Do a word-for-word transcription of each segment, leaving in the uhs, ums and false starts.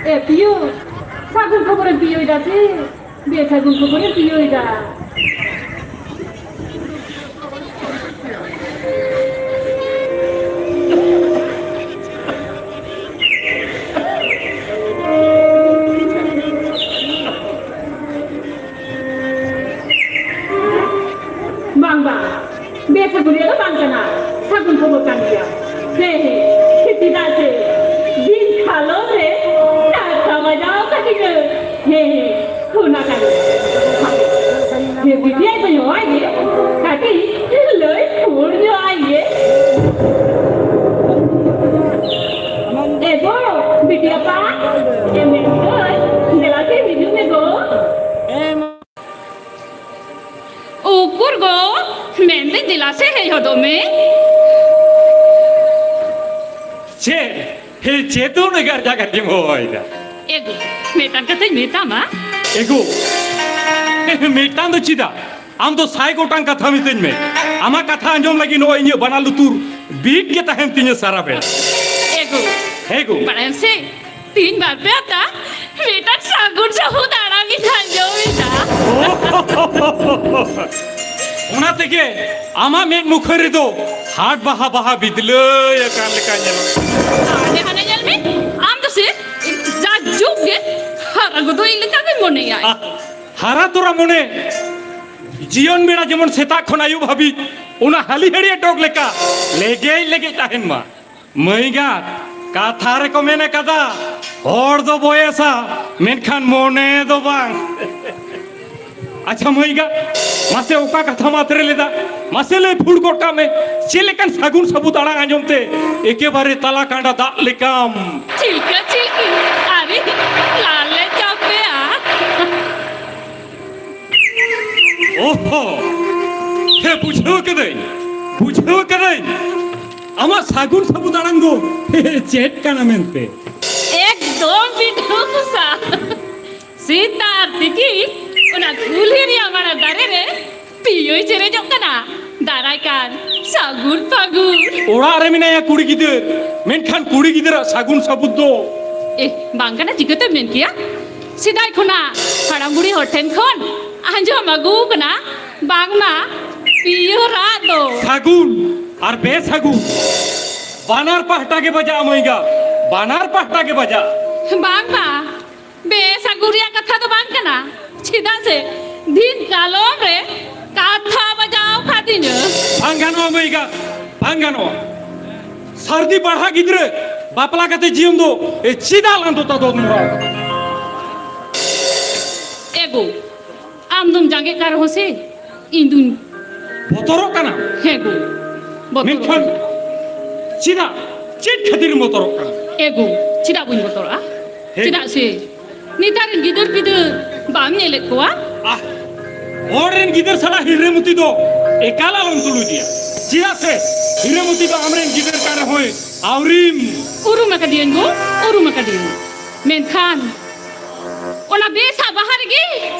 ᱮ ᱯᱤᱭᱳ, ᱥᱟᱹᱜᱩᱱ ᱠᱷᱚᱵᱚᱨᱮᱢ ᱯᱤᱭᱳᱭᱮᱫᱟ ᱥᱮ? ᱵᱮᱥᱟᱹᱜᱩᱱ ᱠᱷᱚᱵᱚᱨᱮᱢ ᱯᱤᱭᱳᱭᱮᱫᱟ᱾ ᱵᱟᱝ, ᱵᱟᱝ, ᱵᱮᱥᱟᱹᱜᱩᱱ ᱨᱮᱭᱟᱜ ᱫᱚ ᱵᱟᱝ ᱠᱟᱱᱟ, ᱥᱟᱹᱜᱩᱱ ᱠᱷᱚᱵᱚᱨ ᱠᱟᱱ ᱜᱮᱭᱟ᱾ ᱦᱮᱸ, ᱦᱮᱸ, ᱪᱮᱫᱟᱜ ᱥᱮ ᱫᱤᱱ ᱠᱟᱞᱚᱢ ᱨᱮ ᱠᱟᱛᱷᱟ ᱵᱟᱡᱟᱣ ᱠᱟᱹᱫᱤᱧᱟᱹ᱾ ᱦᱮᱸ, ᱦᱮᱸ, ᱚᱱᱟ ᱠᱟᱱ ᱜᱮᱭᱟ᱾ ᱦᱮᱸ, ᱵᱤᱴᱤ ᱟᱭ ᱫᱚ ᱱᱚᱣᱟ ᱜᱮ, ᱠᱟᱹᱴᱤᱡ ᱞᱟᱹᱭ ᱯᱷᱩᱲ ᱧᱚᱜ ᱟᱭ ᱜᱮ᱾ ᱮ ᱜᱳ, ᱵᱤᱴᱤ ᱟᱯᱟ, ᱮ ᱢᱮᱱᱫᱟᱹᱧ, ᱫᱮᱞᱟ ᱥᱮ ᱦᱤᱡᱩᱜ ᱢᱮ ᱜᱳ᱾ ᱩᱠᱩᱨ ᱜᱳ, ᱢᱮᱱᱫᱟᱹᱧ ᱫᱮᱞᱟ ᱥᱮ ᱦᱮᱡ ᱦᱚᱫᱚᱜ ᱢᱮ᱾ ᱪᱮᱫ? ᱦᱮ, ᱪᱮᱫ ᱩᱱᱟᱹᱜ ᱜᱟᱨᱡᱟ ᱜᱟᱨᱡᱤᱢ ᱦᱚᱦᱚᱭᱮᱫᱟ? ᱮ ᱜᱳ, ᱢᱤᱫᱴᱟᱝ ᱠᱟᱛᱷᱟᱧ ᱢᱮᱛᱟᱢᱟ᱾ ᱮ ᱜᱳ, ᱢᱤᱫᱴᱟᱝ ᱫᱚ ᱪᱮᱫᱟᱜ? ᱟᱢ ᱫᱚ ᱥᱟᱭ ᱜᱚᱴᱟᱝ ᱠᱟᱛᱷᱟ ᱢᱤᱛᱟᱹᱧ ᱢᱮ᱾ ᱟᱢᱟᱜ ᱠᱟᱛᱷᱟ ᱟᱸᱡᱚᱢ ᱞᱟᱹᱜᱤᱫ ᱱᱚᱜᱼᱚᱭ ᱤᱧᱟᱹᱜ ᱵᱟᱱᱟᱨ ᱞᱩᱛᱩᱨ ᱵᱤᱫ ᱜᱮ ᱛᱟᱦᱮᱱ ᱛᱤᱧᱟᱹ ᱥᱟᱨᱟ ᱵᱮᱲᱟ᱾ ᱮ ᱜᱳ, ᱦᱮ ᱜᱳ᱾ ᱵᱟᱲᱟᱭᱟᱢ ᱥᱮ, ᱛᱤᱦᱤᱧ ᱵᱟᱨ ᱯᱮ ᱦᱟᱯᱛᱟ ᱢᱤᱫᱴᱟᱝ ᱥᱟᱹᱜᱩᱱ ᱥᱟᱹᱦᱩᱫ ᱟᱲᱟᱝ ᱤᱧ ᱟᱸᱡᱚᱢ ᱮᱫᱟ᱾ ᱚᱱᱟ ᱛᱮᱜᱮ ᱟᱢᱟᱜ ᱢᱮᱫ ᱢᱩᱠᱷᱟᱹ ᱨᱮᱫᱚ ᱦᱟᱴ ᱵᱟᱦᱟ ᱵᱟᱦᱟ ᱵᱤᱫᱞᱟᱹᱭ ᱟᱠᱟᱱ ᱞᱮᱠᱟ ᱧᱮᱞᱚᱜ ᱠᱟᱱᱟ᱾ ᱦᱟᱱᱮ, ᱦᱟᱱᱮ ᱧᱮᱞ ᱢᱮ, ᱟᱢ ᱫᱚ ᱥᱮ ᱡᱟ ᱡᱩᱜᱽ ᱜᱮ ᱦᱟᱨᱟ ᱜᱚᱫᱚᱜ ᱤᱧ ᱞᱮᱠᱟ ᱜᱮ ᱢᱚᱱᱮᱭᱟᱭ᱾ ᱟᱦ, ᱦᱟᱨᱟ ᱛᱚᱨᱟ ᱢᱚᱱᱮ ᱡᱤᱭᱚᱱ ᱵᱮᱲᱟ ᱡᱮᱢᱚᱱ ᱥᱮᱛᱟᱜ ᱠᱷᱚᱱ ᱟᱹᱭᱩᱵ ᱦᱟᱹᱵᱤᱡ ᱚᱱᱟ ᱦᱟᱹᱞᱤ ᱦᱟᱹᱲᱭᱟᱹ ᱰᱚᱜᱽ ᱞᱮᱠᱟ ᱞᱮᱜᱮᱡ ᱞᱮᱜᱮᱡ ᱛᱟᱦᱮᱱ ᱢᱟ᱾ ᱢᱟᱹᱭ ᱜᱟᱛ, ᱠᱟᱛᱷᱟ ᱨᱮᱠᱚ ᱢᱮᱱ ᱟᱠᱟᱫᱟ, ᱦᱚᱲ ᱫᱚ ᱵᱚᱭᱮᱥᱟ, ᱢᱮᱱᱠᱷᱟᱱ ᱢᱚᱱᱮ ᱫᱚ ᱵᱟᱝ᱾ ᱟᱪᱪᱷᱟ ᱢᱟᱹᱭ ᱜᱟᱛ, ᱢᱟᱥᱮ ᱚᱠᱟ ᱠᱟᱛᱷᱟᱢ ᱟᱛᱨᱮ ᱞᱮᱫᱟ? ᱢᱟᱥᱮ ᱞᱟᱹᱭ ᱯᱷᱩᱲ ᱜᱚᱫ ᱠᱟᱜ ᱢᱮ, ᱪᱮᱫ ᱞᱮᱠᱟᱱ ᱥᱟᱹᱜᱩᱱ ᱥᱟᱹᱵᱩᱫ ᱟᱲᱟᱝ ᱟᱸᱡᱚᱢ ᱛᱮ ᱮᱠᱮᱵᱟᱨᱮ ᱛᱟᱞᱟ ᱠᱟᱸᱰᱟ ᱫᱟᱜ ᱞᱮᱠᱟᱢ? ᱪᱤᱞᱠᱟᱹ ᱪᱤᱞᱠᱤ, ᱟᱨᱮ ᱞᱟᱞᱮ ᱪᱟᱯᱮᱜᱼᱟ᱾ ᱚᱦᱚ! ᱦᱮᱸ, ᱵᱩᱡᱷᱟᱹᱣ ᱠᱟᱹᱫᱟᱹᱧ, ᱵᱩᱡᱷᱟᱹᱣ ᱠᱟᱹᱫᱟᱹᱧ᱾ ᱟᱢᱟᱜ ᱥᱟᱹᱜᱩᱱ ᱥᱟᱹᱵᱩᱫ ᱟᱲᱟᱝ ᱫᱚ ᱪᱮᱫ ᱠᱟᱱᱟ ᱢᱮᱱᱛᱮ? ᱮᱠᱫᱚᱢ ᱵᱤᱰᱷᱟᱹᱣ ᱯᱚᱥᱟ᱾ ᱥᱮᱛᱟᱜ ᱟᱨ ᱛᱤᱠᱤᱱ ᱚᱱᱟ ᱠᱩᱞᱦᱤ ᱨᱮᱭᱟᱜ ᱢᱟᱲᱟ ᱫᱟᱨᱮ ᱨᱮ ᱯᱤᱭᱳᱭ ᱪᱮᱨᱮᱡᱚᱜ ᱠᱟᱱᱟ᱾ ᱫᱟᱨᱟᱭ ᱠᱟᱱ ᱥᱟᱹᱜᱩᱱ ᱯᱷᱟᱹᱜᱩᱱ ᱚᱲᱟᱜ ᱨᱮ ᱢᱮᱱᱟᱭᱟ ᱠᱩᱲᱤ ᱜᱤᱫᱟᱹᱨ, ᱢᱮᱱᱠᱷᱟᱱ ᱠᱩᱲᱤ ᱜᱤᱫᱟᱹᱨᱟᱜ ᱥᱟᱹᱜᱩᱱ ᱥᱟᱹᱵᱩᱛ ᱫᱚ? ᱮ, ᱵᱟᱝ ᱠᱟᱱᱟ, ᱪᱤᱠᱟᱹᱛᱮᱢ ᱢᱮᱱ ᱠᱮᱭᱟ? ᱥᱮᱫᱟᱭ ᱠᱷᱚᱱᱟᱜ ᱦᱟᱲᱟᱢ ᱵᱩᱲᱦᱤ ᱦᱚᱲ ᱴᱷᱮᱱ ᱠᱷᱚᱱ ᱟᱸᱡᱚᱢ ᱟᱹᱜᱩ ᱠᱟᱱᱟ, ᱵᱟᱝᱢᱟ ᱯᱤᱭᱳ ᱨᱟᱜ ᱫᱚ ᱥᱟᱹᱜᱩᱱ ᱟᱨ ᱵᱮᱥᱟᱹᱜᱩᱱ ᱵᱟᱱᱟᱨ ᱯᱟᱦᱴᱟ ᱜᱮ ᱵᱟᱡᱟᱜᱼᱟ ᱢᱟᱹᱭᱜᱟ, ᱵᱟᱱᱟᱨ ᱯᱟᱦᱴᱟ ᱜᱮ ᱵᱟᱡᱟᱜᱼᱟ᱾ ᱵᱟᱝ, ᱵᱟᱝ, ᱵᱮᱥᱟᱹᱜᱩᱱ ᱨᱮᱭᱟᱜ ᱠᱟᱛᱷᱟ ᱫᱚ ᱵᱟᱝ ᱠᱟᱱᱟ, ᱪᱮᱫᱟᱜ ᱥᱮ ᱫᱤᱱ ᱠᱟᱞᱚᱢ ᱨᱮ ᱠᱟᱛᱷᱟ ᱵᱟᱡᱟᱣ ᱠᱟᱫᱤᱧᱟ᱾ ᱵᱟᱝ ᱜᱟᱱᱚᱜᱼᱟ ᱢᱟᱹᱭᱜᱟ, ᱵᱟᱝ ᱜᱟᱱᱚᱜᱼᱟ᱾ ᱥᱟᱹᱨᱫᱤ ᱯᱟᱲᱦᱟ ᱜᱤᱫᱽᱨᱟᱹ ᱵᱟᱯᱞᱟ ᱠᱟᱛᱮ ᱡᱤᱭᱚᱱ ᱫᱚ, ᱮ, ᱪᱮᱫᱟᱜ ᱞᱟᱸᱫᱚ ᱛᱟᱫᱚ ᱱᱚᱣᱟ? ᱮᱜᱳ, ᱟᱢ ᱫᱚᱢ ᱡᱟᱸᱜᱮᱜ ᱠᱟᱱ ᱨᱮᱦᱚᱸ ᱥᱮ, ᱤᱧ ᱫᱩᱧ ᱵᱚᱛᱚᱨᱚᱜ ᱠᱟᱱᱟ᱾ ᱦᱮᱸ ᱜᱳ, ᱵᱚᱛᱚᱨᱚᱜ ᱢᱮᱱᱠᱷᱟᱱ ᱠᱟᱱᱟ᱾ ᱪᱮᱫᱟᱜ, ᱪᱮᱫ ᱠᱷᱟᱹᱛᱤᱨ ᱵᱚᱛᱚᱨᱚᱜ ᱠᱟᱱᱟ? ᱮᱜᱳ, ᱪᱮᱫᱟᱜ ᱵᱟᱹᱧ ᱵᱚᱛᱚᱨᱚᱜᱼᱟ? ᱦᱮᱸ᱾ ᱪᱮᱫᱟᱜ ᱥᱮ ᱱᱮᱛᱟᱨ ᱨᱮᱱ ᱜᱤᱫᱟᱹᱨ ᱯᱤᱫᱟᱹᱨ ᱵᱟᱢ ᱧᱮᱞᱮᱫ ᱠᱚᱣᱟ? ᱟᱦ, ᱦᱚᱲ ᱨᱮᱱ ᱜᱤᱫᱟᱹᱨ ᱥᱟᱞᱟᱜ ᱦᱤᱨᱟᱹᱢᱩᱛᱤ ᱫᱚ ᱮᱠᱟᱞ ᱟᱞᱚᱢ ᱛᱩᱞᱩᱡᱮᱭᱟ, ᱪᱮᱫᱟᱜ ᱥᱮ ᱦᱤᱨᱟᱹᱢᱩᱛᱤ ᱫᱚ ᱟᱢᱨᱮᱱ ᱜᱤᱫᱟᱹᱨ ᱠᱟᱱ ᱨᱮᱦᱚᱸᱭ ᱟᱹᱣᱨᱤᱢ᱾ ᱩᱨᱩᱢ ᱟᱠᱟᱫᱤᱭᱟᱹᱧ ᱜᱳ, ᱩᱨᱩᱢ ᱟᱠᱟᱫᱤᱭᱟᱹᱧ, ᱢᱮᱱᱠᱷᱟᱱ ᱚᱱᱟ ᱵᱮᱥᱟᱜ ᱵᱟᱦᱟ ᱨᱮᱜᱮ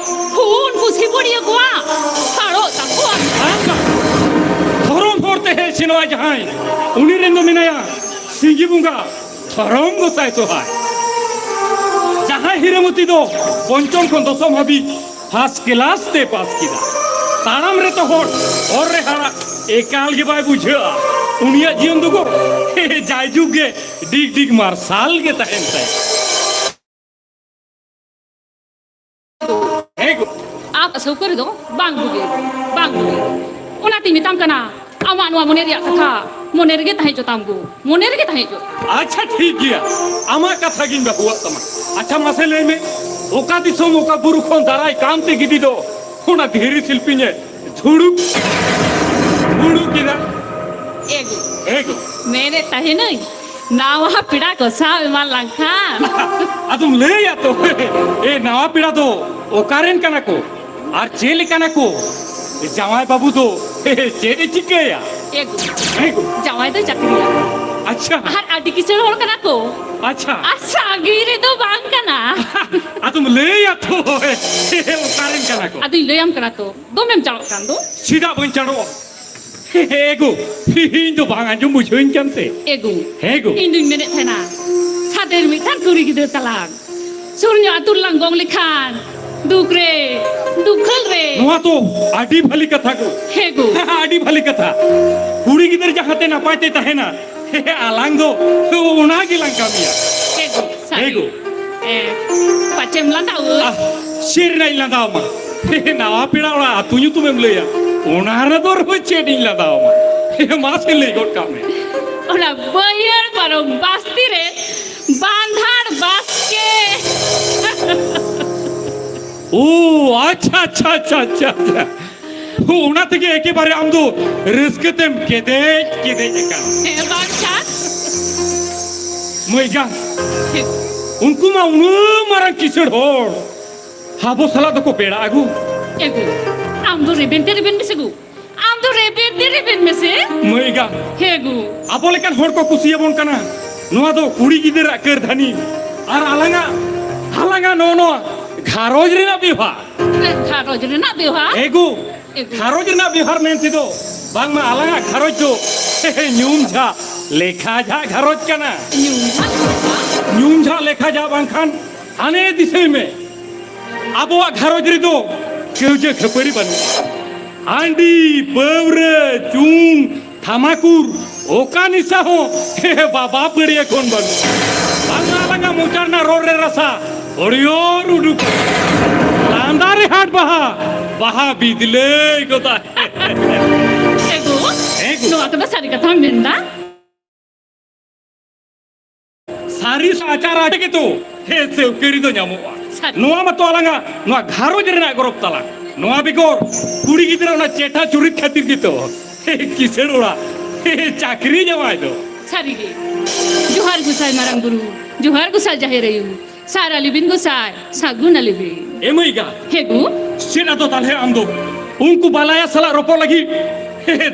ᱯᱷᱩᱱ ᱠᱩᱥᱤ ᱵᱩᱲᱤᱭᱟᱹ ᱠᱚᱣᱟ ᱥᱟᱲᱚᱜ ᱛᱟᱠᱚᱣᱟ᱾ ᱵᱟᱝ, ᱵᱟᱝ᱾ ᱫᱷᱚᱨᱚᱢ ᱦᱚᱨ ᱛᱮ ᱦᱮᱡ ᱥᱮᱱᱚᱜᱼᱟᱭ ᱡᱟᱦᱟᱸᱭ, ᱩᱱᱤ ᱨᱮᱱ ᱫᱚ ᱢᱮᱱᱟᱭᱟ ᱥᱤᱸᱜᱤ ᱵᱚᱸᱜᱟ, ᱫᱷᱚᱨᱚᱢ ᱜᱚᱸᱥᱟᱭ ᱥᱚᱦᱟᱭ᱾ ᱡᱟᱦᱟᱸᱭ ᱦᱤᱨᱟᱹᱢᱚᱛᱤ ᱫᱚ ᱯᱚᱧᱪᱚᱢ ᱠᱷᱚᱱ ᱫᱚᱥᱚᱢ ᱦᱟᱹᱵᱤᱡ ᱯᱷᱟᱥᱴ ᱠᱞᱟᱥ ᱛᱮ ᱯᱟᱥ ᱠᱮᱫᱟ᱾ ᱛᱟᱲᱟᱢ ᱨᱮᱛᱚ ᱦᱚᱲ, ᱦᱚᱨ ᱨᱮ ᱦᱟᱲᱟᱜ ᱮᱠᱟᱞ ᱜᱮ ᱵᱟᱭ ᱵᱩᱡᱷᱟᱹᱜᱼᱟ᱾ ᱩᱱᱤᱭᱟᱜ ᱡᱤᱭᱚᱱ ᱫᱚ ᱜᱳ ᱡᱟᱭᱡᱩᱜᱽ ᱜᱮ ᱰᱤᱜᱽ ᱰᱤᱜᱽ ᱢᱟᱨᱥᱟᱞ ᱜᱮ ᱛᱟᱦᱮᱱ ᱛᱟᱭᱟ᱾ ᱦᱮᱸ ᱜᱳ᱾ ᱟᱢ ᱥᱟᱹᱣᱠᱟᱹ ᱨᱮᱫᱚ ᱵᱟᱝ ᱵᱩᱜᱤ, ᱵᱟᱝ ᱵᱩᱜᱤ᱾ ᱚᱱᱟᱛᱤᱧ ᱢᱮᱛᱟᱢ ᱠᱟᱱᱟ, ᱟᱢᱟᱜ ᱱᱚᱣᱟ ᱢᱚᱱᱮ ᱨᱮᱭᱟᱜ ᱠᱟᱛᱷᱟ ᱢᱚᱱᱮ ᱨᱮᱜᱮ ᱛᱟᱦᱮᱸ ᱦᱚᱪᱚ ᱛᱟᱢ ᱜᱳ, ᱢᱚᱱᱮ ᱨᱮᱜᱮ ᱛᱟᱦᱮᱸ ᱦᱚᱪᱚ᱾ ᱟᱪᱪᱷᱟ, ᱴᱷᱤᱠ ᱜᱮᱭᱟ, ᱟᱢᱟᱜ ᱠᱟᱛᱷᱟ ᱜᱤᱧ ᱵᱟᱹᱦᱩᱣᱟᱜ ᱛᱟᱢᱟ᱾ ᱟᱪᱪᱷᱟ, ᱢᱟᱥᱮ ᱞᱟᱹᱭ ᱢᱮ, ᱚᱠᱟ ᱫᱤᱥᱚᱢ, ᱚᱠᱟ ᱵᱩᱨᱩ ᱠᱷᱚᱱ ᱫᱟᱨᱟᱭ ᱠᱟᱱᱛᱮ ᱜᱤᱫᱤ ᱫᱚ ᱚᱱᱟ ᱫᱷᱤᱨᱤ ᱥᱤᱞᱯᱤᱧ ᱮ ᱡᱷᱩᱲᱩᱠ ᱡᱷᱩᱲᱩᱠ ᱠᱮᱫᱟ? ᱮᱜᱳ᱾ ᱮᱜᱳ᱾ ᱢᱮᱱᱮᱫ ᱛᱟᱦᱮᱱᱟᱹᱧ, ᱱᱟᱣᱟ ᱯᱮᱲᱟ ᱠᱚ ᱥᱟᱶ ᱮᱢᱟᱱ ᱞᱮᱱᱠᱷᱟᱱ᱾ ᱟᱫᱚᱢ ᱞᱟᱹᱭᱟ ᱛᱚ, ᱮ, ᱱᱟᱣᱟ ᱯᱮᱲᱟ ᱫᱚ ᱚᱠᱟᱨᱮᱱ ᱠᱟᱱᱟ ᱠᱚ ᱟᱨ ᱪᱮᱫ ᱞᱮᱠᱟᱱᱟ ᱠᱚ? ᱡᱟᱶᱟᱭ ᱵᱟᱹᱵᱩ ᱫᱚ ᱪᱮᱫ ᱮ ᱪᱤᱠᱟᱹᱭᱟ? ᱮᱜᱳ᱾ ᱮᱜᱳ᱾ ᱡᱟᱶᱟᱭ ᱫᱚᱭ ᱪᱟᱹᱠᱨᱤᱭᱟ᱾ ᱟᱪᱪᱷᱟ᱾ ᱟᱨ ᱟᱹᱰᱤ ᱠᱤᱥᱟᱹᱬ ᱦᱚᱲ ᱠᱟᱱᱟ ᱠᱚ᱾ ᱟᱪᱪᱷᱟ᱾ ᱟᱨ ᱥᱟᱺᱜᱤᱧ ᱨᱮᱫᱚ ᱵᱟᱝ ᱠᱟᱱᱟ᱾ ᱟᱫᱚᱢ ᱞᱟᱹᱭᱟ ᱛᱚ, ᱚᱠᱟᱨᱮᱱ ᱠᱟᱱᱟ ᱠᱚ? ᱟᱫᱚᱧ ᱞᱟᱹᱭᱟᱢ ᱠᱟᱱᱟ ᱛᱚ, ᱫᱚᱢᱮᱢ ᱪᱟᱲᱚᱜ ᱠᱟᱱ ᱫᱚ᱾ ᱪᱮᱫᱟᱜ ᱵᱟᱹᱧ ᱪᱟᱲᱚᱜᱼᱟ? ᱮ ᱜᱳ, ᱤᱧ ᱫᱚ ᱵᱟᱝ ᱟᱸᱡᱚᱢ ᱵᱩᱡᱷᱟᱹᱣᱟᱹᱧ ᱠᱟᱱᱛᱮ᱾ ᱮ ᱜᱳ, ᱦᱮᱸ ᱜᱳ᱾ ᱤᱧ ᱫᱩᱧ ᱢᱮᱱᱮᱫ ᱛᱟᱦᱮᱱᱟ, ᱥᱟᱫᱮᱨ ᱢᱤᱫᱴᱟᱝ ᱠᱩᱲᱤ ᱜᱤᱫᱽᱨᱟᱹ ᱛᱟᱞᱟᱝ ᱥᱩᱨ ᱧᱚᱜ ᱟᱹᱛᱩ ᱨᱮᱞᱟᱝ ᱜᱚᱝ ᱞᱮᱠᱷᱟᱱ ᱫᱩᱠ ᱨᱮ, ᱫᱩᱠᱷᱟᱹᱞ ᱨᱮ᱾ ᱱᱚᱣᱟ ᱛᱚ ᱟᱹᱰᱤ ᱵᱷᱟᱹᱞᱤ ᱠᱟᱛᱷᱟ ᱜᱳ᱾ ᱦᱮᱸ ᱜᱳ᱾ ᱟᱹᱰᱤ ᱵᱷᱟᱹᱞᱤ ᱠᱟᱛᱷᱟ᱾ ᱠᱩᱲᱤ ᱜᱤᱫᱟᱹᱨ ᱡᱟᱦᱟᱸᱛᱮ ᱱᱟᱯᱟᱭ ᱛᱮ ᱛᱟᱦᱮᱱᱟ, ᱟᱞᱟᱝ ᱫᱚ ᱚᱱᱟ ᱜᱮᱞᱟᱝ ᱠᱟᱹᱢᱤᱭᱟ᱾ ᱦᱮᱸ ᱜᱳ, ᱥᱟᱹᱨᱤ᱾ ᱦᱮᱸ ᱜᱳ᱾ ᱮ, ᱯᱟᱪᱮᱢ ᱞᱟᱸᱫᱟᱣᱟ? ᱟᱦ, ᱪᱮᱫ ᱨᱮᱱᱟᱜ ᱤᱧ ᱞᱟᱸᱫᱟᱣ ᱢᱟ? ᱱᱟᱣᱟ ᱯᱮᱲᱟ ᱚᱲᱟᱜ ᱟᱹᱛᱩ ᱧᱩᱛᱩᱢᱮᱢ ᱞᱟᱹᱭᱟ, ᱚᱱᱟ ᱨᱮᱫᱚ ᱟᱨᱦᱚᱸ ᱪᱮᱫ ᱤᱧ ᱞᱟᱸᱫᱟᱣ ᱢᱟ? ᱢᱟᱥᱮ ᱞᱟᱹᱭ ᱜᱚᱫ ᱠᱟᱜ ᱢᱮ᱾ ᱚᱱᱟ ᱵᱟᱹᱭᱦᱟᱹᱲ ᱯᱟᱨᱚᱢ ᱵᱟᱥᱛᱤ ᱨᱮ ᱵᱟᱱᱫᱷᱟᱲ ᱵᱟᱥᱠᱮ᱾ ᱳ, ᱟᱪᱪᱷᱟ, ᱟᱪᱪᱷᱟ, ᱟᱪᱪᱷᱟ, ᱟᱪᱪᱷᱟ, ᱟᱪᱪᱷᱟ᱾ ᱳ, ᱚᱱᱟ ᱛᱮᱜᱮ ᱮᱠᱮᱵᱟᱨᱮ ᱟᱢ ᱫᱚ ᱨᱟᱹᱥᱠᱟᱹ ᱛᱮᱢ ᱠᱮᱫᱮᱡ ᱠᱮᱫᱮᱡ ᱟᱠᱟᱱ᱾ ᱦᱮᱸ, ᱵᱟᱝᱠᱷᱟᱱ᱾ ᱢᱟᱹᱭ ᱜᱟ, ᱦᱮᱸ᱾ ᱩᱱᱠᱩ ᱢᱟ ᱩᱱᱟᱹᱜ ᱢᱟᱨᱟᱝ ᱠᱤᱥᱟᱹᱬ ᱦᱚᱲ, ᱟᱵᱚ ᱥᱟᱞᱟᱜ ᱫᱚᱠᱚ ᱯᱮᱲᱟᱜ ᱟᱹᱜᱩ᱾ ᱮ ᱜᱳ, ᱟᱢ ᱫᱚ ᱨᱮᱵᱮᱱ ᱛᱮ ᱨᱮᱵᱮᱱ ᱢᱮᱥᱮ ᱜᱳ᱾ ᱟᱢ ᱫᱚ ᱨᱮᱵᱮᱱ ᱛᱮ ᱨᱮᱵᱮᱱ ᱢᱮᱥᱮ᱾ ᱢᱟᱹᱭ ᱜᱟ, ᱦᱮᱸ ᱜᱳ᱾ ᱟᱵᱚ ᱞᱮᱠᱟᱱ ᱦᱚᱲ ᱠᱚ ᱠᱩᱥᱤᱭᱟᱵᱚᱱ ᱠᱟᱱᱟ᱾ ᱱᱚᱣᱟ ᱫᱚ ᱠᱩᱲᱤ ᱜᱤᱫᱽᱨᱟᱹ ᱟᱜ ᱠᱟᱹᱨᱫᱷᱟᱹᱱᱤ᱾ ᱟᱨ ᱟᱞᱟᱝᱟᱜ, ᱟᱞᱟᱝᱟᱜ ᱱᱚᱜᱼᱚ ᱱᱚᱣᱟ ᱜᱷᱟᱨᱚᱸᱡᱽ ᱨᱮᱱᱟᱜ ᱵᱮᱣᱦᱟᱨ᱾ ᱜᱷᱟᱨᱚᱸᱡᱽ ᱨᱮᱱᱟᱜ ᱵᱮᱣᱦᱟᱨ? ᱮ ᱜᱳ, ᱮ ᱜᱳ᱾ ᱜᱷᱟᱨᱚᱸᱡᱽ ᱨᱮᱱᱟᱜ ᱵᱮᱣᱦᱟᱨ ᱢᱮᱱ ᱛᱮᱫᱚ ᱵᱟᱝᱢᱟ ᱟᱞᱟᱝᱟᱜ ᱜᱷᱟᱨᱚᱸᱡᱽ ᱫᱚ ᱧᱩᱢ ᱡᱷᱟᱜ ᱞᱮᱠᱷᱟ ᱡᱷᱟᱜ ᱜᱷᱟᱨᱚᱸᱡᱽ ᱠᱟᱱᱟ᱾ ᱧᱩᱢ ᱡᱷᱟᱜ ᱞᱮᱠᱷᱟ? ᱧᱩᱢ ᱡᱷᱟᱜ ᱞᱮᱠᱷᱟ ᱡᱷᱟᱜ ᱵᱟᱝᱠᱷᱟᱱ ᱦᱟᱱᱮ ᱫᱤᱥᱟᱹᱭ ᱢᱮ, ᱟᱵᱚᱣᱟᱜ ᱜᱷᱟᱨᱚᱸᱡᱽ ᱨᱮᱫᱚ ᱠᱟᱹᱣᱡᱟᱹ ᱠᱷᱟᱹᱯᱟᱹᱨᱤ ᱵᱟᱹᱱᱩᱜᱼᱟ᱾ ᱦᱟᱺᱰᱤ, ᱯᱟᱹᱣᱨᱟᱹ, ᱪᱩᱱ, ᱛᱷᱟᱢᱟᱠᱩᱨ, ᱚᱠᱟ ᱱᱤᱥᱟ ᱦᱚᱸ ᱵᱟᱵᱟ ᱯᱟᱹᱲᱭᱟᱹ ᱠᱷᱚᱱ ᱵᱟᱹᱱᱩᱜᱼᱟ᱾ ᱵᱟᱝᱟ, ᱵᱟᱝᱟ, ᱢᱚᱪᱟ ᱨᱮᱱᱟᱜ ᱨᱚᱲ ᱨᱮ ᱨᱟᱥᱟ ᱦᱚᱲᱭᱚᱨ ᱩᱰᱩᱠ᱾ ᱞᱟᱸᱫᱟ ᱨᱮ ᱦᱟᱴ ᱵᱟᱦᱟ, ᱵᱟᱦᱟ ᱵᱤᱫᱞᱟᱹᱭ ᱜᱚᱫᱟ᱾ ᱮ ᱜᱳ, ᱮ ᱜᱳ᱾ ᱱᱚᱣᱟ ᱠᱚᱫᱚ ᱥᱟᱹᱨᱤ ᱠᱟᱛᱷᱟᱢ ᱢᱮᱱᱫᱟ? ᱥᱟᱹᱨᱤ ᱟᱪᱟᱨ ᱟᱪᱟᱨ ᱜᱮᱛᱚ, ᱦᱮᱸ, ᱥᱟᱹᱣᱠᱟᱹᱨᱤ ᱫᱚ ᱧᱟᱢᱚᱜᱼᱟ᱾ ᱥᱟᱹᱨᱤ᱾ ᱱᱚᱣᱟ ᱢᱟᱛᱚ ᱟᱞᱟᱝᱟᱜ ᱱᱚᱣᱟ ᱜᱷᱟᱨᱚᱸᱡᱽ ᱨᱮᱱᱟᱜ ᱜᱚᱨᱚᱵᱽ ᱛᱟᱞᱟᱝ᱾ ᱱᱚᱣᱟ ᱵᱮᱜᱚᱨ ᱠᱩᱲᱤ ᱜᱤᱫᱽᱨᱟᱹ ᱚᱱᱟ ᱪᱮᱴᱷᱟ ᱪᱩᱨᱤᱛ ᱠᱷᱟᱹᱛᱤᱨ ᱜᱮᱛᱚ, ᱦᱮᱸ, ᱠᱤᱥᱟᱹᱬ ᱚᱲᱟᱜ, ᱦᱮᱸ, ᱪᱟᱹᱠᱨᱤ ᱡᱟᱶᱟᱭ ᱫᱚ᱾ ᱥᱟᱹᱨᱤᱜᱮ᱾ ᱡᱚᱦᱟᱨ ᱜᱚᱸᱥᱟᱭ ᱢᱟᱨᱟᱝ ᱵᱩᱨᱩ, ᱡᱚᱦᱟᱨ ᱜᱚᱸᱥᱟᱭ ᱡᱟᱦᱮᱨ ᱟᱭᱳ, ᱥᱟᱨ ᱟᱞᱤᱵᱤᱱ ᱜᱚᱸᱥᱟᱭ, ᱥᱟᱹᱜᱩᱱ ᱟᱞᱤᱵᱤᱱ᱾ ᱮ ᱢᱟᱹᱭ ᱜᱟ᱾ ᱦᱮᱸ ᱜᱳ᱾ ᱪᱮᱫ ᱟᱫᱚ ᱛᱟᱞᱦᱮ ᱟᱢ ᱫᱚ ᱩᱱᱠᱩ ᱵᱟᱞᱟᱭᱟ ᱥᱟᱞᱟᱜ ᱨᱚᱯᱚᱲ ᱞᱟᱹᱜᱤᱫ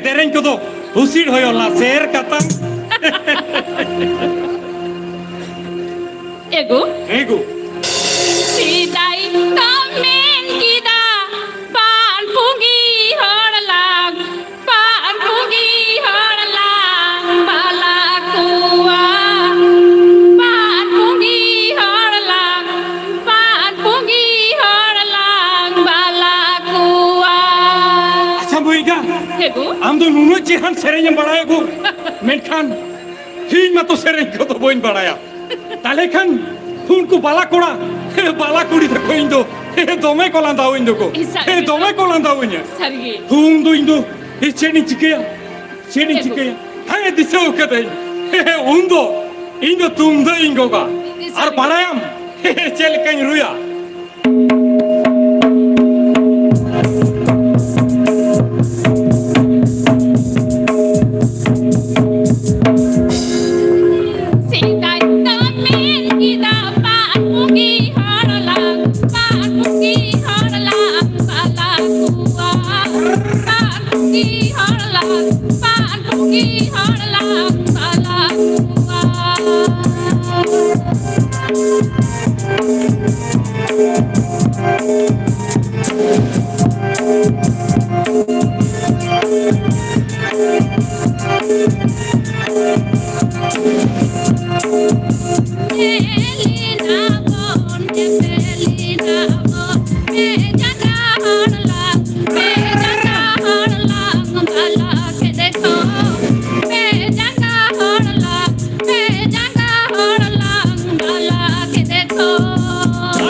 ᱫᱮᱨᱮᱧ ᱠᱚᱫᱚ ᱦᱩᱥᱤᱲ ᱦᱚᱭᱚ ᱞᱟᱥᱮᱨ ᱠᱟᱛᱟᱢ᱾ ᱮ ᱜᱳ᱾ ᱦᱮᱸ ᱜᱳ᱾ ᱥᱮᱫᱟᱭ ᱠᱚ ᱢᱮᱱ ᱠᱮᱫᱟ, ᱯᱟᱱ ᱯᱩᱸᱜᱤ ᱦᱚᱲ ᱞᱟᱝ, ᱯᱟᱱ ᱫᱚ ᱱᱩᱱᱟᱹᱜ ᱪᱮᱦᱨᱟᱱ ᱥᱮᱨᱮᱧ ᱮᱢ ᱵᱟᱲᱟᱭᱟ ᱜᱳ, ᱢᱮᱱᱠᱷᱟᱱ ᱤᱧ ᱢᱟᱛᱚ ᱥᱮᱨᱮᱧ ᱠᱚᱫᱚ ᱵᱟᱹᱧ ᱵᱟᱲᱟᱭᱟ᱾ ᱛᱟᱦᱞᱮ ᱠᱷᱟᱱ ᱩᱱᱠᱩ ᱵᱟᱞᱟ ᱠᱚᱲᱟ, ᱵᱟᱞᱟ ᱠᱩᱲᱤ ᱛᱟᱠᱚ ᱤᱧ ᱫᱚ ᱫᱚᱢᱮ ᱠᱚ ᱞᱟᱸᱫᱟᱣᱟᱹᱧ ᱫᱚᱠᱚ, ᱥᱟᱹᱨᱤ ᱜᱮ᱾ ᱫᱚᱢᱮ ᱠᱚ ᱞᱟᱸᱫᱟᱣᱟᱹᱧᱟ᱾ ᱥᱟᱹᱨᱤ ᱜᱮ᱾ ᱩᱱ ᱫᱚ ᱤᱧ ᱫᱚ ᱪᱮᱫ ᱤᱧ ᱪᱤᱠᱟᱹᱭᱟ, ᱪᱮᱫ ᱤᱧ ᱪᱮᱫ ᱪᱤᱠᱟᱹᱭᱟ? ᱦᱮᱸ, ᱫᱤᱥᱟᱹ ᱠᱟᱹᱫᱟᱹᱧ᱾ ᱩᱱ ᱫᱚ ᱤᱧ ᱫᱚ ᱛᱩᱢᱫᱟᱹᱜ ᱤᱧ ᱜᱚᱜᱟ᱾ ᱥᱟᱹᱨᱤ ᱟᱨ ᱜᱮ᱾ ᱵᱟᱲᱟᱭᱟᱢ ᱪᱮᱫ ᱞᱮᱠᱟᱧ ᱨᱩᱭᱟ? ᱥᱮᱫᱟᱭ ᱫᱚ ᱢᱮᱱ ᱠᱮᱫᱟ ᱯᱟᱴ ᱯᱩᱸᱜᱤ ᱦᱚᱲ ᱞᱟᱝ, ᱯᱟᱴ ᱯᱩᱸᱜᱤ ᱦᱚᱲ ᱞᱟᱝ ᱵᱟᱞᱟ ᱠᱚᱣᱟ᱾ ᱯᱟᱴ ᱯᱩᱸᱜᱤ ᱦᱚᱲ ᱞᱟᱝ, ᱯᱟᱴ ᱯᱩᱸᱜᱤ ᱦᱚᱲ ᱞᱟᱝ ᱵᱟᱞᱟ ᱠᱚᱣᱟ᱾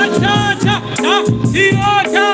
ᱟᱪᱪᱷᱟ, ᱟᱪᱪᱷᱟ, ᱟᱪᱪᱷᱟ, ᱴᱷᱤᱠ ᱟᱪᱷᱮ᱾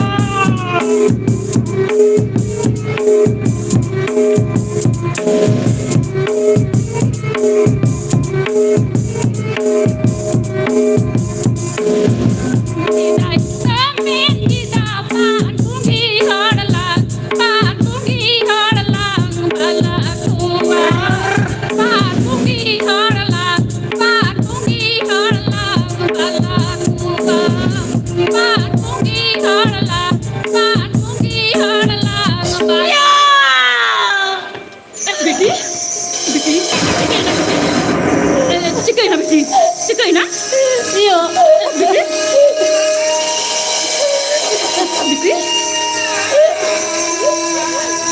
ᱵᱤᱴᱤ, ᱵᱤᱴᱤ, ᱪᱤᱠᱟᱹᱭᱮᱱᱟ ᱵᱤᱴᱤ? ᱪᱤᱠᱟᱹᱭᱮᱱᱟ ᱵᱤᱴᱤ? ᱪᱤᱠᱟᱹᱭᱮᱱᱟ? ᱤᱭᱟᱹ᱾ ᱵᱤᱴᱤ? ᱵᱤᱴᱤ?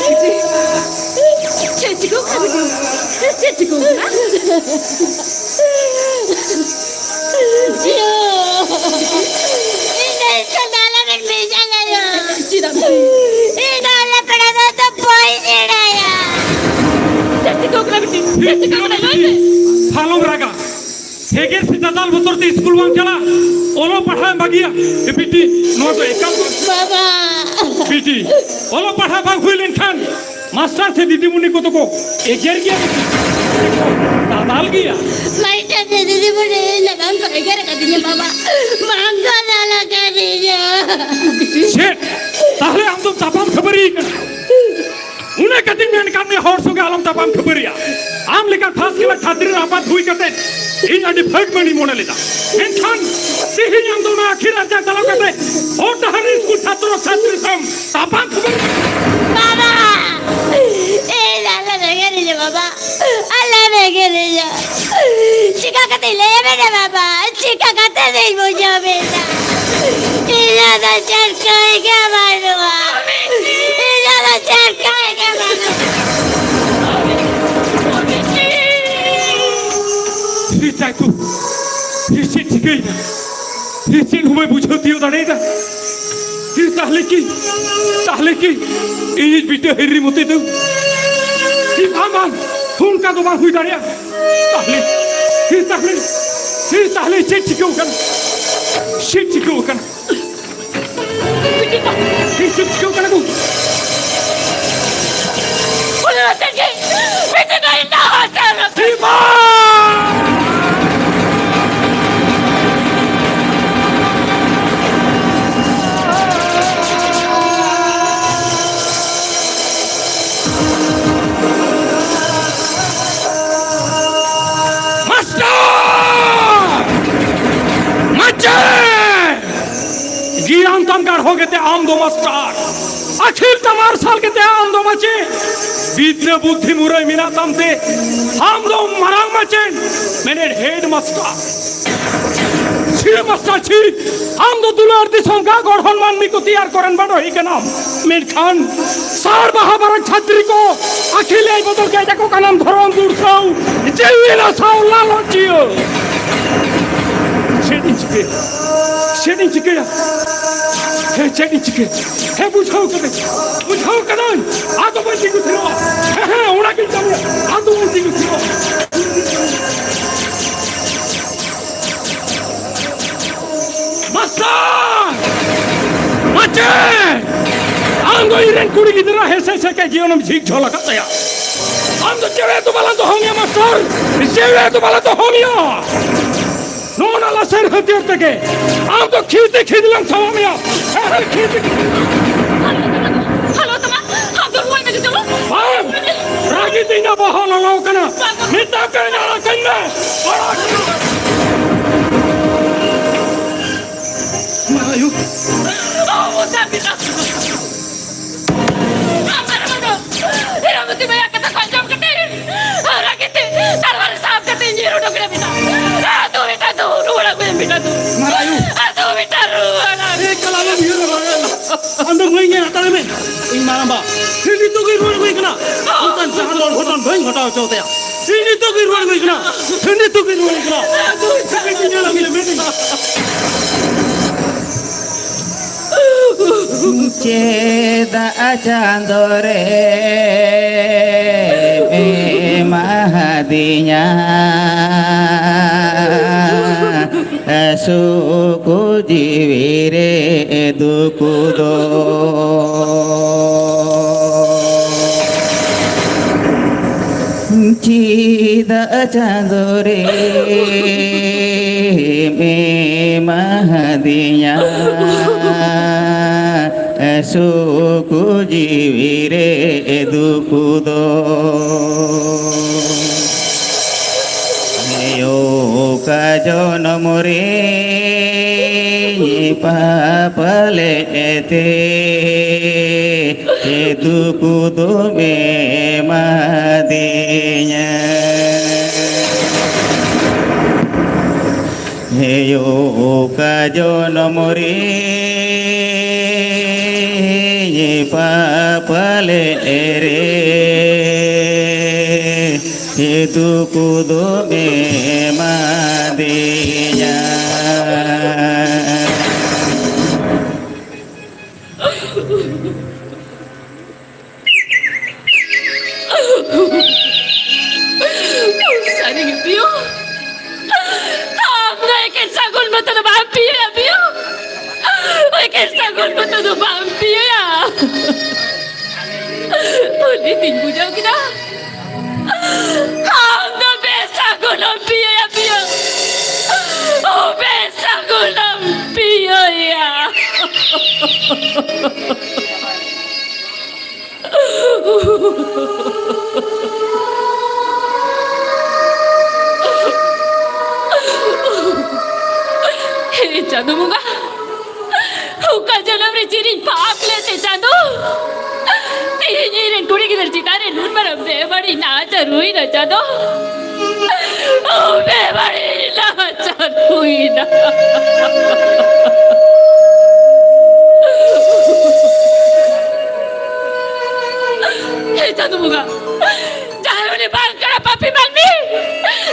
ᱵᱤᱴᱤ? ᱪᱮᱫ ᱪᱤᱠᱟᱹ ᱠᱟᱱᱟ ᱵᱤᱴᱤ? ᱪᱮᱫ ᱪᱤᱠᱟᱹ ᱠᱟᱱᱟ? ᱤᱭᱟᱹ᱾ ᱤᱧ ᱫᱚ ᱤᱧ ᱫᱚ ᱟᱞᱚᱵᱤᱱ ᱵᱷᱮᱡᱟᱧᱟ ᱭᱟ᱾ ᱪᱮᱫᱟᱜ ᱵᱤᱴᱤ? ᱤᱧ ᱫᱚ ᱟᱞᱮ ᱯᱮᱲᱟ ᱫᱚ ᱵᱟᱹᱧ ᱥᱮᱬᱟᱭᱟ᱾ ᱪᱮᱫ ᱪᱤᱠᱟᱹ ᱠᱟᱱᱟ? ᱞᱟᱹᱭ ᱢᱮ᱾ ᱟᱞᱚᱢ ᱨᱟᱜᱟ᱾ ᱦᱮᱜᱮᱨ ᱥᱮ ᱫᱟᱫᱟᱞ ᱵᱚᱛᱚᱨ ᱛᱮ ᱥᱠᱩᱞ ᱵᱟᱢ ᱪᱟᱞᱟᱜ, ᱚᱞᱚᱜ ᱯᱟᱲᱦᱟᱣ ᱮᱢ ᱵᱟᱹᱜᱤᱭᱟ᱾ ᱮ ᱵᱤᱴᱤ, ᱱᱚᱣᱟ ᱫᱚ ᱮᱠᱟᱞ ᱵᱟᱝ᱾ ᱵᱟᱵᱟ᱾ ᱵᱤᱴᱤ, ᱚᱞᱚᱜ ᱯᱟᱲᱦᱟᱣ ᱵᱟᱝ ᱦᱩᱭ ᱞᱮᱱᱠᱷᱟᱱ ᱢᱟᱥᱴᱟᱨ ᱥᱮ ᱫᱤᱫᱤᱢᱩᱱᱤ ᱠᱚᱫᱚ ᱠᱚ ᱮᱜᱮᱨ ᱜᱮᱭᱟ, ᱵᱤᱴᱤ᱾ ᱫᱟᱫᱟᱞ ᱜᱮᱭᱟ᱾ ᱢᱟᱥᱴᱟᱨ ᱥᱮ ᱫᱤᱫᱤᱢᱩᱱᱤ ᱤᱧ ᱫᱚ ᱵᱟᱝ ᱠᱚ ᱮᱜᱮᱨ ᱟᱠᱟᱫᱤᱧᱟ ᱵᱟᱵᱟ, ᱵᱟᱝ ᱠᱚ ᱫᱟᱞ ᱟᱠᱟᱫᱤᱧᱟ᱾ ᱪᱮᱫ? ᱛᱟᱦᱞᱮ ᱟᱢ ᱫᱚᱢ ᱛᱟᱯᱟᱢ ᱠᱷᱟᱹᱯᱟᱹᱨᱤ ᱠᱟᱱᱟ? ᱩᱱᱟᱹᱜ ᱠᱟᱛᱮᱧ ᱢᱮᱱ ᱠᱟᱫ ᱢᱮᱭᱟ, ᱦᱚᱲ ᱥᱚᱸᱜᱮ ᱟᱞᱚᱢ ᱛᱟᱯᱟᱢ ᱠᱷᱟᱹᱯᱟᱹᱨᱤᱭᱟ᱾ ᱟᱢ ᱞᱮᱠᱟ first class ᱪᱷᱟᱛᱨᱤ ᱨᱮ ᱟᱯᱟᱛ ᱦᱩᱭ ᱠᱟᱛᱮ ᱤᱧ ᱟᱹᱰᱤ ᱵᱷᱟᱹᱜᱽ ᱢᱟᱹᱱᱤᱧ ᱢᱚᱱᱮ ᱞᱮᱫᱟ, ᱢᱮᱱᱠᱷᱟᱱ ᱛᱮᱦᱮᱧ ᱟᱢ ᱫᱚ ᱚᱱᱟ ᱟᱹᱠᱷᱤᱨ ᱟᱨᱡᱟᱣ ᱪᱟᱞᱟᱣ ᱠᱟᱛᱮ ᱦᱚᱲ ᱰᱟᱦᱟᱨ ᱨᱮ ᱥᱠᱩᱞ ᱪᱷᱟᱛᱨᱚ ᱪᱷᱟᱛᱨᱤ ᱥᱟᱶ ᱛᱟᱯᱟᱢ ᱠᱷᱟᱹᱯᱟᱹᱨᱤ᱾ ᱵᱟᱵᱟ, ᱤᱧ ᱟᱞᱚᱢ ᱮᱜᱮᱨᱤᱧᱟ ᱵᱟᱵᱟ, ᱟᱞᱚᱢ ᱮᱜᱮᱨᱤᱧᱟ᱾ ᱪᱤᱠᱟ ᱠᱟᱛᱮᱧ ᱞᱟᱹᱭ ᱟᱵᱮᱱᱟ ᱵᱟᱵᱟ? ᱪᱤᱠᱟ ᱠᱟᱛᱮ ᱫᱚᱧ ᱵᱩᱡᱷᱟᱹᱣ ᱵᱮᱱᱟ? ᱤᱧᱟᱹᱜ ᱫᱚ ᱪᱮᱫ ᱠᱟᱹᱭ ᱜᱮ ᱵᱟᱹᱱᱩᱜᱼᱟ᱾ ᱤᱧᱟᱹᱜ ᱫᱚ ᱪᱮᱫ ᱠᱟᱹᱭ ᱜᱮ ᱵᱟᱹᱱᱩᱜᱼᱟ᱾ ᱯᱷᱤᱨ ᱪᱟᱭ ᱛᱩ, ᱯᱷᱤᱨ ᱪᱮᱫ ᱪᱤᱠᱟᱹᱭᱮᱱᱟ? ᱯᱷᱤᱨ ᱪᱮᱫ ᱦᱚᱸ ᱵᱟᱭ ᱵᱩᱡᱷᱟᱹᱣ ᱛᱤᱭᱳᱜ ᱫᱟᱲᱮᱭᱟᱫᱟ᱾ ᱯᱷᱤᱨ ᱛᱟᱦᱞᱮ ᱠᱤ, ᱛᱟᱦᱞᱮ ᱠᱤ ᱤᱧᱤᱡ ᱵᱤᱴᱟᱹ ᱦᱤᱨᱤ ᱢᱚᱛᱤ ᱫᱚ? ᱯᱷᱤᱨ ᱵᱟᱝ, ᱵᱟᱝ, ᱚᱱᱠᱟ ᱫᱚ ᱵᱟᱝ ᱦᱩᱭ ᱫᱟᱲᱮᱭᱟᱜᱼᱟ᱾ ᱛᱟᱦᱞᱮ, ᱛᱟᱦᱞᱮ, ᱛᱟᱦᱞᱮ ᱪᱮᱫ ᱪᱤᱠᱟᱹᱣ ᱠᱟᱱᱟ? ᱪᱮᱫ ᱪᱤᱠᱟᱹᱣ ᱠᱟᱱᱟ? ᱪᱮᱫ ᱪᱤᱠᱟᱹᱣ ᱠᱟᱱᱟ ᱜᱳ? ᱩᱱᱤ ᱫᱚ ᱪᱮᱫ ᱜᱮ ᱢᱤᱫ ᱫᱤᱱ ᱦᱚᱸ ᱤᱧ ᱫᱚ ᱦᱚᱸ ᱪᱟᱞᱟᱜ ᱮ ᱵᱟᱝ! ᱢᱟᱥᱴᱟᱨ! ᱢᱟᱪᱮᱫ! ᱜᱮᱭᱟᱱ ᱛᱟᱢ ᱜᱟᱲᱦᱚ ᱜᱮᱛᱮ ᱟᱢ ᱫᱚ ᱢᱟᱥᱴᱟᱨ, ᱟᱹᱠᱷᱤᱞ ᱛᱟᱢ ᱢᱟᱨᱥᱟᱞ ᱜᱮᱛᱮ ᱟᱢ ᱫᱚ ᱢᱟᱪᱮᱫ, ᱵᱤᱫᱽᱫᱟᱹ ᱵᱩᱫᱽᱫᱷᱤ ᱢᱩᱨᱟᱹᱭ ᱢᱮᱱᱟᱜ ᱛᱟᱢ ᱛᱮ ᱟᱢ ᱫᱚ ᱢᱟᱨᱟᱝ ᱢᱟᱪᱮᱫ, ᱢᱮᱱᱮᱫ ᱦᱮᱰ ᱢᱟᱥᱴᱟᱨ᱾ ᱪᱷᱤ ᱢᱟᱥᱴᱟᱨ ᱪᱷᱤ, ᱟᱢ ᱫᱚ ᱫᱩᱞᱟᱹᱲ ᱫᱤᱥᱚᱢ ᱜᱟ ᱜᱚᱲᱦᱚᱱ ᱢᱟᱹᱱᱢᱤ ᱠᱚ ᱛᱮᱭᱟᱨ ᱠᱚᱨᱮᱱ ᱵᱟᱰᱚᱦᱤ ᱠᱟᱱᱟᱢ, ᱢᱮᱱᱠᱷᱟᱱ ᱥᱟᱨ ᱵᱟᱦᱟ ᱵᱟᱨᱟ ᱪᱷᱟᱛᱨᱤ ᱠᱚ ᱟᱹᱠᱷᱤᱞ ᱟᱭ ᱵᱚᱫᱚᱞ ᱠᱮᱫ ᱟᱠᱚ ᱠᱟᱱᱟᱢ ᱫᱷᱚᱨᱚᱢ ᱫᱩᱨᱥᱟᱹᱣ, ᱡᱤᱣᱤ ᱱᱟᱥᱟᱣ ᱞᱟᱞᱚᱪᱤᱭᱟᱹ᱾ ᱪᱮᱫ ᱤᱧ ᱪᱤᱠᱟᱹᱭᱟ? ᱪᱮᱫ ᱤᱧ ᱪᱤᱠᱟᱹᱭᱟ? ᱦᱮᱸ, ᱪᱮᱫ ᱤᱧ ᱪᱤᱠᱟᱹᱭᱟ? ᱦᱮᱸ, ᱵᱩᱡᱷᱟᱹᱣ ᱠᱟᱹᱫᱟᱹᱧ, ᱵᱩᱡᱷᱟᱹᱣ ᱠᱟᱹᱫᱟᱹᱧ᱾ ᱟᱫᱚ ᱵᱟᱹᱧ ᱛᱤᱸᱜᱩ ᱛᱷᱤᱨᱚᱜᱼᱟ᱾ ᱦᱮᱸ, ᱦᱮᱸ, ᱚᱱᱟᱜᱤᱧ ᱠᱟᱹᱢᱤᱭᱟ᱾ ᱟᱫᱚ ᱵᱟᱹᱧ ᱛᱤᱸᱜᱩ ᱛᱷᱤᱨᱚᱜᱼᱟ᱾ ᱤᱧ ᱨᱮᱱ ᱠᱩᱲᱤ ᱜᱤᱫᱽᱨᱟᱹ ᱦᱮᱸᱥᱮ ᱥᱮᱠᱮ ᱡᱤᱭᱚᱱᱮᱢ ᱡᱷᱤᱡ ᱡᱷᱚᱞ ᱟᱠᱟᱫ ᱛᱟᱭᱟ᱾ ᱟᱢ ᱫᱚ ᱪᱮᱬᱮ ᱫᱚ ᱵᱟᱞᱟ ᱫᱚᱦᱚ ᱢᱮᱭᱟ ᱢᱟᱥᱴᱟᱨ, ᱪᱮᱬᱮ ᱫᱚ ᱵᱟᱞᱟ ᱫᱚᱦᱚ ᱢᱮᱭᱟ᱾ ᱱᱚᱜᱼᱚ ᱱᱟ ᱞᱟᱥᱮᱨ ᱦᱟᱹᱛᱭᱟᱹᱨ ᱛᱮᱜᱮ ᱟᱢ ᱫᱚ ᱠᱷᱤᱨᱛᱤ ᱠᱷᱤᱫᱞᱟᱹᱢ ᱥᱟᱵᱟ ᱢᱮᱭᱟ᱾ ᱦᱮᱸ, ᱠᱷᱤᱨᱛᱤ ᱠᱷᱤᱫᱞᱟᱹᱢ᱾ ᱦᱟᱞᱚ ᱛᱟᱢᱟ, ᱟᱢ ᱫᱚ ᱨᱩᱣᱟᱹᱲ ᱢᱮ ᱡᱚᱛᱚ᱾ ᱵᱟᱝ, ᱨᱟᱹᱜᱤ ᱛᱮ ᱤᱧᱟᱹᱜ ᱵᱚᱦᱚᱜ ᱞᱚᱞᱚ ᱠᱟᱱᱟ᱾ ᱵᱟᱝ᱾ ᱢᱮᱛᱟ ᱯᱮ ᱟᱲᱟᱜ ᱠᱟᱹᱧ ᱢᱮ᱾ ᱟᱲᱟᱜ ᱠᱟᱹᱧ ᱢᱮ᱾ ᱢᱟ ᱟᱭᱳ᱾ ᱚ, ᱢᱚᱪᱟ ᱵᱤᱱᱟ᱾ ᱟᱢ ᱟᱨ ᱟᱢ ᱫᱚ ᱦᱤᱨᱟᱢᱚᱛᱤ ᱵᱟᱭᱟ ᱠᱟᱛᱷᱟ ᱠᱚ ᱟᱸᱡᱚᱢ ᱠᱟᱛᱮ, ᱨᱟᱹᱜᱤ ᱛᱮ ᱛᱟᱨᱣᱟᱨ ᱥᱟᱵ ᱠᱟᱛᱮ ᱤᱧ ᱧᱤᱨ ᱩᱰᱩᱠ ᱮᱱᱟ ᱵᱤᱱᱟ᱾ ᱟᱫᱚ ᱵᱮᱴᱟ ᱫᱚ ᱨᱩᱣᱟᱹᱲ ᱟᱹᱜᱩᱭᱮᱢ ᱵᱤᱱᱟ ᱫᱚ᱾ ᱢᱟ ᱟᱭᱳ᱾ ᱟᱫᱚ ᱵᱮᱴᱟ ᱨᱩᱣᱟᱹᱲ ᱟᱹᱜᱩ᱾ ᱮ ᱠᱟᱞᱟ ᱟᱞᱚᱢ ᱩᱭᱦᱟᱹᱨᱟ ᱵᱟᱝ᱾ ᱟᱢ ᱫᱚ ᱢᱟᱹᱭ ᱧᱮᱞ ᱦᱟᱛᱟᱲ ᱢᱮ᱾ ᱤᱧ ᱢᱟᱨᱟᱝᱵᱟ ᱱᱤᱛᱚᱜ ᱜᱮ ᱨᱩᱣᱟᱹᱲ ᱟᱹᱜᱩᱭ ᱠᱟᱱᱟ᱾ ᱚᱱᱠᱟᱱ ᱡᱟᱦᱟᱸ ᱫᱚᱞ ᱜᱷᱚᱴᱚᱱ ᱵᱟᱹᱧ ᱜᱷᱚᱴᱟᱣ ᱦᱚᱪᱚ ᱛᱟᱭᱟ᱾ ᱤᱧ ᱱᱤᱛᱚᱜ ᱜᱮ ᱨᱩᱣᱟᱹᱲ ᱟᱹᱜᱩᱭ ᱠᱟᱱᱟ᱾ ᱤᱧ ᱱᱤᱛᱚᱜ ᱜᱮ ᱨᱩᱣᱟᱹᱲ ᱟᱹᱜᱩᱭ ᱠᱟᱱᱟ᱾ ᱪᱮᱫ ᱤᱧ ᱧᱮᱞ ᱟᱹᱜᱩᱭᱟ ᱢᱮᱱᱛᱮ? ᱪᱮᱫᱟᱜ ᱪᱟᱸᱫᱚ ᱨᱮ ᱮᱢᱟᱫᱤᱧᱟ? ᱥᱩᱠ ᱡᱤᱣᱤ ᱨᱮ ᱫᱩᱠ ᱫᱚ᱾ ᱪᱮᱫᱟᱜ ᱪᱟᱸᱫᱚ ᱨᱮᱢ ᱮᱢᱟᱫᱤᱧᱟ ᱥᱩᱠ ᱡᱤᱣᱤ ᱨᱮ ᱫᱩᱠ ᱫᱚ? ᱦᱮᱸ, ᱚᱠᱟ ᱡᱚᱱᱚᱢ ᱨᱮ ᱯᱟᱯ ᱞᱮᱫ ᱛᱮ ᱫᱩᱠ ᱫᱚᱢ ᱮᱢᱟᱫᱤᱧᱟ᱾ ᱦᱮᱸ, ᱚᱠᱟ ᱡᱚᱱᱚᱢ ᱨᱮ ᱯᱟᱯ ᱞᱮᱫ ᱨᱮ ᱫᱩᱠ ᱫᱚᱢ ᱮᱢᱟᱫᱤᱧᱟ᱾ ᱥᱟᱹᱨᱤ ᱜᱮ ᱯᱤᱭᱳ, ᱟᱢ ᱫᱚ ᱮᱠᱮᱱ ᱥᱟᱹᱜᱩᱱ ᱢᱚᱛᱚ ᱫᱚ ᱵᱟᱢ ᱯᱤᱭᱳᱭᱟ ᱯᱤᱭᱳ, ᱮᱠᱮᱱ ᱥᱟᱹᱜᱩᱱ ᱢᱚᱛᱚ ᱫᱚ ᱵᱟᱢ ᱯᱤᱭᱳᱭᱟ᱾ ᱱᱤᱛᱤᱧ ᱵᱩᱡᱷᱟᱹᱣ ᱠᱮᱫᱟ, ᱟᱢ ᱫᱚ ᱵᱮᱥᱟᱹᱜᱩᱱᱮᱢ ᱯᱤᱭᱟᱹᱭᱟ, ᱯᱤᱭᱟᱹ᱾ ᱚ, ᱵᱮᱥᱟᱹᱜᱩᱱᱮᱢ ᱯᱤᱭᱟᱹᱭᱟ᱾ ᱦᱮ ᱪᱟᱸᱫᱳ ᱵᱚᱸᱜᱟ, ᱚᱠᱟ ᱡᱚᱱᱚᱢ ᱨᱮ ᱪᱮᱫ ᱤᱧ ᱯᱟᱯ ᱞᱮᱫ ᱛᱮ ᱪᱟᱸᱫᱳ? ᱛᱮᱦᱮᱧ ᱤᱧ ᱨᱮᱱ ᱠᱩᱲᱤ ᱜᱤᱫᱟᱹᱨ ᱪᱮᱛᱟᱱ ᱨᱮ ᱱᱩᱱ ᱢᱟᱨᱟᱝ ᱵᱮᱵᱟᱹᱲᱤᱡ ᱱᱟᱦᱟᱪᱟᱨ ᱦᱩᱭᱱᱟ ᱪᱟᱸᱫᱳ᱾ ᱚ, ᱵᱮᱵᱟᱹᱲᱤᱡ ᱱᱟᱦᱟᱪᱟᱨ ᱦᱩᱭᱱᱟ᱾ ᱦᱮ ᱪᱟᱸᱫᱳ ᱵᱚᱸᱜᱟ, ᱡᱟᱦᱟᱸᱭ ᱩᱱᱤ ᱵᱟᱝ ᱠᱟᱱᱟ ᱯᱟᱯᱤ ᱢᱟᱹᱱᱢᱤ,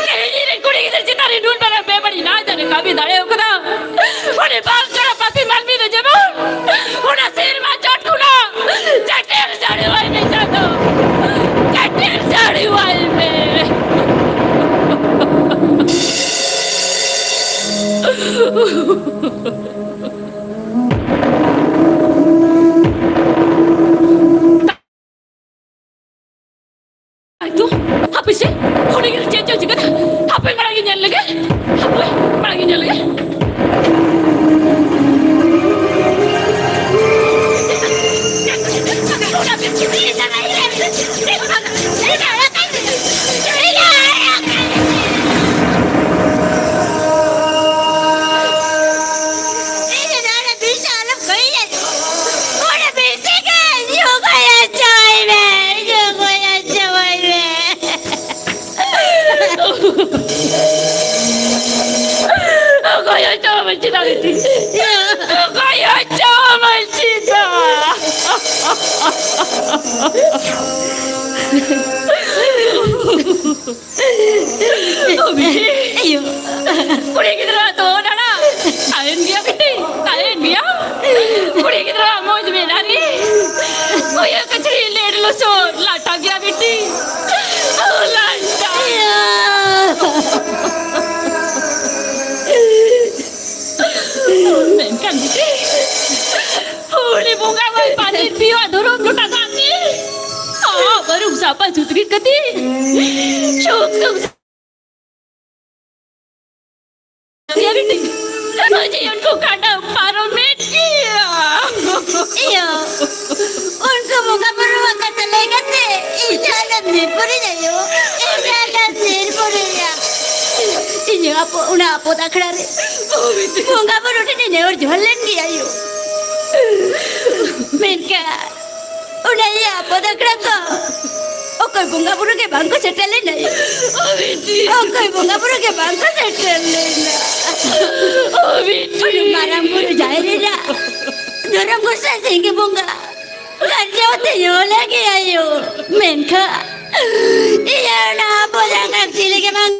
ᱛᱮᱦᱮᱧ ᱤᱧ ᱨᱮᱱ ᱠᱩᱲᱤ ᱜᱤᱫᱟᱹᱨ ᱪᱮᱛᱟᱱ ᱨᱮ ᱱᱩᱱ ᱢᱟᱨᱟᱝ ᱵᱮᱵᱟᱹᱲᱤᱡ ᱱᱟᱦᱟᱪᱟᱨ ᱮ ᱠᱟᱹᱢᱤ ᱫᱟᱲᱮ ᱟᱠᱟᱫᱟ᱾ ᱩᱱᱤ ᱵᱟᱝ ᱠᱟᱱᱟ ᱯᱟᱯᱤ ᱢᱟᱹᱱᱢᱤ ᱫᱚ ᱡᱮᱢᱚᱱ ᱚᱱᱟ ᱥᱮᱨᱢᱟ ᱪᱚᱴ ᱠᱷᱚᱱᱟᱜ ᱪᱟᱹᱴᱟᱹᱨ ᱡᱟᱹᱲᱤᱣᱟᱭ ᱢᱮ ᱪᱟᱸᱫᱳ, ᱪᱟᱹᱴᱟᱹᱨ ᱡᱟᱹᱲᱤᱣᱟᱭ ᱢᱮ᱾ ᱟᱭ ᱛᱚ, ᱦᱟᱯᱮ ᱥᱮ, ᱩᱱᱤ ᱜᱤᱫᱟᱹᱨ ᱪᱮᱫ ᱪᱚ ᱪᱤᱠᱟᱹᱫᱟ? ᱦᱟᱯᱮ ᱢᱟᱲᱟᱝ ᱤᱧ ᱧᱮᱞ ᱞᱮᱜᱮ, ᱦᱟᱯᱮ ᱢᱟᱲᱟᱝ ᱤᱧ ᱧᱮᱞ ᱞᱮᱜᱮ᱾ ᱚᱠᱚᱭ ᱦᱚᱪᱚ ᱢᱟᱹᱡᱷᱤ ᱫᱟ ᱵᱤᱴᱤ? ᱚᱠᱚᱭ ᱦᱚᱪᱚ ᱢᱟᱹᱡᱷᱤ ᱫᱟ? ᱚ ᱵᱤᱴᱤ, ᱟᱭᱳ᱾ ᱠᱩᱲᱤ ᱜᱤᱫᱽᱨᱟᱹ ᱫᱚ ᱫᱟᱬᱟ ᱛᱟᱦᱮᱱ ᱜᱮᱭᱟ ᱵᱤᱴᱤ, ᱛᱟᱦᱮᱱ ᱜᱮᱭᱟ᱾ ᱠᱩᱲᱤ ᱜᱤᱫᱽᱨᱟᱹ ᱢᱚᱡᱽ ᱢᱮᱱᱟᱜ ᱨᱮ ᱚᱭᱟ ᱠᱟᱪᱲᱤ ᱞᱮᱰ ᱞᱚᱥᱚᱫ ᱞᱟᱴᱟ ᱜᱮᱭᱟ ᱵᱤᱴᱤ᱾ ᱚ, ᱞᱟᱴᱟ᱾ ᱢᱮᱱᱠᱷᱟᱱ ᱵᱤᱴᱤ, ᱩᱱᱤ ᱵᱚᱸᱜᱟ ᱢᱟᱭ ᱯᱟᱹᱪᱤᱨ ᱯᱤᱭᱳᱣᱟᱜ ᱫᱷᱚᱨᱚᱢ ᱞᱚᱴᱟ ᱫᱟᱜ ᱜᱮ᱾ ᱟᱯᱟ ᱥᱩᱛᱨᱤ ᱠᱟᱛᱮ ᱥᱩᱠ ᱥᱩᱠ ᱭᱟ ᱵᱤᱴᱤ, ᱡᱤᱭᱚᱱ ᱠᱚ ᱠᱷᱟᱸᱰᱟᱣ ᱯᱟᱨᱚᱢᱮᱫ ᱜᱮᱭᱟ᱾ ᱤᱭᱟᱹ, ᱩᱱᱠᱩ ᱵᱚᱸᱜᱟ ᱵᱩᱨᱩᱣᱟᱜ ᱠᱟᱛᱷᱟ ᱞᱟᱹᱭ ᱠᱟᱛᱮ ᱤᱧ ᱡᱟᱦᱟᱸ ᱱᱤᱨᱯᱩᱨᱤᱧ ᱟᱭᱳ, ᱤᱧ ᱡᱟᱦᱟᱸ ᱱᱤᱨᱯᱩᱨᱤᱭᱟ᱾ ᱤᱧ ᱟᱯᱚ-, ᱚᱱᱟ ᱟᱯᱚᱫ ᱟᱠᱷᱲᱟ ᱨᱮ ᱵᱚᱸᱜᱟ ᱵᱩᱨᱩ ᱴᱷᱮᱱ ᱤᱧ ᱱᱮᱦᱚᱨ ᱡᱚᱦᱟᱨ ᱞᱮᱱ ᱜᱮᱭᱟ ᱟᱭᱳ᱾ ᱢᱮᱱᱠᱷᱟᱱ ᱚᱱᱟ ᱤᱭᱟᱹ ᱟᱯᱚᱫ ᱟᱠᱷᱲᱟ ᱠᱚ ᱚᱠᱚᱭ ᱵᱚᱸᱜᱟ ᱵᱩᱨᱩ ᱜᱮ ᱵᱟᱝ ᱠᱚ ᱥᱮᱴᱮᱨ ᱞᱮᱱᱟ᱾ ᱚᱠᱚᱭ ᱵᱚᱸᱜᱟ ᱵᱩᱨᱩ ᱜᱮ ᱵᱟᱝ ᱠᱚ ᱥᱮᱴᱮᱨ ᱞᱮᱱᱟ᱾ ᱩᱱᱤ ᱢᱟᱨᱟᱝ ᱵᱩᱨᱩ ᱡᱟᱦᱮᱨ ᱮᱨᱟ ᱫᱷᱚᱨᱚᱢ ᱜᱚᱸᱥᱟᱭ ᱥᱤᱝᱜᱮ ᱵᱚᱸᱜᱟ ᱜᱟᱨᱡᱟᱣ ᱛᱮ ᱧᱩ ᱞᱟᱹᱜᱤᱫ ᱟᱭᱳ᱾ ᱢᱮᱱᱠᱷᱟᱱ ᱤᱭᱟᱹ ᱚᱱᱟ ᱟᱯᱚᱫ ᱟᱠᱷᱲᱟ ᱪᱤᱞᱤ ᱜᱮ ᱵᱟᱝ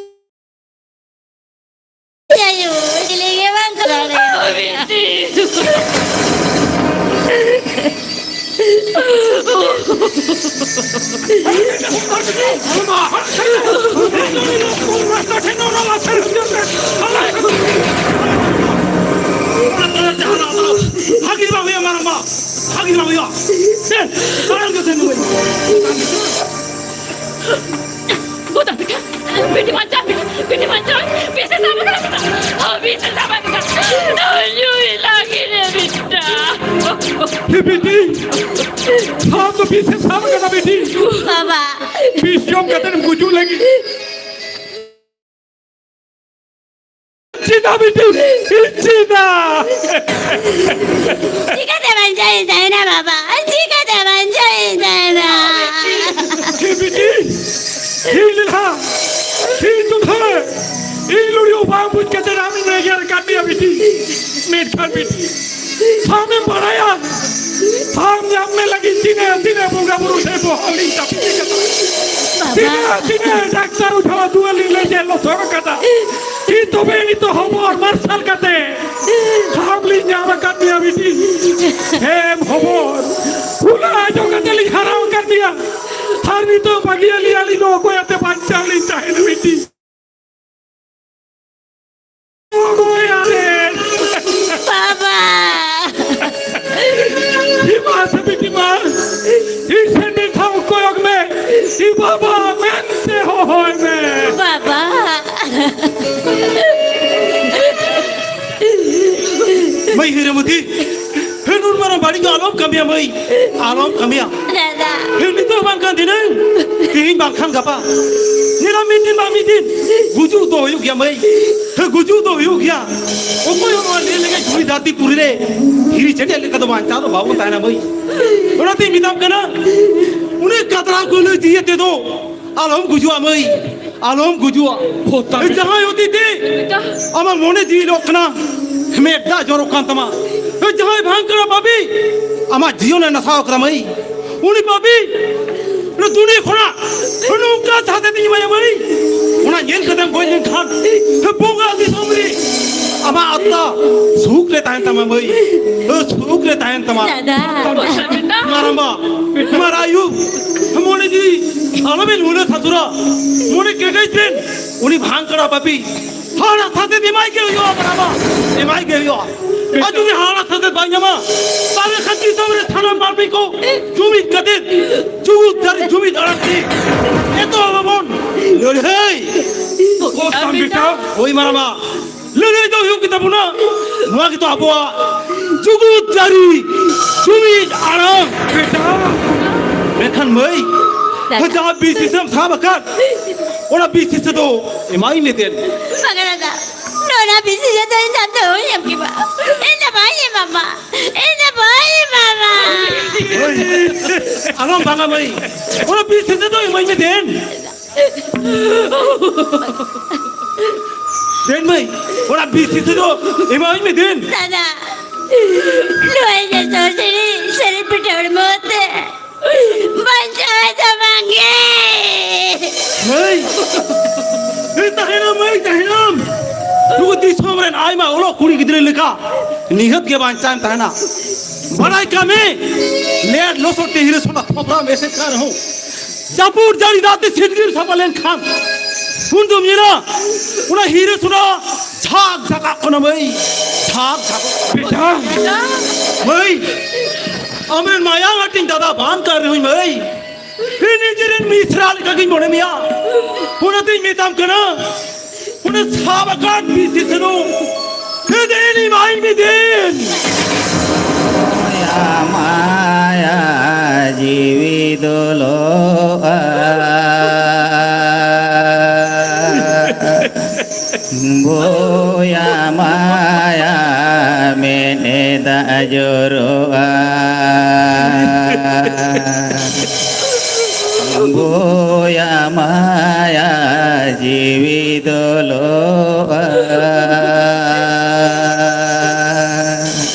ᱟᱭᱳ, ᱪᱤᱞᱤ ᱜᱮ ᱵᱟᱝ ᱠᱚ ᱫᱟᱲᱮᱭᱟᱜᱼᱟ᱾ ᱵᱷᱟᱹᱜᱤ ᱵᱟᱝ ᱦᱩᱭᱩᱜᱼᱟ, ᱢᱟᱨᱟᱝᱵᱟ᱾ ᱵᱷᱟᱹᱜᱤ ᱵᱟᱝ ᱦᱩᱭᱩᱜᱼᱟ᱾ ᱥᱮ, ᱢᱟᱨᱟᱝ ᱜᱮ ᱥᱮ ᱱᱩᱭ᱾ ᱜᱚᱫᱟ ᱵᱮᱴᱟ, ᱵᱤᱴᱤ ᱵᱟᱧᱪᱟᱣ, ᱵᱤᱴᱤ ᱵᱟᱧᱪᱟᱣ, ᱵᱮᱥᱮ ᱥᱟᱵ ᱟᱠᱟᱫᱟ, ᱵᱮᱥᱮ ᱥᱟᱵ ᱟᱠᱟᱫᱟ, ᱧᱩᱭ ᱞᱟᱹᱜᱤᱫ ᱨᱮ ᱵᱮᱴᱟ᱾ ᱮ ᱵᱤᱴᱤ, ᱥᱟᱵ ᱫᱚ ᱵᱮᱥᱮ ᱥᱟᱵ ᱟᱠᱟᱫᱟ ᱵᱤᱴᱤ᱾ ᱵᱟᱵᱟ᱾ ᱵᱤᱥ ᱡᱚᱢ ᱠᱟᱛᱮ ᱮᱢ ᱜᱩᱡᱩᱜ ᱞᱟᱹᱜᱤᱫ᱾ ᱪᱮᱫᱟᱜ ᱵᱤᱴᱤ? ᱪᱮᱫᱟᱜ? ᱪᱤᱠᱟᱹᱛᱮ ᱵᱟᱧᱪᱟᱣᱤᱧ ᱛᱟᱦᱮᱱᱟ ᱵᱟᱵᱟ? ᱪᱤᱠᱟᱹᱛᱮ ᱵᱟᱧᱪᱟᱣᱤᱧ ᱛᱟᱦᱮᱱᱟ? ᱦᱮᱸ ᱵᱤᱴᱤ, ᱤᱧ ᱞᱮᱞᱦᱟ, ᱤᱧ ᱫᱩᱫᱷᱟᱹ, ᱤᱧ ᱞᱩᱲᱤ ᱵᱟᱝ ᱵᱩᱡᱽ ᱠᱟᱛᱮ ᱟᱢᱤᱧ ᱮᱜᱮᱨ ᱟᱠᱟᱫ ᱢᱮᱭᱟ ᱵᱤᱴᱤ᱾ ᱢᱮᱱᱠᱷᱟᱱ ᱵᱤᱴᱤ, ᱥᱟᱢᱮᱢ ᱵᱟᱲᱟᱭᱟ, ᱥᱟᱢ ᱧᱟᱢ ᱢᱮ ᱞᱟᱹᱜᱤᱫ ᱛᱤᱱᱟᱹᱜ, ᱛᱤᱱᱟᱹᱜ ᱵᱚᱸᱜᱟ ᱵᱩᱨᱩ ᱴᱷᱮᱱ ᱵᱚᱦᱚᱜ ᱞᱤᱧ ᱪᱟᱯᱮ ᱠᱟᱫᱟ᱾ ᱵᱟᱵᱟ᱾ ᱛᱤᱱᱟᱹᱜ, ᱛᱤᱱᱟᱹᱜ ᱰᱟᱠᱛᱟᱨ ᱚᱡᱷᱟ ᱫᱩᱣᱟᱹᱨ ᱞᱤᱧ ᱞᱟᱹᱭ ᱡᱮ ᱞᱚᱥᱚᱫ ᱠᱟᱫᱟ᱾ ᱠᱤ ᱛᱚᱵᱮ ᱱᱤᱛᱚᱜ ᱦᱚᱵᱚᱨ ᱢᱟᱨᱥᱟᱞ ᱠᱟᱛᱮ ᱥᱟᱢ ᱞᱤᱧ ᱧᱟᱢ ᱟᱠᱟᱫ ᱢᱮᱭᱟ ᱵᱤᱴᱤ᱾ ᱦᱮᱸ ᱦᱚᱵᱚᱨ, ᱚᱱᱟ ᱟᱸᱡᱚᱢ ᱠᱟᱛᱮ ᱞᱤᱧ ᱦᱟᱨᱟᱣ ᱟᱠᱟᱫ ᱢᱮᱭᱟ᱾ ᱟᱨ ᱱᱤᱛᱚᱜ ᱵᱟᱹᱜᱤᱭᱟᱞᱤᱧ ᱟᱹᱞᱤᱧ ᱫᱚ ᱚᱠᱚᱭ ᱟᱛᱮ ᱵᱟᱧᱪᱟᱣ ᱞᱤᱧ ᱛᱟᱦᱮᱱᱟ ᱵᱤᱴᱤ᱾ ᱵᱟᱵᱟ! ᱦᱤᱢᱟ ᱥᱮ ᱵᱤᱴᱤ ᱢᱟ, ᱤᱧ ᱥᱮᱱ ᱢᱤᱫ ᱫᱷᱟᱣ ᱠᱚᱭᱚᱜ ᱢᱮ᱾ ᱵᱟᱵᱟ ᱢᱮᱱᱛᱮ ᱦᱚᱦᱚᱭ ᱢᱮ᱾ ᱵᱟᱵᱟ᱾ ᱢᱟᱹᱭ ᱦᱤᱨᱟᱹᱢᱚᱛᱤ, ᱦᱮᱸ, ᱱᱩᱱ ᱢᱟᱨᱟᱝ ᱵᱟᱹᱲᱤᱡ ᱫᱚ ᱟᱞᱚᱢ ᱠᱟᱹᱢᱤᱭᱟ ᱢᱟᱹᱭ, ᱟᱞᱚᱢ ᱠᱟᱹᱢᱤᱭᱟ᱾ ᱫᱟᱫᱟ᱾ ᱦᱮᱸ, ᱱᱤᱛᱚᱜ ᱵᱟᱝᱠᱷᱟᱱ ᱫᱷᱤᱱᱟᱹᱝ, ᱛᱮᱦᱮᱧ ᱵᱟᱝᱠᱷᱟᱱ ᱜᱟᱯᱟ, ᱧᱮᱞᱟᱢ ᱢᱤᱫ ᱫᱤᱱ ᱵᱟᱝ ᱢᱤᱫ ᱫᱤᱱ ᱜᱩᱡᱩᱜ ᱫᱚ ᱦᱩᱭᱩᱜ ᱜᱮᱭᱟ ᱢᱟᱹᱭ᱾ ᱦᱮᱸ, ᱜᱩᱡᱩᱜ ᱫᱚ ᱦᱩᱭᱩᱜ ᱜᱮᱭᱟ᱾ ᱚᱠᱚᱭ ᱦᱚᱸ ᱱᱚᱣᱟ ᱞᱟᱹᱭ ᱞᱮᱠᱟ ᱫᱷᱩᱲᱤ ᱫᱷᱟᱹᱨᱛᱤ ᱯᱩᱨᱤ ᱨᱮ ᱫᱷᱤᱨᱤ ᱪᱮᱴᱮᱡ ᱞᱮᱠᱟ ᱫᱚ ᱵᱟᱧᱪᱟᱣ ᱫᱚ ᱵᱟᱵᱚ ᱛᱟᱦᱮᱱᱟ ᱢᱟᱹᱭ᱾ ᱚᱱᱟᱛᱮᱧ ᱢᱮᱛᱟᱢ ᱠᱟᱱᱟ, ᱩᱱᱟᱹᱜ ᱠᱟᱛᱨᱟ ᱠᱚ ᱞᱟᱹᱭ ᱤᱭᱟᱹ ᱛᱮᱫᱚ ᱟᱞᱚᱢ ᱜᱩᱡᱩᱜᱼᱟ ᱢᱟᱹᱭ, ᱟᱞᱚᱢ ᱜᱩᱡᱩᱜᱼᱟ᱾ ᱦᱳ, ᱛᱟᱢ ᱮ, ᱡᱟᱦᱟᱸᱭ ᱦᱚᱛᱮ ᱛᱮ ᱟᱢᱟᱜ ᱢᱚᱱᱮ ᱡᱤᱣᱤ ᱞᱚᱜ ᱠᱟᱱᱟ, ᱢᱮᱫ ᱫᱟᱜ ᱡᱚᱨᱚᱜ ᱠᱟᱱ ᱛᱟᱢᱟ, ᱮ, ᱡᱟᱦᱟᱸᱭ ᱵᱷᱟᱝᱠᱟᱲᱟ ᱯᱟᱯᱤ ᱟᱢᱟᱜ ᱡᱤᱭᱚᱱᱮ ᱱᱟᱥᱟᱣ ᱠᱟᱫᱟ ᱢᱟᱹᱭ, ᱩᱱᱤ ᱯᱟᱯᱤ ᱚᱱᱟ ᱫᱩᱱᱤᱭᱟᱹ ᱠᱷᱚᱱᱟᱜ ᱱᱚᱝᱠᱟ ᱥᱟᱛᱮ ᱛᱤᱧ ᱮᱢᱟᱭᱟ ᱢᱟᱹᱭ, ᱚᱱᱟ ᱧᱮᱞ ᱠᱟᱛᱮᱢ ᱜᱚᱡ ᱞᱮᱱᱠᱷᱟᱱ ᱵᱚᱸᱜᱟ ᱫᱤᱥᱚᱢ ᱨᱮ ᱟᱢᱟᱜ ᱟᱛᱢᱟ ᱥᱩᱠ ᱨᱮ ᱛᱟᱦᱮᱱ ᱛᱟᱢᱟ ᱢᱟᱹᱭ, ᱥᱩᱠ ᱨᱮ ᱛᱟᱦᱮᱱ ᱛᱟᱢᱟ᱾ ᱫᱟᱫᱟ᱾ ᱢᱟᱨᱟᱢᱵᱟ, ᱢᱟᱨᱟᱭᱩ, ᱢᱚᱱᱮ ᱡᱤᱣᱤ ᱟᱞᱚᱵᱮᱱ ᱦᱩᱞᱟᱹ ᱥᱟᱹᱥᱩᱨᱟ, ᱢᱚᱱᱮ ᱠᱮᱴᱮᱡ ᱵᱮᱱ᱾ ᱩᱱᱤ ᱵᱷᱟᱝᱠᱟᱲᱟ ᱯᱟᱯᱤ ᱦᱟᱲᱟ ᱥᱟᱛᱮ ᱮᱢᱟᱭ ᱜᱮ ᱦᱩᱭᱩᱜᱼᱟ, ᱢᱟᱨᱟᱢᱵᱟ, ᱮᱢᱟᱭ ᱜᱮ ᱦᱩᱭᱩᱜᱼᱟ᱾ ᱟᱨ ᱡᱩᱫᱤ ᱦᱟᱲᱟ ᱥᱟᱛᱮ ᱵᱟᱭ ᱧᱟᱢᱟ, ᱛᱟᱦᱞᱮ ᱠᱷᱟᱱ ᱫᱤᱥᱚᱢ ᱨᱮ ᱥᱟᱱᱟᱢ ᱢᱟᱹᱱᱢᱤ ᱠᱚ ᱡᱩᱢᱤᱫ ᱠᱟᱛᱮ, ᱡᱩᱢᱤᱫ ᱫᱟᱲᱮ, ᱡᱩᱢᱤᱫ ᱟᱲᱟᱝ ᱛᱮ ᱮᱛᱚᱦᱚᱵ ᱟᱵᱚᱱ ᱞᱟᱹᱲᱦᱟᱹᱭ᱾ ᱦᱳᱭ, ᱛᱟᱢ ᱵᱮᱴᱟ᱾ ᱦᱳᱭ, ᱢᱟᱨᱟᱢᱵᱟ, ᱞᱟᱹᱲᱦᱟᱹᱭ ᱫᱚ ᱦᱩᱭᱩᱜ ᱜᱮ ᱛᱟᱵᱚᱱᱟ᱾ ᱱᱚᱣᱟ ᱜᱮᱛᱚ ᱟᱵᱚᱣᱟᱜ ᱡᱩᱜᱩᱫ ᱡᱟᱹᱨᱤ, ᱡᱩᱢᱤᱫ ᱟᱲᱟᱝ᱾ ᱵᱮᱴᱟ᱾ ᱢᱮᱱᱠᱷᱟᱱ ᱢᱟᱹᱭ, ᱫᱟᱫᱟ᱾ ᱡᱟᱦᱟᱸ ᱵᱤᱥ ᱥᱤᱥᱟᱹᱢ ᱥᱟᱵ ᱟᱠᱟᱫ, ᱚᱱᱟ ᱵᱤᱥ ᱥᱤᱥᱟᱹ ᱫᱚ ᱮᱢᱟᱭ ᱢᱮ ᱫᱮᱱ᱾ ᱵᱟᱝᱟ ᱫᱟᱫᱟ, ᱱᱚᱣᱟ ᱵᱤᱥ ᱥᱤᱥᱟᱹ ᱫᱚ ᱤᱧ ᱫᱚ ᱚᱦᱚᱧ ᱮᱢ ᱠᱮᱢᱟ᱾ ᱤᱧ ᱫᱚ ᱵᱟᱹᱧ ᱮᱢᱟᱢᱟ, ᱤᱧ ᱫᱚ ᱵᱟᱹᱧ ᱮᱢᱟᱢᱟ᱾ ᱢᱟᱹᱭ, ᱟᱞᱚᱢ ᱵᱟᱝᱟ ᱢᱟᱹᱭ, ᱚᱱᱟ ᱵᱤᱥ ᱥᱤᱥᱟᱹ ᱫᱚ ᱮᱢᱟᱹᱧ ᱢᱮ ᱫᱮᱱ᱾ ᱫᱮᱱ ᱢᱟᱹᱭ, ᱚᱱᱟ ᱵᱤᱥ ᱥᱤᱥᱟᱹ ᱫᱚ ᱮᱢᱟᱹᱧ ᱢᱮ ᱫᱮᱱ᱾ ᱫᱟᱫᱟ, ᱱᱚᱣᱟ ᱤᱧᱟᱹᱜ ᱥᱚᱨᱥᱤᱱᱤ ᱥᱟᱹᱨᱤ ᱯᱤᱴᱷᱟᱹ ᱦᱚᱲᱢᱚ ᱛᱮ ᱵᱟᱧᱪᱟᱣ ᱫᱚ ᱵᱟᱝ ᱜᱮ᱾ ᱢᱟᱹᱭ, ᱮ, ᱛᱟᱦᱮᱱᱟᱢ ᱢᱟᱹᱭ, ᱛᱟᱦᱮᱱᱟᱢ᱾ ᱱᱩᱠᱩ ᱫᱤᱥᱚᱢ ᱨᱮᱱ ᱟᱭᱢᱟ ᱚᱞᱚᱜ ᱠᱩᱲᱤ ᱜᱤᱫᱽᱨᱟᱹ ᱞᱮᱠᱟ ᱱᱤᱦᱟᱹᱛ ᱜᱮ ᱵᱟᱧᱪᱟᱣ ᱮᱢ ᱛᱟᱦᱮᱱᱟ᱾ ᱵᱟᱲᱟᱭ ᱠᱟᱜ ᱢᱮ, ᱞᱮᱫ ᱞᱚᱥᱚᱫ ᱛᱮ ᱦᱤᱨᱟᱹ ᱥᱚᱱᱟ ᱛᱷᱚᱯᱨᱟᱢ ᱮᱥᱮᱫ ᱠᱟᱜ ᱨᱮᱦᱚᱸ, ᱡᱟᱹᱯᱩᱫ ᱡᱟᱹᱲᱤ ᱫᱟᱜ ᱛᱮ ᱥᱤᱰᱜᱤᱨ ᱥᱟᱯᱷᱟ ᱞᱮᱱᱠᱷᱟᱱ, ᱩᱱ ᱫᱚᱢ ᱧᱮᱞᱟ ᱚᱱᱟ ᱦᱤᱨᱟᱹ ᱥᱚᱱᱟ ᱡᱷᱟᱜ ᱡᱷᱟᱜᱟᱜ ᱠᱟᱱᱟ ᱢᱟᱹᱭ, ᱡᱷᱟᱜ ᱡᱷᱟᱜᱟᱜ᱾ ᱵᱮᱴᱟ᱾ ᱢᱟᱹᱭ, ᱟᱢᱨᱮᱱ ᱢᱟᱭᱟᱝ ᱦᱟᱹᱴᱤᱧ ᱫᱟᱫᱟ ᱵᱟᱝ ᱠᱟᱱ ᱨᱮᱦᱚᱸᱧ ᱢᱟᱹᱭ, ᱤᱧ ᱱᱤᱡᱮᱨᱮᱱ ᱢᱤᱥᱨᱟ ᱞᱮᱠᱟᱜᱤᱧ ᱢᱚᱱᱮ ᱢᱮᱭᱟ᱾ ᱚᱱᱟᱛᱤᱧ ᱢᱮᱛᱟᱢ ᱠᱟᱱᱟ, ᱚᱱᱟ ᱥᱟᱵ ᱟᱠᱟᱫ ᱵᱤᱥ ᱥᱤᱥᱤ ᱫᱚ ᱛᱮᱫᱮᱱ ᱮᱢᱟᱭ ᱢᱮ ᱫᱮᱱ᱾ ᱟᱢᱟᱭᱟ ᱡᱤᱣᱤ ᱫᱚ ᱞᱚᱜᱼᱟ᱾ ᱵᱳᱭᱟ ᱢᱟᱭᱟ ᱢᱮᱫ ᱫᱟᱜ ᱡᱚᱨᱚᱜᱼᱟ᱾ ᱵᱳᱭᱟ ᱢᱟᱭᱟ ᱡᱤᱣᱤ ᱫᱚ ᱞᱚᱜᱼᱟ᱾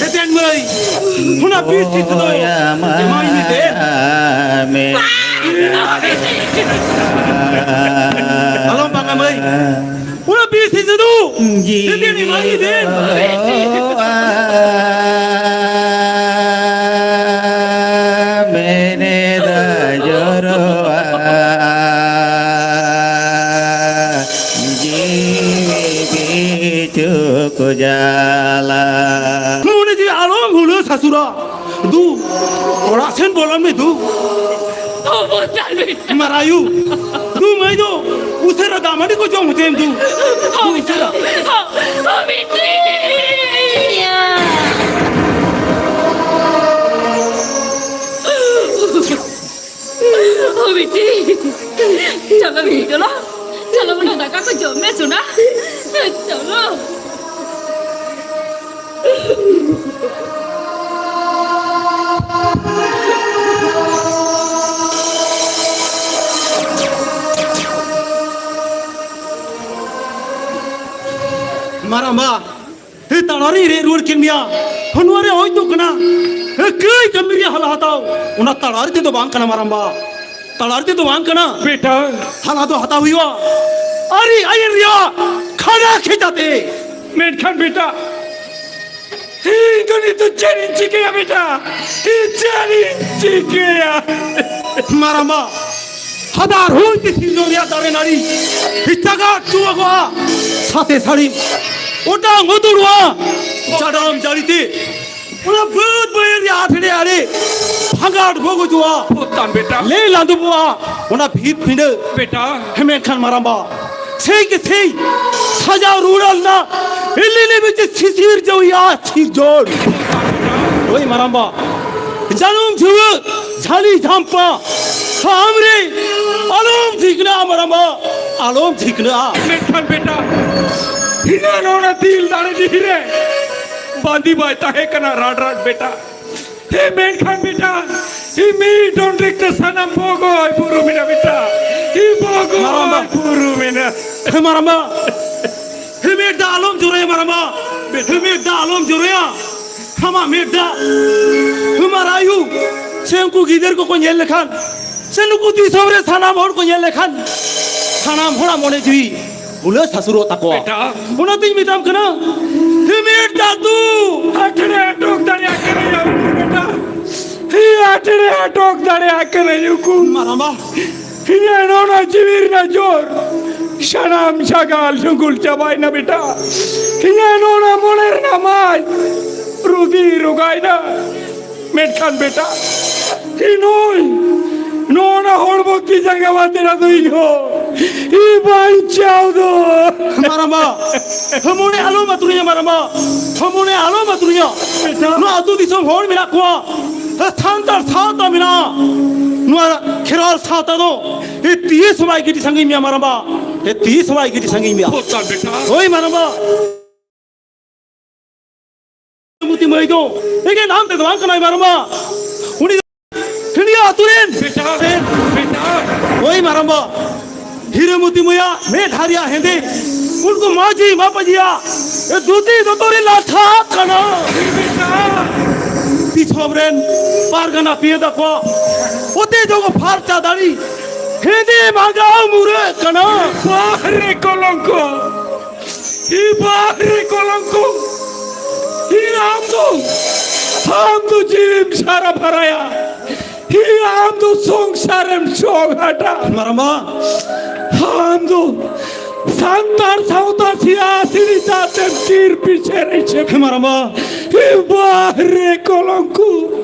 ᱮᱛᱮᱱ ᱢᱟᱹᱭ, ᱚᱱᱟ ᱵᱤᱥ ᱥᱤᱥᱤ ᱫᱚ ᱵᱳᱭᱟ ᱮᱢᱟᱭ ᱢᱮ ᱫᱮᱱ᱾ ᱢᱟᱭᱟ ᱢᱮᱫ ᱫᱟᱜ ᱡᱚᱨᱚᱜᱼᱟ᱾ ᱟᱞᱚᱢ ᱵᱟᱝᱟ ᱢᱟᱹᱭ᱾ ᱚᱱᱟ ᱵᱤᱥ ᱥᱤᱥᱤ ᱫᱚ ᱡᱤᱣᱤ ᱫᱮᱱ ᱮᱢᱟᱭ ᱢᱮ ᱫᱮᱱ᱾ ᱫᱚ ᱢᱮᱱᱮᱫᱟ ᱡᱚᱨᱚᱜᱼᱟ᱾ ᱡᱤᱣᱤ ᱵᱤᱪᱩᱠ ᱡᱟᱞᱟ᱾ ᱢᱚᱱᱮ ᱡᱤᱣᱤ ᱟᱞᱚᱢ ᱦᱩᱞᱟᱹ ᱥᱟᱥᱩᱨᱟ᱾ ᱫᱩ, ᱚᱲᱟᱜ ᱥᱮᱱ ᱵᱚᱞᱚᱱ ᱢᱮ ᱫᱩ᱾ ᱢᱟᱨᱟᱭᱩ, ᱫᱩ ᱢᱟᱹᱭ ᱫᱚ ᱩᱥᱟᱹᱨᱟ ᱫᱟᱜ ᱢᱟᱹᱰᱤ ᱠᱚ ᱡᱚᱢ ᱦᱚᱪᱚᱭᱮᱢ ᱫᱩ᱾ ᱫᱩ ᱩᱥᱟᱹᱨᱟ᱾ ᱚ ᱵᱤᱴᱤ, ᱪᱚᱞᱚ ᱵᱤᱴᱤ, ᱪᱚᱞᱚ᱾ ᱪᱚᱞᱚ ᱵᱚᱞᱮ ᱫᱟᱠᱟ ᱠᱚ ᱡᱚᱢ ᱢᱮ ᱥᱳᱱᱟ᱾ ᱪᱚᱞᱚ᱾ ᱢᱟᱨᱟᱢᱵᱟ, ᱦᱮ, ᱛᱟᱲᱟᱨᱤᱧ ᱨᱮᱡ ᱨᱩᱣᱟᱹᱲ ᱠᱮᱫ ᱢᱮᱭᱟ᱾ ᱱᱚᱣᱟ ᱨᱮ ᱦᱚᱭ ᱫᱚ ᱠᱟᱱᱟ᱾ ᱦᱮ, ᱠᱟᱹᱭ ᱠᱟᱹᱢᱤ ᱨᱮᱭᱟᱜ ᱦᱟᱞᱟ ᱦᱟᱛᱟᱣ᱾ ᱚᱱᱟ ᱛᱟᱲᱟᱨᱤ ᱛᱮᱫᱚ ᱵᱟᱝ ᱠᱟᱱᱟ ᱢᱟᱨᱟᱢᱵᱟ᱾ ᱛᱟᱲᱟᱨᱤ ᱛᱮᱫᱚ ᱵᱟᱝ ᱠᱟᱱᱟ᱾ ᱵᱮᱴᱟ᱾ ᱦᱟᱞᱟ ᱫᱚ ᱦᱟᱛᱟᱣ ᱦᱩᱭᱩᱜᱼᱟ᱾ ᱟᱹᱨᱤ ᱟᱭᱮᱱ ᱨᱮᱭᱟᱜ ᱠᱷᱟᱰᱟ ᱠᱷᱮᱪᱟᱛᱮ᱾ ᱢᱮᱱᱠᱷᱟᱱ ᱵᱮᱴᱟ, ᱤᱧ ᱫᱚ ᱱᱤᱛᱚᱜ ᱪᱮᱫ ᱤᱧ ᱪᱤᱠᱟᱹᱭᱟ ᱵᱮᱴᱟ? ᱤᱧ ᱪᱮᱫ ᱤᱧ ᱪᱤᱠᱟᱹᱭᱟ? ᱢᱟᱨᱟᱢᱵᱟ, ᱦᱟᱫᱟᱨ ᱦᱩᱭ ᱛᱮ ᱥᱤᱨᱡᱚᱱ ᱨᱮᱭᱟᱜ ᱫᱟᱨᱮ ᱱᱟᱹᱲᱤ ᱤᱪᱟᱜᱟᱜ ᱪᱩᱣᱟᱹᱜᱚᱜᱼᱟ᱾ ᱥᱟᱛᱮ ᱥᱟᱹᱲᱤᱢ ᱚᱴᱟᱝ ᱩᱛᱟᱹᱨᱚᱜᱼᱟ᱾ ᱡᱟᱰᱟᱢ ᱡᱟᱹᱲᱤ ᱛᱮ ᱚᱱᱟ ᱵᱟᱹᱫᱽ ᱵᱟᱹᱭᱦᱟᱹᱲ ᱨᱮᱭᱟᱜ ᱟᱴᱷᱲᱮ ᱟᱲᱮ ᱯᱷᱟᱸᱜᱟᱲ ᱵᱚᱜᱚᱡᱚᱜᱼᱟ᱾ ᱯᱚᱛᱟᱢ ᱵᱮᱴᱟ᱾ ᱞᱮ ᱞᱟᱸᱫᱩᱵᱚᱜᱼᱟ᱾ ᱚᱱᱟ ᱵᱷᱤᱛ ᱯᱤᱸᱰᱟᱹ᱾ ᱵᱮᱴᱟ᱾ ᱦᱮᱸ, ᱢᱮᱱᱠᱷᱟᱱ ᱢᱟᱨᱟᱝᱵᱟ, ᱥᱮᱭ ᱜᱮ ᱥᱮᱭ ᱥᱟᱡᱟᱣ ᱨᱩᱣᱟᱹᱲ ᱞᱮᱱᱟ᱾ ᱤᱞᱤ ᱞᱤ ᱵᱤᱪ ᱥᱤᱥᱤᱨ ᱡᱟᱹᱣᱤᱭᱟ ᱥᱤᱨᱡᱚᱱ᱾ ᱦᱳᱭ ᱢᱟᱨᱟᱝᱵᱟ, ᱡᱟᱹᱱᱩᱢ ᱡᱷᱩᱲᱟᱹ ᱡᱷᱟᱹᱞᱤ ᱡᱷᱟᱢᱯᱟ ᱥᱟᱢᱨᱮ ᱟᱞᱚᱢ ᱴᱷᱤᱠᱱᱟᱜᱼᱟ ᱢᱟᱨᱟᱝᱵᱟ, ᱟᱞᱚᱢ ᱴᱷᱤᱠᱱᱟᱜᱼᱟ᱾ ᱢᱮᱱᱠᱷᱟᱱ ᱵᱮᱴᱟ, ᱦᱤᱱᱟ ᱱᱚᱣᱟ ᱫᱤᱞ ᱫᱟᱲᱮ ᱫᱤᱦᱤ ᱨᱮ ᱵᱟᱸᱫᱤ ᱵᱟᱭ ᱛᱟᱦᱮᱸ ᱠᱟᱱᱟ ᱨᱟᱰ ᱨᱟᱰ ᱵᱮᱴᱟ᱾ ᱦᱮᱸ, ᱢᱮᱱᱠᱷᱟᱱ ᱵᱮᱴᱟ, ᱤᱧ ᱢᱤᱫ ᱰᱚᱸᱰᱮᱠ ᱛᱮ ᱥᱟᱱᱟᱢ ᱵᱚᱜᱚᱡ ᱵᱩᱨᱩᱢ ᱮᱱᱟ ᱵᱮᱴᱟ᱾ ᱤᱧ ᱵᱚᱜᱚᱡ ᱢᱟᱨᱟᱝᱵᱟ᱾ ᱵᱩᱨᱩᱢ ᱮᱱᱟ᱾ ᱦᱮᱸ, ᱢᱟᱨᱟᱝᱵᱟ᱾ ᱦᱮᱸ, ᱢᱮᱫ ᱫᱟᱜ ᱟᱞᱚᱢ ᱡᱚᱨᱚᱭᱟ ᱢᱟᱨᱟᱝᱵᱟ᱾ ᱦᱮᱸ, ᱢᱮᱫ ᱫᱟᱜ ᱟᱞᱚᱢ ᱡᱚᱨᱚᱭᱟ᱾ ᱟᱢᱟᱜ ᱢᱮᱫ ᱫᱟᱜ ᱟᱢᱟᱜ ᱟᱭᱩ ᱥᱮ ᱩᱱᱠᱩ ᱜᱤᱫᱟᱹᱨ ᱠᱚᱠᱚ ᱧᱮᱞ ᱞᱮᱠᱷᱟᱱ, ᱥᱮ ᱱᱩᱠᱩ ᱫᱤᱥᱚᱢ ᱨᱮ ᱥᱟᱱᱟᱢ ᱦᱚᱲ ᱠᱚ ᱧᱮᱞ ᱞᱮᱠᱷᱟᱱ, ᱥᱟᱱᱟᱢ ᱦᱚᱲᱟᱜ ᱢᱚᱱᱮ ᱡᱤᱣᱤ ᱦᱩᱞᱟᱹᱥ ᱦᱟᱹᱥᱩᱨᱚᱜ ᱛᱟᱠᱚᱣᱟ᱾ ᱵᱮᱴᱟ᱾ ᱚᱱᱟᱛᱤᱧ ᱢᱮᱛᱟᱢ ᱠᱟᱱᱟ, ᱦᱮᱸ, ᱢᱮᱫ ᱫᱟᱜ ᱫᱩ ᱟᱴᱷᱲᱮ ᱟᱴᱚᱠ ᱫᱟᱲᱮᱭᱟᱜ ᱠᱟᱹᱱᱟᱹᱧ ᱵᱮᱴᱟ᱾ ᱦᱮᱸ, ᱟᱴᱷᱲᱮ ᱟᱴᱚᱠ ᱫᱟᱲᱮᱭᱟᱜ ᱠᱟᱹᱱᱟᱹᱧ ᱩᱠᱩ᱾ ᱢᱟᱨᱟᱝᱵᱟ᱾ ᱤᱧᱟᱹᱜ ᱱᱚᱣᱟ ᱡᱤᱣᱤ ᱨᱮᱱᱟᱜ ᱡᱳᱨ ᱥᱟᱱᱟᱢ ᱥᱟᱜᱟᱞ ᱥᱩᱜᱩᱞ ᱪᱟᱵᱟᱭᱮᱱᱟ ᱵᱮᱴᱟ᱾ ᱤᱧᱟᱹᱜ ᱱᱚᱣᱟ ᱢᱚᱱᱮ ᱨᱮᱱᱟᱜ ᱢᱟᱭ ᱨᱩᱫᱤ ᱨᱚᱜᱟᱭᱮᱱᱟ᱾ ᱢᱮᱱᱠᱷᱟᱱ ᱵᱮᱴᱟ, ᱤᱧ ᱱᱩᱭ, ᱱᱚᱣᱟ ᱦᱚᱲᱢᱚ ᱛᱤ ᱡᱟᱸᱜᱟ ᱵᱟᱫᱮ ᱨᱮ ᱫᱚ ᱤᱧ ᱦᱚᱸ ᱤᱧ ᱵᱟᱧᱪᱟᱣ ᱫᱚ᱾ ᱢᱟᱨᱟᱝᱵᱟ, ᱦᱟᱹᱢᱩᱱᱮ ᱟᱞᱚᱢ ᱟᱹᱛᱩᱨᱤᱧᱟ ᱢᱟᱨᱟᱝᱵᱟ, ᱦᱟᱹᱢᱩᱱᱮ ᱟᱞᱚᱢ ᱟᱹᱛᱩᱨᱤᱧᱟ᱾ ᱵᱮᱴᱟ᱾ ᱱᱚᱣᱟ ᱟᱹᱛᱩ ᱫᱤᱥᱚᱢ ᱦᱚᱲ ᱢᱮᱱᱟᱜ ᱠᱚᱣᱟ, ᱥᱟᱱᱛᱟᱲ ᱥᱟᱶᱛᱟ ᱢᱮᱱᱟᱜᱼᱟ᱾ ᱱᱚᱣᱟ ᱠᱷᱮᱨᱣᱟᱞ ᱥᱟᱶᱛᱟ ᱫᱚ ᱮ ᱛᱤᱥ ᱦᱚᱸ ᱵᱟᱭ ᱜᱤᱰᱤ ᱥᱟᱺᱜᱤᱧ ᱢᱮᱭᱟ ᱢᱟᱨᱟᱝᱵᱟ, ᱮ ᱛᱤᱥ ᱦᱚᱸ ᱵᱟᱭ ᱜᱤᱰᱤ ᱥᱟᱺᱜᱤᱧ ᱢᱮᱭᱟ᱾ ᱵᱚᱛᱚᱨ ᱵᱮᱴᱟ᱾ ᱦᱳᱭ ᱢᱟᱨᱟᱝᱵᱟ᱾ ᱦᱤᱨᱟᱹᱢᱩᱛᱤ ᱢᱟᱹᱭ ᱫᱚ ᱮᱠᱮᱱ ᱟᱢ ᱛᱮᱫᱚ ᱵᱟᱝ ᱠᱟᱱᱟᱭ ᱢᱟᱨᱟᱝᱵᱟ᱾ ᱩᱱᱤ ᱫᱚ ᱦᱟᱹᱲᱭᱟᱹ ᱟᱹᱛᱩ ᱨᱮᱱ᱾ ᱵᱮᱴᱟ, ᱵᱮᱴᱟ᱾ ᱦᱳᱭ ᱢᱟᱨᱟᱝᱵᱟ, ᱦᱤᱨᱟᱹᱢᱩᱛᱤ ᱢᱟᱹᱭᱟᱜ ᱢᱮᱫᱦᱟ ᱨᱮᱭᱟᱜ ᱦᱮᱸᱫᱮ ᱩᱱᱠᱩ ᱢᱟᱹᱡᱷᱤ ᱢᱟᱯᱟᱡᱤᱭᱟᱜ ᱫᱷᱩᱛᱤ ᱫᱚᱛᱚ ᱨᱮ ᱞᱟᱴᱷᱟ ᱠᱟᱱᱟ᱾ ᱵᱮᱴᱟ᱾ ᱫᱤᱥᱚᱢ ᱨᱮᱱ ᱯᱟᱨᱜᱟᱱᱟ ᱯᱤᱭᱟᱹ ᱛᱟᱠᱚ ᱚᱛᱮ ᱡᱚᱜᱚ ᱯᱷᱟᱨᱪᱟ ᱫᱟᱲᱮ ᱦᱮᱸᱫᱮ ᱢᱟᱸᱜᱟᱣ ᱢᱩᱨᱟᱹᱜ ᱠᱟᱱᱟ᱾ ᱵᱟᱦᱨᱮ ᱠᱚᱞᱚᱝᱠᱚ᱾ ᱤ ᱵᱟᱦᱨᱮ ᱠᱚᱞᱚᱝᱠᱚ᱾ ᱤ ᱟᱢ ᱫᱚ, ᱟᱢ ᱫᱚ ᱡᱤᱣᱤᱢ ᱥᱟᱨᱟ ᱵᱷᱟᱨᱟᱭᱟ᱾ ᱤ ᱟᱢ ᱫᱚ ᱥᱚᱝᱥᱟᱨᱮᱢ ᱪᱚᱜᱟᱴᱟ᱾ ᱢᱟᱨᱟᱝᱵᱟ᱾ ᱟᱢ ᱫᱚ ᱥᱟᱱᱛᱟᱲ ᱥᱟᱶᱛᱟ ᱥᱤᱭᱟᱹᱥᱤ ᱪᱟᱛᱮᱢ ᱛᱤᱨ ᱯᱤᱪᱷᱮ ᱨᱮ ᱪᱮ᱾ ᱦᱮ ᱢᱟᱨᱟᱝᱵᱟ᱾ ᱦᱮ ᱵᱟᱦᱨᱮ ᱠᱚᱞᱚᱝᱠᱚ,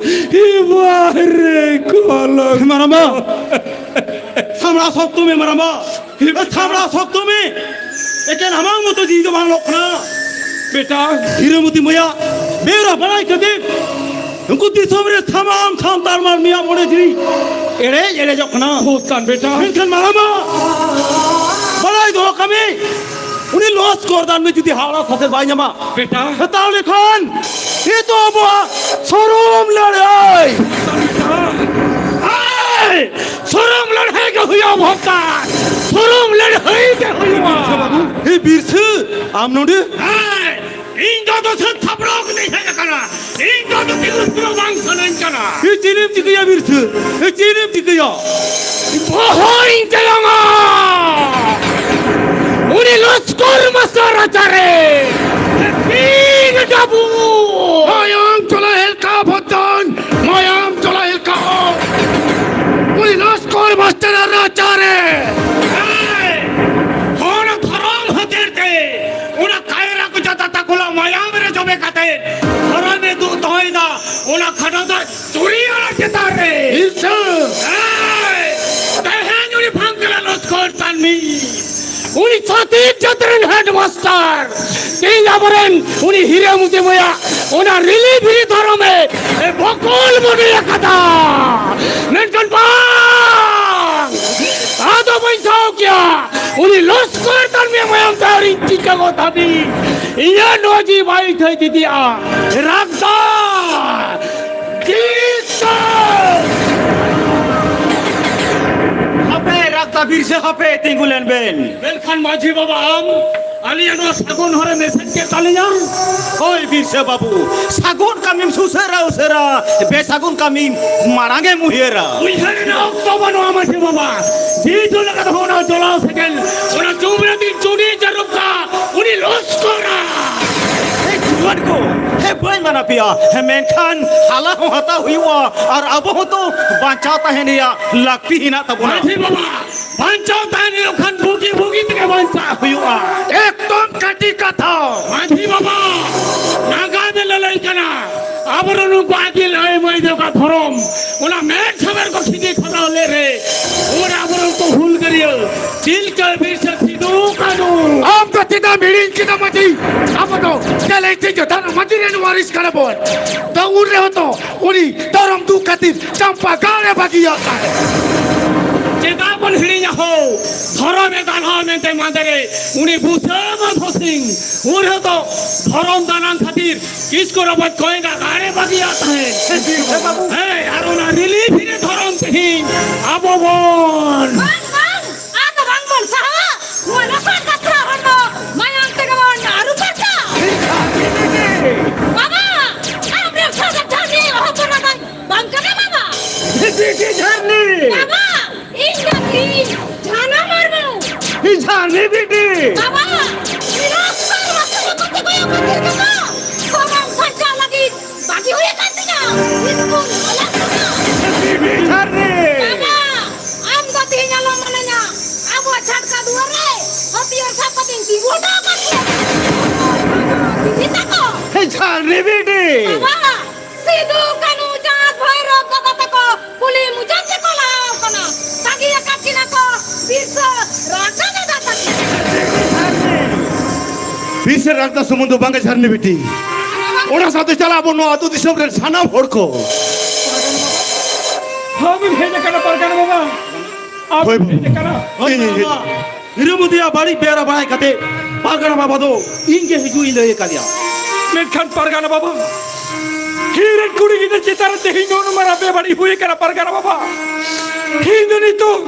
ᱦᱮ ᱵᱟᱦᱨᱮ ᱠᱚᱞᱚᱝᱠᱚ᱾ ᱦᱮ ᱢᱟᱨᱟᱝᱵᱟ᱾ ᱥᱟᱢᱲᱟᱣ ᱥᱚᱠᱛᱚ ᱢᱮ ᱢᱟᱨᱟᱝᱵᱟ᱾ ᱥᱟᱢᱲᱟᱣ ᱥᱚᱠᱛᱚ ᱢᱮ᱾ ᱮᱠᱮᱱ ᱟᱢᱟᱝ ᱢᱚᱛᱚ ᱡᱤᱣᱤ ᱫᱚ ᱵᱟᱝ ᱞᱚᱜ ᱠᱟᱱᱟ᱾ ᱵᱮᱴᱟ᱾ ᱦᱤᱨᱟᱹᱢᱚᱛᱤ ᱢᱟᱹᱭᱟ, ᱵᱮᱣᱨᱟ ᱵᱟᱲᱟᱭ ᱠᱟᱛᱮ ᱩᱱᱠᱩ ᱫᱤᱥᱚᱢ ᱨᱮ ᱥᱟᱱᱟᱢ ᱥᱟᱱᱛᱟᱲ ᱢᱟᱹᱱᱢᱤᱭᱟᱜ ᱢᱚᱱᱮ ᱡᱤᱣᱤ ᱮᱲᱮ ᱮᱲᱮᱡᱚᱜ ᱠᱟᱱᱟ᱾ ᱦᱳ ᱛᱟᱱ ᱵᱮᱴᱟ᱾ ᱢᱮᱱᱠᱷᱟᱱ ᱢᱟᱨᱟᱝᱵᱟ, ᱵᱟᱲᱟᱭ ᱫᱚᱦᱚ ᱠᱟᱜ ᱢᱮ, ᱩᱱᱤ ᱞᱚᱥᱠᱚᱨ ᱫᱟᱱ ᱢᱮ ᱡᱩᱫᱤ ᱦᱟᱣᱲᱟ ᱥᱟᱥᱮᱛ ᱵᱟᱭ ᱧᱟᱢᱟ, ᱵᱮᱴᱟ᱾ ᱛᱟᱦᱚᱞᱮ ᱠᱷᱟᱱ ᱱᱤᱛᱚᱜ ᱟᱵᱚᱣᱟᱜ ᱥᱚᱨᱚᱢ ᱞᱟᱹᱲᱦᱟᱹᱭ᱾ ᱦᱮᱸ, ᱥᱚᱨᱚᱢ ᱞᱟᱹᱲᱦᱟᱹᱭ ᱜᱮ ᱦᱩᱭᱩᱜᱼᱟ ᱵᱷᱚᱠᱛᱟ, ᱥᱚᱨᱚᱢ ᱞᱟᱹᱲᱦᱟᱹᱭ ᱜᱮ ᱦᱩᱭᱩᱜᱼᱟ᱾ ᱦᱮ ᱵᱤᱨᱥᱟᱹ, ᱟᱢ ᱱᱚᱰᱮ? ᱦᱮᱸ, ᱤᱧ ᱫᱚ ᱫᱚᱥᱚᱱ ᱥᱟᱯᱲᱟᱣ ᱠᱟᱛᱮᱧ ᱦᱮᱡ ᱟᱠᱟᱱᱟ᱾ ᱤᱧ ᱫᱚ ᱫᱚᱥᱚᱱ ᱥᱟᱯᱲᱟᱣ ᱵᱟᱝ ᱥᱟᱱᱟᱧ ᱠᱟᱱᱟ᱾ ᱮ, ᱪᱮᱫ ᱮᱢ ᱪᱤᱠᱟᱹᱭᱟ ᱵᱤᱨᱥᱟᱹ? ᱮ, ᱪᱮᱫ ᱮᱢ ᱪᱤᱠᱟᱹᱭᱟ? ᱵᱚᱦᱚᱜ ᱤᱧ ᱪᱟᱞᱟᱝᱟ᱾ ᱩᱱᱤ ᱞᱚᱥᱠᱚᱨ ᱢᱟᱥᱴᱟᱨ ᱨᱟᱪᱟᱨᱮ ᱛᱤᱱ ᱰᱟᱵᱩ᱾ ᱢᱟᱭᱟᱢ ᱪᱚᱞᱟ ᱦᱮᱞᱠᱟ ᱵᱷᱚᱛᱚᱱ, ᱢᱟᱭᱟᱢ ᱪᱚᱞᱟ ᱦᱮᱞᱠᱟ᱾ ᱩᱱᱤ ᱞᱚᱥᱠᱚᱨ ᱢᱟᱥᱴᱟᱨ ᱨᱟᱪᱟᱨᱮ᱾ ᱦᱮᱸ, ᱦᱚᱲ ᱫᱷᱚᱨᱚᱢ ᱠᱷᱟᱹᱛᱤᱨ ᱛᱮ ᱚᱱᱟ ᱠᱟᱭᱨᱟ ᱠᱚ ᱡᱟᱫᱟ ᱛᱟᱠᱚᱞᱟ ᱢᱟᱭᱟᱢ ᱨᱮ ᱡᱚᱵᱮ ᱠᱟᱛᱮ ᱫᱷᱚᱨᱚᱢ ᱮ ᱫᱩᱜ ᱫᱚᱦᱚᱭᱮᱫᱟ᱾ ᱚᱱᱟ ᱠᱷᱟᱰᱟ ᱫᱟᱜ ᱪᱩᱨᱤᱭᱟᱹ ᱪᱮᱛᱟᱱ ᱨᱮ᱾ ᱤᱥᱟᱹ᱾ ᱮᱭ! ᱛᱮᱦᱮᱧ ᱩᱱᱤ ᱯᱷᱟᱝᱠᱞᱟ ᱞᱚᱥᱠᱚᱨ ᱛᱟᱱᱢᱤ, ᱩᱱᱤ ᱪᱷᱟᱹᱛᱤᱠ ᱡᱟᱹᱛ ᱨᱮᱱ ᱦᱮᱰ ᱢᱟᱥᱴᱟᱨ, ᱛᱮᱦᱮᱧ ᱟᱵᱚᱨᱮᱱ ᱩᱱᱤ ᱦᱤᱨᱟᱹ ᱢᱩᱫᱤ ᱢᱚᱭᱟ ᱚᱱᱟ ᱨᱤᱞᱤ ᱵᱷᱤᱨᱤ ᱫᱷᱚᱨᱚᱢ ᱮ, ᱮ ᱵᱚᱠᱚᱞ ᱵᱚᱰᱮ ᱟᱠᱟᱫᱟ᱾ ᱢᱮᱱᱠᱷᱟᱱ ᱵᱟᱝ, ᱟᱫᱚ ᱵᱟᱹᱧ ᱥᱟᱦᱟᱣ ᱠᱮᱭᱟ᱾ ᱩᱱᱤ ᱞᱚᱥᱠᱚᱨ ᱛᱟᱱᱢᱤ ᱢᱟᱭᱟᱢ ᱛᱮ ᱟᱹᱣᱨᱤᱧ ᱪᱤᱠᱟᱹ ᱜᱚᱫ ᱫᱷᱟᱹᱵᱤᱡ ᱤᱧᱟᱹᱜ ᱱᱚᱣᱟ ᱡᱤᱣᱤ ᱵᱟᱭ ᱛᱷᱟᱹᱭ ᱤᱫᱤᱭᱟ᱾ ᱨᱟᱜᱽᱫᱟ! ᱡᱤᱥᱩ! ᱦᱟᱯᱮ, ᱨᱟᱜᱽᱫᱟ ᱵᱤᱨᱥᱟᱹ, ᱦᱟᱯᱮ, ᱛᱤᱸᱜᱩ ᱞᱮᱱ ᱵᱮᱱ᱾ ᱢᱮᱱᱠᱷᱟᱱ ᱢᱟᱹᱡᱷᱤ ᱵᱟᱵᱟ, ᱟᱢ ᱟᱹᱞᱤᱧᱟᱜ ᱱᱚᱣᱟ ᱥᱟᱹᱜᱩᱱ ᱦᱚᱨᱮ ᱢᱮᱥᱮᱡ ᱠᱮᱫ ᱛᱟᱹᱞᱤᱧᱟ᱾ ᱦᱳᱭ, ᱵᱤᱨᱥᱟᱹ ᱵᱟᱹᱵᱩ, ᱥᱟᱹᱜᱩᱱ ᱠᱟᱹᱢᱤᱢ ᱥᱩᱥᱟᱹᱨᱟ ᱩᱥᱟᱹᱨᱟ, ᱵᱮᱥᱟᱹᱜᱩᱱ ᱠᱟᱹᱢᱤ ᱢᱟᱲᱟᱝ ᱮᱢ ᱩᱭᱦᱟᱹᱨᱟ᱾ ᱩᱭᱦᱟᱹᱨ ᱨᱮᱱᱟᱜ ᱚᱠᱛᱚ ᱵᱟᱹᱱᱩᱜᱼᱟ ᱢᱟᱹᱡᱷᱤ ᱵᱟᱵᱟ᱾ ᱡᱤᱣᱤ ᱫᱚ ᱞᱮᱠᱟ ᱫᱚ ᱚᱱᱟ ᱡᱚᱞᱟᱣ ᱥᱮᱸᱜᱮᱞ, ᱚᱱᱟ ᱪᱩᱢ ᱨᱮ ᱫᱤᱱ ᱪᱩᱱᱤ ᱡᱟᱹᱨᱩᱵ ᱠᱟ, ᱩᱱᱤ ᱞᱚᱥᱠᱚᱨᱟ᱾ ᱦᱮ ᱡᱩᱣᱟᱹᱱ ᱠᱚ, ᱦᱮ ᱵᱟᱹᱧ ᱢᱟᱱᱟ ᱯᱮᱭᱟ, ᱦᱮ ᱢᱮᱱᱠᱷᱟᱱ ᱦᱟᱞᱟ ᱦᱚᱸ ᱦᱟᱛᱟᱣ ᱦᱩᱭᱩᱜᱼᱟ ᱟᱨ ᱟᱵᱚ ᱦᱚᱸᱛᱚ ᱵᱟᱧᱪᱟᱣ ᱛᱟᱦᱮᱱ ᱨᱮᱭᱟᱜ ᱞᱟᱹᱠᱛᱤ ᱦᱮᱱᱟᱜ ᱛᱟᱵᱚᱱᱟ᱾ ᱢᱟᱹᱡᱷᱤ ᱵᱟᱵᱟ, ᱵᱟᱧᱪᱟᱣ ᱛᱟᱦᱮᱱ ᱦᱩᱭᱩᱜ ᱠᱷᱟᱱ ᱵᱩᱜᱤ ᱵᱩᱜᱤ ᱛᱮᱜᱮ ᱵᱟᱧᱪᱟᱜ ᱦᱩᱭᱩᱜᱼᱟ᱾ ᱛᱚ ᱢᱟᱹᱡᱷᱤ ᱵᱟᱵᱟ, ᱱᱟᱜᱟᱢ ᱮ ᱞᱟᱹᱞᱟᱹᱭ ᱠᱟᱱᱟ᱾ ᱟᱵᱚᱨᱮᱱ ᱱᱩᱠᱩ ᱟᱹᱜᱤᱞ ᱟᱭᱳ ᱢᱟᱹᱭ ᱫᱚ ᱚᱠᱟ ᱫᱷᱚᱨᱚᱢ, ᱚᱱᱟ ᱢᱮᱫ ᱥᱟᱢᱟᱝ ᱠᱚ ᱥᱤᱫᱤ ᱠᱷᱟᱛᱟᱣ ᱞᱮᱫ ᱨᱮ, ᱩᱱ ᱟᱵᱚᱨᱮᱱ ᱠᱚ ᱦᱩᱞᱜᱟᱹᱨᱤᱭᱟᱹ ᱛᱤᱞᱠᱟᱹ ᱵᱤᱨᱥᱟᱹ ᱥᱤᱫᱩ ᱠᱟᱹᱱᱩ᱾ ᱟᱢ ᱫᱚ ᱪᱮᱫᱟᱜ ᱮᱢ ᱦᱤᱲᱤᱧ ᱠᱮᱫᱟ ᱢᱟᱹᱡᱷᱤ? ᱟᱵᱚ ᱫᱚ ᱪᱮᱞᱮ ᱪᱮᱫ ᱡᱚᱛᱷᱟᱛ ᱢᱟᱹᱡᱷᱤ ᱨᱮᱱ ᱣᱟᱨᱤᱥ ᱠᱟᱱᱟ ᱵᱚᱱ᱾ ᱛᱚ ᱩᱱ ᱨᱮᱦᱚᱸ ᱛᱚ ᱩᱱᱤ ᱫᱷᱚᱨᱚᱢ ᱫᱩᱜ ᱠᱷᱟᱹᱛᱤᱨ ᱪᱟᱢᱯᱟ ᱜᱟᱲ ᱮ ᱵᱟᱹᱜᱤᱭᱟᱫ ᱛᱟᱦᱮᱸᱫ᱾ ᱪᱮᱫᱟᱜ ᱵᱚᱱ ᱦᱤᱲᱤᱧᱟ ᱦᱳ? ᱫᱷᱚᱨᱚᱢ ᱮ ᱜᱟᱱᱦᱟᱣ ᱢᱮᱱᱛᱮ ᱢᱟᱸᱫᱮᱨᱮ ᱩᱱᱤ ᱵᱩᱥᱟᱹ ᱢᱟᱫᱷᱚ ᱥᱤᱝ, ᱩᱱ ᱨᱮᱦᱚᱸ ᱛᱚ ᱫᱷᱚᱨᱚᱢ ᱫᱟᱱᱟᱝ ᱠᱷᱟᱹᱛᱤᱨ ᱠᱤᱥᱠᱩ ᱨᱚᱵᱚᱡ ᱠᱚᱭᱮᱸᱜᱟ ᱜᱟᱲ ᱮ ᱵᱟᱹᱜᱤᱭᱟᱫ ᱛᱟᱦᱮᱸᱫ᱾ ᱦᱮᱸ, ᱟᱨ ᱚᱱᱟ ᱨᱤᱞᱤᱯᱷ ᱨᱮ ᱫᱷᱚᱨᱚᱢ ᱛᱮᱦᱮᱧ ᱟᱵᱚ ᱵᱚᱱ ᱵᱟᱝ, ᱵᱟᱝ, ᱟᱫᱚ ᱵᱟᱝ ᱵᱚᱱ ᱥᱟᱦᱟᱣᱟ᱾ ᱱᱚᱣᱟ ᱞᱚᱥᱚᱫ ᱜᱟᱛᱷᱨᱟ ᱦᱚᱲᱢᱚ ᱢᱟᱭᱟᱢ ᱛᱮᱜᱮ ᱵᱚᱱ ᱟᱹᱨᱩ ᱯᱷᱟᱨᱪᱟ᱾ ᱵᱟᱵᱟ, ᱟᱢ ᱨᱮ ᱥᱟᱫᱟ ᱡᱷᱟᱹᱨᱱᱤ ᱦᱚᱯᱚᱱ ᱵᱟᱝ, ᱵᱟᱝ ᱠᱟᱱᱟ ᱵᱟᱵᱟ᱾ ᱵᱤᱴᱤ ᱡᱷᱟᱹᱨᱱᱤ᱾ ᱵᱟᱵᱟ, ᱤᱧ ᱫᱚ ᱤᱧ ᱡᱷᱟᱱᱟ ᱢᱩᱨᱢᱩ᱾ ᱤᱧ ᱡᱷᱟᱹᱨᱱᱤ ᱵᱤᱴᱤ᱾ ᱵᱟᱵᱟ, ᱱᱤᱨᱚᱥ ᱠᱚ ᱨᱟᱥᱛᱟ ᱠᱚ ᱛᱮ ᱠᱚᱭᱚᱜ ᱠᱟᱛᱮ ᱠᱟᱛᱮ ᱥᱟᱱᱟᱢ ᱥᱟᱧᱪᱟᱣ ᱞᱟᱹᱜᱤᱫ ᱵᱟᱹᱜᱤ ᱦᱩᱭ ᱟᱠᱟᱱ ᱛᱤᱧᱟ᱾ ᱤᱥᱠᱩᱞ ᱚᱞᱚᱜ ᱠᱟᱱᱟ᱾ ᱵᱤᱴᱤ ᱡᱷᱟᱹᱨᱱᱤ᱾ ᱵᱟᱵᱟ, ᱟᱢ ᱫᱚ ᱛᱮᱦᱮᱧ ᱟᱞᱚᱢ ᱢᱟᱱᱟᱧᱟ᱾ ᱟᱵᱚᱣᱟᱜ ᱪᱷᱟᱴᱠᱟ ᱫᱩᱣᱟᱹᱨ ᱨᱮ ᱦᱟᱹᱛᱭᱟᱹᱨ ᱥᱟᱵ ᱠᱟᱛᱮᱧ ᱛᱤᱸᱜᱩ ᱦᱚᱴᱚ ᱟᱠᱟᱫ ᱢᱮᱭᱟ᱾ ᱵᱤᱴᱤ ᱛᱟᱠᱚ᱾ ᱦᱮᱸ, ᱡᱷᱟᱹᱨᱱᱤ ᱵᱤᱴᱤ᱾ ᱵᱟᱵᱟ, ᱥᱤᱫᱩ, ᱠᱟᱹᱱᱩ, ᱪᱟᱸᱫ, ᱵᱷᱳᱭᱨᱳᱵ ᱫᱟᱫᱟ ᱛᱟᱠᱚ ᱠᱩᱞᱦᱤ ᱢᱩᱪᱟᱹᱫ ᱛᱮᱠᱚ ᱞᱟᱦᱟᱣ ᱠᱟᱱᱟ᱾ ᱛᱟᱺᱜᱤ ᱟᱠᱟᱫ ᱠᱤᱱᱟ ᱠᱚ ᱵᱤᱨᱥᱟᱹ ᱨᱟᱠᱷᱟ ᱫᱟᱫᱟ ᱛᱟᱠᱚ᱾ ᱵᱤᱨᱥᱟᱹ ᱨᱟᱠᱷᱟ ᱥᱩᱢᱩᱝ ᱫᱚ ᱵᱟᱝ ᱡᱷᱟᱹᱨᱱᱤ ᱵᱤᱴᱤ, ᱚᱱᱟ ᱥᱟᱶᱛᱮ ᱪᱟᱞᱟᱜ ᱟᱵᱚ ᱱᱚᱣᱟ ᱟᱹᱛᱩ ᱫᱤᱥᱚᱢ ᱨᱮᱱ ᱥᱟᱱᱟᱢ ᱦᱚᱲ ᱠᱚ᱾ ᱦᱚᱸ, ᱵᱤᱱ ᱦᱮᱡ ᱟᱠᱟᱱᱟ ᱯᱟᱨᱜᱟᱱᱟ ᱵᱟᱵᱟ᱾ ᱟᱢ ᱦᱳᱭ, ᱵᱤᱱ ᱦᱮᱡ ᱟᱠᱟᱱᱟ᱾ ᱤᱧ ᱦᱮᱡ ᱟᱠᱟᱱᱟ᱾ ᱦᱤᱨᱟᱹᱢᱩᱫᱤᱭᱟ ᱵᱟᱹᱲᱤᱡ ᱵᱮᱣᱨᱟ ᱵᱟᱲᱟᱭ ᱠᱟᱛᱮ ᱯᱟᱨᱜᱟᱱᱟ ᱵᱟᱵᱟ ᱫᱚ ᱤᱧ ᱜᱮ ᱦᱤᱡᱩᱜ ᱤᱧ ᱞᱟᱹᱭ ᱟᱠᱟᱫᱮᱭᱟ᱾ ᱢᱮᱱᱠᱷᱟᱱ ᱯᱟᱨᱜᱟᱱᱟ ᱵᱟᱵᱟ, ᱤᱧ ᱨᱮᱱ ᱠᱩᱲᱤ ᱜᱤᱫᱽᱨᱟᱹ ᱪᱮᱛᱟᱱ ᱨᱮ ᱛᱮᱦᱮᱧ ᱱᱚᱜᱼᱚ ᱱᱚᱣᱟ ᱵᱮᱵᱟᱹᱲᱤᱡ ᱦᱩᱭ ᱟᱠᱟᱱᱟ ᱯᱟᱨᱜᱟᱱᱟ ᱵᱟᱵᱟ᱾ ᱤᱧ ᱫᱚ ᱱᱤᱛᱚᱜ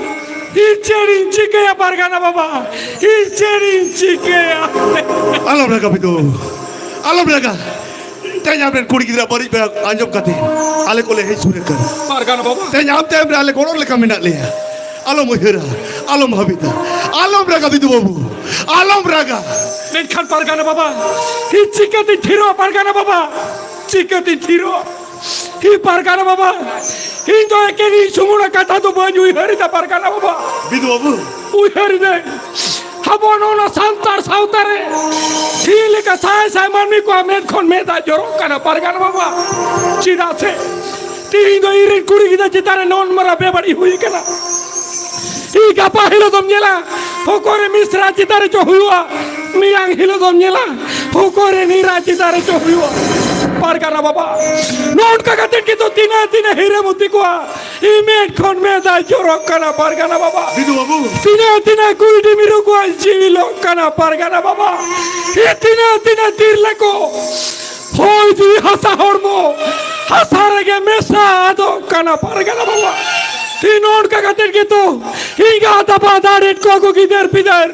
ᱤᱧ ᱪᱮᱫ ᱤᱧ ᱪᱤᱠᱟᱹᱭᱟ ᱯᱟᱨᱜᱟᱱᱟ ᱵᱟᱵᱟ? ᱤᱧ ᱪᱮᱫ ᱤᱧ ᱪᱤᱠᱟᱹᱭᱟ? ᱟᱞᱚᱢ ᱨᱟᱜᱟ ᱵᱤᱫᱩ, ᱟᱞᱚᱢ ᱨᱟᱜᱟ᱾ ᱛᱮᱦᱮᱧ ᱟᱢᱨᱮᱱ ᱠᱩᱲᱤ ᱜᱤᱫᱽᱨᱟᱹ ᱵᱟᱹᱲᱤᱡ ᱵᱮᱣᱨᱟ ᱟᱸᱡᱚᱢ ᱠᱟᱛᱮ ᱟᱞᱮ ᱠᱚᱞᱮ ᱦᱮᱡ ᱥᱩᱨ ᱟᱠᱟᱱᱟ᱾ ᱯᱟᱨᱜᱟᱱᱟ ᱵᱟᱵᱟ᱾ ᱛᱮᱦᱮᱧ ᱟᱢ ᱛᱟᱭᱚᱢ ᱨᱮ ᱟᱞᱮ ᱜᱚᱲᱚ ᱞᱮᱠᱟ ᱢᱮᱱᱟᱜ ᱞᱮᱭᱟ᱾ ᱟᱞᱚᱢ ᱩᱭᱦᱟᱹᱨᱟ, ᱟᱞᱚᱢ ᱵᱷᱟᱹᱵᱤᱛᱟ, ᱟᱞᱚᱢ ᱨᱟᱜᱟ ᱵᱤᱫᱩ ᱵᱟᱹᱵᱩ, ᱟᱞᱚᱢ ᱨᱟᱜᱟ᱾ ᱢᱮᱱᱠᱷᱟᱱ ᱯᱟᱨᱜᱟᱱᱟ ᱵᱟᱵᱟ, ᱤᱧ ᱪᱤᱠᱟᱹᱛᱤᱧ ᱛᱷᱤᱨᱚᱜᱼᱟ ᱯᱟᱨᱜᱟᱱᱟ ᱵᱟᱵᱟ? ᱪᱤᱠᱟᱹᱛᱤᱧ ᱛᱷᱤᱨᱚᱜᱼᱟ? ᱤᱧ ᱯᱟᱨᱜᱟᱱᱟ ᱵᱟᱵᱟ, ᱤᱧ ᱫᱚ ᱮᱠᱮᱱ ᱤᱧ ᱥᱩᱢᱩᱝᱟᱜ ᱠᱟᱛᱷᱟ ᱫᱚ ᱵᱟᱹᱧ ᱩᱭᱦᱟᱹᱨ ᱮᱫᱟ ᱯᱟᱨᱜᱟᱱᱟ ᱵᱟᱵᱟ᱾ ᱵᱤᱫᱩ ᱵᱟᱹᱵᱩ᱾ ᱩᱭᱦᱟᱹᱨ ᱮᱫᱟᱹᱧ᱾ ᱟᱵᱚ ᱱᱚᱣᱟ ᱥᱟᱱᱛᱟᱲ ᱥᱟᱶᱛᱟ ᱨᱮ ᱪᱮᱫ ᱞᱮᱠᱟ ᱥᱟᱭ ᱥᱟᱭ ᱢᱟᱹᱱᱢᱤ ᱠᱚᱣᱟᱜ ᱢᱮᱫ ᱠᱷᱚᱱ ᱢᱮᱫ ᱫᱟᱜ ᱡᱚᱨᱚᱜ ᱠᱟᱱᱟ ᱯᱟᱨᱜᱟᱱᱟ ᱵᱟᱵᱟ᱾ ᱪᱮᱫᱟᱜ ᱥᱮ ᱛᱤᱦᱤᱧ ᱫᱚ ᱤᱧ ᱨᱮᱱ ᱠᱩᱲᱤ ᱜᱤᱫᱽᱨᱟᱹ ᱪᱮᱛᱟᱱ ᱨᱮ ᱱᱚᱱ ᱢᱟᱨᱟ ᱵᱮᱵᱟᱹᱲᱤᱡ ᱦᱩᱭ ᱠᱟᱱᱟ᱾ ᱤᱧ ᱜᱟᱯᱟ ᱦᱤᱞᱳᱜ ᱫᱚᱢ ᱧᱮᱞᱟ, ᱦᱚᱠᱚᱨᱮ ᱢᱤᱥᱨᱟ ᱪᱮᱛᱟᱱ ᱨᱮ ᱪᱚ ᱦᱩᱭᱩᱜᱼᱟ, ᱢᱮᱭᱟᱝ ᱦᱤᱞᱳᱜ ᱫᱚᱢ ᱧᱮᱞᱟ, ᱦᱚᱠᱚᱨᱮ ᱱᱤᱨᱟ ᱪᱮᱛᱟᱱ ᱨᱮ ᱪᱚ ᱦᱩᱭᱩᱜᱼᱟ᱾ ᱯᱟᱨᱜᱟᱱᱟ ᱵᱟᱵᱟ, ᱱᱚᱝᱠᱟ ᱠᱟᱛᱮ ᱜᱮ ᱛᱚ ᱛᱤᱱᱟᱹᱜ ᱛᱤᱱᱟᱹᱜ ᱦᱤᱨᱟᱹᱢᱩᱛᱤ ᱠᱚᱣᱟ ᱤᱧ ᱢᱮᱫ ᱠᱷᱚᱱ ᱢᱮᱫ ᱫᱟᱜ ᱡᱚᱨᱚᱜ ᱠᱟᱱᱟ ᱯᱟᱨᱜᱟᱱᱟ ᱵᱟᱵᱟ᱾ ᱵᱤᱫᱩ ᱵᱟᱹᱵᱩ᱾ ᱛᱤᱱᱟᱹᱜ ᱛᱤᱱᱟᱹᱜ ᱠᱩᱭᱰᱤ ᱢᱤᱨᱩ ᱠᱚᱣᱟᱜ ᱡᱤᱣᱤ ᱞᱚᱜ ᱠᱟᱱᱟ ᱯᱟᱨᱜᱟᱱᱟ ᱵᱟᱵᱟ᱾ ᱛᱤᱱᱟᱹᱜ ᱛᱤᱱᱟᱹᱜ ᱛᱤᱨᱞᱟᱹ ᱠᱚ ᱦᱚᱭ ᱡᱤᱣᱤ ᱦᱟᱥᱟ ᱦᱚᱲᱢᱚ ᱦᱟᱥᱟ ᱨᱮᱜᱮ ᱢᱮᱥᱟ ᱟᱫᱚᱜ ᱠᱟᱱᱟ ᱯᱟᱨᱜᱟᱱᱟ ᱵᱟᱵᱟ᱾ ᱛᱤᱱ ᱚᱱᱠᱟ ᱠᱟᱛᱮ ᱜᱮᱛᱚ ᱮᱸᱜᱟᱛ ᱟᱯᱟᱛ ᱟᱲᱮᱴ ᱠᱚ ᱠᱚ ᱜᱤᱫᱟᱹᱨ ᱯᱤᱫᱟᱹᱨ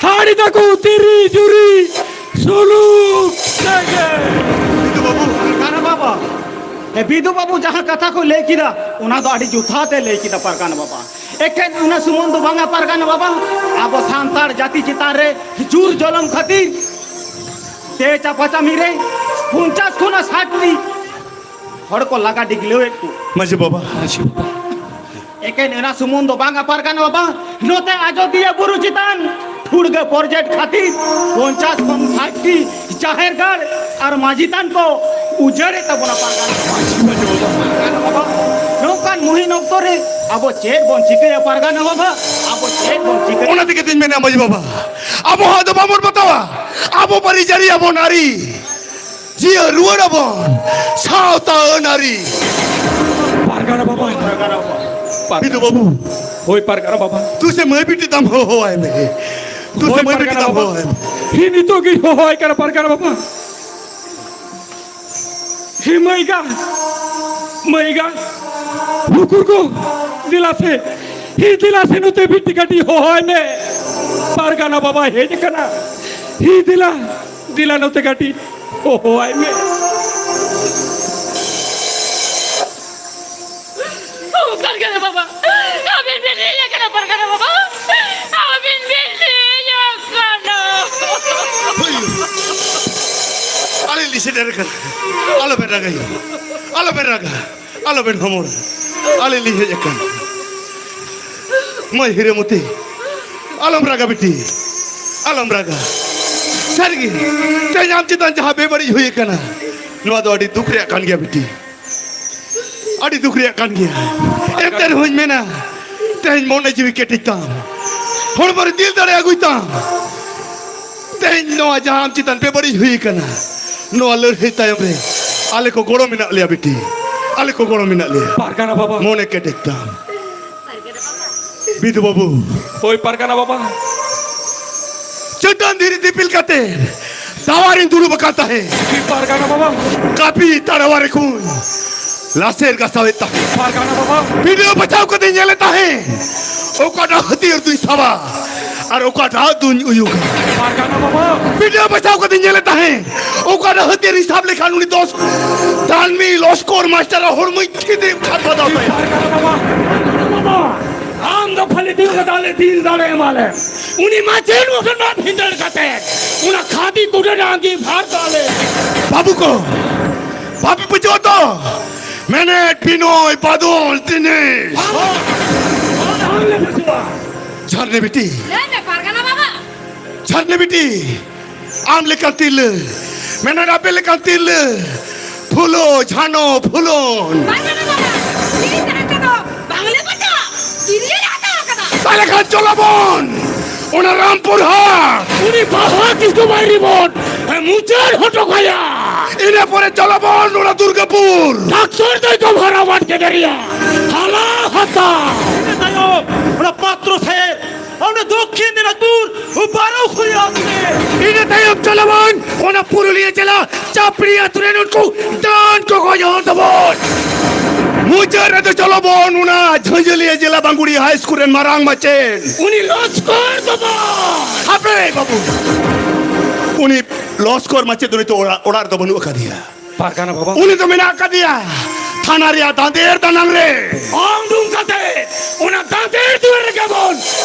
ᱥᱟᱹᱲᱤ ᱛᱟᱠᱚ ᱛᱤᱨᱤ ᱡᱩᱨᱤ ᱥᱩᱞᱩᱠ ᱛᱮᱜᱮ᱾ ᱵᱤᱫᱩ ᱵᱟᱹᱵᱩ, ᱯᱟᱨᱜᱟᱱᱟ ᱵᱟᱵᱟ᱾ ᱮ ᱵᱤᱫᱩ ᱵᱟᱹᱵᱩ ᱡᱟᱦᱟᱸ ᱠᱟᱛᱷᱟ ᱠᱚ ᱞᱟᱹᱭ ᱠᱮᱫᱟ, ᱚᱱᱟ ᱫᱚ ᱟᱹᱰᱤ ᱡᱚᱛᱷᱟᱛ ᱮ ᱞᱟᱹᱭ ᱠᱮᱫᱟ ᱯᱟᱨᱜᱟᱱᱟ ᱵᱟᱵᱟ᱾ ᱮᱠᱮᱱ ᱚᱱᱟ ᱥᱩᱢᱩᱝ ᱫᱚ ᱵᱟᱝᱟ ᱯᱟᱨᱜᱟᱱᱟ ᱵᱟᱵᱟ, ᱟᱵᱚ ᱥᱟᱱᱛᱟᱲ ᱡᱟᱹᱛᱤ ᱪᱮᱛᱟᱱ ᱨᱮ ᱡᱩᱨ ᱡᱚᱞᱚᱢ ᱠᱷᱟᱹᱛᱤᱨ ᱛᱮ ᱪᱟᱯᱟᱪᱟᱢᱤ ᱨᱮ ᱯᱚᱧᱪᱟᱥ ᱠᱷᱚᱱᱟᱜ ᱥᱟᱴ ᱴᱤ ᱦᱚᱲ ᱠᱚ ᱞᱟᱜᱟ ᱰᱤᱜᱞᱟᱹᱣᱮᱫ ᱠᱚ᱾ ᱢᱟᱹᱡᱷᱤ ᱵᱟᱵᱟ, ᱢᱟᱹᱡᱷᱤ ᱵᱟᱵᱟ᱾ ᱮᱠᱮᱱ ᱚᱱᱟ ᱥᱩᱢᱩᱝ ᱫᱚ ᱵᱟᱝᱟ ᱯᱟᱨᱜᱟᱱᱟ ᱵᱟᱵᱟ, ᱱᱚᱛᱮ ᱟᱡᱚᱫᱤᱭᱟᱹ ᱵᱩᱨᱩ ᱪᱮᱛᱟᱱ ᱴᱷᱩᱲᱜᱟᱹ ᱯᱨᱚᱡᱮᱠᱴ ᱠᱷᱟᱹᱛᱤᱨ ᱯᱚᱧᱪᱟᱥ ᱠᱷᱚᱱ ᱥᱟᱴ ᱴᱤ ᱡᱟᱦᱮᱨ ᱜᱟᱲ ᱟᱨ ᱢᱟᱹᱡᱷᱤ ᱛᱷᱟᱱ ᱠᱚ ᱩᱡᱟᱹᱲᱮᱫ ᱛᱟᱵᱚᱱᱟ ᱯᱟᱨᱜᱟᱱᱟ ᱵᱟᱵᱟ᱾ ᱯᱟᱨᱜᱟᱱᱟ ᱵᱟᱵᱟ, ᱱᱚᱝᱠᱟᱱ ᱢᱩᱦᱤᱢ ᱚᱠᱛᱚ ᱨᱮ ᱟᱵᱚ ᱪᱮᱫ ᱵᱚᱱ ᱪᱤᱠᱟᱹᱭᱟ ᱯᱟᱨᱜᱟᱱᱟ ᱵᱟᱵᱟ? ᱟᱵᱚ ᱪᱮᱫ ᱵᱚᱱ ᱪᱤᱠᱟᱹᱭᱟ? ᱚᱱᱟ ᱛᱮᱜᱮ ᱛᱤᱧ ᱢᱮᱱᱟ ᱢᱟᱹᱡᱷᱤ ᱵᱟᱵᱟ, ᱟᱵᱚ ᱦᱚᱸ ᱟᱫᱚ ᱵᱟᱵᱚᱱ ᱵᱟᱛᱟᱣᱟ, ᱟᱵᱚ ᱵᱟᱹᱨᱤ ᱡᱟᱹᱨᱤ ᱟᱵᱚᱱ ᱟᱹᱨᱤ᱾ ᱡᱤᱭᱟᱹ ᱨᱩᱣᱟᱹᱲ ᱟᱵᱚᱱ ᱥᱟᱶᱛᱟ ᱟᱹᱱ ᱟᱹᱨᱤ᱾ ᱯᱟᱨᱜᱟᱱᱟ ᱵᱟᱵᱟ, ᱵᱤᱫᱩ ᱵᱟᱹᱵᱩ᱾ ᱦᱳᱭ ᱯᱟᱨᱜᱟᱱᱟ ᱵᱟᱵᱟ᱾ ᱛᱩ ᱥᱮ ᱢᱟᱹᱭ ᱵᱤᱴᱤ ᱛᱟᱢ ᱦᱚᱦᱚᱣᱟᱭ ᱢᱮ᱾ ᱛᱩ ᱥᱮ ᱦᱳᱭ ᱢᱟᱹᱭ ᱵᱤᱴᱤ ᱯᱟᱨᱜᱟᱱᱟ ᱛᱟᱢ ᱵᱟᱵᱟ᱾ ᱦᱚᱦᱚᱣᱟᱭ ᱢᱮ᱾ ᱦᱤ ᱱᱤᱛᱚᱜ ᱜᱤᱧ ᱦᱚᱦᱚᱣᱟᱭ ᱠᱟᱱᱟ ᱯᱟᱨᱜᱟᱱᱟ ᱵᱟᱵᱟ᱾ ᱦᱤ ᱢᱟᱹᱭ ᱜᱟ, ᱢᱟᱹᱭ ᱜᱟ, ᱱᱩᱠᱩᱨ ᱠᱚ, ᱫᱮᱞᱟ ᱥᱮ, ᱦᱤ ᱫᱮᱞᱟ ᱥᱮ ᱱᱚᱛᱮ ᱵᱤᱴᱤ ᱠᱟᱹᱴᱤᱡ ᱦᱚᱦᱚᱣᱟᱭ ᱢᱮ᱾ ᱯᱟᱨᱜᱟᱱᱟ ᱵᱟᱵᱟᱭ ᱦᱮᱡ ᱟᱠᱟᱱᱟ᱾ ᱦᱤ ᱫᱮᱞᱟ, ᱫᱮᱞᱟ ᱱᱚᱛᱮ ᱠᱟᱹᱴᱤᱡ ᱦᱚᱦᱚᱣᱟᱭ ᱢᱮ᱾ ᱯᱟᱨᱜᱟᱱᱟ ᱵᱟᱵᱟ, ᱟᱹᱵᱤᱱ ᱵᱤᱱ ᱦᱮᱡ ᱟᱠᱟᱱᱟ ᱯᱟᱨᱜᱟᱱᱟ ᱵᱟᱵᱟ, ᱟᱹᱵᱤᱱ ᱵᱤᱱ ᱦᱮᱡ ᱟᱠᱟᱱᱟ᱾ ᱦᱳᱭ᱾ ᱟᱞᱮ ᱞᱮ ᱥᱮᱴᱮᱨ ᱟᱠᱟᱱᱟ᱾ ᱟᱞᱚᱯᱮ ᱨᱟᱜᱟ, ᱟᱞᱚᱯᱮ ᱨᱟᱜᱟ, ᱟᱞᱚᱯᱮ ᱦᱚᱢᱚᱨᱟ᱾ ᱟᱞᱮ ᱞᱮ ᱦᱮᱡ ᱟᱠᱟᱱᱟ᱾ ᱢᱟᱹᱭ ᱦᱤᱨᱟᱹᱢᱚᱛᱤ, ᱟᱞᱚᱢ ᱨᱟᱜᱟ ᱵᱤᱴᱤ, ᱟᱞᱚᱢ ᱨᱟᱜᱟ᱾ ᱥᱟᱹᱨᱤᱜᱮ, ᱛᱮᱦᱮᱧ ᱟᱢ ᱪᱮᱛᱟᱱ ᱡᱟᱦᱟᱸ ᱵᱮᱵᱟᱹᱲᱤᱡ ᱦᱩᱭ ᱟᱠᱟᱱᱟ, ᱱᱚᱣᱟ ᱫᱚ ᱟᱹᱰᱤ ᱫᱩᱠ ᱨᱮᱭᱟᱜ ᱠᱟᱱ ᱜᱮᱭᱟ ᱵᱤᱴᱤ, ᱟᱹᱰᱤ ᱫᱩᱠ ᱨᱮᱭᱟᱜ ᱠᱟᱱ ᱜᱮᱭᱟ᱾ ᱮᱱᱛᱮ ᱨᱮᱦᱚᱸᱧ ᱢᱮᱱᱟ, ᱛᱮᱦᱮᱧ ᱢᱚᱱᱮ ᱡᱤᱣᱤ ᱠᱮᱴᱮᱡ ᱛᱟᱢ, ᱦᱚᱲᱢᱚ ᱨᱮ ᱫᱤᱞ ᱫᱟᱲᱮ ᱟᱹᱜᱩᱭ ᱛᱟᱢ᱾ ᱛᱮᱦᱮᱧ ᱱᱚᱣᱟ ᱡᱟᱦᱟᱸ ᱟᱢ ᱪᱮᱛᱟᱱ ᱵᱮᱵᱟᱹᱲᱤᱡ ᱦᱩᱭ ᱟᱠᱟᱱᱟ, ᱱᱚᱣᱟ ᱞᱟᱹᱲᱦᱟᱹᱭ ᱛᱟᱭᱚᱢ ᱨᱮ ᱟᱞᱮ ᱠᱚ ᱜᱚᱲᱚ ᱢᱮᱱᱟᱜ ᱞᱮᱭᱟ ᱵᱤᱴᱤ, ᱟᱞᱮ ᱠᱚ ᱜᱚᱲᱚ ᱢᱮᱱᱟᱜ ᱞᱮᱭᱟ᱾ ᱯᱟᱨᱜᱟᱱᱟ ᱵᱟᱵᱟ᱾ ᱢᱚᱱᱮ ᱠᱮᱴᱮᱡ ᱛᱟᱢ᱾ ᱵᱤᱫᱩ ᱵᱟᱹᱵᱩ᱾ ᱦᱳᱭ, ᱯᱟᱨᱜᱟᱱᱟ ᱵᱟᱵᱟ᱾ ᱪᱟᱹᱴᱟᱹᱱ ᱫᱷᱤᱨᱤ ᱫᱤᱯᱤᱞ ᱠᱟᱛᱮ ᱫᱟᱣᱟᱨᱤᱧ ᱫᱩᱲᱩᱵ ᱟᱠᱟᱱ ᱛᱟᱦᱮᱸ᱾ ᱦᱳᱭ, ᱯᱟᱨᱜᱟᱱᱟ ᱵᱟᱵᱟ᱾ ᱠᱟᱹᱯᱤ ᱛᱟᱲᱣᱟᱨᱤ ᱠᱚᱧ ᱞᱟᱥᱮᱨ ᱜᱟᱥᱟᱣᱮᱫ ᱛᱟᱦᱮᱸ᱾ ᱯᱟᱨᱜᱟᱱᱟ ᱵᱟᱵᱟ᱾ ᱵᱤᱰᱟᱹᱣ ᱵᱟᱪᱷᱟᱣ ᱠᱟᱛᱮ ᱧᱮᱞᱮᱫ ᱛᱟᱦᱮᱸ, ᱚᱠᱟᱴᱟᱜ ᱦᱟᱹᱛᱭᱟᱹᱨ ᱫᱩᱧ ᱥᱟᱵᱟ ᱟᱨ ᱚᱠᱟᱴᱟᱜ ᱫᱩᱧ ᱩᱭᱩᱜᱟ᱾ ᱯᱟᱨᱜᱟᱱᱟ ᱵᱟᱵᱟ᱾ ᱵᱤᱰᱟᱹᱣ ᱵᱟᱪᱷᱟᱣ ᱠᱟᱛᱮ ᱧᱮᱞᱮᱫ ᱛᱟᱦᱮᱸ, ᱚᱠᱟᱴᱟᱜ ᱦᱟᱹᱛᱭᱟᱹᱨᱤᱧ ᱥᱟᱵ ᱞᱮᱠᱷᱟᱱ ᱩᱱᱤ ᱫᱚᱥ ᱫᱟᱱᱢᱤ ᱞᱚᱥᱠᱚᱨ ᱢᱟᱥᱴᱟᱨᱟᱜ ᱦᱚᱲᱢᱚᱧ ᱛᱷᱤᱛᱤᱢ ᱠᱷᱟᱴ ᱵᱟᱫᱟᱣ ᱛᱟᱭᱟ᱾ ᱵᱟᱵᱟ, ᱟᱢ ᱫᱚ ᱠᱷᱟᱹᱞᱤ ᱫᱤᱞ ᱠᱟᱛᱮ ᱟᱞᱮ ᱫᱤᱞ ᱫᱟᱲᱮ ᱮᱢᱟᱞᱮ᱾ ᱩᱱᱤ ᱢᱟᱪᱮᱫ ᱢᱚᱛᱚ ᱱᱚᱣᱟ ᱵᱷᱤᱸᱫᱟᱹᱲ ᱠᱟᱛᱮ ᱚᱱᱟ ᱠᱷᱟᱹᱫᱤ ᱠᱩᱰᱟᱹ ᱰᱟᱝᱜᱤ ᱵᱷᱟᱨ ᱛᱟᱞᱮ᱾ ᱵᱟᱹᱵᱩ ᱠᱚ, ᱵᱟᱯᱮ ᱵᱩᱡᱷᱟᱹᱣ ᱛᱚ? ᱢᱮᱱᱮᱫ ᱵᱤᱱᱚᱭ ᱵᱟᱫᱚᱞ ᱛᱤᱱᱤ᱾ ᱵᱟᱝ, ᱵᱟᱝ ᱞᱮ ᱵᱩᱡᱷᱟᱹᱣᱟ᱾ ᱡᱷᱟᱨᱱᱮ ᱵᱤᱴᱤ᱾ ᱞᱟᱹᱭ ᱢᱮ, ᱯᱟᱨᱜᱟᱱᱟ ᱵᱟᱵᱟ᱾ ᱡᱷᱟᱨᱱᱮ ᱵᱤᱴᱤ, ᱟᱢ ᱞᱮᱠᱟᱱ ᱛᱤᱨᱞᱟᱹ, ᱢᱮᱱᱮᱫ ᱟᱯᱮ ᱞᱮᱠᱟᱱ ᱛᱤᱨᱞᱟᱹ, ᱯᱷᱩᱞᱳ, ᱡᱷᱟᱱᱚ, ᱯᱷᱩᱞᱳᱱ᱾ ᱵᱟᱝ ᱜᱟᱱᱚᱜ ᱠᱟᱱᱟ᱾ ᱛᱤᱨᱤ ᱛᱟᱦᱮᱸ ᱠᱟᱱᱟ, ᱵᱟᱝᱞᱮ ᱵᱟᱡᱟᱣᱟ᱾ ᱛᱤᱨᱞᱟᱹ ᱦᱟᱛᱟᱣ ᱠᱟᱫᱟ᱾ ᱛᱟᱦᱞᱮ ᱠᱷᱟᱱ ᱪᱚᱞᱚ ᱵᱚᱱ ᱚᱱᱟ ᱨᱟᱢᱯᱩᱨ ᱦᱟᱴ᱾ ᱩᱱᱤ ᱵᱟᱵᱟ ᱠᱤᱥᱠᱩ ᱵᱟᱭᱨᱤ ᱵᱚᱱ ᱢᱩᱪᱟᱹᱫ ᱦᱚᱴᱚ ᱠᱟᱭᱟ᱾ ᱤᱱᱟᱹ ᱯᱚᱨᱮ ᱪᱚᱞᱚ ᱵᱚᱱ ᱚᱱᱟ ᱫᱩᱨᱜᱟᱯᱩᱨ᱾ ᱰᱟᱠᱛᱚᱨ ᱫᱚᱭ ᱫᱚ ᱵᱷᱟᱨᱟ ᱵᱟᱴ ᱠᱮᱫᱮ ᱨᱮᱭᱟ᱾ ᱦᱟᱞᱟ ᱦᱟᱛᱟ᱾ ᱤᱱᱟᱹ ᱛᱟᱭᱚᱢ ᱚᱱᱟ ᱯᱟᱛᱨᱚ ᱥᱮᱫ ᱚᱱᱟ ᱫᱚᱠᱠᱷᱤᱱ ᱫᱤᱱᱟᱡᱽᱯᱩᱨ ᱵᱟᱨᱚ ᱠᱷᱩᱨᱤ ᱟᱹᱛᱩ ᱨᱮ᱾ ᱤᱱᱟᱹ ᱛᱟᱭᱚᱢ ᱪᱚᱞᱚ ᱵᱚᱱ ᱚᱱᱟ ᱯᱩᱨᱩᱞᱤᱭᱟᱹ ᱡᱮᱞᱟ ᱪᱟᱯᱲᱤ ᱟᱹᱛᱩ ᱨᱮᱱ ᱩᱱᱠᱩ ᱰᱟᱹᱱ ᱠᱚ ᱜᱚᱡ ᱦᱚᱲ ᱛᱟᱵᱚᱱ᱾ ᱢᱩᱪᱟᱹᱫ ᱨᱮᱫᱚ ᱪᱚᱞᱚ ᱵᱚᱱ ᱚᱱᱟ ᱡᱷᱟᱹᱡᱟᱹᱞᱤᱭᱟᱹ ᱡᱮᱞᱟ ᱵᱟᱝᱜᱩᱲᱤ ᱦᱟᱭ ᱥᱠᱩᱞ ᱨᱮᱱ ᱢᱟᱨᱟᱝ ᱢᱟᱪᱮᱫ᱾ ᱩᱱᱤ ᱞᱚᱥᱠᱚᱨ ᱫᱚ ᱵᱟᱝ᱾ ᱦᱟᱯᱮ ᱵᱟᱹᱵᱩ, ᱩᱱᱤ ᱞᱚᱥᱠᱚᱨ ᱢᱟᱪᱮᱫ ᱫᱚ ᱱᱤᱛᱚᱜ ᱚᱲᱟᱜ, ᱚᱲᱟᱜ ᱨᱮᱫᱚ ᱵᱟᱹᱱᱩᱜ ᱟᱠᱟᱫᱮᱭᱟ᱾ ᱯᱟᱨᱜᱟᱱᱟ ᱵᱟᱵᱟ᱾ ᱩᱱᱤ ᱫᱚ ᱢᱮᱱᱟᱜ ᱟᱠᱟᱫᱮᱭᱟ ᱛᱷᱟᱱᱟ ᱨᱮᱭᱟᱜ ᱫᱟᱸᱫᱮᱨ ᱫᱟᱱᱟᱝ ᱨᱮ᱾ ᱵᱟᱝ ᱩᱰᱩᱝ ᱠᱟᱛᱮ ᱚᱱᱟ ᱫᱟᱸᱫᱮᱨ ᱫᱩᱣᱟᱹᱨ ᱨᱮᱜᱮ ᱵᱚᱱ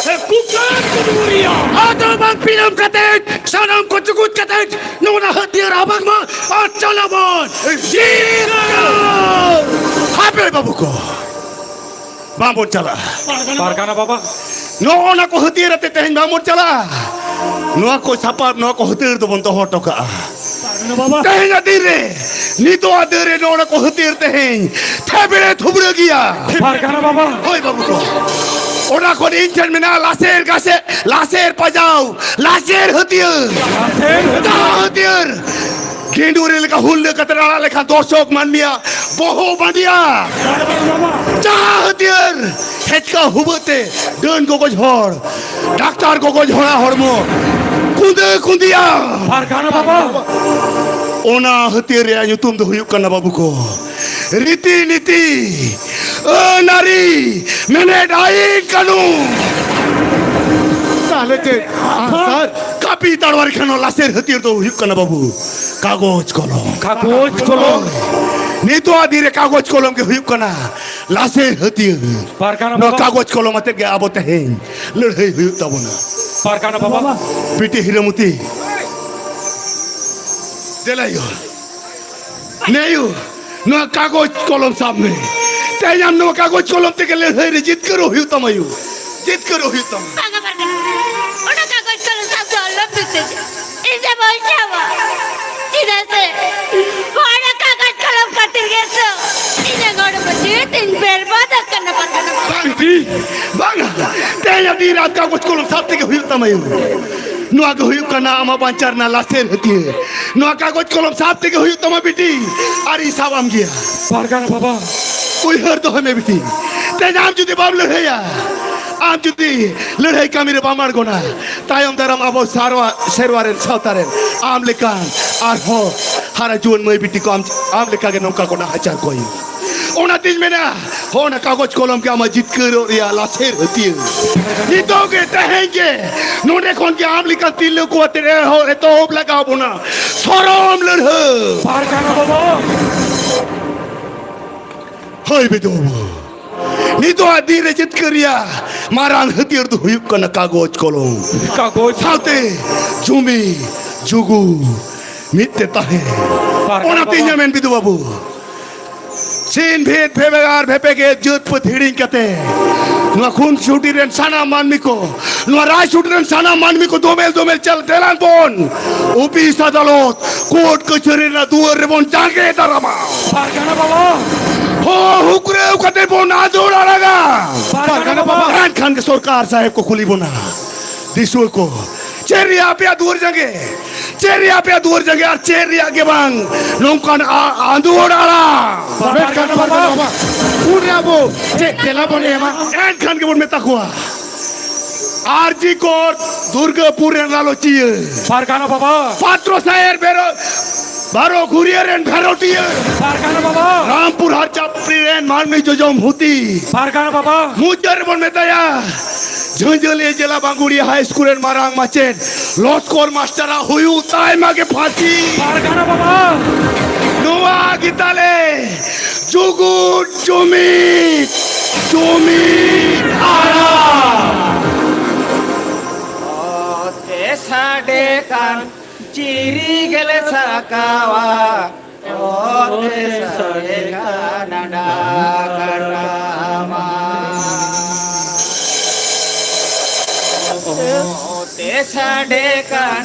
ᱠᱩᱠᱟᱢ ᱠᱩᱫᱩᱨᱤᱭᱟ᱾ ᱟᱫᱚ ᱵᱟᱝ ᱯᱤᱞᱚᱢ ᱠᱟᱛᱮ ᱥᱟᱱᱟᱢ ᱠᱚ ᱪᱩᱠᱩᱫ ᱠᱟᱛᱮ ᱱᱚᱣᱟ ᱦᱟᱹᱛᱭᱟᱹᱨ ᱟᱵᱟᱫ ᱢᱟ ᱟᱨ ᱪᱟᱞᱟᱣ ᱵᱚᱱ ᱡᱤᱨᱟᱹᱣ᱾ ᱦᱟᱯᱮ ᱵᱟᱹᱵᱩ ᱠᱚ, ᱵᱟᱝᱵᱚᱱ ᱪᱟᱞᱟᱜᱼᱟ᱾ ᱯᱟᱨᱜᱟᱱᱟ ᱵᱟᱵᱟ᱾ ᱱᱚᱜᱼᱚ ᱱᱟ ᱠᱚ ᱦᱟᱹᱛᱭᱟᱹᱨ ᱟᱛᱮ ᱛᱮᱦᱮᱧ ᱵᱟᱝᱵᱚᱱ ᱪᱟᱞᱟᱜᱼᱟ᱾ ᱱᱚᱣᱟ ᱠᱚ ᱥᱟᱯᱟᱵ, ᱱᱚᱣᱟ ᱠᱚ ᱦᱟᱹᱛᱭᱟᱹᱨ ᱫᱚᱵᱚᱱ ᱫᱚᱦᱚ ᱦᱚᱴᱚ ᱠᱟᱜᱼᱟ᱾ ᱵᱟᱵᱟ᱾ ᱛᱮᱦᱮᱧᱟᱜ ᱫᱤᱱ ᱨᱮ, ᱱᱤᱛᱚᱜ ᱟᱜ ᱫᱤᱱ ᱨᱮ ᱱᱚᱣᱟ ᱠᱚ ᱦᱟᱹᱛᱭᱟᱹᱨ ᱛᱮᱦᱮᱧ ᱛᱷᱮᱵᱲᱮ ᱛᱷᱩᱵᱲᱟᱹ ᱜᱮᱭᱟ᱾ ᱯᱟᱨᱜᱟᱱᱟ ᱵᱟᱵᱟ᱾ ᱦᱳᱭ ᱵᱟᱹᱵᱩ ᱠᱚ, ᱚᱱᱟ ᱠᱷᱚᱱ ᱤᱧ ᱴᱷᱮᱱ ᱢᱮᱱᱟᱜᱼᱟ ᱞᱟᱥᱮᱨ ᱜᱟᱥᱮ, ᱞᱟᱥᱮᱨ ᱯᱟᱡᱟᱣ, ᱞᱟᱥᱮᱨ ᱦᱟᱹᱛᱭᱟᱹᱨ᱾ ᱞᱟᱥᱮᱨ ᱦᱟᱹᱛᱭᱟᱹᱨ᱾ ᱡᱟᱦᱟᱸ ᱦᱟᱹᱛᱭᱟᱹᱨ ᱜᱮᱸᱰᱩ ᱨᱮ ᱞᱮᱠᱟ ᱦᱩᱞ ᱞᱟᱹᱭ ᱠᱟᱛᱮ ᱨᱟᱲᱟ ᱞᱮᱠᱷᱟᱱ ᱫᱚᱨᱥᱚᱠ ᱢᱟᱹᱱᱢᱤᱭᱟᱜ ᱵᱚᱦᱚᱜ ᱵᱟᱸᱫᱤᱭᱟ᱾ ᱡᱟᱦᱟᱸ ᱦᱟᱹᱛᱭᱟᱹᱨ ᱦᱮᱪᱠᱟ ᱦᱩᱵᱟᱹᱜ ᱛᱮ ᱰᱟᱹᱱ ᱜᱚᱜᱚᱡ ᱦᱚᱲ, ᱰᱟᱠᱛᱟᱨ ᱜᱚᱜᱚᱡ ᱦᱚᱲᱟᱜ ᱦᱚᱲᱢᱚ ᱠᱩᱸᱫᱟᱹ ᱠᱩᱸᱫᱤᱭᱟ᱾ ᱯᱟᱨᱜᱟᱱᱟ ᱵᱟᱵᱟ᱾ ᱚᱱᱟ ᱦᱟᱹᱛᱭᱟᱹᱨ ᱨᱮᱭᱟᱜ ᱧᱩᱛᱩᱢ ᱫᱚ ᱦᱩᱭᱩᱜ ᱠᱟᱱᱟ ᱵᱟᱹᱵᱩ ᱠᱚ, ᱨᱤᱛᱤ ᱱᱤᱛᱤ, ᱟᱹᱱ ᱟᱹᱨᱤ, ᱢᱮᱱᱮᱫ ᱟᱹᱭᱤᱱ ᱠᱟᱹᱱᱩᱱ᱾ ᱛᱟᱦᱞᱮ ᱪᱮᱫ? ᱟᱸᱜ ᱥᱟᱨ? ᱠᱟᱹᱯᱤ ᱛᱟᱲᱣᱟᱨᱤ ᱠᱷᱟᱱ ᱞᱟᱥᱮᱨ ᱦᱟᱹᱛᱭᱟᱹᱨ ᱫᱚ ᱦᱩᱭᱩᱜ ᱠᱟᱱᱟ ᱵᱟᱹᱵᱩ, ᱠᱟᱜᱚᱡᱽ ᱠᱚᱞᱚᱢ᱾ ᱠᱟᱜᱚᱡᱽ ᱠᱚᱞᱚᱢ᱾ ᱱᱤᱛᱚᱜ ᱫᱤᱱ ᱨᱮ ᱠᱟᱜᱚᱡᱽ ᱠᱚᱞᱚᱢ ᱜᱮ ᱦᱩᱭᱩᱜ ᱠᱟᱱᱟ ᱞᱟᱥᱮᱨ ᱦᱟᱹᱛᱭᱟᱹᱨ᱾ ᱯᱟᱨᱜᱟᱱᱟ ᱱᱚᱣᱟ ᱵᱟᱵᱟ᱾ ᱠᱟᱜᱚᱡᱽ ᱠᱚᱞᱚᱢ ᱟᱛᱮᱫ ᱜᱮ ᱟᱵᱚ ᱛᱮᱦᱮᱧ ᱞᱟᱹᱲᱦᱟᱹᱭ ᱦᱩᱭᱩᱜ ᱛᱟᱵᱚᱱᱟ᱾ ᱯᱟᱨᱜᱟᱱᱟ ᱵᱟᱵᱟ᱾ ᱵᱤᱴᱤ ᱦᱤᱨᱟᱹᱢᱩᱛᱤ, ᱫᱮᱞᱟᱭᱳ, ᱱᱮᱭᱳ, ᱱᱚᱣᱟ ᱠᱟᱜᱚᱡᱽ ᱠᱚᱞᱚᱢ ᱥᱟᱵ ᱢᱮ᱾ ᱛᱮᱦᱮᱧ ᱟᱢ ᱱᱚᱣᱟ ᱠᱟᱜᱚᱡᱽ ᱠᱚᱞᱚᱢ ᱛᱮᱜᱮ ᱞᱟᱹᱲᱦᱟᱹᱭ ᱨᱮ ᱡᱤᱛᱠᱟᱹᱨᱚᱜ ᱦᱩᱭᱩᱜ ᱛᱟᱢᱟ ᱭᱳ, ᱡᱤᱛᱠᱟᱹᱨᱚᱜ ᱦᱩᱭᱩᱜ ᱛᱟᱢᱟ᱾ ᱵᱟᱝᱟ, ᱵᱟᱝᱟ, ᱚᱱᱟ ᱠᱟᱜᱚᱡᱽ ᱠᱚᱞᱚᱢ ᱥᱟᱵ ᱫᱚ ᱟᱞᱚᱢ ᱢᱮᱛᱟᱹᱧᱟ᱾ ᱤᱧ ᱫᱚ ᱵᱟᱹᱧ ᱥᱟᱵᱟ᱾ ᱪᱮᱫᱟᱜ ᱥᱮ ᱚᱱᱟ ᱠᱟᱜᱚᱡᱽ ᱠᱚᱞᱚᱢ ᱠᱷᱟᱹᱛᱤᱨ ᱜᱮ ᱛᱚ ᱤᱧᱟᱹᱜ ᱦᱚᱲᱢᱚ ᱡᱤᱣᱤ ᱛᱤᱧ ᱵᱮᱨᱵᱟᱫ ᱟᱠᱟᱱᱟ, ᱯᱟᱨᱜᱟᱱᱟ ᱵᱟᱵᱟ᱾ ᱵᱟᱝ, ᱵᱟᱝᱟ, ᱛᱮᱦᱮᱧ ᱟᱹᱰᱤ ᱨᱟᱛ ᱠᱟᱜᱚᱡᱽ ᱠᱚᱞᱚᱢ ᱥᱟᱵ ᱛᱮᱜᱮ ᱦᱩᱭᱩᱜ ᱛᱟᱢᱟ ᱭᱳ᱾ ᱱᱚᱣᱟ ᱜᱮ ᱦᱩᱭᱩᱜ ᱠᱟᱱᱟ ᱟᱢᱟᱜ ᱵᱟᱧᱪᱟᱣ ᱨᱮᱱᱟᱜ ᱞᱟᱥᱮᱨ ᱦᱟᱹᱛᱭᱟᱹᱨ᱾ ᱱᱚᱣᱟ ᱠᱟᱜᱚᱡᱽ ᱠᱚᱞᱚᱢ ᱥᱟᱵ ᱛᱮᱜᱮ ᱦᱩᱭᱩᱜ ᱛᱟᱢᱟ ᱵᱤᱴᱤ, ᱟᱨ ᱤᱧ ᱥᱟᱵ ᱟᱢ ᱜᱮᱭᱟ᱾ ᱯᱟᱨᱜᱟᱱᱟ ᱵᱟᱵᱟ᱾ ᱩᱭᱦᱟᱹᱨ ᱫᱚᱦᱚᱭ ᱢᱮ ᱵᱤᱴᱤ, ᱛᱮᱦᱮᱧ ᱟᱢ ᱡᱩᱫᱤ ᱵᱟᱢ ᱞᱟᱹᱲᱦᱟᱹᱭᱟ, ᱟᱢ ᱡᱩᱫᱤ ᱞᱟᱹᱲᱦᱟᱹᱭ ᱠᱟᱹᱢᱤ ᱨᱮ ᱵᱟᱢ ᱟᱬᱜᱚᱱᱟ, ᱛᱟᱭᱚᱢ ᱫᱟᱨᱟᱢ ᱟᱵᱚ ᱥᱟᱨᱣᱟ, ᱥᱮᱨᱣᱟ ᱨᱮᱱ ᱥᱟᱶᱛᱟ ᱨᱮᱱ ᱟᱢ ᱞᱮᱠᱟᱱ ᱟᱨᱦᱚᱸ ᱦᱟᱨᱟ ᱡᱩᱣᱟᱹᱱ ᱢᱟᱹᱭ ᱵᱤᱴᱤ ᱠᱚ ᱟᱢ, ᱟᱢ ᱞᱮᱠᱟ ᱜᱮ ᱱᱚᱝᱠᱟ ᱠᱚ ᱱᱟᱦᱟᱪᱟᱨ ᱠᱚᱣᱟ᱾ ᱚᱱᱟᱛᱤᱧ ᱢᱮᱱᱟ, ᱦᱚᱸ, ᱚᱱᱟ ᱠᱟᱜᱚᱡᱽ ᱠᱚᱞᱚᱢ ᱜᱮ ᱟᱢᱟᱜ ᱡᱤᱛᱠᱟᱹᱨᱚᱜ ᱨᱮᱭᱟᱜ ᱞᱟᱥᱮᱨ ᱦᱟᱹᱛᱭᱟᱹᱨ᱾ ᱱᱤᱛᱚᱜ ᱜᱮ, ᱛᱮᱦᱮᱧ ᱜᱮ ᱱᱚᱰᱮ ᱠᱷᱚᱱ ᱜᱮ ᱟᱢ ᱞᱮᱠᱟᱱ ᱛᱤᱨᱞᱟᱹ ᱠᱚ ᱟᱛᱮ ᱮᱦᱚᱵ, ᱮᱛᱚᱦᱚᱵ ᱞᱟᱜᱟᱣ ᱵᱚᱱᱟ ᱥᱚᱨᱚᱢ ᱞᱟᱹᱲᱦᱟᱹᱭ᱾ ᱯᱟᱨᱜᱟᱱᱟ ᱵᱟᱵᱟ᱾ ᱦᱳᱭ ᱵᱤᱫᱩ ᱵᱟᱹᱵᱩ, ᱱᱤᱛᱚᱜ ᱫᱤᱱ ᱨᱮ ᱡᱤᱛᱠᱟᱹᱨ ᱨᱮᱭᱟᱜ ᱢᱟᱨᱟᱝ ᱦᱟᱹᱛᱭᱟᱹᱨ ᱫᱚ ᱦᱩᱭᱩᱜ ᱠᱟᱱᱟ ᱠᱟᱜᱚᱡᱽ ᱠᱚᱞᱚᱢ᱾ ᱠᱟᱜᱚᱡᱽ᱾ ᱥᱟᱶᱛᱮ ᱡᱩᱢᱤ ᱡᱩᱜᱩ ᱢᱤᱫ ᱛᱮ ᱛᱟᱦᱮᱸ᱾ ᱯᱟᱨᱜᱟᱱᱟ ᱚᱱᱟᱛᱮ ᱵᱟᱵᱟ᱾ ᱤᱧᱟᱹᱜ ᱢᱮᱱ ᱵᱤᱫᱩ ᱵᱟᱹᱵᱩ, ᱪᱷᱤᱱ ᱵᱷᱤᱛ ᱵᱷᱮᱵᱮᱜᱟᱨ ᱵᱷᱮᱯᱮᱜᱮᱫ ᱡᱟᱹᱛ ᱯᱟᱹᱛ ᱦᱤᱲᱤᱧ ᱠᱟᱛᱮ ᱱᱚᱣᱟ ᱠᱷᱩᱱ ᱥᱩᱴᱤ ᱨᱮᱱ ᱥᱟᱱᱟᱢ ᱢᱟᱹᱱᱢᱤ ᱠᱚ ᱱᱚᱣᱟ ᱨᱟᱭᱪᱩᱴᱤ ᱨᱮᱱ ᱥᱟᱱᱟᱢ ᱢᱟᱹᱱᱢᱤ ᱠᱚ ᱫᱳᱢᱮᱞ ᱫᱳᱢᱮᱞ ᱪᱟᱞ ᱫᱮᱞᱟᱝ ᱵᱚᱱ ᱚᱯᱷᱤᱥ ᱟᱫᱟᱞᱚᱛ, ᱠᱳᱨᱴ ᱠᱟᱹᱪᱷᱟᱹᱨᱤ ᱨᱮᱱᱟᱜ ᱫᱩᱣᱟᱹᱨ ᱨᱮᱵᱚᱱ ᱡᱟᱸᱜᱮ ᱫᱟᱨᱟᱢᱟ᱾ ᱯᱟᱨᱜᱟᱱᱟ ᱵᱟᱵᱟ᱾ ᱦᱚ, ᱦᱩᱠᱨᱟᱹᱣ ᱠᱟᱛᱮ ᱵᱚᱱ ᱟᱸᱫᱳᱲ ᱟᱲᱟᱜᱟ᱾ ᱯᱟᱨᱜᱟᱱᱟ ᱵᱟᱵᱟ᱾ ᱮᱱᱠᱷᱟᱱ ᱜᱮ ᱥᱚᱨᱠᱟᱨ ᱥᱟᱦᱮᱵ ᱠᱚ ᱠᱩᱞᱤ ᱵᱚᱱᱟ, ᱫᱤᱥᱩᱣᱟᱹ ᱠᱚ, ᱪᱮᱫ ᱨᱮᱭᱟᱜ ᱟᱯᱮᱭᱟᱜ ᱫᱩᱣᱟᱹᱨ ᱡᱟᱸᱜᱮ? ᱪᱮᱫ ᱨᱮᱭᱟᱜ ᱟᱯᱮᱭᱟᱜ ᱫᱩᱣᱟᱹᱨ ᱡᱟᱸᱜᱮ ᱟᱨ ᱪᱮᱫ ᱨᱮᱭᱟᱜ ᱜᱮ ᱵᱟᱝ ᱱᱚᱝᱠᱟᱱ ᱟ-, ᱟᱸᱫᱳᱲ ᱟᱲᱟᱜ? ᱯᱟᱨᱜᱟᱱᱟ ᱵᱟᱵᱟ᱾ ᱩᱱᱨᱮ ᱟᱵᱚ ᱪᱮᱫ ᱛᱮᱞᱟ ᱵᱚᱱ ᱮᱢᱟ? ᱮᱱᱠᱷᱟᱱ ᱜᱮᱵᱚᱱ ᱢᱮᱛᱟ ᱠᱚᱣᱟ, ᱟᱨᱡᱤ ᱠᱚᱨ ᱫᱩᱨᱜᱟᱹᱯᱩᱨ ᱨᱮᱱ ᱞᱟᱞᱚᱪᱤᱭᱟᱹ᱾ ᱯᱟᱨᱜᱟᱱᱟ ᱵᱟᱵᱟ᱾ ᱯᱟᱛᱨᱚ ᱥᱟᱭᱮᱨ ᱵᱮᱨᱚ-, ᱵᱟᱨᱚ ᱜᱷᱩᱨᱤᱭᱟᱹ ᱨᱮᱱ ᱜᱷᱟᱨᱚᱴᱤᱭᱟᱹ᱾ ᱯᱟᱨᱜᱟᱱᱟ ᱵᱟᱵᱟ᱾ ᱨᱟᱢᱯᱩᱨ ᱦᱟᱨ ᱪᱟᱯᱨᱤ ᱨᱮᱱ ᱢᱟᱹᱱᱢᱤ ᱡᱚᱡᱚᱢ ᱦᱩᱛᱤ᱾ ᱯᱟᱨᱜᱟᱱᱟ ᱵᱟᱵᱟ᱾ ᱢᱩᱪᱟᱹᱫ ᱨᱮᱵᱚᱱ ᱢᱮᱛᱟᱭᱟ, ᱡᱷᱟᱹᱡᱟᱹᱞᱤᱭᱟᱹ ᱡᱮᱞᱟ ᱵᱟᱸᱜᱩᱲᱤᱭᱟᱹ ᱦᱟᱭ ᱥᱠᱩᱞ ᱨᱮᱱ ᱢᱟᱨᱟᱝ ᱢᱟᱪᱮᱫ ᱞᱚᱥᱠᱚᱨ ᱢᱟᱥᱴᱟᱨᱟᱜ ᱦᱩᱭᱩᱜ ᱛᱟᱭ ᱢᱟᱜᱮ ᱯᱷᱟᱸᱥᱤ᱾ ᱯᱟᱨᱜᱟᱱᱟ ᱵᱟᱵᱟ᱾ ᱱᱚᱣᱟ ᱜᱮᱛᱟᱞᱮ ᱡᱩᱜᱩᱫ ᱡᱩᱢᱤᱫ, ᱡᱩᱢᱤᱫ ᱟᱲᱟᱝ᱾ ᱚᱛᱮ ᱥᱟᱰᱮ ᱠᱟᱱ ᱪᱤᱨᱤ ᱜᱮᱞᱮ ᱥᱟᱠᱟᱣᱟ, ᱚᱛᱮ ᱥᱟᱰᱮ ᱠᱟᱱ ᱰᱟᱠ ᱰᱟᱢᱟ᱾ ᱚᱛᱮ ᱥᱟᱰᱮ ᱠᱟᱱ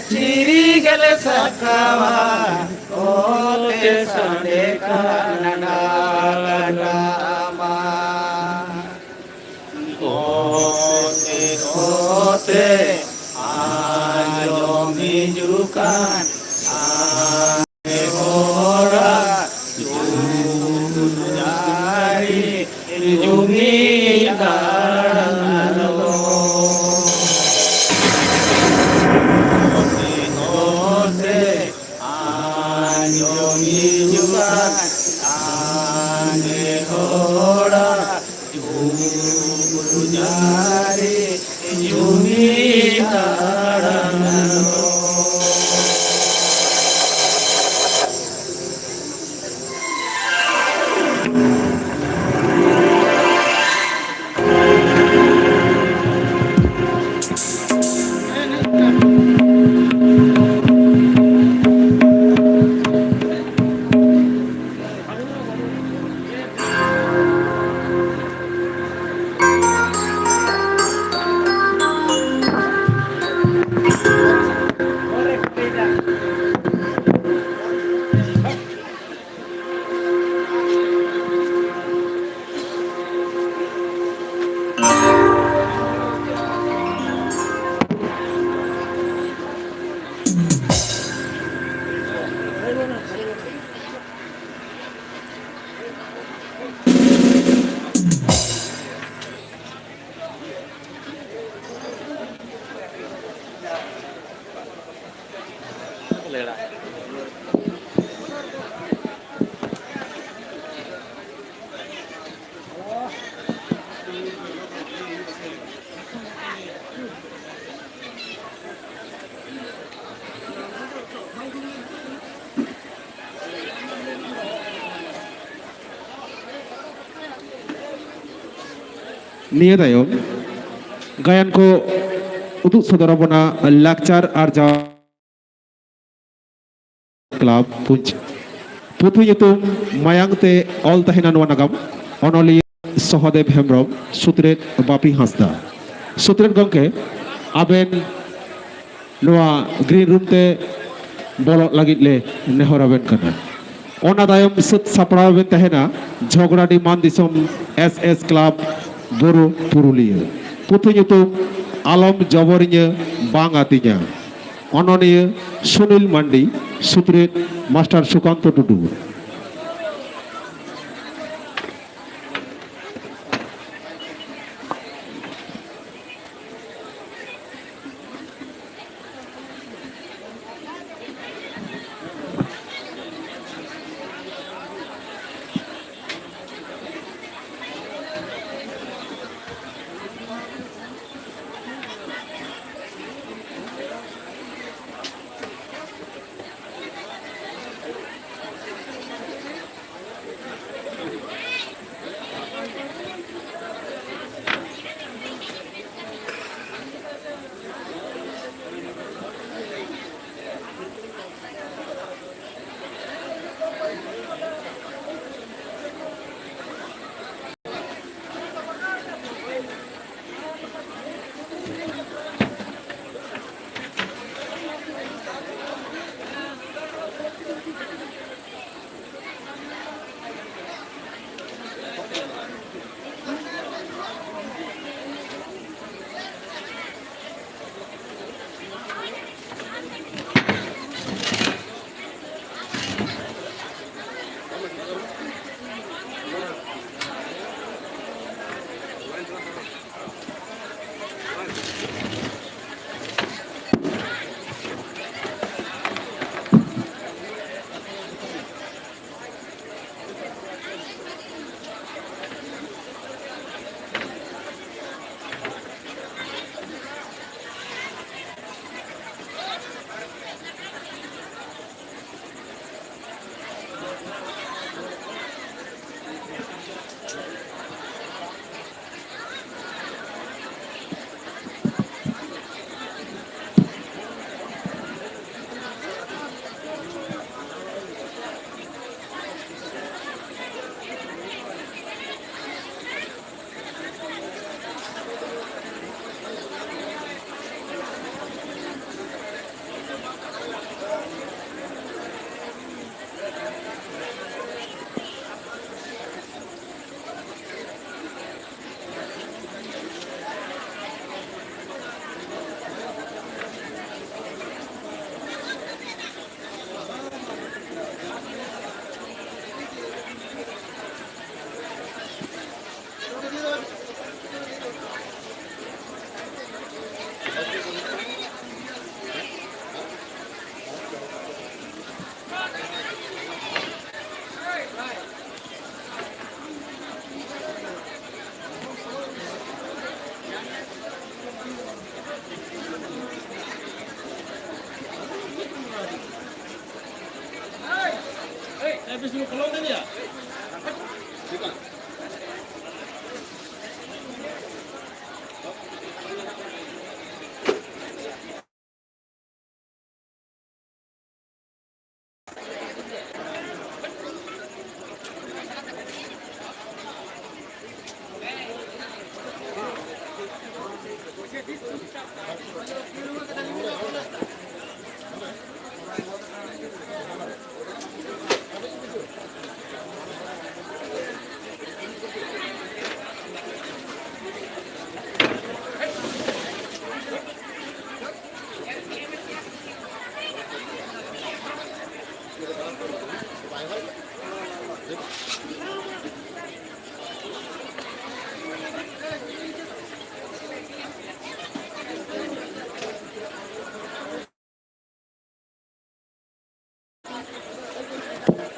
ᱪᱤᱨᱤ ᱜᱮᱞᱮ ᱥᱟᱠᱟᱣᱟ, ᱚᱛᱮ ᱥᱟᱰᱮ ᱠᱟᱱ ᱰᱟᱠ ᱰᱟᱢᱟ᱾ ᱚᱛᱮ, ᱚᱛᱮ ᱟᱸᱡᱚᱢ ᱦᱤᱡᱩᱜ ᱠᱟᱱ ᱦᱚᱲᱟᱜ ᱡᱩᱜᱩᱫ ᱡᱟᱹᱨᱤ ᱡᱩᱢᱤᱫ ᱟᱲᱟᱝ ᱫᱚ᱾ ᱚᱛᱮ, ᱚᱛᱮ ᱟᱸᱡᱚᱢ ᱦᱤᱡᱩᱜ ᱠᱟᱱ ᱥᱟᱸᱜᱮ ᱦᱚᱲᱟᱜ ᱡᱩᱜᱩᱫ ᱡᱟᱹᱨᱤ ᱡᱩᱢᱤᱫ ᱟᱲᱟᱝ ᱫᱚ᱾ ᱱᱤᱭᱟᱹ ᱛᱟᱭᱚᱢ ᱜᱟᱭᱟᱱ ᱠᱚ ᱩᱫᱩᱜ ᱥᱚᱫᱚᱨ ᱟᱵᱚᱱᱟ ᱞᱟᱠᱪᱟᱨ ᱟᱨᱡᱟᱣ ᱠᱞᱟᱵᱽ ᱯᱩᱧᱪ᱾ ᱯᱩᱛᱷᱤ ᱧᱩᱛᱩᱢ ᱢᱟᱭᱟᱝ ᱛᱮ ᱚᱞ ᱛᱟᱦᱮᱱᱟ ᱱᱚᱣᱟ ᱱᱟᱜᱟᱢ, ᱚᱱᱚᱞᱤᱭᱟᱹ ᱥᱚᱦᱚᱫᱮᱵ ᱦᱮᱢᱵᱨᱚᱢ, ᱥᱩᱛᱨᱮᱛ ᱵᱟᱯᱤ ᱦᱟᱸᱥᱫᱟ᱾ ᱥᱩᱛᱨᱮᱛ ᱜᱚᱢᱠᱮ, ᱟᱵᱮᱱ ᱱᱚᱣᱟ ᱜᱨᱤᱱ ᱨᱩᱢ ᱛᱮ ᱵᱚᱞᱚᱜ ᱞᱟᱹᱜᱤᱫ ᱞᱮ ᱱᱮᱦᱚᱨ ᱟᱵᱮᱱ ᱠᱟᱱᱟ᱾ ᱚᱱᱟ ᱛᱟᱭᱚᱢ ᱥᱟᱹᱛ ᱥᱟᱯᱲᱟᱣ ᱵᱮᱱ ᱛᱟᱦᱮᱱᱟ ᱡᱷᱚᱜᱽᱲᱟᱰᱤ ᱢᱟᱱ ᱫᱤᱥᱚᱢ ᱮᱥ ᱮᱥ ᱠᱞᱟᱵᱽ ᱵᱩᱨᱩ ᱯᱩᱨᱩᱞᱤᱭᱟᱹ᱾ ᱯᱩᱛᱷᱤ ᱧᱩᱛᱩᱢ ᱟᱞᱚᱢ ᱡᱚᱵᱚᱨᱤᱧᱟᱹ ᱵᱟᱝ ᱟᱹᱛᱤᱧᱟ᱾ ᱚᱱᱚᱞᱤᱭᱟᱹ ᱥᱩᱱᱤᱞ ᱢᱟᱱᱰᱤ, ᱥᱩᱛᱨᱮᱛ ᱢᱟᱥᱴᱟᱨ ᱥᱩᱠᱟᱱᱛᱚ ᱴᱩᱰᱩ᱾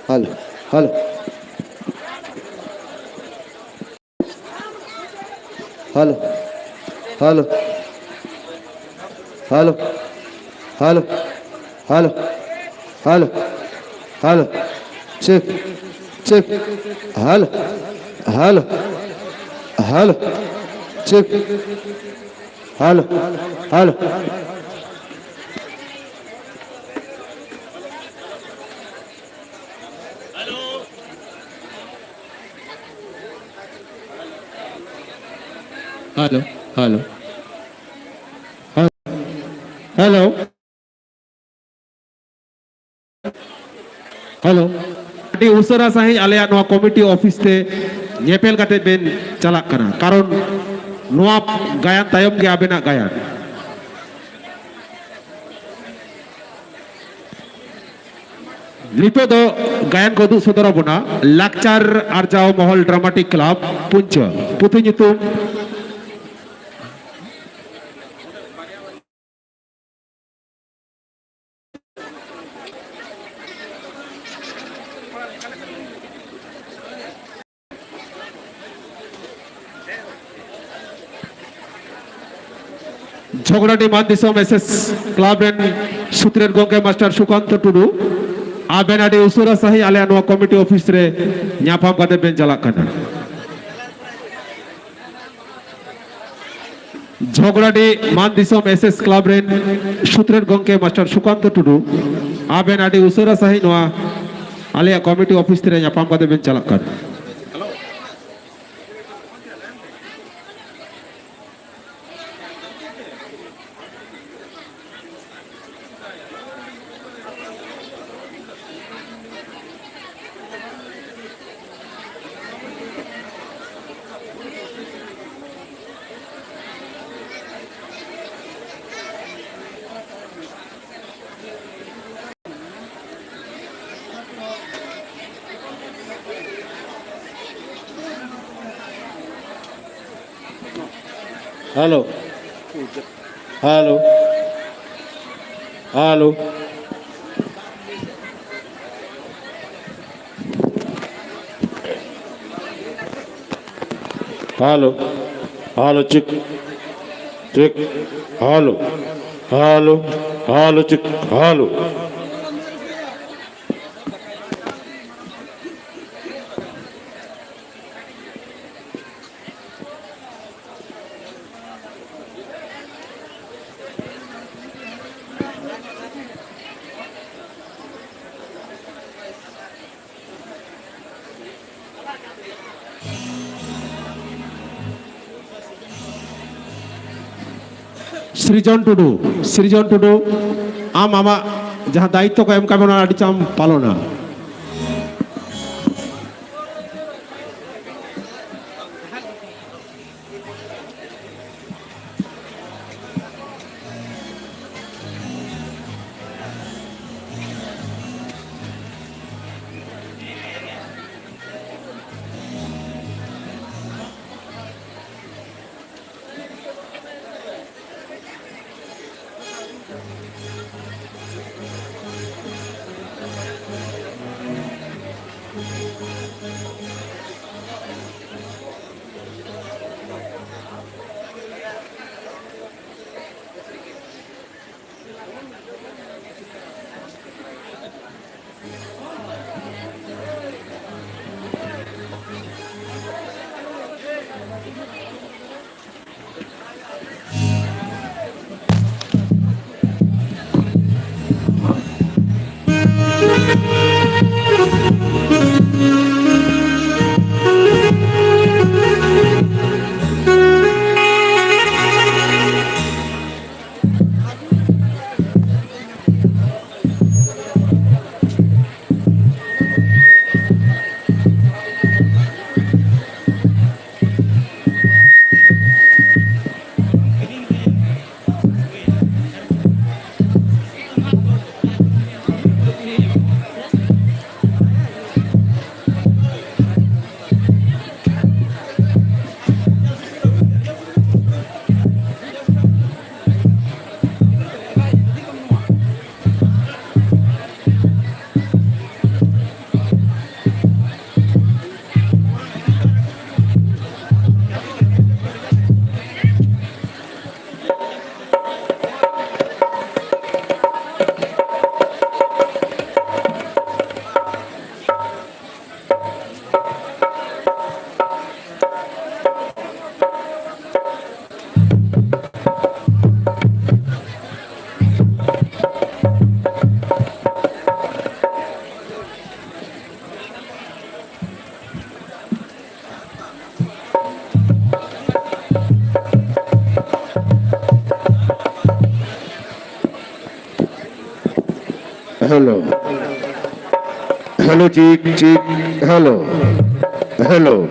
Hello, hello. Hello, hello. Hello, hello, hello, hello, hello. Check, check. Hello, hello, hello. Check. Hello, hello. Hello, hello. Hello. Hello. ᱟᱹᱰᱤ ᱩᱥᱟᱹᱨᱟ ᱥᱟᱺᱦᱤᱡ ᱟᱞᱮᱭᱟᱜ ᱱᱚᱣᱟ ᱠᱚᱢᱤᱴᱤ ᱚᱯᱷᱤᱥ ᱛᱮ ᱧᱮᱯᱮᱞ ᱠᱟᱛᱮ ᱵᱮᱱ ᱪᱟᱞᱟᱜ ᱠᱟᱱᱟ, ᱠᱟᱨᱚᱱ ᱱᱚᱣᱟ ᱜᱟᱭᱟᱱ ᱛᱟᱭᱚᱢ ᱜᱮ ᱟᱵᱮᱱᱟᱜ ᱜᱟᱭᱟᱱ᱾ ᱱᱤᱛᱚᱜ ᱫᱚ ᱜᱟᱭᱟᱱ ᱠᱚ ᱩᱫᱩᱜ ᱥᱚᱫᱚᱨ ᱟᱵᱚᱱᱟ ᱞᱟᱠᱪᱟᱨ ᱟᱨᱡᱟᱣ ᱢᱚᱦᱚᱞ ᱰᱨᱟᱢᱟᱴᱤᱠ ᱠᱞᱟᱵᱽ ᱯᱩᱧᱪᱟᱹ, ᱯᱩᱛᱷᱤ ᱧᱩᱛᱩᱢ ᱡᱷᱚᱜᱽᱲᱟᱰᱤ ᱢᱟᱱ ᱫᱤᱥᱚᱢ ᱮᱥ ᱮᱥ ᱠᱞᱟᱵᱽ ᱨᱮᱱ ᱥᱩᱛᱨᱮᱛ ᱜᱚᱢᱠᱮ ᱢᱟᱥᱴᱟᱨ ᱥᱩᱠᱟᱱᱛᱚ ᱴᱩᱰᱩ᱾ ᱟᱵᱮᱱ ᱟᱹᱰᱤ ᱩᱥᱟᱹᱨᱟ ᱥᱟᱺᱦᱤᱡ ᱟᱞᱮᱭᱟᱜ ᱱᱚᱣᱟ ᱠᱚᱢᱤᱴᱤ ᱚᱯᱷᱤᱥ ᱨᱮ ᱧᱟᱯᱟᱢ ᱠᱟᱛᱮ ᱵᱮᱱ ᱪᱟᱞᱟᱜ ᱠᱟᱱᱟ᱾ ᱡᱷᱚᱜᱽᱲᱟᱰᱤ ᱢᱟᱱ ᱫᱤᱥᱚᱢ ᱮᱥ ᱮᱥ ᱠᱞᱟᱵᱽ ᱨᱮᱱ ᱥᱩᱛᱨᱮᱛ ᱜᱚᱢᱠᱮ ᱢᱟᱥᱴᱟᱨ ᱥᱩᱠᱟᱱᱛᱚ ᱴᱩᱰᱩ, ᱟᱵᱮᱱ ᱟᱹᱰᱤ ᱩᱥᱟᱹᱨᱟ ᱥᱟᱺᱦᱤᱡ ᱱᱚᱣᱟ ᱟᱞᱮᱭᱟᱜ ᱠᱚᱢᱤᱴᱤ ᱚᱯᱷᱤᱥ ᱨᱮ ᱧᱟᱯᱟᱢ ᱠᱟᱛᱮ ᱵᱮᱱ ᱪᱟᱞᱟᱜ ᱠᱟᱱᱟ᱾ Hello. Hello. Hello. Hello. Hello, check. Check. Hello. Hello. Hello, check. Hello. ᱥᱨᱤᱡᱚᱱ ᱴᱩᱰᱩ, ᱥᱨᱤᱡᱚᱱ ᱴᱩᱰᱩ, ᱟᱢ ᱟᱢᱟᱜ ᱡᱟᱦᱟᱸ ᱫᱟᱭᱤᱛᱛᱚ ᱠᱚ ᱮᱢ ᱠᱟᱜ ᱢᱮ, ᱚᱱᱟ ᱟᱹᱰᱤ ᱪᱟᱢ ᱯᱟᱞᱚᱱᱟ᱾ Hello. Hello, check, check. Hello. Hello.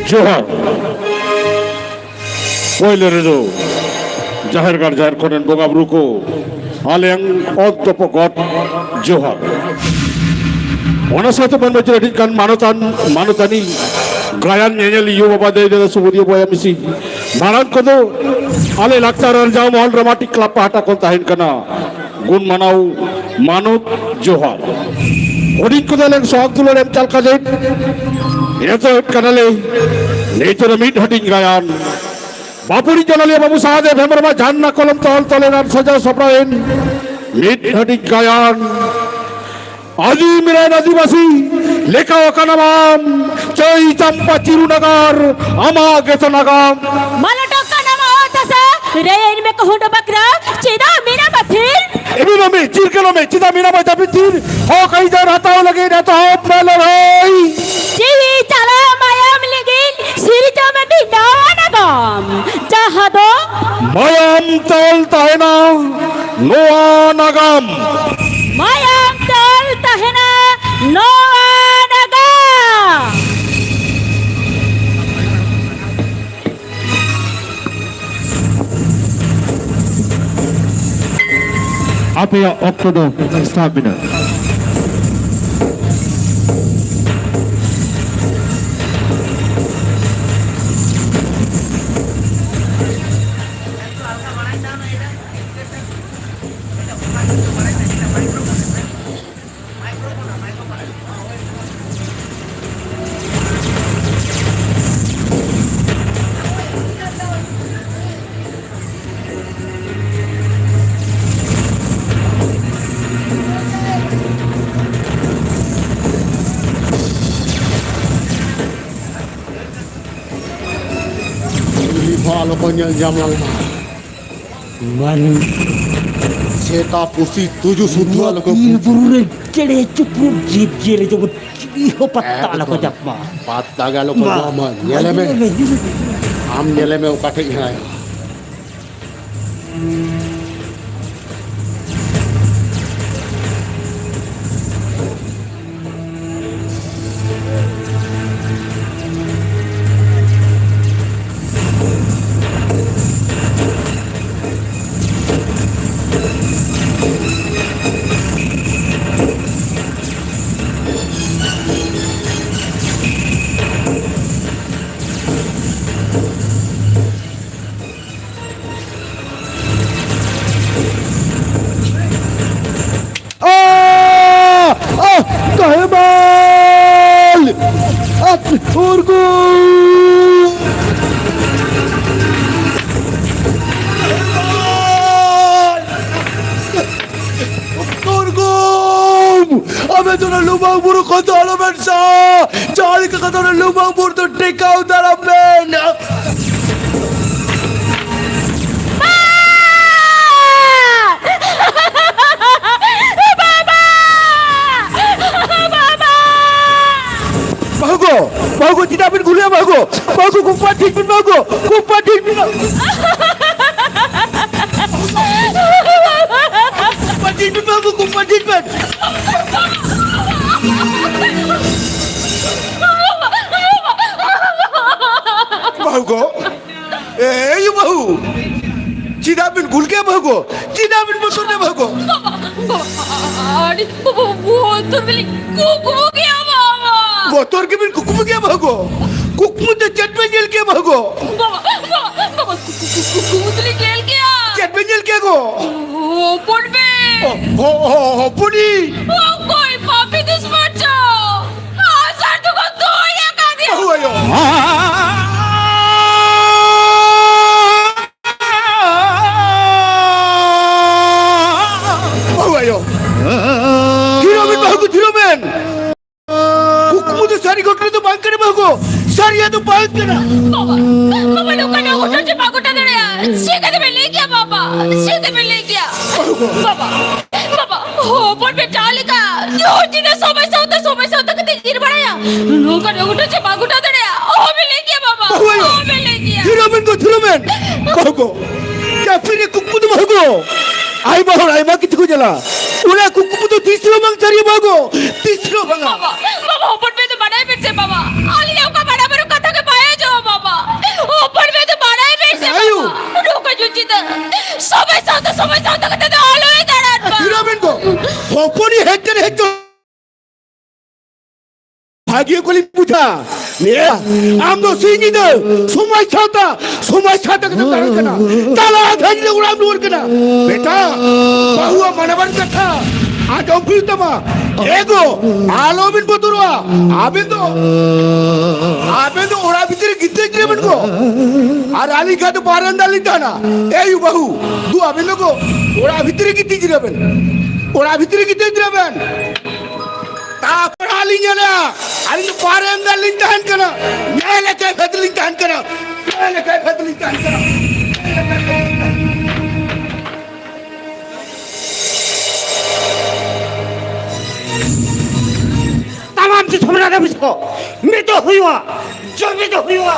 ᱡᱚᱦᱟᱨ᱾ ᱯᱳᱭᱞᱳ ᱨᱮᱫᱚ ᱡᱟᱦᱮᱨ ᱜᱟᱲ ᱡᱟᱦᱮᱨ ᱠᱷᱚᱱ ᱨᱮᱱ ᱵᱚᱸᱜᱟ ᱵᱩᱨᱩ ᱠᱚ ᱟᱞᱮᱭᱟᱝ ᱚᱛ ᱫᱚᱯᱚ ᱜᱚᱴ ᱡᱚᱦᱟᱨ᱾ ᱚᱱᱟ ᱥᱟᱶᱛᱮ ᱢᱟᱹᱱ ᱢᱟᱹᱡᱷᱤ ᱟᱹᱰᱤ ᱜᱟᱱ ᱢᱟᱱᱚᱛᱟᱱ ᱢᱟᱱᱚᱛᱟᱱᱤ ᱜᱟᱭᱟᱱ ᱧᱮᱧᱮᱞ ᱭᱩ ᱵᱟᱵᱟ ᱫᱟᱹᱭ ᱫᱟᱫᱟ ᱥᱩᱵᱩᱫᱤᱭᱟᱹ ᱵᱚᱭᱟ ᱢᱤᱥᱤ, ᱢᱟᱲᱟᱝ ᱠᱚᱫᱚ ᱟᱞᱮ ᱞᱟᱠᱪᱟᱨ ᱟᱨᱡᱟᱣ ᱢᱚᱦᱚᱞ ᱰᱨᱟᱢᱟᱴᱤᱠ ᱠᱞᱟᱵᱽ ᱯᱟᱦᱴᱟ ᱠᱷᱚᱱ ᱛᱟᱦᱮᱱ ᱠᱟᱱᱟ ᱜᱩᱱ ᱢᱟᱱᱟᱣ ᱢᱟᱱᱚᱛ ᱡᱚᱦᱟᱨ᱾ ᱦᱩᱰᱤᱧ ᱠᱚᱫᱚ ᱞᱮ ᱥᱚᱦᱚᱫ ᱫᱩᱞᱟᱹᱲ ᱮᱢ ᱪᱟᱞ ᱠᱟᱛᱮ ᱮᱛᱚᱦᱚᱵ ᱠᱟᱱᱟᱞᱮ ᱱᱤᱛᱚᱜ ᱢᱤᱫ ᱦᱟᱹᱴᱤᱧ ᱜᱟᱭᱟᱱ᱾ ᱵᱟᱯᱩᱲᱤ ᱡᱚᱱᱚᱞᱤᱭᱟᱹ ᱵᱟᱹᱵᱩ ᱥᱟᱦᱟᱫᱮᱵ ᱦᱮᱢᱵᱨᱚᱢᱟᱜ ᱡᱷᱟᱨᱱᱟ ᱠᱚᱞᱚᱢ ᱛᱚᱞ ᱛᱚᱞᱮᱱ ᱟᱨ ᱥᱟᱡᱟᱣ ᱥᱟᱯᱲᱟᱣᱮᱱ ᱢᱤᱫ ᱦᱟᱹᱴᱤᱧ ᱜᱟᱭᱟᱱ᱾ ᱟᱹᱫᱤᱢ ᱨᱮᱱ ᱟᱹᱫᱤᱵᱟᱹᱥᱤ ᱞᱮᱠᱟ ᱟᱠᱟᱱᱟᱢ ᱟᱢ, ᱪᱟᱹᱭ ᱪᱟᱢᱯᱟ ᱪᱤᱨᱩ ᱱᱟᱜᱟᱨ, ᱟᱢᱟᱜ ᱜᱮᱛᱚ ᱱᱟᱜᱟᱢ᱾ ᱢᱟᱞᱚᱴᱚᱜ ᱠᱟᱱᱟ ᱢᱟ ᱚᱛ ᱦᱟᱥᱟ, ᱨᱮᱭᱮᱱ ᱢᱮ ᱠᱚᱦᱩᱰ ᱵᱟᱠᱨᱟ, ᱪᱮᱫᱟᱜ ᱢᱮᱱᱟᱢ ᱟᱹᱛᱷᱤᱨ? ᱮᱢᱤᱱᱚᱜ ᱢᱮ, ᱪᱤᱨᱠᱟᱹᱞᱚᱜ ᱢᱮ, ᱪᱮᱫᱟᱜ ᱢᱮᱱᱟᱢ ᱡᱟᱹᱯᱤᱫ ᱛᱷᱤᱨ? ᱦᱚᱠ ᱟᱹᱭᱫᱟᱹᱨ ᱦᱟᱛᱟᱣ ᱞᱟᱹᱜᱤᱫ ᱮᱛᱚᱦᱚᱵ ᱢᱮ ᱞᱟᱹᱲᱦᱟᱹᱭ᱾ ᱡᱤᱣᱤ ᱪᱟᱞᱟᱣ ᱢᱟᱭᱟᱢ ᱞᱟᱹᱜᱤᱫ ᱥᱤᱨᱡᱟᱹᱣ ᱢᱮ ᱢᱤᱫ ᱱᱟᱣᱟ ᱱᱟᱜᱟᱢ, ᱡᱟᱦᱟᱸ ᱫᱚ ᱢᱟᱭᱟᱢ ᱛᱮ ᱚᱞ ᱛᱟᱦᱮᱱᱟ ᱱᱚᱣᱟ ᱱᱟᱜᱟᱢ᱾ ᱢᱟᱭᱟᱢ ᱛᱮ ᱚᱞ ᱛᱟᱦᱮᱱᱟ ᱱᱚᱣᱟ ᱱᱟᱜᱟᱢ᱾ ᱟᱯᱮᱭᱟᱜ ᱚᱠᱛᱚ ᱫᱚ ᱥᱟᱵ ᱢᱮᱱᱟᱜᱼᱟ᱾ ᱩᱱᱤ ᱦᱚᱸ ᱟᱞᱚ ᱠᱚ ᱧᱮᱞ ᱧᱟᱢ ᱞᱟᱝ ᱢᱟ᱾ ᱢᱟᱱ ᱥᱮᱛᱟ ᱯᱩᱥᱤ ᱛᱩᱡᱩ ᱥᱩᱫᱷᱩ ᱱᱚᱣᱟ ᱟᱞᱚ ᱠᱚ ᱵᱤᱨ ᱵᱩᱡᱽ᱾ ᱵᱩᱨᱩ ᱨᱮ ᱪᱮᱬᱮ ᱪᱤᱯᱨᱩᱫ ᱡᱤᱵᱽ ᱡᱤᱭᱟᱹᱞᱤ ᱡᱮᱢᱚᱱ ᱪᱤᱞᱤ ᱦᱚᱸ ᱯᱟᱛᱛᱟ ᱟᱞᱚ ᱠᱚ ᱮᱠᱫᱚᱢ᱾ ᱧᱟᱢ ᱢᱟ᱾ ᱯᱟᱛᱛᱟ ᱜᱮ ᱟᱞᱚ ᱠᱚ ᱢᱟ, ᱧᱟᱢ ᱢᱟ᱾ ᱧᱮᱞᱮ ᱢᱮ᱾ ᱧᱮᱞᱮ ᱢᱮ, ᱧᱮᱞᱮ ᱢᱮ᱾ ᱟᱢ ᱧᱮᱞᱮ ᱢᱮ ᱚᱠᱟ ᱴᱷᱮᱡ ᱦᱮᱱᱟᱭᱟ᱾ ᱟᱵᱮᱱ ᱫᱚ ᱚᱱᱟ ᱞᱩᱢᱟᱹᱝ ᱵᱩᱨᱩ ᱠᱷᱚᱱ ᱫᱚ ᱟᱞᱚᱵᱮᱱ ᱥᱟᱦᱟᱜᱼᱟ᱾ ᱡᱟᱦᱟᱸ ᱞᱮᱠᱟ ᱠᱟᱛᱮ ᱚᱱᱟ ᱞᱩᱢᱟᱹᱝ ᱵᱩᱨᱩ ᱫᱚ ᱴᱮᱠᱟᱣ ᱫᱟᱨᱟᱢ ᱵᱮᱱ᱾ ᱵᱟᱹᱦᱩ ᱜᱚ, ᱵᱟᱹᱦᱩ ᱜᱚ, ᱪᱮᱫᱟᱜ ᱵᱮᱱ ᱜᱩᱞᱟᱹᱭᱟ ᱵᱟᱹᱦᱩ ᱜᱚ? ᱵᱟᱹᱦᱩ ᱜᱚ, ᱠᱩᱢᱯᱟᱹ ᱴᱷᱤᱠ ᱵᱮᱱ ᱵᱟᱹᱦᱩ ᱜᱚ, ᱠᱩᱢᱯᱟᱹ ᱴᱷᱤᱠ ᱵᱮᱱ᱾ ᱠᱩᱢᱯᱟᱹ ᱴᱷᱤᱠ ᱵᱮᱱ ᱵᱟᱹᱦᱩ ᱜᱚ, ᱠᱩᱢᱯᱟᱹ ᱴᱷᱤᱠ ᱵᱮᱱ᱾ ᱵᱟᱹᱦᱩ ᱜᱚ, ᱮᱭ ᱵᱟᱹᱦᱩ, ᱪᱮᱫᱟᱜ ᱵᱤᱱ ᱜᱩᱞ ᱠᱮᱭᱟ ᱵᱟᱹᱦᱩ ᱜᱚ? ᱪᱮᱫᱟᱜ ᱵᱤᱱ ᱵᱚᱛᱚᱨ ᱠᱮᱭᱟ ᱵᱟᱹᱦᱩ ᱜᱚ? ᱵᱟᱵᱟ, ᱵᱟᱵᱟ, ᱟᱹᱰᱤ ᱵᱚ-, ᱵᱚ-, ᱵᱚᱛᱚᱨ ᱜᱮᱞᱤᱧ ᱠᱩᱠᱢᱩ ᱠᱮᱭᱟ ᱵᱟᱵᱟ᱾ ᱵᱚᱛᱚᱨ ᱜᱮᱵᱤᱱ ᱠᱩᱠᱢᱩ ᱠᱮᱭᱟ ᱵᱟᱹᱦᱩ ᱜᱚ? ᱠᱩᱠᱢᱩ ᱛᱮ ᱪᱮᱫ ᱵᱤᱱ ᱧᱮᱞ ᱠᱮᱭᱟ ᱵᱟᱹᱦᱩ ᱜᱚ? ᱵᱟᱵᱟ, ᱵᱟᱵᱟ, ᱵᱟᱵᱟ, ᱠᱩ-, ᱠᱩ-, ᱠᱩ-, ᱠᱩᱠᱢᱩ ᱛᱮᱞᱤᱧ ᱧᱮᱞ ᱠᱮᱭᱟ᱾ ᱪᱮᱫ ᱵᱤᱱ ᱧᱮᱞ ᱠᱮᱭᱟ ᱜᱚ? ᱦᱚᱯᱚᱱ ᱵᱮ᱾ ᱚ, ᱦᱚ-, ᱦᱚ-, ᱦᱚᱯᱚᱱᱤ᱾ ᱚᱠᱚᱭ ᱯᱟᱯᱤ ᱫᱩᱥᱢᱚᱱ ᱪᱚ? ᱟᱥᱟᱨ ᱫᱚᱠᱚ ᱛᱚᱭ ᱟᱠᱟᱫᱮᱭᱟ᱾ ᱵᱟᱹᱦᱩ ᱟᱭᱳ᱾ ᱵᱟᱹᱦᱩ ᱟᱭᱳ᱾ ᱛᱷᱤᱨᱚᱜ ᱵᱮᱱ ᱵᱟᱹᱦᱩ ᱠᱚ, ᱛᱷᱤᱨᱚᱜ ᱵᱮᱱ᱾ ᱠᱩᱠᱢᱩ ᱫᱚ ᱥᱟᱹᱨᱤ ᱜᱷᱚᱴᱚᱱᱟ ᱫᱚ ᱵᱟᱝ ᱠᱟᱱᱟ ᱵᱟᱹᱦᱩ ᱠᱚ᱾ ᱥᱟᱹᱨᱤᱭᱟᱜ ᱫᱚ ᱵᱟᱝ ᱠᱟᱱᱟ᱾ ᱵᱟᱵᱟ, ᱵᱟᱵᱟ, ᱱᱚᱝᱠᱟᱱᱟᱜ ᱜᱷᱚᱴᱚᱱᱟ ᱪᱮᱫ ᱵᱟᱝ ᱜᱷᱚᱴᱟᱣ ᱫᱟᱲᱮᱭᱟᱜᱼᱟ? ᱪᱤᱠᱟᱹᱛᱮ ᱵᱮᱱ ᱞᱟᱹᱭ ᱠᱮᱭᱟ ᱵᱟᱵᱟ? ᱪᱤᱠᱟᱹᱛᱮ ᱵᱮᱱ ᱞᱟᱹᱭ ᱠᱮᱭᱟ? ᱵᱟᱹᱦᱩ ᱠᱚ᱾ ᱵᱟᱵᱟ, ᱵᱟᱵᱟ, ᱦᱚᱯᱚᱱ ᱵᱮᱴᱟ ᱞᱮᱠᱟ ᱫᱩᱠ ᱪᱤᱱᱛᱟᱹ ᱥᱚᱢᱚᱭ ᱥᱟᱶᱛᱮ, ᱥᱚᱢᱚᱭ ᱥᱟᱶᱛᱮ ᱠᱟᱛᱮ ᱧᱤᱨ ᱵᱟᱲᱟᱭᱟ᱾ ᱱᱚᱝᱠᱟ ᱫᱚ ᱜᱷᱚᱴᱚᱱ ᱪᱮᱫ ᱵᱟᱝ ᱜᱷᱚᱴᱟᱣ ᱫᱟᱲᱮᱭᱟᱜᱼᱟ? ᱚᱦᱚ ᱵᱮᱱ ᱞᱟᱹᱭ ᱠᱮᱭᱟ ᱵᱟᱵᱟ᱾ ᱵᱟᱹᱦᱩ ᱟᱭᱳ᱾ ᱚᱦᱚ ᱵᱮᱱ ᱞᱟᱹᱭ ᱠᱮᱭᱟ᱾ ᱛᱷᱤᱨᱚᱜ ᱵᱮᱱ ᱜᱚ, ᱛᱷᱤᱨᱚᱜ ᱵᱮᱱ᱾ ᱵᱟᱹᱦᱩ ᱠᱚ᱾ ᱡᱟᱹᱯᱤᱫ ᱨᱮ ᱠᱩᱠᱢᱩ ᱫᱚ ᱵᱟᱹᱦᱩ ᱠᱚ᱾ ᱟᱭᱢᱟ ᱦᱚᱲ ᱟᱭᱢᱟ ᱠᱤᱪᱷᱩ ᱠᱚ ᱧᱮᱞᱟ᱾ ᱚᱱᱟ ᱠᱩᱠᱢᱩ ᱫᱚ ᱛᱤᱥ ᱨᱮᱦᱚᱸ ᱵᱟᱝ ᱥᱟᱹᱨᱤᱭᱟ ᱵᱟᱹᱦᱩ ᱠᱚ᱾ ᱛᱤᱥ ᱨᱮᱦᱚᱸ ᱵᱟᱝᱟ᱾ ᱵᱟᱵᱟ, ᱵᱟᱵᱟ, ᱦᱚᱯᱚᱱ ᱵᱮ ᱫᱚ ᱵᱟᱰᱟᱭ ᱵᱮᱱ ᱥᱮ ᱵᱟᱵᱟ? ᱟᱹᱞᱤᱧᱟᱜ ᱚᱠᱟ ᱵᱟᱰᱟᱭ ᱵᱟᱹᱱᱩᱜ ᱠᱟᱛᱷᱟ ᱜᱮ ᱵᱟᱭ ᱟᱸᱡᱚᱢᱟ ᱵᱟᱵᱟ᱾ ᱦᱚᱯᱚᱱ ᱵᱮ ᱫᱚ ᱵᱟᱰᱟᱭ ᱵᱮᱱ ᱥᱮ ᱟᱭᱳ᱾ ᱵᱟᱵᱟ? ᱱᱚᱝᱠᱟ ᱡᱩᱡᱤ ᱫᱚ ᱥᱚᱢᱚᱭ ᱥᱟᱶᱛᱮ, ᱥᱚᱢᱚᱭ ᱥᱟᱶᱛᱮ ᱠᱟᱛᱮ ᱫᱚ ᱟᱞᱚᱭ ᱫᱟᱬᱟᱱ ᱢᱟ᱾ ᱛᱷᱤᱨᱚᱜ ᱵᱮᱱ ᱜᱚ᱾ ᱦᱚᱯᱚᱱᱤ ᱦᱮᱡ ᱠᱟᱱᱟ, ᱦᱮᱡ ᱪᱚ᱾ ᱵᱷᱟᱹᱜᱤ ᱠᱚᱞᱤᱧ ᱵᱩᱡᱷᱟ᱾ ᱱᱤᱭᱟᱹ ᱟᱢ ᱫᱚ ᱥᱤᱧ ᱧᱤᱫᱟᱹ ᱥᱚᱢᱟᱡᱽ ᱥᱟᱶᱛᱟ, ᱥᱚᱢᱟᱡᱽ ᱥᱟᱶᱛᱟ ᱠᱟᱛᱮ ᱫᱟᱬᱟᱱ ᱠᱟᱱᱟ᱾ ᱛᱟᱞᱟ ᱟᱫᱷᱟ ᱧᱤᱫᱟᱹ ᱚᱲᱟᱜ ᱮᱢ ᱨᱩᱣᱟᱹᱲ ᱠᱟᱱᱟ᱾ ᱵᱮᱴᱟ, ᱵᱟᱹᱦᱩᱣᱟᱜ ᱢᱟᱱᱟᱣᱟᱱ ᱠᱟᱛᱷᱟ ᱟᱸᱡᱚᱢ ᱦᱩᱭᱩᱜ ᱛᱟᱢᱟ᱾ ᱮ ᱜᱚ, ᱟᱞᱚᱵᱤᱱ ᱵᱚᱛᱚᱨᱚᱜᱼᱟ᱾ ᱟᱵᱮᱱ ᱫᱚ, ᱟᱵᱮᱱ ᱫᱚ ᱚᱲᱟᱜ ᱵᱷᱤᱛᱤᱨ ᱨᱮ ᱜᱤᱛᱤᱡ ᱡᱤᱨᱟᱹᱣ ᱵᱮᱱ ᱜᱚ᱾ ᱟᱨ ᱟᱹᱞᱤᱧ ᱠᱷᱟᱱ ᱫᱚ ᱵᱟᱨᱟᱱᱫᱟ ᱞᱤᱧ ᱛᱟᱦᱮᱱᱟ᱾ ᱮ ᱭᱩ ᱵᱟᱹᱦᱩ, ᱫᱩ ᱟᱵᱮᱱ ᱫᱚ ᱜᱚ, ᱚᱲᱟᱜ ᱵᱷᱤᱛᱤᱨ ᱨᱮ ᱜᱤᱛᱤᱡ ᱡᱤᱨᱟᱹᱣ ᱵᱮᱱ᱾ ᱚᱲᱟᱜ ᱵᱷᱤᱛᱤᱨ ᱨᱮ ᱜᱤᱛᱤᱡ ᱡᱤᱨᱟᱹᱣ ᱵᱮᱱ᱾ ᱤᱧ ᱫᱚ ᱯᱟᱨᱮᱢ ᱫᱟᱞᱤᱧ ᱛᱟᱦᱮᱱ ᱠᱟᱱᱟ, ᱧᱮᱞ ᱞᱮᱠᱟᱭ ᱯᱷᱮᱫ ᱞᱤᱧ ᱛᱟᱦᱮᱱ ᱠᱟᱱᱟ, ᱧᱮᱞ ᱞᱮᱠᱟᱭ ᱯᱷᱮᱫ ᱞᱤᱧ ᱛᱟᱦᱮᱱ ᱠᱟᱱᱟ᱾ ᱛᱟᱢᱟᱢ ᱫᱤᱥᱚᱢ ᱨᱮᱱ ᱟᱹᱫᱤᱵᱟᱹᱥᱤ ᱠᱚ ᱢᱤᱫᱚᱜ ᱦᱩᱭᱩᱜᱼᱟ, ᱡᱩᱢᱤᱫᱚᱜ ᱦᱩᱭᱩᱜᱼᱟ,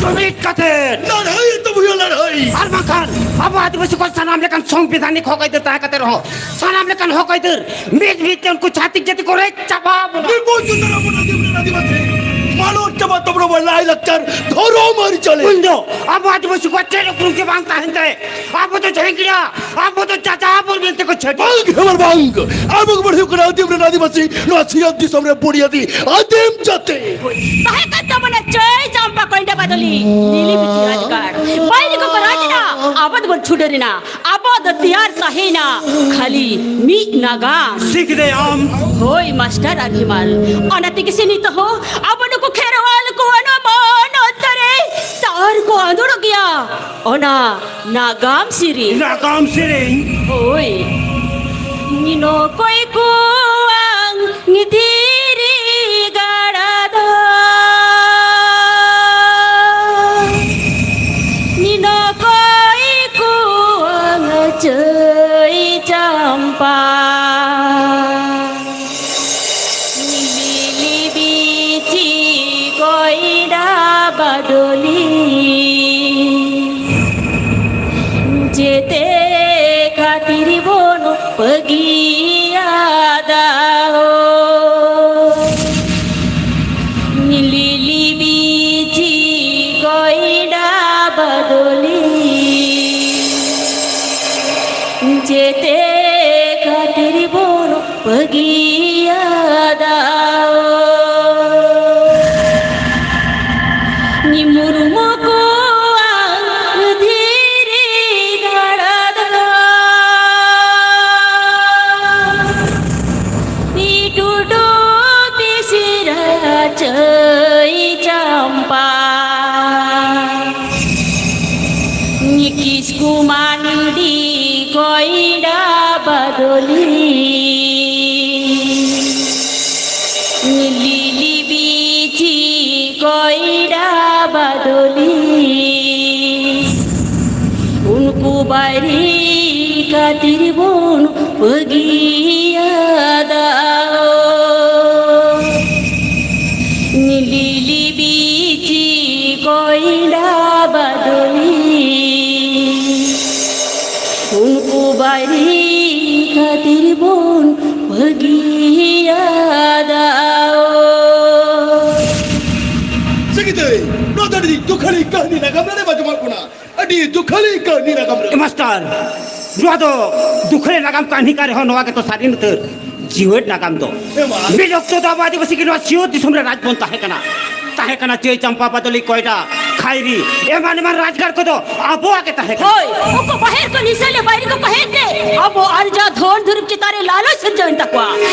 ᱡᱩᱢᱤᱫ ᱠᱟᱛᱮ ᱞᱟᱹᱲᱦᱟᱹᱭ ᱮᱛᱚᱦᱚᱵ ᱦᱩᱭᱩᱜᱼᱟ, ᱞᱟᱹᱲᱦᱟᱹᱭ᱾ ᱟᱨ ᱵᱟᱝᱠᱷᱟᱱ ᱟᱵᱚ ᱟᱹᱫᱤᱵᱟᱹᱥᱤ ᱠᱚ ᱥᱟᱱᱟᱢ ᱞᱮᱠᱟᱱ ᱥᱚᱝᱵᱤᱫᱷᱟᱱᱤᱠ ᱦᱚᱠ ᱟᱹᱭᱫᱟᱹᱨ ᱛᱟᱦᱮᱸ ᱠᱟᱛᱮ ᱨᱮᱦᱚᱸ ᱥᱟᱱᱟᱢ ᱞᱮᱠᱟᱱ ᱦᱚᱠ ᱟᱹᱭᱫᱟᱹᱨ ᱢᱤᱫ ᱢᱤᱫ ᱛᱮ ᱩᱱᱠᱩ ᱪᱷᱟᱹᱛᱤᱠ ᱡᱟᱹᱛᱤ ᱠᱚ ᱨᱮᱡ ᱪᱟᱵᱟ ᱵᱚᱱᱟ᱾ ᱱᱤᱨᱢᱩᱞ ᱩᱛᱟᱹᱨ ᱟᱵᱚᱱ ᱟᱹᱫᱤᱢ ᱨᱮᱱ ᱟᱹᱫᱤᱵᱟᱹᱥᱤ᱾ ᱢᱟᱞᱚᱴ ᱪᱟᱵᱟ ᱛᱟᱵᱚᱱ ᱟᱵᱚᱣᱟᱜ ᱞᱟᱭᱼᱞᱟᱠᱪᱟᱨ, ᱫᱷᱚᱨᱚᱢ, ᱟᱹᱨᱤᱪᱟᱹᱞᱤ᱾ ᱩᱱ ᱫᱚ ᱟᱵᱚ ᱟᱹᱫᱤᱵᱟᱹᱥᱤ ᱠᱚᱣᱟᱜ ᱪᱮᱫ ᱩᱯᱨᱩᱢ ᱜᱮ ᱵᱟᱝ ᱛᱟᱦᱮᱱ ᱛᱮ ᱟᱵᱚ ᱫᱚ ᱡᱷᱮᱸᱜᱲᱟ, ᱟᱵᱚ ᱫᱚ ᱡᱟᱡᱟᱵᱚᱨ ᱢᱮᱱᱛᱮ ᱠᱚ ᱪᱷᱟᱹᱴᱭᱟᱹᱨ᱾ ᱵᱟᱝ ᱦᱮᱢᱟᱞ ᱵᱟᱝ, ᱟᱵᱚ ᱜᱮᱵᱚᱱ ᱦᱩᱭᱩᱜ ᱠᱟᱱᱟ ᱟᱹᱫᱤᱢ ᱨᱮᱱ ᱟᱹᱫᱤᱵᱟᱹᱥᱤ, ᱱᱚᱣᱟ ᱥᱤᱧᱚᱛ ᱫᱤᱥᱚᱢ ᱨᱮ ᱵᱩᱱᱤᱭᱟᱹᱫᱤ ᱟᱹᱫᱤᱢ ᱡᱟᱹᱛᱤ᱾ ᱛᱟᱦᱮᱸ ᱠᱟᱱ ᱛᱟᱵᱚᱱᱟ ᱪᱟᱹᱭ ᱪᱟᱢᱯᱟ ᱠᱚᱭᱰᱟ ᱵᱟᱫᱚᱞᱤ, ᱞᱤᱞᱤ ᱵᱤᱴᱤ ᱨᱟᱡᱽᱜᱟᱲ᱾ ᱵᱟᱭᱨᱤ ᱠᱚᱠᱚ ᱨᱟᱡᱽ ᱮᱱᱟ, ᱟᱵᱚ ᱫᱚᱵᱚᱱ ᱪᱷᱩᱰᱟᱹᱨ ᱮᱱᱟ᱾ ᱟᱵᱚ ᱫᱚ ᱛᱮᱭᱟᱨ ᱛᱟᱦᱮᱸᱭᱮᱱᱟ ᱠᱷᱟᱹᱞᱤ ᱢᱤᱫ ᱱᱟᱜᱟᱢ᱾ ᱥᱤᱠᱷ ᱫᱮ ᱟᱢ᱾ ᱦᱳᱭ ᱢᱟᱥᱴᱟᱨ ᱟᱨ ᱦᱮᱢᱟᱞ, ᱚᱱᱟ ᱛᱮᱜᱮ ᱥᱮ ᱱᱤᱛᱚᱜ ᱦᱚᱸ ᱟᱵᱚ ᱱᱩᱠᱩ ᱠᱷᱮᱨᱣᱟᱞ ᱠᱚᱣᱟᱜ ᱱᱚᱣᱟ ᱢᱚᱱ ᱚᱱᱛᱚᱨ ᱨᱮ ᱛᱟᱨ ᱠᱚ ᱟᱸᱫᱳᱲᱚᱜ ᱜᱮᱭᱟ᱾ ᱚᱱᱟ ᱱᱟᱜᱟᱢ ᱥᱮᱨᱮᱧ᱾ ᱱᱟᱜᱟᱢ ᱥᱮᱨᱮᱧ᱾ ᱦᱳᱭ᱾ ᱱᱤᱱᱚᱠᱚᱭ ᱠᱚᱣᱟᱝ ᱫᱷᱤᱨᱤ ᱜᱟᱲᱟ ᱫᱚ, ᱱᱤᱱᱚᱠᱚᱭ ᱠᱚᱣᱟᱝ ᱪᱟᱹᱭ ᱪᱟᱢᱯᱟ᱾ ᱞᱤᱞᱤ ᱵᱤᱪᱤ ᱠᱚᱭᱰᱟ ᱵᱟᱫᱚᱞᱤ, ᱡᱮᱛᱮ ᱠᱷᱟᱹᱛᱤᱨ ᱵᱚᱱ ᱯᱟᱹᱜᱤᱭᱟᱫᱟ ᱦᱳ᱾ ᱞᱤᱞᱤ ᱵᱤᱪᱤ ᱠᱚᱭᱰᱟ ᱵᱟᱫᱚᱞᱤ, ᱡᱮᱛᱮ ᱠᱷᱟᱹᱛᱤᱨ ᱵᱚᱱ ᱯᱟᱹᱜᱤᱭᱟᱫᱟ᱾ ᱢᱩᱨᱢᱩ ᱠᱚᱣᱟᱜ ᱫᱷᱤᱨᱤ ᱜᱟᱲᱟ ᱫᱚ, ᱴᱩᱰᱩ ᱵᱤᱥᱤᱨᱟ ᱪᱟᱹᱭ ᱪᱟᱢᱯᱟ᱾ ᱠᱤᱥᱠᱩ ᱢᱟᱱᱰᱤ ᱠᱚᱭᱰᱟ ᱵᱟᱫᱚᱞᱤ᱾ ᱵᱟᱫᱚᱞᱤ, ᱩᱱᱠᱩ ᱵᱟᱹᱭᱨᱤ ᱠᱷᱟᱹᱛᱤᱨ ᱵᱚᱱ ᱵᱟᱹᱜᱤᱭᱟᱫᱟ᱾ ᱞᱤᱞᱤ ᱵᱤᱪᱤ ᱠᱚᱭᱞᱟ ᱵᱟᱫᱚᱞᱤ, ᱩᱱᱠᱩ ᱵᱟᱹᱭᱨᱤ ᱠᱷᱟᱹᱛᱤᱨ ᱵᱚᱱ ᱵᱟᱹᱜᱤᱭᱟᱫᱟ᱾ ᱥᱮ ᱜᱤᱫᱟᱹᱭ, ᱱᱚᱣᱟ ᱫᱚ ᱟᱹᱰᱤ ᱫᱩᱠᱷᱟᱹᱲᱤ ᱠᱟᱹᱦᱱᱤ ᱱᱟᱜᱟᱢ ᱨᱮ ᱟᱸᱡᱚᱢᱚᱜ ᱠᱟᱱᱟ᱾ ᱟᱹᱰᱤ ᱫᱩᱠᱷᱟᱹᱲᱤ ᱠᱟᱹᱦᱱᱤ ᱱᱟᱜᱟᱢ ᱨᱮ᱾ ᱮ ᱢᱟᱥᱴᱟᱨ, ᱱᱚᱣᱟ ᱫᱚ ᱫᱩᱠᱷᱟᱹᱲᱤ ᱱᱟᱜᱟᱢ ᱠᱟᱹᱦᱱᱤ ᱠᱟᱱ ᱨᱮᱦᱚᱸ, ᱱᱚᱣᱟ ᱜᱮᱛᱚ ᱥᱟᱹᱨᱤ ᱩᱛᱟᱹᱨ ᱡᱤᱣᱮᱫ ᱱᱟᱜᱟᱢ ᱫᱚ᱾ ᱮ ᱢᱟ᱾ ᱢᱤᱫ ᱚᱠᱛᱚ ᱫᱚ ᱟᱵᱚ ᱟᱹᱫᱤᱵᱟᱹᱥᱤ ᱜᱮ ᱱᱚᱣᱟ ᱥᱤᱧᱚᱛ ᱫᱤᱥᱚᱢ ᱨᱮ ᱨᱟᱡᱽ ᱵᱚᱱ ᱛᱟᱦᱮᱸ ᱠᱟᱱᱟ᱾ ᱛᱟᱦᱮᱸ ᱠᱟᱱᱟ ᱪᱟᱹᱭ ᱪᱟᱢᱯᱟ, ᱵᱟᱫᱚᱞᱤ, ᱠᱚᱭᱰᱟ, ᱠᱷᱟᱭᱨᱤ, ᱮᱢᱟᱱ ᱮᱢᱟᱱ ᱨᱟᱡᱽᱜᱟᱲ ᱠᱚᱫᱚ ᱟᱵᱚᱣᱟᱜ ᱜᱮ ᱛᱟᱦᱮᱸ ᱠᱟᱱᱟ᱾ ᱦᱳᱭ, ᱩᱱᱠᱩ ᱵᱟᱦᱮᱨ ᱠᱚ ᱱᱤᱥᱟᱹ ᱞᱮ ᱵᱟᱭᱨᱤ ᱠᱚ ᱠᱚ ᱦᱮᱡ ᱛᱮ ᱟᱵᱚ ᱟᱨᱡᱟᱣ ᱫᱷᱚᱱ ᱫᱩᱨᱤᱵᱽ ᱪᱮᱛᱟᱱ ᱨᱮ ᱞᱟᱞᱚᱪ ᱥᱤᱨᱡᱟᱹᱣ ᱮᱱ ᱛᱟᱠᱚᱣᱟ᱾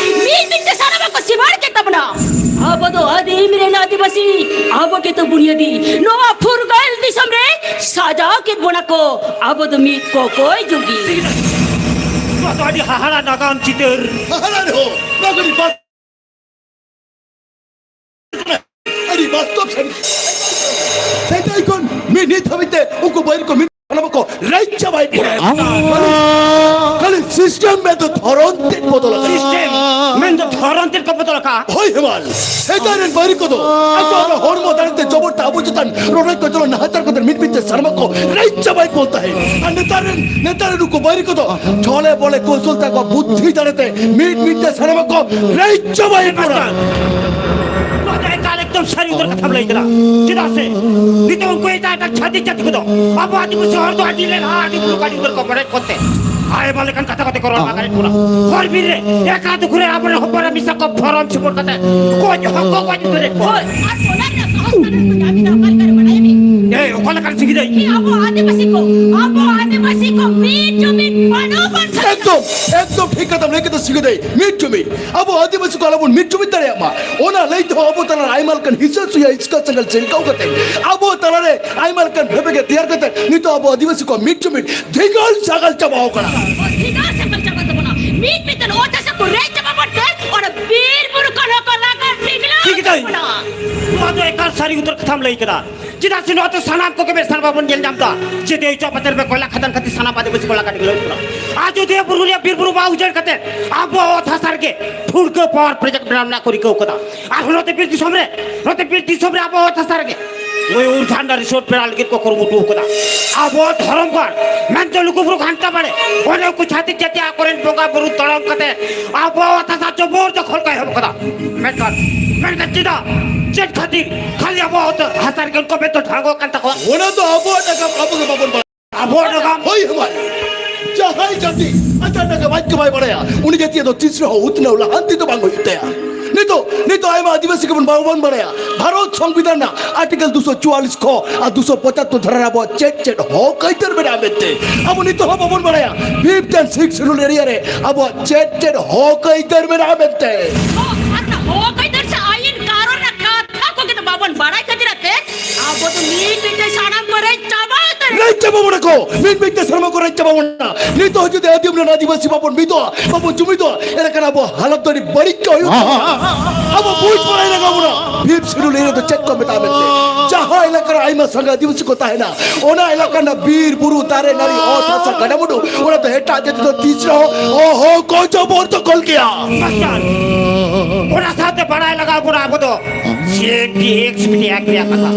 ᱢᱤᱫ ᱢᱤᱫ ᱛᱮ ᱥᱟᱱᱟᱢᱟᱜ ᱠᱚ ᱥᱤᱢᱟᱹᱲ ᱠᱮᱫ ᱛᱟᱵᱚᱱᱟ᱾ ᱟᱵᱚ ᱫᱚ ᱟᱹᱫᱤᱢ ᱨᱮᱱ ᱟᱹᱫᱤᱵᱟᱹᱥᱤ, ᱟᱵᱚ ᱜᱮᱛᱚ ᱵᱩᱱᱤᱭᱟᱹᱫᱤ᱾ ᱱᱚᱣᱟ ᱯᱷᱩᱨᱜᱟᱹᱞ ᱫᱤᱥᱚᱢ ᱨᱮ ᱥᱟᱡᱟᱣ ᱠᱮᱫ ᱵᱚᱱᱟ ᱠᱚ ᱟᱵᱚ ᱫᱚ ᱢᱤᱫ ᱠᱚᱠᱚᱭ ᱡᱩᱜᱤ᱾ ᱱᱚᱣᱟ ᱫᱚ ᱟᱹᱰᱤ ᱦᱟᱦᱟᱲᱟ ᱱᱟᱜᱟᱢ ᱪᱤᱛᱟᱹᱨ᱾ ᱦᱟᱦᱟᱲᱟ ᱨᱮᱦᱚᱸ ᱱᱚᱣᱟ ᱫᱚ ᱟᱹᱰᱤ ᱵᱟᱥ-, ᱟᱹᱰᱤ ᱵᱟᱥᱛᱚᱵ ᱥᱟᱹᱨᱤ᱾ ᱥᱮᱫᱟᱭ ᱠᱷᱚᱱ ᱢᱤᱫ ᱱᱤᱛ ᱦᱟᱹᱵᱤᱡ ᱛᱮ ᱩᱱᱠᱩ ᱵᱟᱹᱭᱨᱤ ᱠᱚ ᱢᱤᱫ ᱥᱟᱱᱟᱢ ᱠᱚ ᱨᱮᱡ ᱪᱟᱵᱟᱭᱮᱫ ᱵᱚᱱᱟ᱾ ᱠᱷᱟᱹᱞᱤ, ᱠᱷᱟᱹᱞᱤ system ᱢᱮᱱᱫᱚ ᱫᱷᱚᱨᱚᱱ ᱛᱮᱫ ᱵᱚᱫᱚᱞ ᱟᱠᱟᱱᱟ᱾ System ᱢᱮᱱᱫᱚ ᱫᱷᱚᱨᱚᱱ ᱛᱮᱫ ᱠᱚ ᱵᱚᱫᱚᱞ ᱟᱠᱟᱫᱼᱟ᱾ ᱦᱳᱭ ᱦᱮᱢᱟᱞ, ᱥᱮᱫᱟᱭ ᱨᱮᱱ ᱵᱟᱹᱭᱨᱤ ᱠᱚᱫᱚ ᱟᱠᱚᱣᱟᱜ ᱦᱚᱲᱢᱚ ᱫᱟᱲᱮ ᱛᱮ ᱡᱚᱵᱚᱨ ᱛᱮ ᱟᱵᱚ ᱪᱮᱛᱟᱱ ᱨᱚᱰᱚᱡ ᱠᱚᱪᱞᱚᱱ ᱱᱟᱦᱟᱪᱟᱨ ᱠᱟᱛᱮ ᱢᱤᱫ ᱢᱤᱫ ᱛᱮ ᱥᱟᱱᱟᱢᱟᱜ ᱠᱚ ᱨᱮᱡ ᱪᱟᱵᱟᱭᱮᱫ ᱵᱚᱱ ᱛᱟᱦᱮᱸᱫ᱾ ᱟᱨ ᱱᱮᱛᱟᱨ ᱨᱮᱱ, ᱱᱮᱛᱟᱨ ᱨᱮᱱ ᱱᱩᱠᱩ ᱵᱟᱹᱭᱨᱤ ᱠᱚᱫᱚ ᱪᱷᱚᱞᱮ ᱵᱚᱞᱮ ᱠᱚᱣᱥᱚᱞ ᱛᱮ ᱟᱠᱚᱣᱟᱜ ᱵᱩᱫᱽᱫᱷᱤ ᱫᱟᱲᱮ ᱛᱮ ᱢᱤᱫ ᱢᱤᱫ ᱛᱮ ᱥᱟᱱᱟᱢᱟᱜ ᱠᱚ ᱨᱮᱡ ᱪᱟᱵᱟᱭᱮᱫ ᱵᱚᱱᱟ᱾ ᱱᱚᱣᱟ ᱫᱚ ᱮᱠᱟᱞ ᱮᱠᱫᱚᱢ ᱥᱟᱹᱨᱤ ᱩᱛᱟᱹᱨ ᱠᱟᱛᱷᱟᱢ ᱞᱟᱹᱭ ᱠᱮᱫᱟ᱾ ᱪᱮᱫᱟᱜ ᱥᱮ ᱱᱤᱛᱚᱜ ᱩᱱᱠᱩ ᱮᱴᱟᱜ ᱮᱴᱟᱜ ᱪᱷᱟᱹᱛᱤᱠ ᱡᱟᱹᱛᱤ ᱠᱚᱫᱚ ᱟᱵᱚ ᱟᱹᱫᱤᱵᱟᱹᱥᱤ ᱦᱚᱲ ᱫᱚ ᱟᱹᱰᱤ ᱞᱮᱞᱦᱟ, ᱟᱹᱰᱤ ᱵᱩᱞᱩᱠ, ᱟᱹᱰᱤ ᱩᱛᱟᱹᱨ ᱠᱚ ᱵᱟᱲᱟᱭ ᱠᱚᱛᱮ ᱟᱭᱢᱟ ᱞᱮᱠᱟᱱ ᱠᱟᱛᱷᱟ ᱠᱚᱛᱮ ᱠᱚ ᱨᱚᱲ ᱞᱟᱜᱟᱭᱮᱫ ᱵᱚᱱᱟ᱾ ᱦᱚᱨ ᱵᱤᱨ ᱨᱮ ᱮᱠᱞᱟ ᱫᱩᱠᱷᱩ ᱨᱮ ᱟᱵᱚᱨᱮᱱ ᱦᱚᱯᱚᱱ ᱮᱨᱟ ᱢᱤᱥᱨᱟ ᱠᱚ ᱯᱷᱚᱨᱚᱢ ᱥᱩᱯᱚᱨ ᱠᱟᱛᱮ ᱜᱚᱡ ᱦᱚᱸᱠᱚ ᱜᱚᱡ ᱩᱛᱟᱹᱨᱮᱫ ᱠᱚᱣᱟ᱾ ᱦᱳᱭ, ᱟᱨ ᱚᱱᱟ ᱨᱮᱱᱟᱜ ᱥᱟᱦᱚᱥ ᱛᱟᱱᱟᱜ ᱠᱚ ᱧᱟᱢ ᱮᱫᱟ, ᱚᱠᱟ ᱞᱮᱠᱟ ᱨᱮ ᱵᱟᱲᱟᱭ ᱢᱮ? ᱮ, ᱚᱠᱟ ᱞᱮᱠᱟᱱ ᱥᱤᱝᱜᱤᱫᱟᱹᱭ? ᱠᱤ ᱟᱵᱚ ᱟᱹᱫᱤᱵᱟᱹᱥᱤ ᱠᱚ, ᱟᱵᱚ ᱟᱹᱫᱤᱵᱟᱹᱥᱤ ᱠᱚ ᱢᱤᱫ ᱡᱩᱢᱤᱫ ᱵᱟᱹᱱᱩᱜ ᱵᱚᱱ ᱠᱷᱟᱱ? ᱮᱠᱫᱚᱢ, ᱮᱠᱫᱚᱢ ᱴᱷᱤᱠ ᱠᱟᱛᱷᱟᱢ ᱞᱟᱹᱭ ᱠᱮᱫᱟ ᱥᱤᱝᱜᱤᱫᱟᱹᱭ, ᱢᱤᱫ ᱡᱩᱢᱤᱫ᱾ ᱟᱵᱚ ᱟᱹᱫᱤᱵᱟᱹᱥᱤ ᱠᱚ ᱟᱞᱚ ᱵᱚᱱ ᱢᱤᱫ ᱡᱩᱢᱤᱫ ᱫᱟᱲᱮᱭᱟᱜ ᱢᱟ, ᱚᱱᱟ ᱞᱟᱹᱭ ᱛᱮᱦᱚᱸ ᱟᱵᱚ ᱛᱟᱞᱟ ᱨᱮ ᱟᱭᱢᱟ ᱞᱮᱠᱟᱱ ᱦᱤᱸᱥᱟᱹ ᱥᱩᱭᱟᱹ ᱤᱥᱠᱟ ᱥᱮᱸᱜᱮᱞ ᱥᱤᱞᱠᱟᱹᱣ ᱠᱟᱛᱮ ᱟᱵᱚ ᱛᱟᱞᱟ ᱨᱮ ᱟᱭᱢᱟ ᱞᱮᱠᱟᱱ ᱵᱷᱮᱯᱮᱜᱮ ᱛᱮᱭᱟᱨ ᱠᱟᱛᱮ ᱱᱤᱛᱚᱜ ᱟᱵᱚ ᱟᱹᱫᱤᱵᱟᱹᱥᱤ ᱠᱚ ᱢᱤᱫ ᱡᱩᱢᱤᱫ ᱫᱷᱤᱸᱜᱟᱹᱞ ᱥᱟᱜᱟᱞ ᱪᱟᱵᱟᱣ ᱠᱟᱱᱟ᱾ ᱵᱷᱮᱜᱟᱨ ᱥᱮᱸᱜᱮᱞ ᱪᱟᱵᱟ ᱛᱟᱵᱚᱱᱟ᱾ ᱢᱤᱫ ᱢᱤᱫ ᱛᱮ ᱱᱚᱣᱟ ᱪᱟᱥᱟ ᱠᱚ ᱨᱮᱡ ᱪᱟᱵᱟ ᱵᱚᱱ ᱛᱮ ᱚᱱᱟ ᱵᱤᱨ ᱵᱩᱨᱩ ᱠᱚ ᱞᱚᱠᱚ ᱞᱟᱜᱟ ᱴᱤᱠᱞᱟ ᱴᱷᱤᱠ ᱜᱮ᱾ ᱛᱟᱵᱚᱱᱟ᱾ ᱱᱚᱣᱟ ᱫᱚ ᱮᱠᱟᱞ ᱥᱟᱹᱨᱤ ᱩᱛᱟᱹᱨ ᱠᱟᱛᱷᱟᱢ ᱞᱟᱹᱭ ᱠᱮᱫᱟ᱾ ᱪᱮᱫᱟᱜ ᱥᱮ ᱱᱚᱣᱟ ᱫᱚ ᱥᱟᱱᱟᱢ ᱠᱚᱜᱮ ᱢᱮᱫ ᱥᱟᱢᱟᱝ ᱵᱚᱱ ᱧᱮᱞ ᱧᱟᱢ ᱮᱫᱟ ᱡᱮ ᱫᱮᱣᱪᱟ ᱯᱟᱪᱮᱨ ᱢᱮ ᱠᱚᱭᱞᱟ ᱠᱷᱟᱫᱟᱱ ᱠᱷᱟᱹᱛᱤᱨ ᱥᱟᱱᱟᱢ ᱟᱹᱫᱤᱵᱟᱹᱥᱤ ᱠᱚ ᱞᱟᱜᱟ ᱰᱤᱜᱽᱞᱟᱹᱣ ᱠᱟᱱᱟ᱾ ᱟᱡᱚᱫᱤᱭᱟᱹ ᱵᱩᱨᱩ ᱨᱮᱭᱟᱜ ᱵᱤᱨ ᱵᱩᱨᱩ ᱢᱟ ᱩᱡᱟᱹᱲ ᱠᱟᱛᱮ ᱟᱵᱚ ᱚᱛ ᱦᱟᱥᱟ ᱨᱮᱜᱮ ᱴᱷᱩᱲᱜᱟᱹ power project ᱵᱮᱱᱟᱣ ᱨᱮᱱᱟᱜ ᱠᱚ ᱨᱤᱠᱟᱹᱣ ᱠᱟᱫᱟ᱾ ᱟᱨ ᱱᱚᱛᱮ ᱵᱤᱨ ᱫᱤᱥᱚᱢ ᱨᱮ, ᱱᱚᱛᱮ ᱵᱤᱨ ᱫᱤᱥᱚᱢ ᱨᱮ ᱟᱵᱚ ᱚᱛ ᱦᱟᱥᱟ ᱨᱮᱜᱮ ᱢᱚᱭᱩᱨ ᱡᱷᱟᱱᱰᱟ resort ᱵᱮᱱᱟᱣ ᱞᱟᱹᱜᱤᱫ ᱠᱚ ᱠᱩᱨᱩᱢᱩᱴᱩ ᱠᱟᱫᱟ᱾ ᱟᱵᱚ ᱫᱷᱚᱨᱚᱢ ᱜᱟᱲ ᱢᱮᱱᱫᱚ ᱞᱩᱜᱩᱵᱩᱨᱩ ᱜᱷᱟᱱᱴᱟ ᱵᱟᱲᱮ, ᱚᱸᱰᱮ ᱩᱱᱠᱩ ᱪᱷᱟᱹᱛᱤᱠ ᱡᱟᱹᱛᱤ ᱟᱠᱚᱨᱮᱱ ᱵᱚᱸᱜᱟ ᱵᱩᱨᱩ ᱛᱚᱲᱟᱣ ᱠᱟᱛᱮ ᱟᱵᱚ ᱚᱛ ᱦᱟᱥᱟ ᱡᱚᱵᱚᱨ ᱫᱚᱠᱷᱚᱞ ᱠᱚ ᱮᱦᱚᱵ ᱠᱟᱫᱟ᱾ ᱢᱮᱱᱠᱷᱟᱱ, ᱢᱮᱱᱠᱷᱟᱱ ᱪᱮᱫᱟᱜ? ᱪᱮᱫ ᱠᱷᱟᱹᱛᱤᱨ ᱠᱷᱟᱹᱞᱤ ᱟᱵᱚ ᱚᱛ ᱦᱟᱥᱟ ᱨᱮᱜᱮ ᱩᱱᱠᱩ ᱢᱮᱱᱫᱚ ᱰᱷᱟᱝᱜᱚ ᱠᱟᱱ ᱛᱟᱠᱚᱣᱟ? ᱚᱱᱟ ᱫᱚ ᱟᱵᱚᱣᱟᱜ ᱱᱟᱜᱟᱢ ᱟᱵᱚ ᱜᱮ ᱵᱟᱵᱚᱱ ᱵᱟᱲᱟᱭᱟ᱾ ᱟᱵᱚᱣᱟᱜ ᱱᱟᱜᱟᱢ? ᱦᱳᱭ, ᱦᱳᱭ᱾ ᱡᱟᱦᱟᱸᱭ ᱡᱟᱹᱛᱤ ᱟᱡᱟᱜ ᱱᱟᱜᱟᱢ ᱟᱡ ᱜᱮ ᱵᱟᱭ ᱵᱟᱲᱟᱭᱟ, ᱩᱱᱤ ᱡᱟᱹᱛᱤᱭᱟᱜ ᱫᱚ ᱛᱤᱥ ᱨᱮᱦᱚᱸ ᱩᱛᱱᱟᱹᱣ ᱞᱟᱦᱟᱱᱛᱤ ᱫᱚ ᱵᱟᱝ ᱦᱩᱭᱩᱜ ᱛᱟᱭᱟ᱾ ᱱᱤᱛᱚᱜ, ᱱᱤᱛᱚᱜ ᱟᱭᱢᱟ ᱟᱹᱫᱤᱵᱟᱹᱥᱤ ᱜᱮᱵᱚᱱ ᱵᱟᱵᱚᱱ ᱵᱟᱲᱟᱭᱟ ᱵᱷᱟᱨᱚᱛ ᱥᱚᱝᱵᱤᱫᱷᱟᱱ ᱨᱮᱱᱟᱜ Article ᱫᱩᱥᱚ ᱪᱩᱣᱟᱞᱤᱥ ᱠᱷᱚ ᱟᱨ ᱫᱩᱥᱚ ᱯᱚᱸᱪᱟᱛᱛᱳᱨ ᱫᱷᱟᱨᱟ ᱨᱮ ᱟᱵᱚᱣᱟᱜ ᱪᱮᱫ ᱪᱮᱫ ᱦᱚᱠ ᱟᱹᱭᱫᱟᱹᱨ ᱢᱮᱱᱟᱜᱼᱟ ᱢᱮᱱᱛᱮ᱾ ᱟᱵᱚ ᱱᱤᱛᱚᱜ ᱦᱚᱸ ᱵᱟᱵᱚᱱ ᱵᱟᱲᱟᱭᱟ Fifth and Sixth Schedule area ᱨᱮ ᱟᱵᱚᱣᱟᱜ ᱪᱮᱫ ᱪᱮᱫ ᱦᱚᱠ ᱟᱹᱭᱫᱟᱹᱨ ᱢᱮᱱᱟᱜᱼᱟ ᱢᱮᱱᱛᱮ᱾ ᱦᱚᱠ ᱟᱨ ᱦᱚᱠ ᱟᱹᱭᱫᱟᱹᱨ ᱥᱮ ᱟᱹᱭᱤᱱ ᱠᱟᱹᱱᱩᱱ ᱨᱮᱱᱟᱜ ᱠᱟᱛᱷᱟ ᱠᱚᱜᱮ ᱫᱚ ᱵᱟᱵᱚᱱ ᱵᱟᱲᱟᱭ ᱠᱷᱟᱹᱛᱤᱨ ᱛᱮ ᱟᱵᱚ ᱫᱚ ᱢᱤᱫ ᱢᱤᱫ ᱛᱮ ᱥᱟᱱᱟᱢ ᱠᱚ ᱨᱮᱡ ᱪᱟᱵᱟ ᱩᱛᱟᱹᱨ᱾ ᱨᱮᱡ ᱪᱟᱵᱟ ᱵᱚᱱᱟ ᱠᱚ, ᱢᱤᱫ ᱢᱤᱫ ᱛᱮ ᱥᱟᱱᱟᱢ ᱠᱚ ᱨᱮᱡ ᱪᱟᱵᱟ ᱵᱚᱱᱟ᱾ ᱱᱤᱛᱚᱜ ᱦᱚᱸ ᱡᱩᱫᱤ ᱟᱹᱫᱤᱢ ᱨᱮᱱ ᱟᱹᱫᱤᱵᱟᱹᱥᱤ ᱵᱟᱵᱚᱱ ᱢᱤᱫᱚᱜᱼᱟ, ᱵᱟᱵᱚᱱ ᱡᱩᱢᱤᱫᱚᱜᱼᱟ, ᱮᱱᱠᱷᱟᱱ ᱟᱵᱚ ᱦᱟᱞᱚᱛ ᱫᱚ ᱟᱹᱰᱤ ᱵᱟᱹᱲᱤᱡ ᱜᱮ ᱦᱩᱭᱩᱜ ᱛᱟᱵᱚᱱᱟ᱾ ᱟᱵᱚ ᱵᱩᱡᱽ ᱵᱟᱲᱟᱭ ᱞᱟᱜᱟᱣ ᱵᱚᱱᱟ, Fifth Schedule area ᱫᱚ ᱪᱮᱫ ᱠᱚ ᱢᱮᱛᱟᱜᱼᱟ ᱢᱮᱱᱛᱮ᱾ ᱡᱟᱦᱟᱸ ᱮᱞᱟᱠᱟ ᱨᱮ ᱟᱭᱢᱟ ᱥᱟᱸᱜᱮ ᱟᱹᱫᱤᱵᱟᱹᱥᱤ ᱠᱚ ᱛᱟᱦᱮᱱᱟ, ᱚᱱᱟ ᱮᱞᱟᱠᱟ ᱨᱮᱱᱟᱜ ᱵᱤᱨ, ᱵᱩᱨᱩ, ᱫᱟᱨᱮ, ᱱᱟᱹᱲᱤ, ᱚᱛ, ᱦᱟᱥᱟ, ᱜᱟᱰᱟᱼᱢᱩᱰᱩ, ᱚᱱᱟ ᱫᱚ ᱮᱴᱟᱜ ᱡᱟᱹᱛᱤ ᱫᱚ ᱛᱤᱥ ᱨᱮᱦᱚᱸ ᱚᱦᱚ ᱠᱚ ᱡᱚᱵᱚᱨ ᱫᱚᱠᱷᱚᱞ ᱠᱮᱭᱟ᱾ ᱢᱟᱥᱴᱟᱨ, ᱚᱱᱟ ᱥᱟᱶᱛᱮ ᱵᱟᱲᱟᱭ ᱞᱟᱜᱟᱣ ᱵᱚᱱᱟ ᱟᱵᱚ ᱫᱚ ᱥᱤ ᱮᱱ ᱰᱤ ᱮᱠᱥ ᱢᱤᱫᱴᱮᱡ ᱟᱹᱠᱷᱨᱤᱧ ᱠᱟᱛᱷᱟ,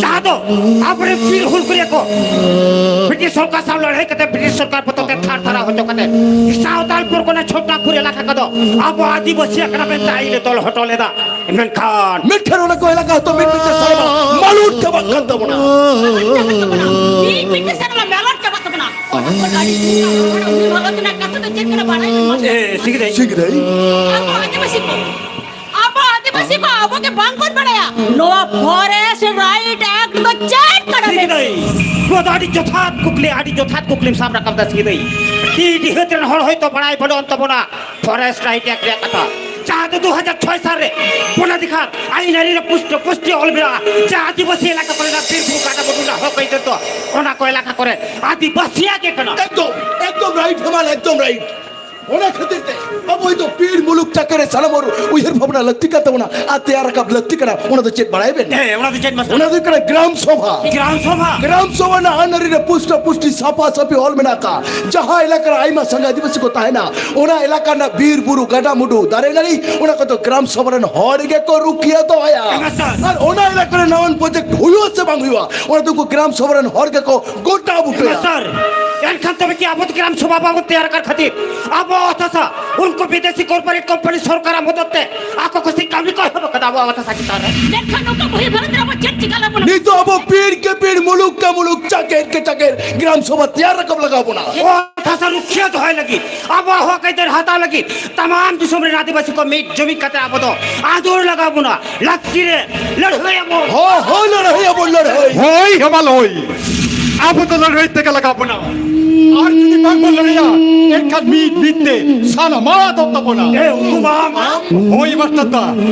ᱡᱟᱦᱟᱸ ᱫᱚ ᱟᱵᱚᱨᱮᱱ ᱵᱤᱨ ᱦᱩᱞᱜᱟᱹᱨᱤᱭᱟᱹ ᱠᱚ ᱵᱨᱤᱴᱤᱥ ᱥᱚᱨᱠᱟᱨ ᱥᱟᱶ ᱞᱟᱹᱲᱦᱟᱹᱭ ᱠᱟᱛᱮ ᱵᱨᱤᱴᱤᱥ ᱥᱚᱨᱠᱟᱨ ᱵᱚᱛᱚᱨ ᱛᱮ ᱛᱷᱟᱨ ᱛᱷᱟᱨᱟᱣ ᱦᱚᱪᱚ ᱠᱟᱛᱮ ᱥᱟᱶᱛᱟᱞ ᱯᱚᱨᱜᱚᱱᱟ ᱪᱷᱳᱴᱱᱟᱜᱯᱩᱨ ᱮᱞᱟᱠᱟ ᱠᱚᱫᱚ ᱟᱵᱚ ᱟᱹᱫᱤᱵᱟᱹᱥᱤ ᱟᱠᱟᱱᱟ ᱢᱮᱱᱛᱮ ᱟᱹᱭᱤᱱ ᱮ ᱛᱚᱞ ᱦᱚᱴᱚ ᱞᱮᱫᱟ᱾ ᱢᱮᱱᱠᱷᱟᱱ ᱢᱮᱱᱠᱷᱟᱱ ᱚᱱᱟ ᱠᱚ ᱮᱞᱟᱠᱟ ᱦᱚᱸᱛᱚ ᱢᱤᱫ ᱢᱤᱫ ᱛᱮ ᱥᱟᱨᱢᱟ ᱢᱟᱞᱚᱴ ᱪᱟᱵᱟᱜ ᱠᱟᱱ ᱛᱟᱵᱚᱱᱟ᱾ ᱢᱤᱫ ᱢᱤᱫ ᱛᱮ ᱥᱟᱨᱢᱟ ᱢᱟᱞᱚᱴ ᱪᱟᱵᱟᱜ ᱛᱟᱵᱚᱱᱟ᱾ ᱚᱱᱟ ᱠᱚ ᱟᱹᱰᱤ ᱪᱤᱱᱛᱟᱹ ᱵᱷᱟᱵᱽᱱᱟ ᱨᱮᱱᱟᱜ ᱠᱟᱛᱷᱟ ᱫᱚ ᱪᱮᱫ ᱠᱟᱱᱟ ᱵᱟᱲᱟᱭ ᱵᱟᱹᱱᱩᱜᱼᱟ᱾ ᱮ, ᱥᱤᱝᱨᱟᱹᱭ᱾ ᱥᱤᱝᱨᱟᱹᱭ᱾ ᱟᱵᱚ ᱟᱹᱫᱤᱵᱟᱹᱥᱤ ᱠᱚ, ᱟᱵᱚ ᱟᱹᱫᱤᱵᱟᱹᱥᱤ ᱠᱚ ᱟᱵᱚ ᱜᱮ ᱵᱟᱝ ᱵᱚᱱ ᱵᱟᱲᱟᱭᱟ᱾ ᱱᱚᱣᱟ Forest Right Act ᱫᱚ ᱪᱮᱫ ᱠᱟᱱᱟ ᱢᱮᱱᱛᱮ? ᱥᱤᱝᱨᱟᱹᱭ᱾ ᱱᱚᱣᱟ ᱫᱚ ᱟᱹᱰᱤ ᱡᱚᱛᱷᱟᱛ ᱠᱩᱠᱞᱤ, ᱟᱹᱰᱤ ᱡᱚᱛᱷᱟᱛ ᱠᱩᱠᱞᱤᱢ ᱥᱟᱵ ᱨᱟᱠᱟᱵ ᱫᱟ ᱥᱤᱝᱨᱟᱹᱭ᱾ ᱰᱤ-, ᱰᱤᱦᱟᱹᱛ ᱨᱮᱱ ᱦᱚᱲ ᱦᱚᱭᱛᱳ ᱵᱟᱲᱟᱭ ᱵᱟᱹᱱᱩᱜ ᱟᱱ ᱛᱟᱵᱚᱱᱟ Forest Right Act ᱨᱮᱭᱟᱜ ᱠᱟᱛᱷᱟ, ᱡᱟᱦᱟᱸ ᱫᱚ ᱫᱩ ᱦᱟᱡᱟᱨ ᱪᱷᱚᱭ ᱥᱟᱞ ᱨᱮ ᱵᱚᱱᱟᱫᱷᱤᱠᱟᱨ ᱟᱹᱭᱤᱱ ᱟᱹᱨᱤ ᱨᱮ ᱯᱩᱥᱴᱟᱹ ᱯᱩᱥᱴᱤ ᱚᱞ ᱢᱮᱱᱟᱜᱼᱟ ᱡᱮ ᱟᱹᱫᱤᱵᱟᱹᱥᱤ ᱮᱞᱟᱠᱟ ᱠᱚᱨᱮᱱᱟᱜ ᱵᱤᱨ ᱵᱩᱨᱩ ᱜᱟᱰᱟ ᱢᱩᱰᱩ ᱨᱮᱱᱟᱜ ᱦᱚᱠ ᱟᱹᱭᱫᱟᱹᱨ ᱫᱚ ᱚᱱᱟ ᱠᱚ ᱮᱞᱟᱠᱟ ᱠᱚᱨᱮ ᱟᱹᱫᱤᱵᱟᱹᱥᱤᱭᱟᱜ ᱜᱮ ᱠᱟᱱᱟ᱾ ᱮᱠᱫᱚᱢ, ᱮᱠᱫᱚᱢ right ᱦᱮᱢᱟᱞ, ᱮᱠᱫᱚᱢ right᱾ ᱚᱱᱟ ᱠᱷᱟᱹᱛᱤᱨ ᱛᱮ ᱟᱵᱚ ᱫᱚ ᱯᱤᱲ ᱢᱩᱞᱩᱠ ᱮᱞᱟᱠᱟ ᱨᱮ ᱥᱟᱱᱟᱢ ᱦᱚᱲ ᱩᱭᱦᱟᱹᱨ ᱵᱷᱟᱵᱽᱱᱟ ᱞᱟᱹᱠᱛᱤ ᱠᱟᱱ ᱛᱟᱵᱚᱱᱟ ᱟᱨ ᱛᱮᱭᱟᱨ ᱨᱟᱠᱟᱵ ᱞᱟᱹᱠᱛᱤ ᱠᱟᱱᱟ᱾ ᱚᱱᱟ ᱫᱚ ᱪᱮᱫ ᱵᱟᱲᱟᱭ ᱵᱮᱱ? ᱦᱮᱸ, ᱚᱱᱟ ᱫᱚ ᱪᱮᱫ ᱢᱟᱥᱮ? ᱚᱱᱟ ᱫᱚ ᱦᱩᱭᱩᱜ ᱠᱟᱱᱟ ᱜᱨᱟᱢ ᱥᱚᱵᱷᱟ᱾ ᱜᱨᱟᱢ ᱥᱚᱵᱷᱟ? ᱜᱨᱟᱢ ᱥᱚᱵᱷᱟ ᱨᱮᱱᱟᱜ ᱟᱹᱱ ᱟᱹᱨᱤ ᱨᱮ ᱯᱩᱥᱴᱟᱹ ᱯᱩᱥᱴᱤ ᱥᱟᱯᱷᱟ ᱥᱟᱹᱯᱷᱤ ᱚᱞ ᱢᱮᱱᱟᱜ ᱟᱠᱟᱫ᱾ ᱡᱟᱦᱟᱸ ᱮᱞᱟᱠᱟ ᱨᱮ ᱟᱭᱢᱟ ᱥᱟᱸᱜᱮ ᱟᱹᱫᱤᱵᱟᱹᱥᱤ ᱠᱚ ᱛᱟᱦᱮᱱᱟ, ᱚᱱᱟ ᱮᱞᱟᱠᱟ ᱨᱮᱱᱟᱜ ᱵᱤᱨ ᱵᱩᱨᱩ, ᱜᱟᱰᱟ ᱢᱩᱰᱩ, ᱫᱟᱨᱮ ᱱᱟᱹᱲᱤ, ᱚᱱᱟ ᱠᱚᱫᱚ ᱜᱨᱟᱢ ᱥᱚᱵᱷᱟ ᱨᱮᱱ ᱦᱚᱲ ᱜᱮᱠᱚ ᱨᱩᱠᱷᱤᱭᱟᱹ ᱫᱚᱦᱚᱭᱟ᱾ ᱦᱮᱸ, ᱢᱟᱥᱴᱟᱨ᱾ ᱟᱨ ᱚᱱᱟ ᱮᱞᱟᱠᱟ ᱨᱮ ᱱᱟᱣᱟᱱ ᱯᱨᱚᱡᱮᱠᱴ ᱦᱩᱭᱩᱜᱼᱟ ᱥᱮ ᱵᱟᱝ ᱦᱩᱭᱩᱜᱼᱟ, ᱚᱱᱟ ᱫᱚ ᱩᱱᱠᱩ ᱜᱨᱟᱢ ᱥᱚᱵᱷᱟ ᱨᱮᱱ ᱦᱚᱲ ᱜᱮᱠᱚ ᱜᱚᱴᱟ ᱵᱩᱴᱟᱹᱭᱟ᱾ ᱢᱟᱥᱴᱟᱨ, ᱮᱱᱠᱷᱟᱱ ᱛᱚᱵᱮ ᱠᱤ ᱟᱵᱚ ᱫᱚ ᱜᱨᱟᱢ ᱥᱚᱵᱷᱟ ᱵᱟᱵᱚᱱ ᱛᱮᱭᱟᱨ ᱟᱠᱟᱫ ᱠᱷᱟᱹᱛᱤᱨ ᱟᱵᱚ ᱚᱛ ᱦᱟᱥᱟ ᱩᱱᱠᱩ ᱵᱤᱫᱮᱥᱤ ᱠᱚᱨᱯᱳᱨᱮᱴ ᱠᱳᱢᱯᱟᱱᱤ ᱥᱚᱨᱠᱟᱨᱟᱜ ᱢᱚᱫᱚᱫ ᱛᱮ ᱟᱠᱚ ᱠᱩᱥᱤ ᱠᱟᱹᱢᱤ ᱠᱚ ᱮᱦᱚᱵ ᱟᱠᱟᱫᱟ ᱟᱵᱚᱣᱟᱜ ᱚᱛ ᱦᱟᱥᱟ ᱪᱮᱛᱟᱱ ᱨᱮ? ᱢᱮᱱᱠᱷᱟᱱ ᱱᱚᱝᱠᱟ ᱵᱚᱦᱤᱨ ᱵᱷᱟᱨᱚᱛ ᱨᱮ ᱟᱵᱚ ᱪᱮᱫ ᱪᱤᱠᱟ ᱞᱟᱵᱷ ᱵᱚᱱᱟ? ᱱᱤᱛᱚᱜ ᱟᱵᱚ ᱯᱤᱲ ᱠᱮ ᱯᱤᱲ, ᱢᱩᱞᱩᱠ ᱠᱮ ᱢᱩᱞᱩᱠ, ᱪᱟᱠᱮᱨ ᱠᱮ ᱪᱟᱠᱮᱨ ᱜᱨᱟᱢ ᱥᱚᱵᱷᱟ ᱛᱮᱭᱟᱨ ᱨᱟᱠᱟᱵ ᱞᱟᱜᱟᱣ ᱵᱚᱱᱟ᱾ ᱚᱛ ᱦᱟᱥᱟ ᱨᱩᱠᱷᱤᱭᱟᱹ ᱫᱚᱦᱚᱭ ᱞᱟᱹᱜᱤᱫ, ᱟᱵᱚᱣᱟᱜ ᱦᱚᱠ ᱟᱹᱭᱫᱟᱹᱨ ᱦᱟᱛᱟᱣ ᱞᱟᱹᱜᱤᱫ ᱛᱟᱢᱟᱢ ᱫᱤᱥᱚᱢ ᱨᱮᱱ ᱟᱹᱫᱤᱵᱟᱹᱥᱤ ᱠᱚ ᱢᱤᱫ ᱡᱩᱢᱤᱫ ᱠᱟᱛᱮ ᱟᱵᱚ ᱫᱚ ᱟᱸᱫᱳᱲ ᱞᱟᱜᱟᱣ ᱵᱚᱱᱟ, ᱞᱟᱹᱠᱛᱤ ᱨᱮ ᱞᱟᱹᱲᱦᱟᱹᱭ ᱟᱵᱚᱱ᱾ ᱦᱳᱭ, ᱦᱳᱭ, ᱞᱟᱹᱲᱦᱟᱹᱭ ᱟᱵᱚᱱ, ᱞᱟᱹᱲᱦᱟᱹᱭ᱾ ᱦᱳᱭ, ᱦᱮᱢᱟᱞ, ᱦᱳᱭ᱾ ᱟᱵᱚ ᱫᱚ ᱞᱟᱹᱲᱦᱟᱹᱭ ᱛᱮᱜᱮ ᱞᱟᱜᱟᱣ ᱵᱚᱱᱟ᱾ ᱟᱨ ᱡᱩᱫᱤ ᱵᱟᱝ ᱵᱚᱱ ᱞᱟᱹᱲᱦᱟᱹᱭᱟ, ᱮᱱᱠᱷᱟᱱ ᱢᱤᱫ ᱢᱤᱫ ᱛᱮ ᱥᱟᱱᱟᱢᱟᱜ ᱟᱫᱚᱜ ᱛᱟᱵᱚᱱᱟ᱾ ᱮ, ᱩᱱᱠᱩ ᱢᱟ ᱟᱢ, ᱟᱢ᱾ ᱦᱳᱭ, ᱢᱟᱥᱴᱟᱨ ᱫᱟ,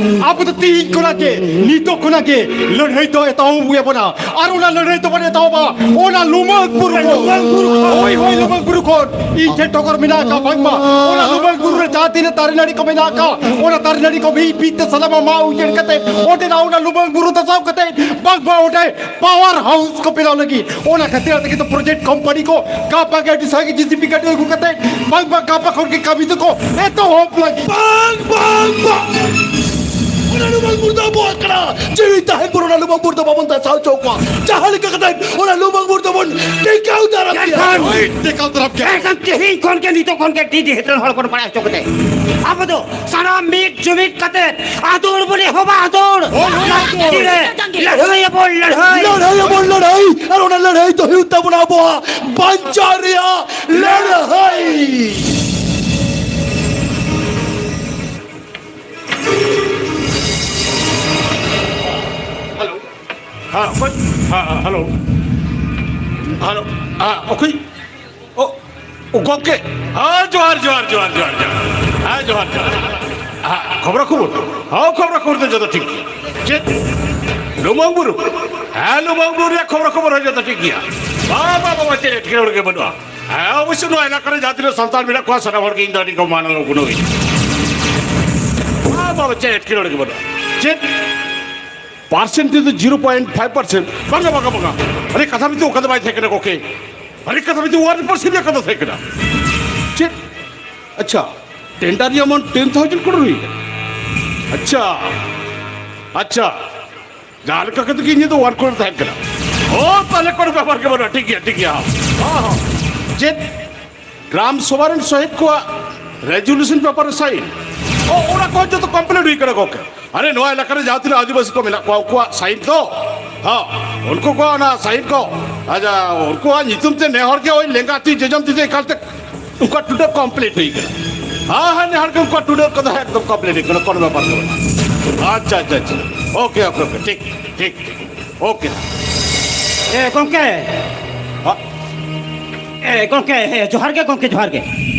ᱟᱵᱚ ᱫᱚ ᱛᱤᱦᱤᱧ ᱠᱷᱚᱱᱟᱜ ᱜᱮ, ᱱᱤᱛᱚᱜ ᱠᱷᱚᱱᱟᱜ ᱜᱮ ᱞᱟᱹᱲᱦᱟᱹᱭ ᱫᱚ ᱮᱛᱚᱦᱚᱵ ᱦᱩᱭ ᱟᱵᱚᱱᱟ᱾ ᱟᱨ ᱚᱱᱟ ᱞᱟᱹᱲᱦᱟᱹᱭ ᱫᱚᱵᱚᱱ ᱮᱛᱚᱦᱚᱵᱟ ᱚᱱᱟ ᱞᱩᱢᱟᱹᱝ ᱵᱩᱨᱩ ᱠᱷᱚᱱ᱾ ᱞᱩᱢᱟᱹᱝ ᱵᱩᱨᱩ ᱠᱷᱚᱱ᱾ ᱦᱳᱭ, ᱦᱳᱭ, ᱞᱩᱢᱟᱹᱝ ᱵᱩᱨᱩ ᱠᱷᱚᱱ᱾ ᱤᱧ ᱴᱷᱮᱱ ᱰᱚᱜᱚᱨ ᱢᱮᱱᱟᱜ ᱟᱠᱟᱫ, ᱵᱟᱝᱢᱟ ᱚᱱᱟ ᱞᱩᱢᱟᱹᱝ ᱵᱩᱨᱩ ᱨᱮ ᱡᱟᱦᱟᱸ ᱛᱤᱱᱟᱹᱜ ᱫᱟᱨᱮ ᱱᱟᱹᱲᱤ ᱠᱚ ᱢᱮᱱᱟᱜ ᱟᱠᱟᱫ, ᱚᱱᱟ ᱫᱟᱨᱮ ᱱᱟᱹᱲᱤ ᱠᱚ ᱢᱤᱫ ᱢᱤᱫ ᱛᱮ ᱥᱟᱱᱟᱢᱟᱜ ᱢᱟᱜ ᱩᱡᱟᱹᱲ ᱠᱟᱛᱮ, ᱚᱸᱰᱮᱱᱟᱜ ᱚᱱᱟ ᱞᱩᱢᱟᱹᱝ ᱵᱩᱨᱩ ᱫᱷᱟᱥᱟᱣ ᱠᱟᱛᱮ, ᱵᱟᱝᱢᱟ ᱚᱸᱰᱮ ᱯᱟᱣᱟᱨ ᱦᱟᱣᱩᱥ ᱠᱚ ᱵᱮᱱᱟᱣ ᱞᱟᱹᱜᱤᱫ᱾ ᱚᱱᱟ ᱠᱷᱟᱹᱛᱤᱨ ᱟᱫᱚ ᱠᱤᱱᱛᱩ ᱯᱨᱚᱡᱮᱠᱴ ᱠᱳᱢᱯᱟᱱᱤ ᱠᱚ ᱜᱟᱯᱟ ᱜᱮ ᱟᱹᱰᱤ ᱥᱟᱸᱜᱮ ᱡᱮᱥᱤᱵᱤ ᱜᱟᱹᱰᱤ ᱟᱹᱜᱩ ᱠᱟᱛᱮ, ᱵᱟᱝᱢᱟ ᱜᱟᱯᱟ ᱠᱷᱚᱱ ᱜᱮ ᱠᱟᱹᱢᱤ ᱫᱚᱠᱚ ᱮᱛᱚᱦᱚᱵ ᱞᱟᱹᱜᱤᱫ᱾ ᱵᱟᱝ, ᱵᱟᱝ, ᱵᱟᱝ! ᱚᱱᱟ ᱞᱩᱢᱟᱹᱝ ᱵᱩᱨᱩ ᱫᱚ ᱟᱵᱚᱣᱟᱜ ᱠᱟᱱᱟ᱾ ᱡᱤᱣᱤ ᱛᱟᱦᱮᱱ ᱵᱷᱳᱨ ᱚᱱᱟ ᱞᱩᱢᱟᱹᱝ ᱵᱩᱨᱩ ᱫᱚ ᱵᱟᱵᱚᱱ ᱫᱷᱟᱥᱟᱣ ᱦᱚᱪᱚ ᱠᱚᱣᱟ᱾ ᱡᱟᱦᱟᱸ ᱞᱮᱠᱟ ᱠᱟᱛᱮ ᱚᱱᱟ ᱞᱩᱢᱟᱹᱝ ᱵᱩᱨᱩ ᱫᱚᱵᱚᱱ ᱴᱮᱠᱟᱣ ᱫᱟᱨᱟᱢ ᱜᱮᱭᱟ᱾ ᱮᱱᱠᱷᱟᱱ ᱦᱳᱭ, ᱴᱮᱠᱟᱣ ᱫᱟᱨᱟᱢ ᱜᱮᱭᱟ᱾ ᱮᱱᱠᱷᱟᱱ ᱛᱮᱦᱮᱧ ᱠᱷᱚᱱ ᱜᱮ, ᱱᱤᱛᱚᱜ ᱠᱷᱚᱱ ᱜᱮ ᱰᱤ ᱰᱤ ᱦᱮᱛᱨᱮᱱ ᱦᱚᱲ ᱵᱚᱱ ᱵᱟᱲᱟᱭ ᱦᱚᱪᱚ ᱠᱟᱛᱮ, ᱟᱵᱚ ᱫᱚ ᱥᱟᱱᱟᱢ ᱢᱤᱫ ᱡᱩᱢᱤᱫ ᱠᱟᱛᱮ ᱟᱸᱫᱳᱲ ᱵᱚᱱ ᱮᱦᱚᱵᱟ, ᱟᱸᱫᱳᱲ᱾ ᱦᱳᱭ, ᱦᱳᱭ, ᱟᱸᱫᱳᱲ᱾ ᱞᱟᱹᱠᱛᱤ ᱨᱮ ᱞᱟᱹᱲᱦᱟᱹᱭ ᱟᱵᱚᱱ, ᱞᱟᱹᱲᱦᱟᱹᱭ᱾ ᱞᱟᱹᱲᱦᱟᱹᱭ ᱟᱵᱚᱱ, ᱞᱟᱹᱲᱦᱟᱹᱭ᱾ ᱟᱨ ᱚᱱᱟ ᱞᱟᱹᱲᱦᱟᱹᱭ ᱫᱚ ᱦᱩᱭᱩᱜ ᱛᱟᱵᱚᱱᱟ ᱟᱵᱚᱣᱟᱜ ᱵᱟᱧᱪᱟᱣ ᱨᱮᱭᱟᱜ ᱞᱟᱹᱲᱦᱟᱹᱭ᱾ ᱦᱮᱞᱳ᱾ ᱦᱮᱸ, ᱚᱠᱚᱭ? ᱦᱮᱸ, ᱦᱮᱸ, ᱦᱮᱞᱳ᱾ ᱦᱮᱞᱳ᱾ ᱦᱮᱸ, ᱚᱠᱚᱭ? ᱚ, ᱚ, ᱜᱚᱢᱠᱮ᱾ ᱦᱮᱸ, ᱡᱚᱦᱟᱨ, ᱡᱚᱦᱟᱨ, ᱡᱚᱦᱟᱨ, ᱡᱚᱦᱟᱨ, ᱡᱚᱦᱟᱨ᱾ ᱦᱮᱸ, ᱡᱚᱦᱟᱨ, ᱡᱚᱦᱟᱨ᱾ ᱦᱮᱸ, ᱠᱷᱚᱵᱽᱨᱟ ᱠᱷᱚᱵᱚᱨ? ᱦᱮᱸ, ᱠᱷᱚᱵᱽᱨᱟ ᱠᱷᱚᱵᱚᱨ ᱫᱚ ᱡᱚᱛᱚ ᱴᱷᱤᱠ ᱜᱮᱭᱟ᱾ ᱪᱮᱫ? ᱞᱩᱢᱟᱹᱝ ᱵᱩᱨᱩ? ᱦᱮᱸ, ᱞᱩᱢᱟᱹᱝ ᱵᱩᱨᱩ ᱨᱮᱭᱟᱜ ᱠᱷᱚᱵᱽᱨᱟ ᱠᱷᱚᱵᱚᱨ ᱦᱚᱸ ᱡᱚᱛᱚ ᱴᱷᱤᱠ ᱜᱮᱭᱟ᱾ ᱵᱟ, ᱵᱟ, ᱵᱟ, ᱵᱟ, ᱪᱮᱫ ᱮᱴᱠᱮᱴᱚᱬᱮ ᱜᱮ ᱵᱟᱹᱱᱩᱜᱼᱟ᱾ ᱦᱮᱸ, ᱚᱵᱚᱥᱥᱳᱭ ᱱᱚᱣᱟ ᱮᱞᱟᱠᱟ ᱨᱮ ᱡᱟᱦᱟᱸ ᱛᱤᱱᱟᱹᱜ ᱥᱟᱱᱛᱟᱲ ᱢᱮᱱᱟᱜ ᱠᱚᱣᱟ, ᱥᱟᱱᱟᱢ ᱦᱚᱲ ᱜᱮ ᱤᱧ ᱫᱚ ᱟᱹᱰᱤ ᱠᱚ ᱢᱟᱱᱟᱣ ᱜᱩᱱᱟᱹᱣ ᱤᱧ᱾ ᱪᱮᱫ ᱮᱴᱠᱮᱴᱚᱬᱮ ᱜᱮ ᱵᱟᱹᱱᱩᱜᱼᱟ᱾ ᱪᱮᱫ ᱯᱟᱨᱥᱮᱱᱴᱮᱡᱽ ᱫᱚ ᱡᱤᱨᱳ ᱯᱚᱭᱮᱱᱴ ᱯᱷᱟᱭᱤᱵᱷ ᱯᱟᱨᱥᱮᱱᱴ? ᱵᱟᱝᱟ, ᱵᱟᱝᱟ, ᱵᱟᱝᱟ᱾ ᱟᱨᱮ, ᱠᱟᱛᱷᱟ ᱢᱤᱫᱴᱮᱡ ᱚᱱᱠᱟ ᱫᱚ ᱵᱟᱭ ᱛᱟᱦᱮᱸ ᱠᱟᱱᱟ ᱜᱚᱢᱠᱮ᱾ ᱟᱨᱮ, ᱠᱟᱛᱷᱟ ᱢᱤᱫᱴᱮᱡ ᱚᱣᱟᱱ ᱯᱟᱨᱥᱮᱱᱴ ᱨᱮᱭᱟᱜ ᱠᱟᱛᱷᱟ ᱛᱟᱦᱮᱸ ᱠᱟᱱᱟ᱾ ᱪᱮᱫ? ᱟᱪᱪᱷᱟ, ᱴᱮᱱᱰᱟᱨ ᱨᱮᱭᱟᱜ ᱮᱢᱟᱣᱩᱱᱴ ᱴᱮᱱ ᱛᱷᱟᱣᱡᱮᱱᱰ ᱠᱨᱳᱲ ᱦᱩᱭ ᱠᱟᱱᱟ᱾ ᱟᱪᱪᱷᱟ, ᱟᱪᱪᱷᱟ, ᱡᱟᱦᱟᱸ ᱞᱮᱠᱟ ᱠᱟᱛᱮ ᱜᱮ ᱤᱧᱟᱹᱜ ᱫᱚ ᱚᱣᱟᱱ ᱠᱨᱳᱲ ᱛᱟᱦᱮᱸ ᱠᱟᱱᱟ᱾ ᱚ, ᱛᱟᱦᱞᱮ ᱠᱳᱱᱳ ᱵᱮᱯᱟᱨ ᱜᱮ ᱵᱟᱹᱱᱩᱜᱼᱟ᱾ ᱴᱷᱤᱠ ᱜᱮᱭᱟ, ᱴᱷᱤᱠ ᱜᱮᱭᱟ᱾ ᱦᱚᱸ, ᱦᱚᱸ᱾ ᱪᱮᱫ? ᱜᱨᱟᱢ ᱥᱚᱵᱷᱟ ᱨᱮᱱ ᱥᱚᱦᱮᱫ ᱠᱚᱣᱟᱜ ᱨᱮᱡᱩᱞᱩᱥᱚᱱ ᱯᱮᱯᱟᱨ ᱨᱮ ᱥᱟᱭᱤᱱ? ᱚ, ᱚᱱᱟ ᱠᱚ ᱡᱚᱛᱚ ᱠᱚᱢᱯᱞᱤᱴ ᱦᱩᱭ ᱠᱟᱱᱟ ᱜᱚᱢᱠᱮ᱾ ᱟᱨᱮ, ᱱᱚᱣᱟ ᱮᱞᱟᱠᱟ ᱨᱮ ᱡᱟᱦᱟᱸ ᱛᱤᱱᱟᱹᱜ ᱟᱹᱫᱤᱵᱟᱹᱥᱤ ᱠᱚ ᱢᱮᱱᱟᱜ ᱠᱚᱣᱟ, ᱩᱱᱠᱩᱣᱟᱜ ᱥᱟᱭᱤᱱ ᱛᱚ, ᱦᱚᱸ, ᱩᱱᱠᱩ ᱠᱚᱣᱟᱜ ᱚᱱᱟ ᱥᱟᱭᱤᱱ ᱠᱚ, ᱟᱪᱪᱷᱟ, ᱩᱱᱠᱩᱣᱟᱜ ᱧᱩᱛᱩᱢ ᱛᱮ ᱱᱮ ᱦᱚᱲ ᱜᱮ ᱳᱭ ᱞᱮᱸᱜᱟ ᱛᱤ ᱡᱚᱡᱚᱢ ᱛᱤ ᱛᱮ ᱮᱠᱟᱞ ᱛᱮ ᱩᱱᱠᱩᱣᱟᱜ ᱴᱩᱰᱟᱹ ᱠᱚᱢᱯᱞᱤᱴ ᱦᱩᱭ ᱠᱟᱱᱟ᱾ ᱦᱮᱸ, ᱦᱮᱸ, ᱱᱮ ᱦᱚᱲ ᱜᱮ ᱩᱱᱠᱩᱣᱟᱜ ᱴᱩᱰᱟᱹ ᱠᱚᱫᱚ ᱮᱠᱫᱚᱢ ᱠᱚᱢᱯᱞᱤᱴ ᱦᱩᱭ ᱠᱟᱱᱟ, ᱠᱳᱱᱳ ᱵᱮᱯᱟᱨ ᱫᱚ ᱵᱟᱹᱱᱩᱜᱼᱟ᱾ ᱟᱪᱪᱷᱟ, ᱟᱪᱪᱷᱟ, ᱟᱪᱪᱷᱟ, ᱳᱠᱮ, ᱳᱠᱮ, ᱳᱠᱮ, ᱴᱷᱤᱠ, ᱴᱷᱤᱠ, ᱴᱷᱤᱠ, ᱳᱠᱮ᱾ ᱮ ᱜᱚᱢᱠᱮ, ᱦᱚᱸ? ᱮ ᱜᱚᱢᱠᱮ, ᱮ, ᱡᱚᱦᱟᱨ ᱜᱮ ᱜᱚᱢᱠᱮ, ᱡᱚᱦᱟᱨ ᱜᱮ᱾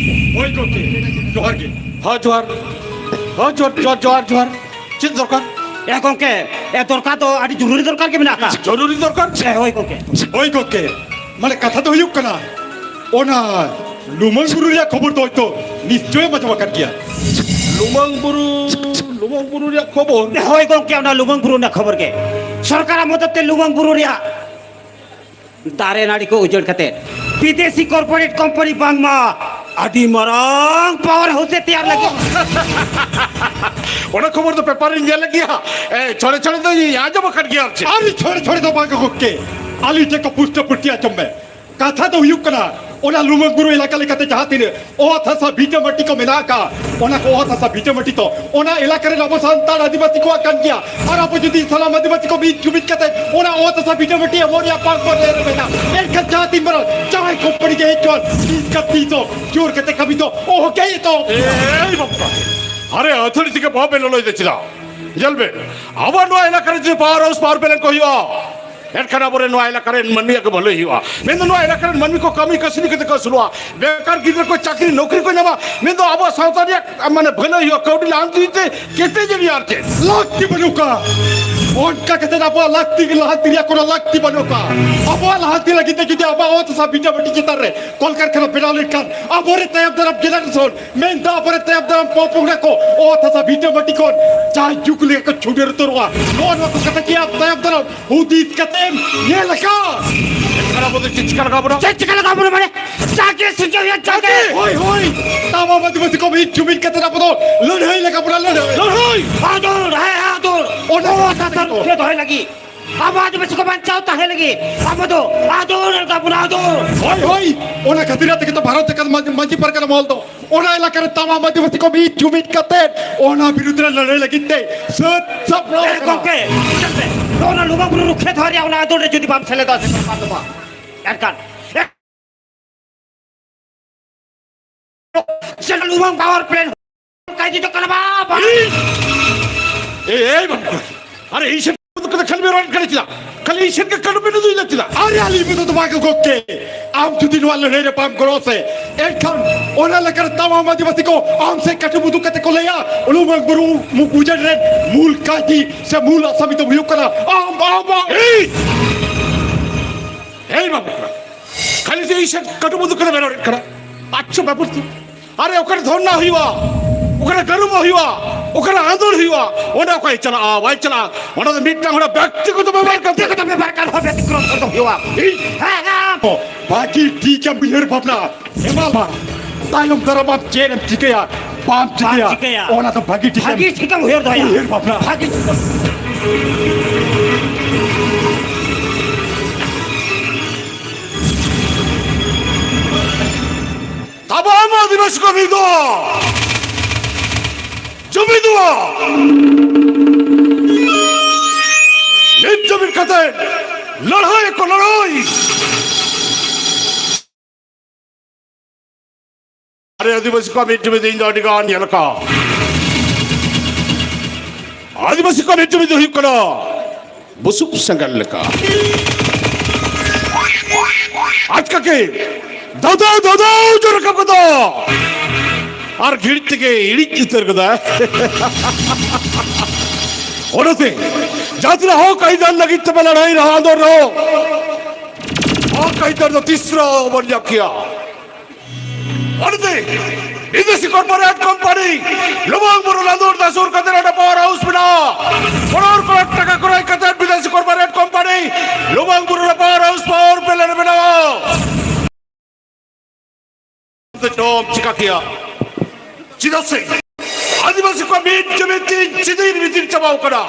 ᱦᱳᱭ ᱜᱚᱢᱠᱮ, ᱡᱚᱦᱟᱨ ᱜᱮ᱾ ᱦᱚᱸ, ᱡᱚᱦᱟᱨ᱾ ᱦᱚᱸ, ᱡᱚᱦᱟᱨ, ᱡᱚᱦᱟᱨ, ᱡᱚᱦᱟᱨ, ᱡᱚᱦᱟᱨ᱾ ᱪᱮᱫ ᱫᱚᱨᱠᱟᱨ? ᱮ ᱜᱚᱢᱠᱮ, ᱮ, ᱫᱚᱨᱠᱟᱨ ᱫᱚ ᱟᱹᱰᱤ ᱡᱚᱨᱩᱨᱤ ᱫᱚᱨᱠᱟᱨ ᱜᱮ ᱢᱮᱱᱟᱜ ᱟᱠᱟᱫ᱾ ᱡᱚᱨᱩᱨᱤ ᱫᱚᱨᱠᱟᱨ? ᱮ, ᱦᱳᱭ ᱜᱚᱢᱠᱮ᱾ ᱦᱳᱭ ᱜᱚᱢᱠᱮ, ᱢᱟᱱᱮ ᱠᱟᱛᱷᱟ ᱫᱚ ᱦᱩᱭᱩᱜ ᱠᱟᱱᱟ, ᱚᱱᱟ ᱞᱩᱢᱟᱹᱝ ᱵᱩᱨᱩ ᱨᱮᱭᱟᱜ ᱠᱷᱚᱵᱚᱨ ᱫᱚ ᱦᱚᱭᱛᱳ ᱱᱤᱥᱪᱚᱭᱮᱢ ᱟᱸᱡᱚᱢ ᱟᱠᱟᱫ ᱜᱮᱭᱟ᱾ ᱞᱩᱢᱟᱹᱝ ᱵᱩᱨᱩ, ᱞᱩᱢᱟᱹᱝ ᱵᱩᱨᱩ ᱨᱮᱭᱟᱜ ᱠᱷᱚᱵᱚᱨ? ᱦᱳᱭ ᱜᱚᱢᱠᱮ, ᱚᱱᱟ ᱞᱩᱢᱟᱹᱝ ᱵᱩᱨᱩ ᱨᱮᱱᱟᱜ ᱠᱷᱚᱵᱚᱨ ᱜᱮ᱾ ᱥᱚᱨᱠᱟᱨᱟᱜ ᱢᱚᱫᱚᱫ ᱛᱮ ᱞᱩᱢᱟᱹᱝ ᱵᱩᱨᱩ ᱨᱮᱭᱟᱜ ᱫᱟᱨᱮ ᱱᱟᱹᱲᱤ ᱠᱚ ᱩᱡᱟᱹᱲ ᱠᱟᱛᱮ ᱵᱤᱫᱮᱥᱤ ᱠᱚᱨᱯᱳᱨᱮᱴ ᱠᱳᱢᱯᱟᱱᱤ ᱵᱟᱝᱢᱟ ᱟᱹᱰᱤ ᱢᱟᱨᱟᱝ ᱯᱟᱣᱟᱨ ᱦᱟᱣᱩᱥ ᱮ ᱛᱮᱭᱟᱨ ᱞᱟᱹᱜᱤᱫ᱾ ᱚᱱᱟ ᱠᱷᱚᱵᱚᱨ ᱫᱚ ᱯᱮᱯᱟᱨ ᱨᱤᱧ ᱧᱮᱞ ᱞᱮᱫ ᱜᱮᱭᱟ᱾ ᱮ, ᱪᱷᱚᱲᱮ ᱪᱷᱚᱲᱮ ᱫᱚᱧ ᱟᱸᱡᱚᱢ ᱟᱠᱟᱫ ᱜᱮᱭᱟ ᱟᱨ ᱪᱮᱫ᱾ ᱟᱹᱰᱤ ᱪᱷᱚᱲᱮ ᱪᱷᱚᱲᱮ ᱫᱚ ᱵᱟᱝ ᱜᱚᱢᱠᱮ, ᱟᱹᱞᱤᱧ ᱴᱷᱮᱱ ᱠᱚ ᱯᱩᱥᱴᱟᱹ ᱯᱩᱥᱴᱤ ᱟᱸᱡᱚᱢ ᱢᱮ᱾ ᱠᱟᱛᱷᱟ ᱫᱚ ᱦᱩᱭᱩᱜ ᱠᱟᱱᱟ, ᱚᱱᱟ ᱞᱩᱢᱟᱹᱝ ᱵᱩᱨᱩ ᱮᱞᱟᱠᱟ ᱞᱮᱠᱟᱛᱮ ᱡᱟᱦᱟᱸ ᱛᱤᱱᱟᱹᱜ ᱚᱛ ᱦᱟᱥᱟ ᱵᱷᱤᱴᱟᱹ ᱢᱟᱹᱴᱤ ᱠᱚ ᱢᱮᱱᱟᱜ ᱟᱠᱟᱫ, ᱚᱱᱟ ᱠᱚ ᱚᱛ ᱦᱟᱥᱟ ᱵᱷᱤᱴᱟᱹ ᱢᱟᱹᱴᱤ ᱫᱚ ᱚᱱᱟ ᱮᱞᱟᱠᱟ ᱨᱮᱱ ᱟᱵᱚ ᱥᱟᱱᱛᱟᱲ ᱟᱹᱫᱤᱵᱟᱹᱥᱤ ᱠᱚᱣᱟᱜ ᱠᱟᱱ ᱜᱮᱭᱟ᱾ ᱟᱨ ᱟᱵᱚ ᱡᱩᱫᱤ ᱥᱟᱱᱟᱢ ᱟᱹᱫᱤᱵᱟᱹᱥᱤ ᱠᱚ ᱢᱤᱫ ᱡᱩᱢᱤᱫ ᱠᱟᱛᱮ ᱚᱱᱟ ᱚᱛ ᱦᱟᱥᱟ ᱵᱷᱤᱴᱟᱹ ᱢᱟᱹᱴᱤ ᱟᱵᱚ ᱨᱮᱭᱟᱜ ᱯᱟᱨᱠ ᱵᱚᱱ ᱮᱨ ᱢᱮᱫᱟ, ᱮᱱᱠᱷᱟᱱ ᱡᱟᱦᱟᱸ ᱛᱤᱱ ᱢᱟᱨᱟᱝ ᱡᱟᱦᱟᱸᱭ ᱠᱳᱢᱯᱟᱱᱤ ᱜᱮ ᱦᱮᱡ ᱦᱚᱪᱚᱣᱟᱱ, ᱛᱤᱥ ᱠᱟᱛᱮ ᱠᱟᱹᱢᱤ ᱫᱚ ᱚᱦᱚ ᱜᱮ ᱮᱛᱚᱦᱚᱵ᱾ ᱮᱭ ᱵᱟᱯᱞᱟ! ᱟᱨᱮ, ᱟᱹᱛᱷᱟᱹᱲᱤ ᱛᱮᱜᱮ ᱵᱚᱦᱚᱜ ᱯᱮ ᱞᱚᱞᱚᱭᱮᱫᱟ ᱪᱮᱫᱟᱜ? ᱧᱮᱞ ᱵᱮᱱ, ᱟᱵᱚ ᱱᱚᱣᱟ ᱮᱞᱟᱠᱟ ᱨᱮ ᱡᱩᱫᱤ ᱯᱟᱣᱟᱨ ᱦᱟᱣᱩᱥ, ᱯᱟᱣᱟᱨ ᱯᱞᱮᱱᱴ ᱠᱚ ᱦᱩᱭᱩᱜᱼᱟ, ᱮᱱᱠᱷᱟᱱ ᱟᱵᱚᱨᱮᱱ ᱱᱚᱣᱟ ᱮᱞᱟᱠᱟ ᱨᱮᱱ ᱢᱟᱹᱱᱢᱤᱭᱟᱜ ᱜᱮ ᱵᱷᱟᱹᱞᱟᱹᱭ ᱦᱩᱭᱩᱜᱼᱟ᱾ ᱢᱮᱱᱫᱚ ᱱᱚᱣᱟ ᱮᱞᱟᱠᱟ ᱨᱮᱱ ᱢᱟᱹᱱᱢᱤ ᱠᱚ ᱠᱟᱹᱢᱤ ᱠᱟᱹᱥᱱᱤ ᱠᱟᱛᱮ ᱠᱚ ᱟᱹᱥᱩᱞᱚᱜᱼᱟ᱾ ᱵᱮᱠᱟᱨ ᱜᱤᱫᱽᱨᱟᱹ ᱠᱚ ᱪᱟᱹᱠᱨᱤ ᱱᱚᱠᱨᱤ ᱠᱚ ᱧᱟᱢᱟ᱾ ᱢᱮᱱᱫᱚ ᱟᱵᱚᱣᱟᱜ ᱥᱟᱶᱛᱟ ᱨᱮᱭᱟᱜ, ᱢᱟᱱᱮ, ᱵᱷᱟᱹᱞᱟᱹᱭ ᱦᱩᱭᱩᱜᱼᱟ, ᱠᱟᱹᱣᱰᱤ ᱞᱟᱦᱟᱱᱛᱤ ᱛᱮ ᱠᱮᱴᱮᱡ ᱮᱱ ᱜᱮᱭᱟ ᱟᱨ ᱪᱮᱫ᱾ ᱞᱟᱹᱠᱛᱤ ᱵᱟᱹᱱᱩᱜ ᱠᱟᱜᱼᱟ᱾ ᱚᱱᱠᱟ ᱠᱟᱛᱮ ᱟᱵᱚᱣᱟᱜ ᱞᱟᱹᱠᱛᱤ ᱜᱮ ᱞᱟᱦᱟᱱᱛᱤ ᱨᱮᱭᱟᱜ ᱠᱳᱱᱳ ᱞᱟᱹᱠᱛᱤ ᱵᱟᱹᱱᱩᱜ ᱟᱠᱟᱫᱼᱟ᱾ ᱟᱵᱚᱣᱟᱜ ᱞᱟᱦᱟᱱᱛᱤ ᱞᱟᱹᱜᱤᱫ ᱛᱮ ᱡᱩᱫᱤ ᱟᱵᱚᱣᱟᱜ ᱚᱛ ᱦᱟᱥᱟ ᱵᱷᱤᱴᱟᱹ ᱵᱟᱹᱴᱤ ᱪᱮᱛᱟᱱ ᱨᱮ ᱠᱚᱞᱠᱟᱨᱠᱷᱟᱱᱟ ᱵᱮᱱᱟᱣ ᱞᱮᱱᱠᱷᱟᱱ ᱟᱵᱚᱨᱮ ᱛᱟᱭᱚᱢ ᱫᱟᱨᱟᱢ ᱡᱮᱱᱟᱨᱮᱥᱚᱱ, ᱢᱮᱱᱫᱚ ᱟᱵᱚᱨᱮ ᱛᱟᱭᱚᱢ ᱫᱟᱨᱟᱢ ᱯᱚᱯᱚᱝᱲᱟ ᱠᱚ ᱚᱛ ᱦᱟᱥᱟ ᱵᱷᱤᱴᱟᱹ ᱵᱟᱹᱴᱤ ᱠᱷᱚᱱ ᱡᱟᱭ ᱡᱩᱜᱽ ᱞᱮᱠᱟ ᱠᱚ ᱪᱷᱩᱰᱟᱹᱨ ᱩᱛᱟᱹᱨᱚᱜᱼᱟ᱾ ᱱᱚᱜᱼᱚ ᱱᱚᱣᱟ ᱠᱚ ᱠᱟᱛᱷᱟ ᱠᱤ ᱟᱢ ᱛᱟᱭᱚᱢ ᱫᱟᱨᱟᱢ ᱦᱩᱫᱤᱥ ᱠᱟᱛᱮ ᱮᱢ ᱧᱮᱞ ᱟᱠᱟᱫ? ᱮᱱᱠᱷᱟᱱ ᱟᱵᱚ ᱫᱚ ᱪᱮᱫ ᱪᱤᱠᱟ ᱞᱟᱜᱟᱣ ᱵᱚᱱᱟ? ᱪᱮᱫ ᱪᱤᱠᱟ ᱞᱟᱜᱟᱣ ᱵᱚᱱᱟ ᱢᱟᱱᱮ? ᱡᱟᱜᱮ ᱥᱤᱨᱡᱟᱹᱣ ᱦᱩᱭᱩᱜ ᱡᱟᱜᱮ᱾ ᱦᱳᱭ, ᱦᱳᱭ᱾ ᱛᱟᱢᱟᱢ ᱟᱹᱫᱤᱵᱟᱹᱥᱤ ᱠᱚ ᱢᱤᱫ ᱡᱩᱢᱤᱫ ᱠᱟᱛᱮ ᱟᱵᱚ ᱫᱚ ᱞᱟᱹᱲᱦᱟᱹᱭ ᱞᱮᱠᱟ ᱵᱚᱱᱟ, ᱞᱟᱹᱲᱦᱟᱹᱭ᱾ ᱞᱟᱹᱲᱦᱟᱹᱭ᱾ ᱟᱫᱚᱲ, ᱦᱮᱸ, ᱟᱫᱚᱲ᱾ ᱚᱱᱟ ᱚᱱᱟ ᱠᱷᱟᱹᱛᱤᱨ ᱠᱟᱛᱷᱟ ᱛᱮ ᱨᱩᱠᱷᱤᱭᱟᱹ ᱫᱚᱦᱚᱭ ᱞᱟᱹᱜᱤᱫ, ᱟᱵᱚ ᱟᱹᱫᱤᱵᱟᱹᱥᱤ ᱠᱚ ᱵᱟᱧᱪᱟᱣ ᱛᱟᱦᱮᱸ ᱞᱟᱹᱜᱤᱫ ᱟᱵᱚ ᱫᱚ ᱟᱫᱚᱲ ᱞᱟᱜᱟᱣ ᱵᱚᱱᱟ, ᱟᱫᱚᱲ᱾ ᱦᱳᱭ, ᱦᱳᱭ᱾ ᱚᱱᱟ ᱠᱷᱟᱹᱛᱤᱨ ᱛᱮᱜᱮ ᱛᱚ ᱵᱷᱟᱨᱚᱛ ᱡᱟᱠᱟᱛ ᱢᱟᱹᱡᱷᱤ, ᱢᱟᱹᱡᱷᱤ ᱯᱟᱨᱜᱟᱱᱟ ᱢᱚᱦᱚᱞ ᱫᱚ ᱚᱱᱟ ᱮᱞᱟᱠᱟ ᱨᱮ ᱛᱟᱢᱟᱢ ᱟᱹᱫᱤᱵᱟᱹᱥᱤ ᱠᱚ ᱢᱤᱫ ᱡᱩᱢᱤᱫ ᱠᱟᱛᱮ ᱚᱱᱟ ᱵᱤᱨᱩᱫᱷ ᱨᱮ ᱞᱟᱹᱲᱦᱟᱹᱭ ᱞᱟᱹᱜᱤᱫ ᱛᱮ ᱥᱟᱹᱛ ᱥᱟᱯᱲᱟᱣ ᱮ ᱟᱠᱟᱱᱟ᱾ ᱜᱚᱢᱠᱮ, ᱱᱚᱜᱼᱚ ᱱᱟ ᱞᱩᱵᱟᱝ ᱵᱩᱨᱩ ᱨᱩᱠᱷᱤᱭᱟᱹ ᱫᱚᱦᱚ ᱨᱮᱭᱟᱜ ᱚᱱᱟ ᱟᱫᱚᱲ ᱨᱮ ᱡᱩᱫᱤ ᱵᱟᱢ ᱥᱮᱞᱮᱫᱚᱜᱼᱟ, ᱥᱮ ᱵᱟᱢ ᱫᱚᱦᱚᱜᱼᱟ, ᱮᱱᱠᱷᱟᱱ ᱥᱮ ᱞᱩᱵᱟᱝ ᱯᱟᱣᱟᱨ ᱯᱞᱮᱱᱴ ᱠᱟᱭ ᱫᱤ ᱛᱚ ᱠᱟᱱᱟ ᱵᱟᱵᱟ᱾ ᱮᱭ, ᱮᱭ, ᱵᱟᱵᱟ᱾ ᱟᱨᱮ, ᱤᱧ ᱥᱮᱫ ᱠᱟᱛᱮ ᱠᱷᱟᱹᱞᱤ ᱵᱮᱱ ᱨᱚᱲ ᱠᱟᱱᱟ ᱪᱮᱫᱟᱜ? ᱠᱷᱟᱹᱞᱤ ᱤᱧ ᱥᱮᱫ ᱜᱮ ᱠᱟᱹᱴᱩᱵ ᱵᱮᱱ ᱩᱫᱩᱜ ᱮᱫᱟ ᱪᱮᱫᱟᱜ? ᱟᱨᱮ, ᱟᱞᱤ ᱵᱮᱫᱚ ᱫᱚ ᱵᱟᱝ ᱜᱚᱢᱠᱮ, ᱟᱢ ᱡᱩᱫᱤ ᱱᱚᱣᱟ ᱞᱟᱹᱲᱦᱟᱹᱭ ᱨᱮ ᱵᱟᱢ ᱜᱚᱲᱚ ᱥᱮ, ᱮᱱᱠᱷᱟᱱ ᱚᱱᱟ ᱞᱮᱠᱟᱨᱮ ᱛᱟᱢᱟᱢ ᱟᱹᱫᱤᱵᱟᱹᱥᱤ ᱠᱚ ᱟᱢ ᱥᱮᱫ ᱠᱟᱹᱴᱩᱵ ᱩᱫᱩᱜ ᱠᱟᱛᱮ ᱠᱚ ᱞᱟᱹᱭᱟ, ᱩᱱᱩ ᱢᱟᱹᱱ ᱵᱩᱨᱩ ᱢᱩ-, ᱩᱡᱟᱹᱲ ᱨᱮᱱ ᱢᱩᱞ ᱠᱟᱹᱦᱤ ᱥᱮ ᱢᱩᱞ ᱟᱥᱟᱢᱤ ᱫᱚ ᱦᱩᱭᱩᱜ ᱠᱟᱱᱟ ᱟᱢ, ᱟᱢ, ᱟᱢ᱾ ᱮᱭ! ᱮᱭ ᱵᱟᱹᱵᱩ ᱠᱚᱲᱟ, ᱠᱷᱟᱹᱞᱤ ᱡᱮ ᱤᱧ ᱥᱮᱫ ᱠᱟᱹᱴᱩᱵ ᱩᱫᱩᱜ ᱠᱟᱛᱮ ᱵᱮᱱ ᱨᱚᱲᱮᱫ ᱠᱟᱱᱟ᱾ ᱟᱪᱪᱷᱟ ᱵᱟᱹᱵᱩ, ᱟᱨᱮ ᱚᱠᱟᱨᱮ ᱫᱷᱚᱨᱱᱟ ᱦᱩᱭᱩᱜᱼᱟ, ᱚᱠᱟᱨᱮ ᱜᱟᱹᱨᱩᱢᱚᱜ ᱦᱩᱭᱩᱜᱼᱟ, ᱚᱠᱟᱨᱮ ᱟᱸᱫᱳᱲ ᱦᱩᱭᱩᱜᱼᱟ, ᱚᱸᱰᱮ ᱚᱠᱚᱭ ᱪᱟᱞᱟᱜᱼᱟ, ᱵᱟᱭ ᱪᱟᱞᱟᱜᱼᱟ? ᱚᱸᱰᱮ ᱫᱚ ᱢᱤᱫᱴᱟᱝ ᱦᱚᱲᱟᱜ ᱵᱮᱠᱛᱤᱜᱚᱛᱚ ᱵᱮᱯᱟᱨ ᱠᱟᱱ ᱛᱟᱭᱟ᱾ ᱵᱮᱠᱛᱤᱜᱚᱛᱚ ᱵᱮᱯᱟᱨ ᱠᱟᱱ, ᱦᱚᱸ, ᱵᱮᱠᱛᱤᱜᱚᱛᱚ ᱦᱩᱭᱩᱜᱼᱟ᱾ ᱤᱧ ᱦᱮᱸ, ᱦᱮᱸ᱾ ᱵᱷᱟᱹᱜᱤ ᱴᱷᱤᱠ ᱮᱢ ᱩᱭᱦᱟᱹᱨ ᱵᱷᱟᱵᱽᱱᱟ᱾ ᱦᱮᱢᱟᱞ ᱵᱟ, ᱛᱟᱭᱚᱢ ᱫᱟᱨᱟᱢ ᱟᱢ ᱪᱮᱫ ᱮᱢ ᱪᱤᱠᱟᱹᱭᱟ, ᱵᱟᱢ ᱪᱤᱠᱟᱹᱭᱟ, ᱪᱤᱠᱟᱹᱭᱟ? ᱚᱱᱟ ᱫᱚ ᱵᱷᱟᱹᱜᱤ ᱴᱷᱤᱠ ᱮᱢ ᱵᱷᱟᱹᱜᱤ ᱴᱷᱤᱠ ᱮᱢ ᱩᱭᱦᱟᱹᱨ ᱫᱚᱦᱚᱭᱟ᱾ ᱩᱭᱦᱟᱹᱨ ᱵᱷᱟᱵᱽᱱᱟ᱾ ᱵᱷᱟᱹᱜᱤ ᱴᱷᱤᱠ ᱮᱢ᱾ ᱛᱟᱵᱚ ᱟᱵᱚ ᱟᱹᱫᱤᱵᱟᱹᱥᱤ ᱠᱚ ᱢᱤᱫᱚᱜᱼᱟ, ᱡᱩᱢᱤᱫᱚᱜᱼᱟ, ᱢᱤᱫ ᱡᱩᱢᱤᱫ ᱠᱟᱛᱮ ᱞᱟᱹᱲᱦᱟᱹᱭ ᱠᱚ ᱞᱟᱹᱲᱦᱟᱹᱭ᱾ ᱟᱨᱮ ᱟᱹᱫᱤᱵᱟᱹᱥᱤ ᱠᱚᱣᱟᱜ ᱢᱤᱫ ᱡᱩᱢᱤᱫ ᱤᱧ ᱫᱚ ᱟᱹᱰᱤ ᱜᱟᱱ ᱧᱮᱞ ᱟᱠᱟᱫ᱾ ᱟᱹᱫᱤᱵᱟᱹᱥᱤ ᱠᱚᱣᱟᱜ ᱢᱤᱫ ᱡᱩᱢᱤᱫ ᱫᱚ ᱦᱩᱭᱩᱜ ᱠᱟᱱᱟ ᱵᱩᱥᱩᱵ ᱥᱮᱸᱜᱮᱞ ᱞᱮᱠᱟ᱾ ᱟᱪᱠᱟ ᱜᱮ ᱫᱟᱫᱟᱣ ᱫᱟᱫᱟᱣ ᱡᱳᱨ ᱨᱟᱠᱟᱵ ᱠᱟᱫᱟ ᱟᱨ ᱜᱷᱤᱲᱤᱡ ᱛᱮᱜᱮ ᱤᱲᱤᱡ ᱩᱛᱟᱹᱨ ᱠᱟᱫᱟ᱾ ᱚᱱᱟᱛᱮ ᱡᱟᱦᱟᱸ ᱛᱤᱱᱟᱹᱜ ᱦᱚᱠ ᱟᱹᱭᱫᱟᱹᱨ ᱞᱟᱹᱜᱤᱫ ᱛᱮᱯᱮ ᱞᱟᱹᱲᱦᱟᱹᱭ ᱨᱮᱦᱚᱸ, ᱟᱸᱫᱳᱲ ᱨᱮᱦᱚᱸ, ᱦᱚᱠ ᱟᱹᱭᱫᱟᱹᱨ ᱫᱚ ᱛᱤᱥ ᱨᱮᱦᱚᱸ ᱵᱟᱵᱚᱱ ᱧᱟᱢ ᱠᱮᱭᱟ᱾ ᱚᱱᱟᱛᱮ ᱵᱤᱫᱮᱥᱤ ᱠᱚᱨᱯᱳᱨᱮᱴ ᱠᱳᱢᱯᱟᱱᱤ ᱞᱩᱢᱟᱝ ᱵᱩᱨᱩ ᱞᱟᱸᱫᱩᱨ ᱫᱟ ᱥᱩᱨ ᱠᱟᱛᱮ ᱱᱚᱰᱮ ᱯᱟᱣᱟᱨ ᱦᱟᱣᱩᱥ ᱢᱮᱱᱟᱜᱼᱟ᱾ ᱠᱨᱳᱲ ᱠᱨᱳᱲ ᱴᱟᱠᱟ ᱠᱨᱚᱭ ᱠᱟᱛᱮ ᱵᱤᱫᱮᱥᱤ ᱠᱚᱨᱯᱳᱨᱮᱴ ᱠᱳᱢᱯᱟᱱᱤ ᱞᱩᱢᱟᱝ ᱵᱩᱨᱩ ᱨᱮ ᱯᱟᱣᱟᱨ ᱦᱟᱣᱩᱥ ᱯᱟᱣᱟᱨ ᱯᱞᱮᱱᱴ ᱵᱮᱱᱟᱣᱟ᱾ ᱫᱚ ᱪᱚᱢ ᱪᱤᱠᱟ ᱠᱮᱭᱟ? ᱪᱮᱫᱟᱜ ᱥᱮ ᱟᱹᱫᱤᱵᱟᱹᱥᱤ ᱠᱚ ᱢᱤᱫ ᱡᱩᱢᱤᱫ ᱛᱤᱧ ᱪᱤᱫᱤᱨ ᱵᱤᱫᱤᱨ ᱪᱟᱵᱟᱣ ᱠᱟᱱᱟ᱾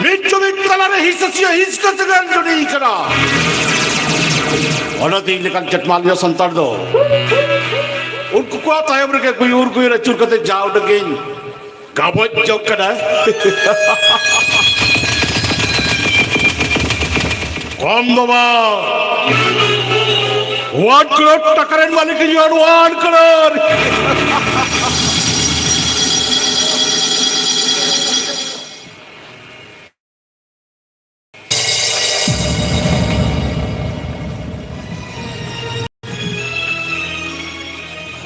ᱢᱤᱫ ᱡᱩᱢᱤᱫ ᱛᱟᱞᱟᱨᱮ ᱦᱤᱸᱥᱟᱹᱥᱤᱭᱟᱹ ᱦᱤᱸᱥᱠᱟᱹ ᱥᱟᱹᱜᱟᱹᱭ ᱡᱩᱰᱤ ᱠᱟᱱᱟ᱾ ᱚᱱᱟᱛᱮ ᱤᱧ ᱞᱮᱠᱟᱱ ᱪᱟᱹᱴᱢᱟᱞᱤᱭᱟᱹ ᱥᱟᱱᱛᱟᱲ ᱫᱚ ᱩᱱᱠᱩ ᱠᱚᱣᱟᱜ ᱛᱟᱭᱚᱢ ᱨᱮᱜᱮ ᱜᱩᱭᱩᱨ ᱜᱩᱭᱩᱨ ᱟᱹᱪᱩᱨ ᱠᱟᱛᱮ ᱡᱟ ᱩᱰᱟᱹᱝ ᱜᱤᱧ ᱜᱟᱵᱚᱡ ᱡᱚᱝ ᱠᱟᱱᱟ᱾ ᱠᱚᱢ ᱵᱟᱵᱟ, ᱳᱣᱟᱱ ᱠᱨᱳᱲ ᱴᱟᱠᱟ ᱨᱮᱱ ᱢᱟᱹᱞᱤᱠ ᱤᱧ ᱦᱩᱭᱩᱜᱼᱟ, ᱳᱣᱟᱱ ᱠᱨᱳᱲ᱾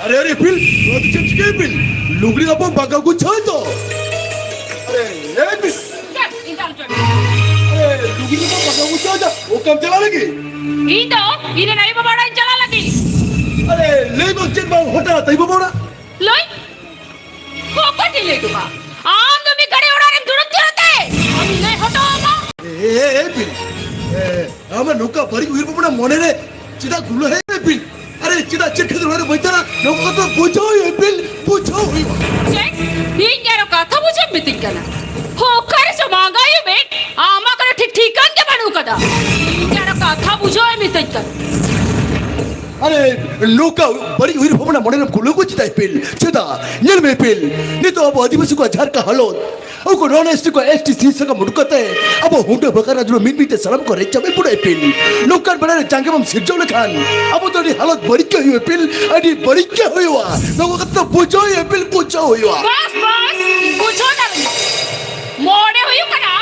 ᱟᱨᱮ, ᱟᱨᱮ, ᱤᱯᱤᱞ, ᱱᱚᱣᱟ ᱫᱚ ᱪᱮᱫ ᱪᱤᱠᱟᱹ ᱤᱯᱤᱞ? ᱞᱩᱜᱽᱲᱤ ᱞᱟᱯᱚ ᱵᱟᱜᱟ ᱜᱩᱪᱷᱟᱹᱣ ᱫᱚ᱾ ᱟᱨᱮ, ᱮ ᱤᱯᱤᱞ᱾ ᱟᱨᱮ, ᱞᱩᱜᱽᱲᱤ ᱞᱟᱯᱚ ᱵᱟᱜᱟ ᱜᱩᱪᱷᱟᱹᱣ ᱫᱚ᱾ ᱚᱠᱟᱢ ᱪᱟᱞᱟᱜ ᱞᱟᱹᱜᱤᱫ? ᱤᱧ ᱫᱚ ᱤᱧ ᱨᱮᱱ ᱟᱭᱳ ᱵᱟᱵᱟ ᱚᱲᱟᱜ ᱤᱧ ᱪᱟᱞᱟᱜ ᱞᱟᱹᱜᱤᱫ᱾ ᱟᱨᱮ, ᱞᱟᱹᱭ ᱫᱚ ᱪᱮᱫ ᱵᱟᱝ ᱦᱚᱴᱟᱛ ᱟᱭᱳ ᱵᱟᱵᱟ ᱚᱲᱟᱜ? ᱞᱟᱹᱭ? ᱚᱠᱚᱭ ᱴᱷᱮᱱ ᱞᱟᱹᱭ ᱦᱚᱴᱚ ᱠᱟᱜᱼᱟ? ᱟᱢ ᱫᱚ ᱢᱤᱫ ᱜᱷᱟᱹᱲᱤ ᱚᱲᱟᱜ ᱨᱮᱢ ᱫᱩᱲᱩᱵ ᱛᱷᱤᱨ ᱟᱛᱮ ᱟᱢᱤᱧ ᱞᱟᱹᱭ ᱦᱚᱴᱚ ᱟᱢᱟ᱾ ᱮ, ᱮ, ᱮ, ᱵᱤᱱ᱾ ᱮ, ᱟᱢᱟᱜ ᱱᱚᱝᱠᱟ ᱵᱟᱹᱲᱤᱡ ᱩᱭᱦᱟᱹᱨ ᱵᱷᱟᱵᱽᱱᱟ ᱢᱚᱱᱮ ᱨᱮ ᱪᱮᱫᱟᱜ ᱜᱩᱞᱟᱹ ᱦᱮᱡ ᱮᱱᱟ, ᱵᱤᱱ? ᱟᱨᱮ, ᱪᱮᱫᱟᱜ ᱪᱮᱫ ᱠᱷᱟᱹᱛᱤᱨ ᱚᱲᱟᱜ ᱨᱮ ᱵᱟᱹᱧ ᱛᱟᱦᱮᱱᱟ? ᱱᱚᱣᱟ ᱠᱚ ᱠᱟᱛᱷᱟ ᱵᱩᱡᱷᱟᱹᱣ ᱦᱩᱭᱩᱜᱼᱟ, ᱵᱤᱱ, ᱵᱩᱡᱷᱟᱹᱣ ᱦᱩᱭᱩᱜᱼᱟ᱾ ᱪᱮᱫ? ᱤᱧ ᱟᱨᱚ ᱠᱟᱛᱷᱟ ᱵᱩᱡᱷᱟᱹᱣ ᱢᱤᱛᱟᱹᱧ ᱠᱟᱱᱟ? ᱚᱠᱟᱨᱮ ᱪᱚ ᱢᱟᱸᱜᱟᱭ ᱢᱮ, ᱟᱢᱟᱜ ᱠᱳᱱᱳ ᱴᱷᱤᱠ ᱴᱷᱤᱠᱟᱹᱱ ᱜᱮ ᱵᱟᱹᱱᱩᱜ ᱠᱟᱫᱟ᱾ ᱤᱧ ᱟᱨᱚ ᱠᱟᱛᱷᱟ ᱵᱩᱡᱷᱟᱹᱣ ᱢᱤᱛᱟᱹᱧ ᱠᱟᱱᱟ᱾ ᱟᱨᱮ, ᱱᱚᱝᱠᱟ ᱵᱟᱹᱲᱤᱡ ᱩᱭᱦᱟᱹᱨ ᱵᱷᱟᱵᱽᱱᱟ ᱢᱚᱱᱮ ᱨᱮᱢ ᱜᱩᱞᱟᱹᱣ ᱠᱚ ᱪᱮᱫᱟᱜ ᱤᱯᱤᱞ? ᱪᱮᱫᱟᱜ? ᱧᱮᱞ ᱢᱮ ᱤᱯᱤᱞ, ᱱᱤᱛᱚᱜ ᱟᱵᱚ ᱟᱹᱫᱤᱵᱟᱹᱥᱤ ᱠᱚᱣᱟᱜ ᱡᱟᱦᱟᱸ ᱞᱮᱠᱟ ᱦᱟᱞᱚᱛ, ᱩᱱᱠᱩ ᱱᱚᱱ ᱮᱥ ᱴᱤ ᱠᱚ ᱮᱥ ᱴᱤ ᱥᱤ ᱥᱟᱠᱟᱢ ᱩᱰᱩᱠ ᱠᱟᱛᱮ ᱟᱵᱚ ᱦᱩᱰᱟᱹ ᱵᱟᱠᱟᱨᱟ ᱡᱩᱞᱩ ᱢᱤᱫ ᱢᱤᱫ ᱛᱮ ᱥᱟᱱᱟᱢ ᱠᱚ ᱨᱮᱡ ᱪᱟᱵᱟ ᱤᱯᱤᱞ᱾ ᱱᱚᱝᱠᱟᱱ ᱵᱮᱲᱟ ᱨᱮ ᱡᱟᱸᱜᱮ ᱵᱟᱢ ᱥᱤᱨᱡᱟᱹᱣ ᱞᱮᱠᱷᱟᱱ ᱟᱵᱚ ᱫᱚ ᱟᱹᱰᱤ ᱦᱟᱞᱚᱛ ᱵᱟᱹᱲᱤᱡ ᱜᱮ ᱦᱩᱭᱩᱜᱼᱟ ᱤᱯᱤᱞ, ᱟᱹᱰᱤ ᱵᱟᱹᱲᱤᱡ ᱜᱮ ᱦᱩᱭᱩᱜᱼᱟ᱾ ᱱᱚᱣᱟ ᱠᱟᱛᱷᱟ ᱫᱚ ᱵᱩᱡᱷᱟᱹᱣ ᱦᱩᱭᱩᱜᱼᱟ ᱤᱯᱤᱞ, ᱵᱩᱡᱷᱟᱹᱣ ᱦᱩᱭᱩᱜᱼᱟ᱾ ᱵᱟᱥ, ᱵᱟᱥ, ᱵᱩᱡᱷᱟᱹᱣ ᱫᱟᱲᱮᱭᱟᱜ᱾ ᱢᱚᱱᱮ ᱦᱩᱭᱩᱜ ᱠᱟᱱᱟ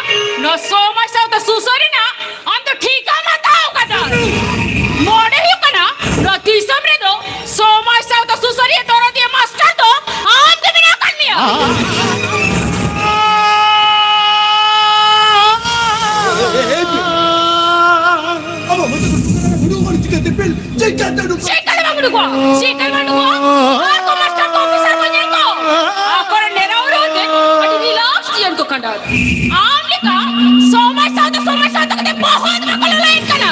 ᱱᱚᱣᱟ ᱥᱚᱢᱟᱡᱽ ᱥᱟᱶᱛᱟ ᱥᱩᱥᱟᱹᱨ ᱨᱮᱱᱟᱜ ᱟᱢ ᱫᱚ ᱴᱷᱤᱠᱟᱢ ᱦᱟᱛᱟᱣ ᱠᱟᱫᱟ᱾ ᱢᱚᱱᱮ ᱦᱩᱭᱩᱜ ᱠᱟᱱᱟ ᱱᱚᱣᱟ ᱫᱤᱥᱚᱢ ᱨᱮᱫᱚ ᱥᱚᱢᱟᱡᱽ ᱥᱟᱶᱛᱟ ᱥᱩᱥᱟᱹᱨᱤᱭᱟᱹ ᱫᱚᱨᱚᱫᱤᱭᱟᱹ ᱢᱟᱥᱴᱟᱨ ᱫᱚ ᱟᱢ ᱜᱮ ᱢᱮᱱᱟᱜ ᱟᱠᱟᱫ ᱢᱮᱭᱟ᱾ ᱪᱮᱫ ᱠᱟᱛᱮ ᱩᱰᱩᱠ? ᱪᱮᱫ ᱠᱟᱛᱮ ᱵᱟᱢ ᱩᱰᱩᱠᱚᱜᱼᱟ? ᱪᱮᱫ ᱠᱟᱛᱮ ᱵᱟᱢ ᱩᱰᱩᱠᱚᱜᱼᱟ? ᱟᱨ ᱠᱚ ᱢᱟᱥᱴᱟᱨ ᱠᱚ ᱚᱯᱷᱤᱥᱟᱨ ᱠᱚ ᱧᱮᱞ ᱠᱚ᱾ ᱟᱠᱚᱨᱮᱱ ᱰᱮᱨᱟ ᱩᱨᱩ ᱟᱛᱮ ᱟᱹᱰᱤ ᱨᱤᱞᱟᱠᱥ ᱡᱤᱭᱚᱱ ᱠᱚ ᱠᱷᱟᱸᱰᱟᱣ᱾ ᱟᱢ ᱞᱮᱠᱟ ᱥᱚᱢᱟᱡᱽ ᱥᱟᱶᱛᱟ, ᱥᱚᱢᱟᱡᱽ ᱥᱟᱶᱛᱟ ᱠᱟᱛᱮ ᱵᱚᱦᱚᱛ ᱵᱟᱠᱚ ᱞᱟᱹᱲᱦᱟᱹᱭᱮᱫ ᱠᱟᱱᱟ᱾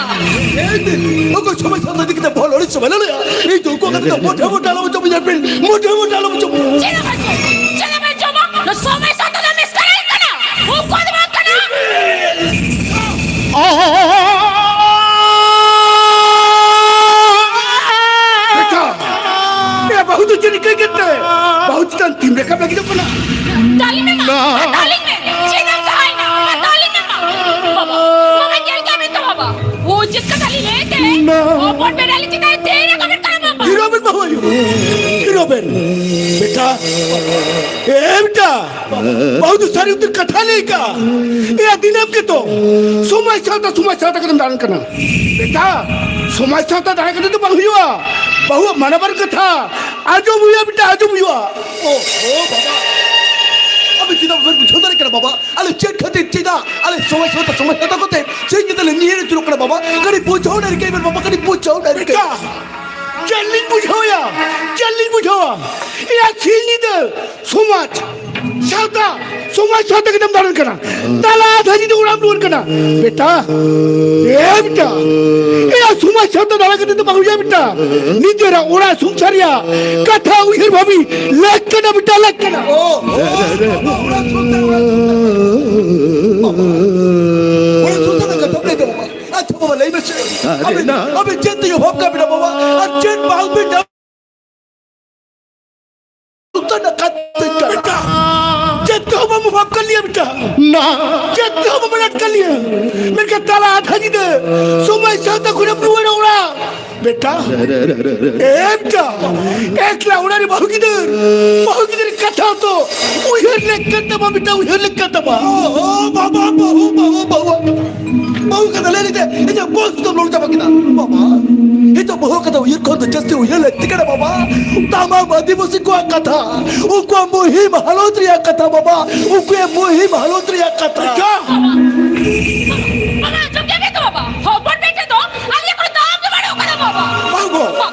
ᱮᱭ ᱫᱤᱱ, ᱚᱠᱚᱭ ᱥᱚᱢᱟᱡᱽ ᱥᱟᱶᱛᱟ ᱤᱫᱤ ᱠᱟᱛᱮ ᱵᱚᱦᱚᱛ ᱞᱟᱹᱲᱦᱟᱹᱭ ᱥᱚᱢᱟᱡᱽ ᱞᱟᱹᱲᱦᱟᱹᱭᱟ? ᱤᱧ ᱫᱚ ᱩᱱᱠᱩ ᱠᱟᱛᱮ ᱫᱚ ᱢᱚᱴᱷᱮ ᱢᱚᱴᱷᱮ ᱟᱞᱚᱢ ᱚᱪᱚ ᱢᱤᱧᱟ ᱵᱤᱱ, ᱢᱚᱴᱷᱮ ᱢᱚᱴᱷᱮ ᱟᱞᱚᱢ ᱚᱪᱚ᱾ ᱪᱮᱫ ᱮᱢ ᱚᱪᱚ? ᱪᱮᱫ ᱮᱢ ᱚᱪᱚ? ᱱᱚᱣᱟ ᱥᱚᱢᱟᱡᱽ ᱥᱟᱶᱛᱟ ᱫᱚ ᱢᱤᱥᱠᱟᱨ ᱠᱟᱱᱟ, ᱩᱱᱠᱩ ᱫᱚ ᱵᱟᱝ ᱠᱟᱱᱟ᱾ ᱵᱮᱴᱟ, ᱮ ᱵᱟᱹᱦᱩ ᱫᱚ ᱪᱮᱫ ᱤᱠᱟᱹ ᱠᱮᱫ ᱛᱮ? ᱵᱟᱹᱦᱩ ᱪᱮᱛᱟᱱ ᱛᱤᱢ ᱨᱟᱠᱟᱵ ᱞᱟᱹᱜᱤᱫᱚᱜ ᱠᱟᱱᱟ? ᱫᱟᱞᱤᱧ ᱢᱮ, ᱢᱟ, ᱫᱟᱞᱤᱧ ᱢᱮ᱾ ᱪᱮᱫ ᱮᱢ ᱥᱟᱦᱟᱭᱮᱱᱟ? ᱫᱟᱞᱤᱧ ᱢᱮ, ᱢᱟ᱾ ᱵᱟᱵᱟ, ᱵᱟᱵᱟ, ᱧᱮᱞ ᱠᱟᱜ ᱢᱮ ᱛᱚ, ᱵᱟᱵᱟ᱾ ᱚ, ᱪᱮᱫ ᱠᱟᱛᱷᱟ ᱞᱤᱧ ᱞᱟᱹᱭ ᱛᱮ? ᱢᱟ᱾ ᱦᱚᱯᱚᱱ ᱵᱮᱴᱟ ᱞᱤᱧ ᱪᱮᱛᱟᱱ ᱛᱤ ᱨᱟᱠᱟᱵ ᱠᱟᱱᱟ, ᱵᱟᱵᱟ᱾ ᱦᱤᱨᱳ ᱵᱮᱱ ᱵᱟᱹᱦᱩ ᱟᱭᱳ᱾ ᱦᱤᱨᱳ ᱵᱮᱱ᱾ ᱵᱮᱴᱟ, ᱮ ᱵᱮᱴᱟ, ᱵᱟᱹᱦᱩ ᱫᱚ ᱥᱟᱹᱨᱤ ᱩᱛᱟᱹᱨ ᱠᱟᱛᱷᱟ ᱞᱟᱹᱭ ᱠᱟᱜᱼᱟ᱾ ᱮᱭᱟ ᱫᱤᱱᱟᱹᱢ ᱜᱮᱛᱚ ᱥᱚᱢᱟᱡᱽ ᱥᱟᱶᱛᱟ, ᱥᱚᱢᱟᱡᱽ ᱥᱟᱶᱛᱟ ᱠᱟᱛᱮᱢ ᱫᱟᱬᱟᱱ ᱠᱟᱱᱟ᱾ ᱵᱮᱴᱟ, ᱥᱚᱢᱟᱡᱽ ᱥᱟᱶᱛᱟ ᱫᱟᱬᱟ ᱠᱟᱛᱮ ᱫᱚ ᱵᱟᱝ ᱦᱩᱭᱩᱜᱼᱟ᱾ ᱵᱟᱹᱦᱩᱣᱟᱜ ᱢᱟᱱᱟᱵᱟᱨ ᱠᱟᱛᱷᱟ ᱟᱸᱡᱚᱢ ᱦᱩᱭᱩᱜᱼᱟ ᱵᱮᱴᱟ, ᱟᱸᱡᱚᱢ ᱦᱩᱭᱩᱜᱼᱟ᱾ ᱳ ᱦᱳ ᱵᱟᱵᱟ, ᱟᱵᱮᱱ ᱪᱮᱫᱟᱜ ᱵᱟᱵᱮᱱ ᱵᱩᱡᱷᱟᱹᱣ ᱫᱟᱲᱮᱭᱟᱜ ᱠᱟᱱᱟ ᱵᱟᱵᱟ? ᱟᱞᱮ ᱪᱮᱫ ᱠᱷᱟᱹᱛᱤᱨ, ᱪᱮᱫᱟᱜ ᱟᱞᱮ ᱥᱚᱢᱟᱡᱽ ᱥᱟᱶᱛᱟ, ᱥᱚᱢᱟᱡᱽ ᱥᱟᱶᱛᱟ ᱠᱟᱛᱮ ᱪᱮᱫ ᱧᱤᱫᱟᱹ ᱞᱮ ᱧᱤᱨ ᱟᱹᱪᱩᱨᱚᱜ ᱠᱟᱱᱟ ᱵᱟᱵᱟ? ᱠᱟᱹᱴᱤᱡ ᱵᱩᱡᱷᱟᱹᱣ ᱫᱟᱲᱮ ᱠᱟᱹᱧ ᱵᱮᱱ ᱵᱟᱵᱟ, ᱠᱟᱹᱴᱤᱡ ᱵᱩᱡᱷᱟᱹᱣ ᱫᱟᱲᱮ ᱠᱟᱹᱧ᱾ ᱵᱮᱴᱟ, ᱪᱮᱫ ᱞᱤᱧ ᱵᱩᱡᱷᱟᱹᱣᱟ? ᱪᱮᱫ ᱞᱤᱧ ᱵᱩᱡᱷᱟᱹᱣᱟ? ᱮᱭᱟ ᱥᱤᱧ ᱧᱤᱫᱟᱹ ᱥᱚᱢᱟᱡᱽ ᱥᱟᱶᱛᱟ, ᱥᱚᱢᱟᱡᱽ ᱥᱟᱶᱛᱟ ᱠᱟᱛᱮᱢ ᱫᱟᱬᱟᱱ ᱠᱟᱱᱟ, ᱛᱟᱞᱟ ᱟᱫᱷᱟ ᱧᱤᱫᱟᱹ ᱚᱲᱟᱜ ᱮᱢ ᱨᱩᱣᱟᱹᱲ ᱠᱟᱱᱟ᱾ ᱵᱮᱴᱟ, ᱮ ᱵᱮᱴᱟ, ᱮᱭᱟ ᱥᱚᱢᱟᱡᱽ ᱥᱟᱶᱛᱟ ᱫᱟᱬᱟ ᱠᱟᱛᱮ ᱫᱚ ᱵᱟᱝ ᱦᱩᱭᱩᱜᱼᱟ ᱵᱮᱴᱟ᱾ ᱱᱤᱡᱮᱨᱟᱜ ᱚᱲᱟᱜ ᱥᱚᱝᱥᱟᱨ ᱨᱮᱭᱟᱜ ᱠᱟᱛᱷᱟ ᱩᱭᱦᱟᱹᱨ ᱵᱷᱟᱵᱤ ᱞᱮᱠ ᱠᱟᱱᱟ ᱵᱮᱴᱟ, ᱞᱮᱠ ᱠᱟᱱᱟ᱾ ᱳ, ᱳ, ᱵᱟᱵᱟ, ᱚᱲᱟᱜ ᱥᱚᱝᱥᱟᱨ, ᱚᱲᱟᱜ ᱥᱚᱝᱥᱟᱨ᱾ ᱵᱟᱵᱟ, ᱚᱲᱟᱜ ᱥᱚᱝᱥᱟᱨ ᱨᱮᱭᱟᱜ ᱠᱟᱛᱷᱟᱢ ᱞᱟᱹᱭ ᱫᱟ ᱵᱟᱵᱟ? ᱟᱪᱪᱷᱟ ᱵᱟᱵᱟ, ᱞᱟᱹᱭ ᱢᱮᱥᱮ᱾ ᱟᱵᱮᱱ, ᱟᱵᱮᱱ ᱪᱮᱫ ᱛᱮ ᱚᱵᱷᱟᱵ ᱠᱟᱜ ᱵᱮᱱᱟ ᱵᱟᱵᱟ? ᱟᱨ ᱪᱮᱫ ᱵᱟᱝ ᱵᱮᱱ ᱧᱟᱢ? ᱩᱛᱟᱹᱨ ᱨᱮᱱᱟᱜ ᱠᱟᱛᱷᱟ ᱠᱟᱱᱟ᱾ ᱵᱮᱴᱟ, ᱪᱮᱫ ᱛᱮᱦᱚᱸ ᱵᱟᱢ ᱚᱵᱷᱟᱵ ᱠᱟᱜ ᱞᱮᱭᱟ ᱵᱮᱴᱟ᱾ ᱱᱟ᱾ ᱪᱮᱫ ᱛᱮᱦᱚᱸ ᱵᱟᱢ ᱟᱱᱟᱴ ᱠᱟᱜ ᱞᱮᱭᱟ᱾ ᱢᱮᱱᱠᱷᱟᱱ ᱛᱟᱞᱟ ᱟᱫᱷᱟ ᱧᱤᱫᱟᱹ ᱥᱚᱢᱟᱡᱽ ᱥᱟᱶᱛᱟ ᱠᱷᱚᱱᱮᱢ ᱨᱩᱣᱟᱹᱲᱟ ᱚᱲᱟᱜ᱾ ᱵᱮᱴᱟ, ᱮ ᱵᱮᱴᱟ, ᱮᱠᱞᱟ ᱚᱲᱟᱜ ᱨᱮ ᱵᱟᱹᱦᱩ ᱜᱤᱫᱟᱹᱨ, ᱵᱟᱹᱦᱩ ᱜᱤᱫᱟᱹᱨ ᱠᱟᱛᱷᱟ ᱛᱚ ᱩᱭᱦᱟᱹᱨ ᱞᱮᱠ ᱠᱟᱱ ᱛᱟᱢᱟ ᱵᱮᱴᱟ, ᱩᱭᱦᱟᱹᱨ ᱞᱮᱠ ᱠᱟᱱ ᱛᱟᱢᱟ᱾ ᱳ, ᱳ, ᱵᱟᱵᱟ, ᱵᱟᱹᱦᱩ, ᱵᱟᱹᱦᱩ, ᱵᱟᱹᱦᱩ᱾ ᱵᱟᱹᱦᱩ ᱠᱟᱛᱷᱟ ᱞᱟᱹᱭ ᱞᱟᱹᱭ ᱛᱮ ᱤᱧᱟᱹᱜ ᱵᱚᱭᱮᱥ ᱫᱚᱢ ᱞᱚᱲ ᱪᱟᱵᱟ ᱠᱮᱫᱟ᱾ ᱵᱟᱵᱟ, ᱱᱤᱛᱚᱜ ᱵᱟᱹᱦᱩ ᱠᱟᱛᱷᱟ ᱩᱭᱦᱟᱹᱨ ᱠᱷᱚᱱ ᱫᱚ ᱡᱟᱹᱥᱛᱤ ᱩᱭᱦᱟᱹᱨ ᱞᱟᱹᱠᱛᱤ ᱠᱟᱱᱟ ᱵᱟᱵᱟ᱾ ᱛᱟᱢᱟᱢ ᱟᱹᱫᱤᱵᱟᱹᱥᱤ ᱠᱚᱣᱟᱜ ᱠᱟᱛᱷᱟ, ᱩᱱᱠᱩᱣᱟᱜ ᱢᱩᱦᱤᱢ ᱦᱟᱞᱚᱛ ᱨᱮᱭᱟᱜ ᱠᱟᱛᱷᱟ ᱵᱟᱵᱟ, ᱩᱱᱠᱩᱣᱟᱜ ᱢᱩᱦᱤᱢ ᱦᱟᱞᱚᱛ ᱨᱮᱭᱟᱜ ᱠᱟᱛᱷᱟ᱾ ᱵᱟᱵᱟ, ᱟᱸᱡᱚᱢ ᱠᱮᱫ ᱜᱮ ᱛᱚ ᱵᱟᱵᱟ, ᱦᱚᱯᱚᱱ ᱵᱮᱴᱟ ᱫᱚ ᱟᱞᱮᱭᱟᱜ ᱠᱳᱱᱳ ᱫᱟᱢ ᱜᱮ ᱵᱟᱹᱱᱩᱜ ᱟᱠᱟᱫᱟ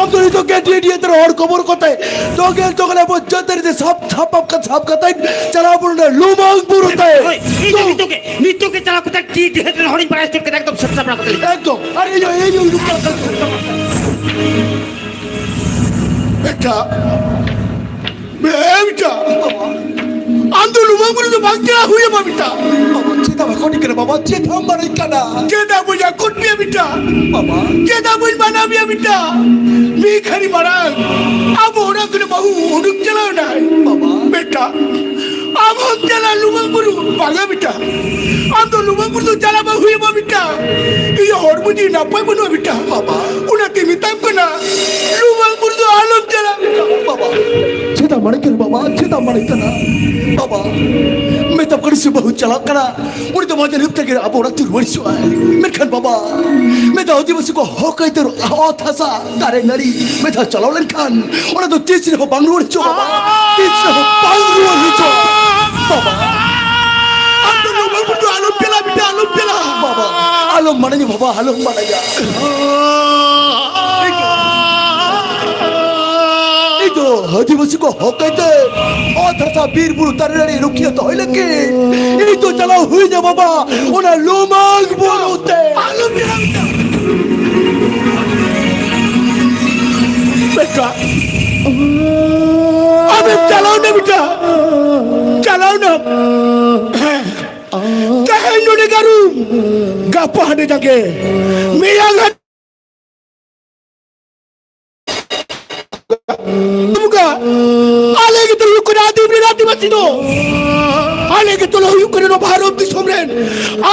ᱟᱢ ᱫᱚ ᱱᱤᱛᱚᱜ ᱜᱮ ᱰᱤ ᱮᱰ ᱤᱭᱟᱹ ᱛᱮ ᱦᱚᱲ ᱠᱚᱵᱚᱨ ᱠᱚᱛᱮ ᱡᱚᱝᱜᱚᱞ ᱡᱚᱝᱜᱚᱞ ᱟᱵᱚ ᱡᱟᱹᱛ ᱨᱮ ᱥᱟᱵ ᱥᱟᱯᱟᱵ ᱠᱟᱛᱮ ᱥᱟᱵ ᱠᱟᱛᱮ ᱪᱟᱞᱟᱣ ᱵᱚᱱ ᱚᱸᱰᱮ ᱞᱩᱢᱟᱝ ᱵᱩᱨᱩ ᱛᱮ᱾ ᱦᱳᱭ, ᱱᱤᱛᱚᱜ, ᱱᱤᱛᱚᱜ ᱜᱮ, ᱱᱤᱛᱚᱜ ᱜᱮ ᱪᱟᱞᱟᱣ ᱠᱟᱛᱮ ᱰᱤ ᱮᱰ ᱨᱮᱱ ᱦᱚᱲᱤᱧ ᱵᱟᱲᱟᱭ ᱦᱚᱪᱚ ᱠᱮᱫᱟ, ᱮᱠᱫᱚᱢ ᱥᱟᱵ ᱥᱟᱯᱲᱟᱣ ᱠᱟᱛᱮ᱾ ᱮᱠᱫᱚᱢ᱾ ᱟᱨ ᱤᱧ ᱦᱚᱸ, ᱤᱧ ᱦᱚᱸ, ᱤᱧ ᱦᱚᱸ᱾ ᱵᱮᱴᱟ, ᱮ ᱵᱮᱴᱟ, ᱟᱢ ᱫᱚ ᱞᱩᱢᱟᱝ ᱵᱩᱨᱩ ᱫᱚ ᱵᱟᱝ ᱪᱟᱞᱟᱣ ᱦᱩᱭ ᱟᱢᱟ ᱵᱮᱴᱟ᱾ ᱵᱟᱵᱟ, ᱪᱮᱫᱟᱜ ᱵᱟᱠᱚ ᱟᱹᱰᱤ ᱠᱟᱱᱟ ᱵᱟᱵᱟ? ᱪᱮᱫ ᱦᱚᱸ ᱵᱟᱹᱲᱤᱡ ᱠᱟᱱᱟ᱾ ᱪᱮᱫᱟᱜ ᱵᱟᱹᱧ ᱟᱠᱚᱴ ᱢᱮᱭᱟ ᱵᱮᱴᱟ? ᱵᱟᱵᱟ᱾ ᱪᱮᱫᱟᱜ ᱵᱟᱹᱧ ᱢᱟᱱᱟᱣ ᱢᱮᱭᱟ ᱵᱮᱴᱟ? ᱢᱤᱫ ᱜᱷᱟᱹᱲᱤ ᱢᱟᱲᱟᱝ ᱟᱵᱚ ᱚᱲᱟᱜ ᱠᱷᱚᱱ ᱵᱟᱹᱦᱩ ᱩᱰᱩᱠ ᱪᱟᱞᱟᱣ ᱮᱱᱟᱭ᱾ ᱵᱟᱵᱟ᱾ ᱵᱮᱴᱟ, ᱟᱢ ᱦᱚᱸᱢ ᱪᱟᱞᱟᱜ ᱞᱩᱢᱟᱝ ᱵᱩᱨᱩ? ᱵᱟᱝᱟ ᱵᱮᱴᱟ, ᱟᱢ ᱫᱚ ᱞᱩᱢᱟᱝ ᱵᱩᱨᱩ ᱫᱚ ᱪᱟᱞᱟᱣ ᱵᱟᱝ ᱦᱩᱭ ᱟᱢᱟ ᱵᱮᱴᱟ᱾ ᱤᱧᱟᱹᱜ ᱦᱚᱲᱢᱚ ᱡᱤᱣᱤ ᱱᱟᱯᱟᱭ ᱵᱟᱹᱱᱩᱜᱼᱟ ᱵᱮᱴᱟ᱾ ᱵᱟᱵᱟ᱾ ᱚᱱᱟᱛᱮ ᱢᱮᱛᱟᱢ ᱠᱟᱱᱟ, ᱞᱩᱢᱟᱝ ᱵᱩᱨᱩ ᱫᱚ ᱟᱞᱚᱢ ᱪᱟᱞᱟᱜ ᱵᱮᱴᱟ᱾ ᱵᱟᱵᱟ, ᱪᱮᱫᱟᱜ ᱢᱟᱲᱟᱝ ᱠᱟᱱᱟ ᱵᱟᱵᱟ? ᱪᱮᱫᱟᱜ ᱢᱟᱲᱟᱝ ᱠᱟᱱᱟ? ᱵᱟᱵᱟ, ᱢᱮᱛᱟᱢ ᱠᱟᱹᱱᱟᱹᱧ ᱥᱮ ᱵᱟᱹᱦᱩ ᱪᱟᱞᱟᱜ ᱠᱟᱱᱟ, ᱩᱱᱤ ᱫᱚ ᱢᱟᱡᱟᱱ ᱦᱟᱹᱵᱤᱡ ᱛᱮᱜᱮ ᱟᱵᱚ ᱚᱲᱟᱜ ᱛᱮ ᱨᱩᱣᱟᱹᱲ ᱦᱤᱡᱩᱜᱼᱟᱭ᱾ ᱢᱮᱱᱠᱷᱟᱱ ᱵᱟᱵᱟ, ᱢᱮᱛᱟ ᱟᱹᱫᱤᱵᱟᱹᱥᱤ ᱠᱚ ᱦᱚᱠ ᱟᱹᱭᱫᱟᱹᱨ ᱚᱛ ᱦᱟᱥᱟ ᱫᱟᱨᱮ ᱱᱟᱹᱲᱤ ᱢᱤᱫ ᱫᱷᱟᱣ ᱪᱟᱞᱟᱣ ᱞᱮᱱᱠᱷᱟᱱ ᱚᱱᱟ ᱫᱚ ᱛᱤᱥ ᱨᱮᱦᱚᱸ ᱵᱟᱝ ᱨᱩᱣᱟᱹᱲ ᱦᱤᱡᱩᱜᱼᱟ ᱵᱟᱵᱟ, ᱛᱤᱥ ᱨᱮᱦᱚᱸ ᱵᱟᱝ ᱨᱩᱣᱟᱹᱲ ᱦᱤᱡᱩᱜᱼᱟ ᱵᱟᱵᱟ᱾ ᱟᱢ ᱫᱚ ᱞᱩᱢᱟᱝ ᱵᱩᱨᱩ ᱫᱚ ᱟᱞᱚᱢ ᱪᱟᱞᱟᱜ ᱵᱮᱴᱟ, ᱟᱞᱚᱢ ᱪᱟᱞᱟᱜ ᱵᱟᱵᱟ, ᱟᱞᱚᱢ ᱢᱟᱱᱟᱧᱟ ᱵᱟᱵᱟ, ᱟᱞᱚᱢ ᱢᱟᱱᱟᱧᱟ᱾ ᱤᱧ ᱫᱚ ᱟᱹᱫᱤᱵᱟᱹᱥᱤ ᱠᱚ ᱦᱚᱠ ᱟᱹᱭᱫᱟᱹᱨ ᱚᱛ ᱦᱟᱥᱟ ᱵᱤᱨ ᱵᱩᱨᱩ ᱫᱟᱨᱮ ᱱᱟᱹᱲᱤ ᱨᱩᱠᱷᱤᱭᱟᱹ ᱫᱚᱦᱚᱭ ᱞᱟᱹᱜᱤᱫ ᱤᱧ ᱫᱚ ᱪᱟᱞᱟᱣ ᱦᱩᱭ ᱤᱧᱟᱹ ᱵᱟᱵᱟ, ᱚᱱᱟ ᱞᱩᱢᱟᱝ ᱵᱩᱨᱩ ᱛᱮ᱾ ᱟᱞᱚᱢ ᱪᱟᱞᱟᱜ ᱵᱮᱴᱟ᱾ ᱵᱮᱴᱟ, ᱟᱢᱮᱢ ᱪᱟᱞᱟᱣ ᱱᱟ ᱵᱮᱴᱟ, ᱪᱟᱞᱟᱣ ᱱᱟᱢ᱾ ᱦᱮᱸ, ᱛᱮᱦᱮᱧ ᱱᱚᱰᱮ ᱜᱟᱹᱨᱩ, ᱜᱟᱯᱟ ᱦᱟᱸᱰᱮ ᱡᱟᱸᱜᱮ, ᱢᱮᱭᱟᱝ ᱦᱟᱸᱰᱮ ᱵᱚᱸᱜᱟ᱾ ᱟᱞᱮ ᱜᱮᱛᱚ ᱦᱩᱭᱩᱜ ᱠᱟᱱᱟ ᱟᱹᱫᱤᱢ ᱨᱮᱱ ᱟᱹᱫᱤᱵᱟᱹᱥᱤ ᱫᱚ᱾ ᱟᱞᱮ ᱜᱮᱛᱚ ᱞᱮ ᱦᱩᱭᱩᱜ ᱠᱟᱱᱟ ᱱᱚᱣᱟ ᱵᱷᱟᱨᱚᱛ ᱫᱤᱥᱚᱢ ᱨᱮᱱ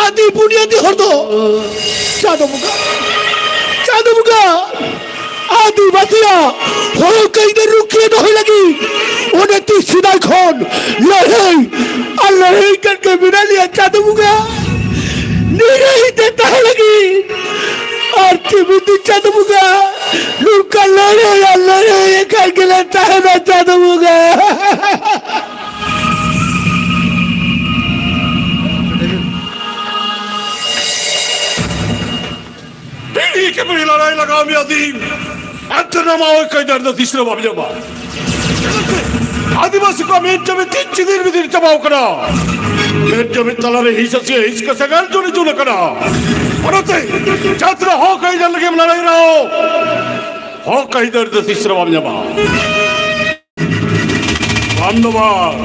ᱟᱹᱫᱤ ᱵᱩᱱᱤᱭᱟᱹᱫᱤ ᱦᱚᱲ ᱫᱚ᱾ ᱪᱟᱸᱫᱚ ᱵᱚᱸᱜᱟ, ᱪᱟᱸᱫᱚ ᱵᱚᱸᱜᱟ, ᱟᱹᱫᱤᱵᱟᱹᱥᱤᱭᱟᱜ ᱦᱚᱠ ᱟᱹᱭᱫᱟᱹᱨ ᱨᱩᱠᱷᱤᱭᱟᱹ ᱫᱚᱦᱚᱭ ᱞᱟᱹᱜᱤᱫ ᱚᱸᱰᱮ ᱛᱤᱥ ᱥᱮᱫᱟᱭ ᱠᱷᱚᱱ ᱞᱟᱹᱲᱦᱟᱹᱭ ᱟᱨ ᱞᱟᱹᱲᱦᱟᱹᱭ ᱠᱟᱱ ᱜᱮ ᱢᱮᱱᱟᱜ ᱞᱮᱭᱟ ᱪᱟᱸᱫᱚ ᱵᱚᱸᱜᱟ᱾ ᱱᱤᱨᱟᱹᱭ ᱛᱮ ᱛᱟᱦᱮᱸ ᱞᱟᱹᱜᱤᱫ ᱟᱨ ᱛᱤᱢᱤᱱ ᱫᱤᱱ ᱪᱟᱸᱫᱚ ᱵᱚᱸᱜᱟ ᱱᱚᱝᱠᱟ ᱞᱟᱹᱲᱦᱟᱹᱭ ᱟᱨ ᱞᱟᱹᱲᱦᱟᱹᱭ ᱟᱠᱟᱫ ᱜᱮᱞᱮ ᱛᱟᱦᱮᱱᱟ ᱪᱟᱸᱫᱚ ᱵᱚᱸᱜᱟ᱾ ᱯᱤᱲᱦᱤ ᱠᱮ ᱯᱤᱲᱦᱤ ᱞᱟᱲᱟᱭ ᱞᱟᱜᱟᱣ ᱢᱮᱭᱟ ᱫᱤᱱ᱾ ᱮᱱᱛᱮ ᱨᱮᱦᱚᱸ ᱟᱢᱟᱜ ᱚᱭ ᱠᱟᱹᱭᱫᱟᱹᱨ ᱫᱚ ᱛᱤᱥ ᱨᱮ ᱵᱟᱢ ᱧᱟᱢᱟ᱾ ᱟᱹᱫᱤᱵᱟᱹᱥᱤ ᱠᱚᱣᱟᱜ ᱢᱤᱫ ᱡᱩᱢᱤᱫ ᱛᱤᱱ ᱪᱤᱫᱤᱨ ᱵᱤᱫᱤᱨ ᱪᱟᱵᱟᱣ ᱠᱟᱱᱟ᱾ ᱢᱤᱫ ᱡᱩᱢᱤᱫ ᱛᱟᱞᱟᱨᱮ ᱦᱤᱸᱥᱟᱹ ᱥᱤᱭᱟᱹ ᱦᱤᱸᱥᱠᱟᱹ ᱥᱮᱸᱜᱮᱞ ᱡᱩᱞ ᱡᱩᱞ ᱟᱠᱟᱱᱟ᱾ ᱚᱱᱟᱛᱮ ᱡᱟᱦᱟᱸ ᱛᱤᱱᱟᱹᱜ ᱦᱚᱠ ᱟᱹᱭᱫᱟᱹᱨ ᱞᱟᱹᱜᱤᱫ ᱮᱢ ᱞᱟᱹᱲᱦᱟᱹᱭ ᱨᱮᱦᱚᱸ, ᱦᱚᱠ ᱟᱹᱭᱫᱟᱹᱨ ᱫᱚ ᱛᱤᱥ ᱨᱮ ᱵᱟᱢ ᱧᱟᱢᱟ᱾ ᱵᱟᱝ ᱫᱚ ᱵᱟᱝ,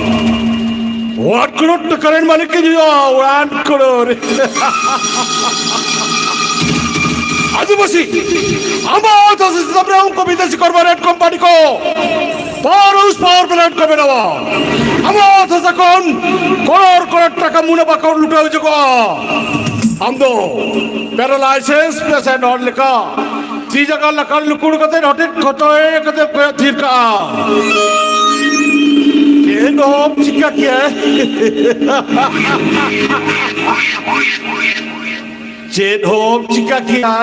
ᱳᱣᱟᱱ ᱠᱨᱳᱲ ᱴᱟᱠᱟ ᱨᱮᱱ ᱢᱟᱹᱞᱤᱠ ᱤᱧ ᱦᱩᱭᱩᱜᱼᱟ, ᱳᱣᱟᱱ ᱠᱨᱳᱲ᱾ ᱟᱹᱫᱤᱵᱟᱹᱥᱤ, ᱟᱢᱟᱜ ᱚᱛ ᱦᱟᱥᱟ ᱪᱮᱛᱟᱱ ᱨᱮ ᱩᱱᱠᱩ ᱵᱤᱫᱮᱥᱤ ᱠᱚᱨᱯᱳᱨᱮᱴ ᱠᱳᱢᱯᱟᱱᱤ ᱠᱚ ᱯᱟᱣᱟᱨ ᱦᱟᱣᱩᱥ ᱯᱟᱣᱟᱨ ᱯᱞᱟᱱᱴ ᱠᱚ ᱵᱮᱱᱟᱣᱟ᱾ ᱟᱢᱟᱜ ᱚᱛ ᱦᱟᱥᱟ ᱠᱷᱚᱱ ᱠᱨᱳᱲ ᱠᱨᱳᱲ ᱴᱟᱠᱟ ᱢᱩᱱᱟᱯᱷᱟ ᱠᱚ ᱞᱩᱴᱟᱹᱣ ᱦᱚᱪᱚ ᱠᱚᱜᱼᱟ᱾ ᱟᱢ ᱫᱚ ᱯᱮᱨᱟᱞᱟᱭᱥᱤᱥ ᱯᱮᱥᱮᱱᱴ ᱦᱚᱲ ᱞᱮᱠᱟ ᱛᱤ ᱡᱟᱸᱜᱟ ᱞᱟᱠᱟᱲ ᱞᱩᱠᱩᱲ ᱠᱟᱛᱮ ᱦᱚᱴᱮᱡ ᱠᱚᱪᱚᱭ ᱠᱟᱛᱮ ᱠᱚᱭᱚᱜ ᱛᱷᱤᱨ ᱠᱟᱜᱼᱟ᱾ ᱪᱮᱫ ᱦᱚᱸᱢ ᱪᱤᱠᱟ ᱠᱮᱭᱟ? ᱪᱮᱫ ᱦᱚᱸᱢ ᱪᱤᱠᱟ ᱠᱮᱭᱟ?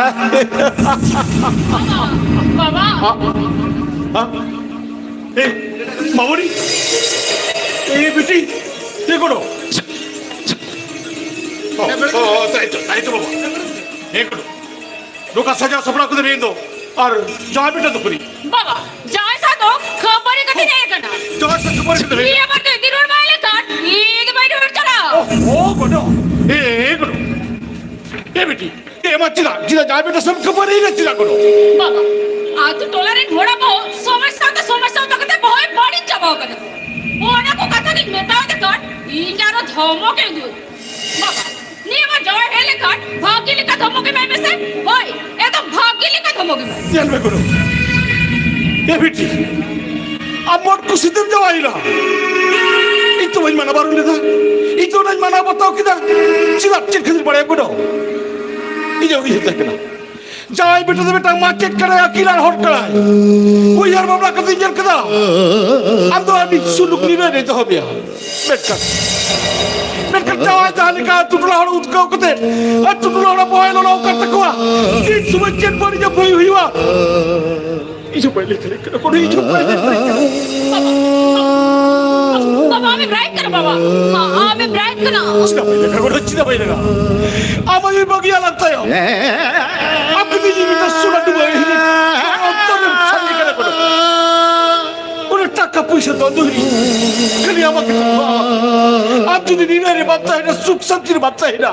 ᱵᱟᱵᱟ᱾ ᱟ, ᱟ, ᱮ, ᱢᱟᱢᱩᱱᱤ, ᱮ, ᱵᱤᱴᱤ, ᱮ, ᱠᱚᱱᱚ᱾ ᱚ, ᱚ, ᱚ, ᱛᱟᱭ ᱛᱚ, ᱛᱟᱭ ᱛᱚ, ᱵᱟᱵᱟ᱾ ᱮ, ᱠᱚᱱᱚ᱾ ᱱᱚᱝᱠᱟ ᱥᱟᱡᱟᱣ ᱥᱟᱯᱲᱟᱣ ᱠᱟᱛᱮ ᱦᱮᱡ ᱫᱚ᱾ ᱟᱨ ᱡᱟᱶᱟᱭ ᱵᱮᱴᱟ ᱫᱚ ᱯᱩᱨᱤ᱾ ᱵᱟᱵᱟ, ᱡᱟᱶᱟᱭ ᱥᱟᱶ ᱫᱚ ᱠᱷᱟᱹᱯᱟᱹᱨᱤ ᱠᱟᱛᱮ ᱦᱮᱡ ᱟᱠᱟᱱᱟ᱾ ᱡᱟᱶᱟᱭ ᱥᱟᱶ ᱠᱷᱟᱹᱯᱟᱹᱨᱤ ᱠᱟᱛᱮ ᱦᱮᱡ ᱱᱤᱭᱟᱹ ᱵᱟᱨ ᱫᱚ ᱤᱫᱤ ᱨᱩᱣᱟᱹᱲ ᱵᱟᱭ ᱞᱮᱠᱷᱟᱱ, ᱤᱧ ᱫᱚ ᱵᱟᱹᱧ ᱨᱩᱣᱟᱹᱲ ᱪᱟᱞᱟᱜᱼᱟ᱾ ᱚ, ᱚ, ᱜᱚᱰᱚ᱾ ᱮ, ᱮ, ᱜᱚᱰᱚ᱾ ᱮ, ᱵᱤᱴᱤ, ᱮ, ᱢᱟ ᱪᱮᱫᱟᱜ, ᱪᱮᱫᱟᱜ ᱡᱟᱶᱟᱭ ᱵᱮᱴᱟ ᱥᱟᱶ ᱠᱷᱟᱹᱯᱟᱹᱨᱤ ᱨᱮ ᱪᱮᱫᱟᱜ ᱜᱚᱰᱚ? ᱵᱟᱵᱟ, ᱟᱛᱳ ᱴᱚᱞᱟ ᱨᱮᱱ ᱦᱚᱲ ᱟᱵᱚ ᱥᱚᱢᱚᱥᱥᱟ ᱛᱮ, ᱥᱚᱢᱚᱥᱥᱟ ᱛᱟᱠᱚ ᱛᱮ ᱵᱚᱦᱚᱭ ᱵᱟᱹᱲᱤᱡ ᱪᱟᱵᱟᱣ ᱠᱟᱱᱟ᱾ ᱚᱱᱟ ᱠᱚ ᱠᱟᱛᱷᱟ ᱜᱤᱧ ᱢᱮᱛᱟᱣ ᱫᱮ ᱠᱷᱟᱱ, ᱤᱧ ᱟᱨᱚ ᱫᱷᱚᱢᱚᱠ ᱮ ᱩᱫᱩᱜ᱾ ᱵᱟᱵᱟ, ᱱᱤᱭᱟᱹ ᱵᱟᱨ ᱡᱟᱶᱟᱭ ᱦᱮᱡ ᱞᱮᱠᱷᱟᱱ ᱵᱷᱟᱹᱜᱤ ᱞᱮᱠᱟ ᱫᱷᱚᱢᱚᱠ ᱮᱢᱟᱭ ᱢᱮᱥᱮ᱾ ᱦᱳᱭ, ᱮᱠᱫᱚᱢ ᱵᱷᱟᱹᱜᱤ ᱞᱮᱠᱟ ᱫᱷᱚᱢᱚᱠ ᱮᱢᱟᱭ᱾ ᱧᱮᱞ ᱢᱮ ᱜᱚᱲᱚ, ᱮ ᱵᱤᱴᱤ, ᱟᱢ ᱢᱚᱱ ᱠᱩᱥᱤ ᱛᱮᱢ ᱡᱟᱶᱟᱭᱮᱱᱟ᱾ ᱤᱧ ᱛᱚ ᱵᱟᱹᱧ ᱢᱟᱱᱟ ᱵᱟᱨᱚᱱ ᱞᱮᱫᱟ, ᱤᱧ ᱛᱚ ᱚᱱᱟᱧ ᱢᱟᱱᱟᱣ ᱵᱟᱛᱟᱣ ᱠᱮᱫᱟ᱾ ᱪᱮᱫᱟᱜ, ᱪᱮᱫ ᱠᱷᱟᱹᱛᱤᱨ ᱵᱟᱲᱟᱭᱟᱢ ᱜᱚᱲᱚ? ᱤᱧᱟᱹᱜ ᱩᱭᱦᱟᱹᱨ ᱛᱟᱦᱮᱸ ᱠᱟᱱᱟ, ᱡᱟᱶᱟᱭ ᱵᱤᱴᱤ ᱫᱚ ᱢᱤᱫᱴᱟᱝ ᱢᱟᱪᱮᱫ ᱠᱟᱱᱟᱭ, ᱟᱹᱠᱤᱞ ᱟᱱ ᱦᱚᱲ ᱠᱟᱱᱟᱭ᱾ ᱩᱭᱦᱟᱹᱨ ᱵᱷᱟᱵᱽᱱᱟ ᱠᱟᱛᱮᱧ ᱧᱮᱞ ᱠᱮᱫᱟ, ᱟᱢ ᱫᱚ ᱟᱹᱰᱤ ᱥᱩᱞᱩᱠ ᱱᱤᱨᱟᱹᱭ ᱨᱮ ᱫᱚᱦᱚ ᱢᱮᱭᱟ᱾ ᱢᱮᱱᱠᱷᱟᱱ, ᱢᱮᱱᱠᱷᱟᱱ ᱡᱟᱶᱟᱭ ᱡᱟᱦᱟᱸ ᱞᱮᱠᱟ ᱟᱹᱛᱩ ᱴᱚᱞᱟ ᱦᱚᱲ ᱩᱫᱽᱜᱟᱹᱣ ᱠᱟᱛᱮ, ᱟᱹᱛᱩ ᱴᱚᱞᱟ ᱦᱚᱲ ᱵᱚᱦᱚᱭ ᱞᱚᱞᱚ ᱟᱠᱟᱱ ᱛᱟᱠᱚᱣᱟ᱾ ᱛᱤᱱ ᱥᱚᱢᱚᱭ ᱪᱮᱫ ᱵᱟᱹᱲᱤᱡ ᱵᱷᱩᱞ ᱦᱩᱭᱩᱜᱼᱟ, ᱤᱧ ᱦᱚᱸ ᱵᱟᱹᱧ ᱞᱟᱹᱭ ᱫᱟᱲᱮᱭᱟᱜ ᱠᱟᱱᱟ, ᱠᱳᱱᱳ ᱤᱧ ᱦᱚᱸ ᱵᱟᱹᱧ ᱞᱟᱹᱭ ᱫᱟᱲᱮᱭᱟᱜ ᱠᱟᱱᱟ᱾ ᱵᱟᱵᱟ, ᱟᱢᱮᱢ ᱨᱟᱭ ᱠᱟᱱᱟ ᱵᱟᱵᱟ, ᱢᱟ, ᱟᱢᱮᱢ ᱨᱟᱭ ᱠᱟᱱᱟ᱾ ᱪᱮᱫᱟᱜ ᱵᱟᱹᱧ ᱞᱟᱹᱭ ᱫᱟᱲᱮᱭᱟᱜ ᱠᱟᱱᱟ? ᱟᱢ ᱟᱭᱳᱭ ᱵᱟᱹᱜᱤᱭᱟ ᱞᱟᱝ ᱛᱟᱭᱚᱢ᱾ ᱟᱢ ᱡᱩᱫᱤ ᱤᱧ ᱢᱤᱫᱴᱟᱝ ᱥᱚᱱᱟ ᱰᱩᱵᱟᱹ ᱤᱧ ᱚᱱᱛᱚᱨ ᱥᱮ ᱫᱚᱱᱫᱩᱨᱤ, ᱠᱷᱟᱹᱞᱤ ᱟᱢᱟᱜ ᱜᱮ ᱛᱟᱢ᱾ ᱟᱢ ᱡᱩᱫᱤ ᱱᱤᱨᱟᱹᱭ ᱨᱮ ᱵᱟᱢ ᱛᱟᱦᱮᱱᱟ, ᱥᱩᱠ ᱥᱟᱱᱛᱤ ᱨᱮ ᱵᱟᱢ ᱛᱟᱦᱮᱱᱟ,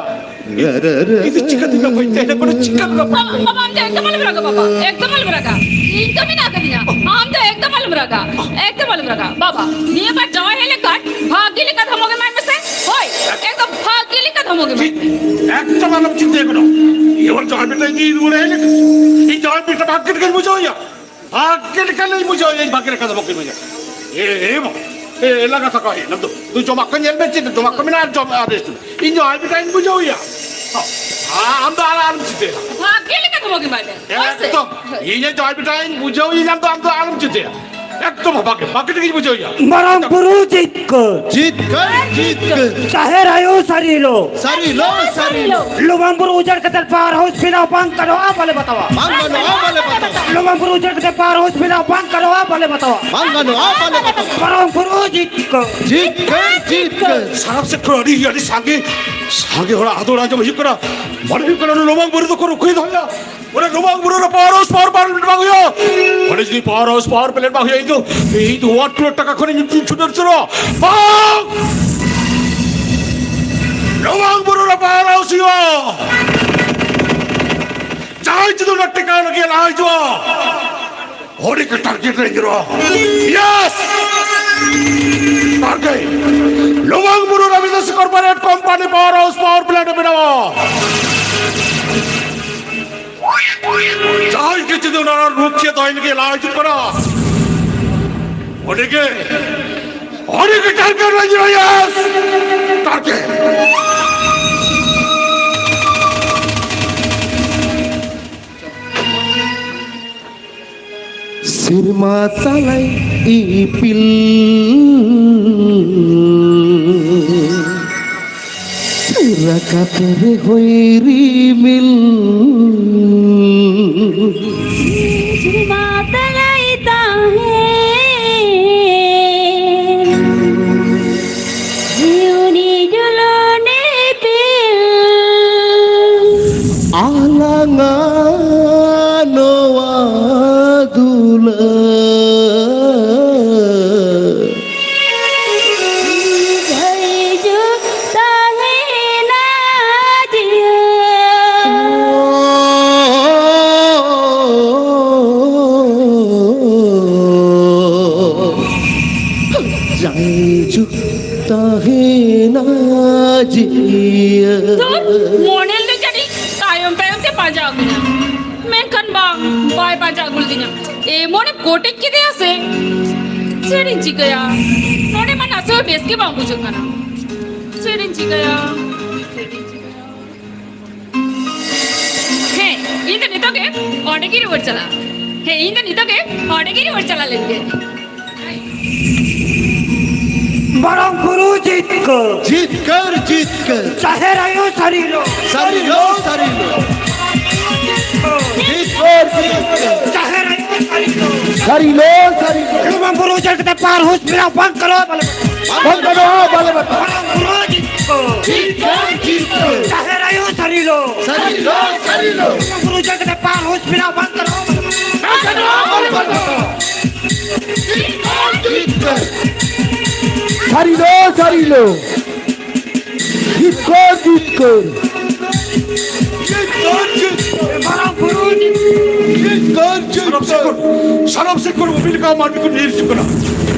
ᱤᱧ ᱫᱚ ᱪᱤᱠᱟᱹᱛᱮ ᱱᱟᱯᱟᱭ ᱛᱟᱦᱮᱱᱟ? ᱠᱳᱱᱳ ᱪᱤᱠᱟᱹ ᱨᱮᱱᱟᱜ ᱵᱟᱵᱟ, ᱵᱟᱵᱟ, ᱟᱢ ᱫᱚ ᱮᱠᱫᱚᱢ ᱟᱞᱚᱢ ᱨᱟᱜᱟ, ᱵᱟᱵᱟ, ᱮᱠᱫᱚᱢ ᱟᱞᱚᱢ ᱨᱟᱜᱟ᱾ ᱤᱧ ᱫᱚ ᱢᱮᱱᱟᱜ ᱟᱠᱟᱫᱤᱧᱟ, ᱟᱢ ᱫᱚ ᱮᱠᱫᱚᱢ ᱟᱞᱚᱢ ᱨᱟᱜᱟ, ᱮᱠᱫᱚᱢ ᱟᱞᱚᱢ ᱨᱟᱜᱟ᱾ ᱵᱟᱵᱟ, ᱱᱤᱭᱟᱹ ᱵᱟᱨ ᱡᱟᱶᱟᱭ ᱦᱮᱡ ᱞᱮᱱᱠᱷᱟᱱ ᱵᱷᱟᱹᱜᱤ ᱞᱮᱠᱟ ᱫᱷᱚᱢᱚᱠ ᱮᱢᱟᱭ ᱢᱮᱥᱮ᱾ ᱦᱳᱭ, ᱮᱠᱫᱚᱢ ᱵᱷᱟᱹᱜᱤ ᱞᱮᱠᱟ ᱫᱷᱚᱢᱚᱠ ᱮᱢᱟᱭ ᱢᱮ᱾ ᱮᱠᱫᱚᱢ ᱟᱞᱚᱢ ᱪᱤᱱᱛᱟᱹᱭᱟ ᱠᱳᱱᱳ᱾ ᱤᱭᱟᱹ ᱵᱟᱨ ᱡᱟᱶᱟᱭ ᱵᱮᱴᱟ ᱤᱧ ᱨᱩᱣᱟᱹᱲ ᱦᱮᱡ ᱞᱮᱱᱠᱷᱟᱱ, ᱤᱧ ᱡᱟᱶᱟᱭ ᱵᱮᱴᱟ ᱵᱷᱟᱹᱜᱤ ᱞᱮᱠᱟᱧ ᱵᱩᱡᱷᱟᱹᱣ ᱮᱭᱟ᱾ ᱵᱷᱟᱜᱮ ᱞᱮᱠᱟ ᱞᱤᱧ ᱵᱩᱡᱷᱟᱹᱣ, ᱤᱧ ᱵᱷᱟᱜᱮ ᱞᱮᱠᱟ ᱫᱚ ᱵᱟᱹᱧ ᱵᱩᱡᱷᱟᱹᱣ᱾ ᱮ, ᱮ, ᱵᱟᱵᱟ, ᱮ, ᱮ, ᱞᱟᱜᱟ ᱛᱟᱠᱚ ᱦᱮᱡ ᱮᱱᱟ᱾ ᱫᱩ, ᱫᱩ ᱡᱚᱢᱟᱜ ᱠᱚ ᱧᱮᱞ ᱢᱮ, ᱪᱮᱫ ᱡᱚᱢᱟᱜ ᱠᱚ ᱢᱮᱱᱟᱜᱼᱟ, ᱟᱨ ᱡᱚᱢ, ᱟᱨ ᱨᱮᱥᱴ ᱢᱮ᱾ ᱤᱧ ᱫᱚ ᱟᱡ ᱞᱮᱠᱟᱧ ᱵᱩᱡᱷᱟᱹᱣ ᱮᱭᱟ᱾ ᱦᱚᱸ, ᱟ-, ᱟᱢ ᱫᱚ ᱟᱞ-, ᱟᱞᱚᱢ ᱪᱤᱱᱛᱟᱹᱭᱟ᱾ ᱵᱷᱟᱜᱮ ᱞᱮᱠᱟ ᱫᱚ ᱵᱟᱹᱜᱤ ᱵᱟᱭ ᱢᱮ᱾ ᱦᱳᱭ ᱥᱮ? ᱮᱠᱫᱚᱢ, ᱤᱧ ᱫᱚ ᱟᱡ ᱞᱮᱠᱟᱧ ᱵᱩᱡᱷᱟᱹᱣ ᱮᱭᱟ, ᱟᱢ ᱫᱚ, ᱟᱢ ᱫᱚ ᱟᱞᱚᱢ ᱪᱤᱱᱛᱟᱹᱭᱟ᱾ ᱮᱠᱫᱚᱢ ᱵᱷᱟᱜᱮ, ᱵᱷᱟᱜᱮ ᱴᱷᱤᱠᱤᱧ ᱵᱩᱡᱷᱟᱹᱣ ᱮᱭᱟ᱾ ᱢᱟᱨᱟᱝ ᱵᱩᱨᱩ ᱪᱮᱫ ᱠᱚ? ᱡᱤᱛᱠᱟᱹᱨ, ᱡᱤᱛᱠᱟᱹᱨ᱾ ᱡᱟᱦᱮᱨ ᱟᱭᱳ ᱥᱟᱹᱨᱤ ᱞᱚ᱾ ᱥᱟᱹᱨᱤ ᱞᱚ, ᱥᱟᱹᱨᱤ ᱞᱚ᱾ ᱞᱩᱢᱟᱝ ᱵᱩᱨᱩ ᱩᱡᱟᱹᱲ ᱠᱟᱛᱮ ᱯᱟᱣᱟᱨ ᱦᱟᱣᱩᱥ ᱵᱮᱱᱟᱣ ᱵᱟᱝ ᱜᱟᱱᱚᱜᱼᱟ, ᱵᱟᱞᱮ ᱵᱟᱛᱟᱣᱟ᱾ ᱵᱟᱝ ᱜᱟᱱᱚᱜᱼᱟ, ᱵᱟᱞᱮ ᱵᱟᱛᱟᱣᱟ᱾ ᱞᱩᱢᱟᱝ ᱵᱩᱨᱩ ᱩᱡᱟᱹᱲ ᱠᱟᱛᱮ ᱯᱟᱣᱟᱨ ᱦᱟᱣᱩᱥ ᱵᱮᱱᱟᱣ ᱵᱟᱝ ᱜᱟᱱᱚᱜᱼᱟ, ᱵᱟᱞᱮ ᱵᱟᱛᱟᱣᱟ᱾ ᱵᱟᱝ ᱜᱟᱱᱚᱜᱼᱟ, ᱵᱟᱞᱮ ᱵᱟᱛᱟᱣᱟ᱾ ᱢᱟᱨᱟᱝ ᱵᱩᱨᱩ ᱡᱤᱛᱠᱟᱹᱨ᱾ ᱡᱤᱛᱠᱟᱹᱨ, ᱡᱤᱛᱠᱟᱹᱨ᱾ ᱥᱟᱱᱟᱢ ᱥᱮᱫ ᱠᱷᱚᱱ ᱟᱹᱰᱤ, ᱟᱹᱰᱤ ᱥᱟᱸᱜᱮ, ᱥᱟᱸᱜᱮ ᱦᱚᱲᱟᱜ ᱟᱫᱚᱲ ᱟᱸᱡᱚᱢ ᱦᱤᱡᱩᱜ ᱠᱟᱱᱟ᱾ ᱢᱚᱱᱮ ᱦᱩᱭᱩᱜ ᱠᱟᱱᱟ, ᱚᱱᱟ ᱞᱩᱢᱟᱝ ᱵᱩᱨᱩ ᱫᱚᱠᱚ ᱨᱩᱠᱷᱤᱭᱟᱹ ᱫᱚᱦᱚᱭᱟ᱾ ᱚᱱᱟ ᱞᱩᱢᱟᱝ ᱵᱩᱨᱩ ᱨᱮ ᱯᱟᱣᱟᱨ ᱦᱟᱣᱩᱥ ᱯᱟᱣᱟᱨ ᱯᱞᱮᱱᱴ ᱵᱟᱝ ᱦᱩᱭᱩᱜᱼᱟ᱾ ᱚᱸᱰᱮ ᱡᱩᱫᱤ ᱯᱟᱣᱟᱨ ᱦᱟᱣᱩᱥ ᱯᱟᱣᱟᱨ ᱯᱞᱮᱱᱴ ᱵᱟᱝ ᱦᱩᱭᱩᱜᱼᱟ, ᱤᱧ ᱫᱚ, ᱤᱧ ᱫᱚ ᱳᱣᱟᱱ ᱠᱨᱳᱲ ᱴᱟᱠᱟ ᱠᱷᱚᱱᱤᱧ ᱪᱷᱩᱰᱟᱹᱨ ᱩᱛᱟᱹᱨᱚᱜᱼᱟ᱾ ᱵᱟᱝ! ᱞᱩᱢᱟᱝ ᱵᱩᱨᱩ ᱨᱮ ᱯᱟᱣᱟᱨ ᱦᱟᱣᱩᱥ ᱦᱩᱭᱩᱜᱼᱟ᱾ ᱡᱟᱦᱟᱸᱭ ᱡᱩᱫᱤ ᱚᱱᱟ ᱴᱮᱠᱟᱣ ᱞᱟᱹᱜᱤᱫ ᱞᱟᱦᱟ ᱦᱤᱡᱩᱜᱼᱟ, ᱦᱚᱲ ᱜᱮ ᱴᱟᱨᱜᱮᱴ ᱨᱮ ᱧᱩᱨᱩᱜᱼᱟ᱾ ᱤᱭᱮᱥ! ᱴᱟᱨᱜᱮᱴ! ᱞᱩᱢᱟᱝ ᱵᱩᱨᱩ ᱨᱮ ᱵᱤᱫᱮᱥᱤ corporate company power house power plant ᱮ ᱵᱮᱱᱟᱣᱟ᱾ ᱡᱟᱦᱟᱸᱭ ᱜᱮ ᱡᱩᱫᱤ ᱚᱱᱟ ᱨᱩᱠᱷᱤᱭᱟᱹ ᱫᱚᱦᱚᱭ ᱞᱟᱹᱜᱤᱫ ᱞᱟᱦᱟ ᱦᱤᱡᱩᱜ ᱠᱟᱱᱟ, ᱩᱱᱤᱜᱮ, ᱩᱱᱤᱜᱮ ᱴᱟᱨᱜᱮᱴ ᱨᱮ ᱧᱩᱨᱩᱜᱼᱟ᱾ ᱤᱭᱮᱥ! ᱴᱟᱨᱜᱮᱴ! ᱥᱮᱨᱢᱟ ᱛᱟᱞᱟᱭ ᱤᱯᱤᱞ, ᱨᱟᱠᱟᱵ ᱨᱮ ᱦᱚᱭ ᱨᱤᱢᱤᱞ᱾ ᱥᱮᱨᱢᱟ ᱛᱟᱞᱟᱭ ᱛᱟᱦᱮᱸ, ᱡᱤᱣᱱᱤ ᱡᱩᱞᱩᱱᱤ ᱯᱤᱞ᱾ ᱟᱞᱟᱝᱟ ᱱᱚᱣᱟ ᱫᱩᱞᱟᱹᱲ᱾ ᱡᱩᱜᱽ ᱛᱟᱦᱮᱱᱟ ᱡᱤᱭᱟᱹᱲ᱾ ᱫᱷᱩᱨ, ᱢᱚᱱᱮ ᱞᱮᱫᱟᱹᱧ ᱡᱟᱹᱱᱤᱡ ᱛᱟᱭᱚᱢ ᱛᱟᱭᱚᱢ ᱛᱮ ᱯᱟᱸᱡᱟ ᱟᱹᱜᱩᱭᱟ, ᱢᱮᱱᱠᱷᱟᱱ ᱵᱟᱝ, ᱵᱟᱭ ᱯᱟᱸᱡᱟ ᱟᱹᱜᱩ ᱞᱤᱫᱤᱧᱟ᱾ ᱮᱢᱚᱱᱮ ᱠᱚᱴᱮᱡ ᱠᱮᱫᱮᱭᱟ ᱥᱮ, ᱪᱮᱫ ᱤᱧ ᱪᱤᱠᱟᱹᱭᱟ? ᱱᱚᱰᱮ ᱢᱟ ᱱᱟᱥᱮ ᱦᱚᱸ ᱵᱮᱥ ᱜᱮ ᱵᱟᱝ ᱵᱩᱡᱷᱟᱹᱜ ᱠᱟᱱᱟ᱾ ᱪᱮᱫ ᱤᱧ ᱪᱤᱠᱟᱹᱭᱟ? ᱪᱮᱫ ᱤᱧ ᱪᱤᱠᱟᱹᱭᱟ? ᱦᱮᱸ, ᱤᱧ ᱫᱚ ᱱᱤᱛᱚᱜ ᱜᱮ ᱚᱸᱰᱮ ᱜᱤᱧ ᱨᱩᱣᱟᱹᱲ ᱪᱟᱞᱟᱜᱼᱟ᱾ ᱦᱮᱸ, ᱤᱧ ᱫᱚ ᱱᱤᱛᱚᱜ ᱜᱮ ᱚᱸᱰᱮ ᱜᱤᱧ ᱨᱩᱣᱟᱹᱲ ᱪᱟᱞᱟᱜ ᱞᱟᱹᱜᱤᱫ᱾ ᱢᱟᱨᱟᱝ ᱵᱩᱨᱩ ᱡᱤᱛᱠᱟᱹᱨ᱾ ᱡᱤᱛᱠᱟᱹᱨ, ᱡᱤᱛᱠᱟᱹᱨ᱾ ᱡᱟᱦᱮᱨ ᱟᱭᱳ ᱥᱟᱹᱨᱤ ᱞᱚ᱾ ᱥᱟᱹᱨᱤ ᱞᱚ, ᱥᱟᱹᱨᱤ ᱞᱚ᱾ ᱡᱤᱛᱠᱟᱹᱨ, ᱡᱤᱛᱠᱟᱹᱨ᱾ ᱡᱟᱦᱮᱨ ᱟᱭᱳ ᱥᱟᱹᱨᱤ ᱞᱚ᱾ ᱥᱟᱹᱨᱤ ᱞᱚ, ᱥᱟᱹᱨᱤ ᱞᱚ᱾ ᱢᱟᱨᱟᱝ ᱵᱩᱨᱩ ᱡᱟᱦᱮᱨ ᱠᱟᱛᱮ ᱯᱟᱨ ᱦᱩᱥ ᱢᱮᱱᱟᱜ ᱵᱟᱝ ᱠᱟᱨᱚ ᱵᱟᱞᱮ ᱵᱟᱝ ᱠᱟᱨᱚ ᱵᱟᱞᱮ ᱵᱟᱝ᱾ ᱢᱟᱨᱟᱝ ᱵᱩᱨᱩ ᱡᱤᱛᱠᱟᱹᱨ᱾ ᱡᱤᱛᱠᱟᱹᱨ, ᱡᱤᱛᱠᱟᱹᱨ᱾ ᱡᱟᱦᱮᱨ ᱟᱭᱳ ᱥᱟᱹᱨᱤ ᱞᱚ᱾ ᱥᱟᱹᱨᱤ ᱞᱚ, ᱥᱟᱹᱨᱤ ᱞᱚ᱾ ᱢᱟᱨᱟᱝ ᱵᱩᱨᱩ ᱡᱟᱦᱮᱨ ᱠᱟᱛᱮ ᱯᱟᱨ ᱦᱩᱥ ᱢᱮᱱᱟᱜ ᱵᱟᱝ ᱠᱟᱨᱚ ᱵᱟᱞᱮ ᱵᱟᱝ᱾ ᱵᱟᱝ ᱠᱟᱨᱚ ᱵᱟᱞᱮ ᱵᱟᱝ᱾ ᱥᱟᱹᱨᱤ ᱞᱚ, ᱥᱟᱹᱨᱤ ᱞᱚ᱾ ᱡᱤᱛᱠᱟᱹᱨ, ᱡᱤᱛᱠᱟᱹᱨ᱾ ᱡᱤᱛᱠᱟᱹᱨ, ᱡᱤᱛᱠᱟᱹᱨ᱾ ᱢᱟᱨᱟᱝ ᱵᱩᱨᱩ ᱡᱤᱛᱠᱟᱹᱨ, ᱡᱤᱛᱠᱟᱹᱨ᱾ ᱥᱟᱱᱟᱢ ᱥᱮᱫ ᱠᱷᱚᱱ ᱚᱵᱤᱞ ᱞᱮᱠᱟ ᱢᱟᱹᱱᱢᱤ ᱠᱚ ᱧᱤᱨ ᱦᱤᱡᱩᱜ ᱠᱟᱱᱟ᱾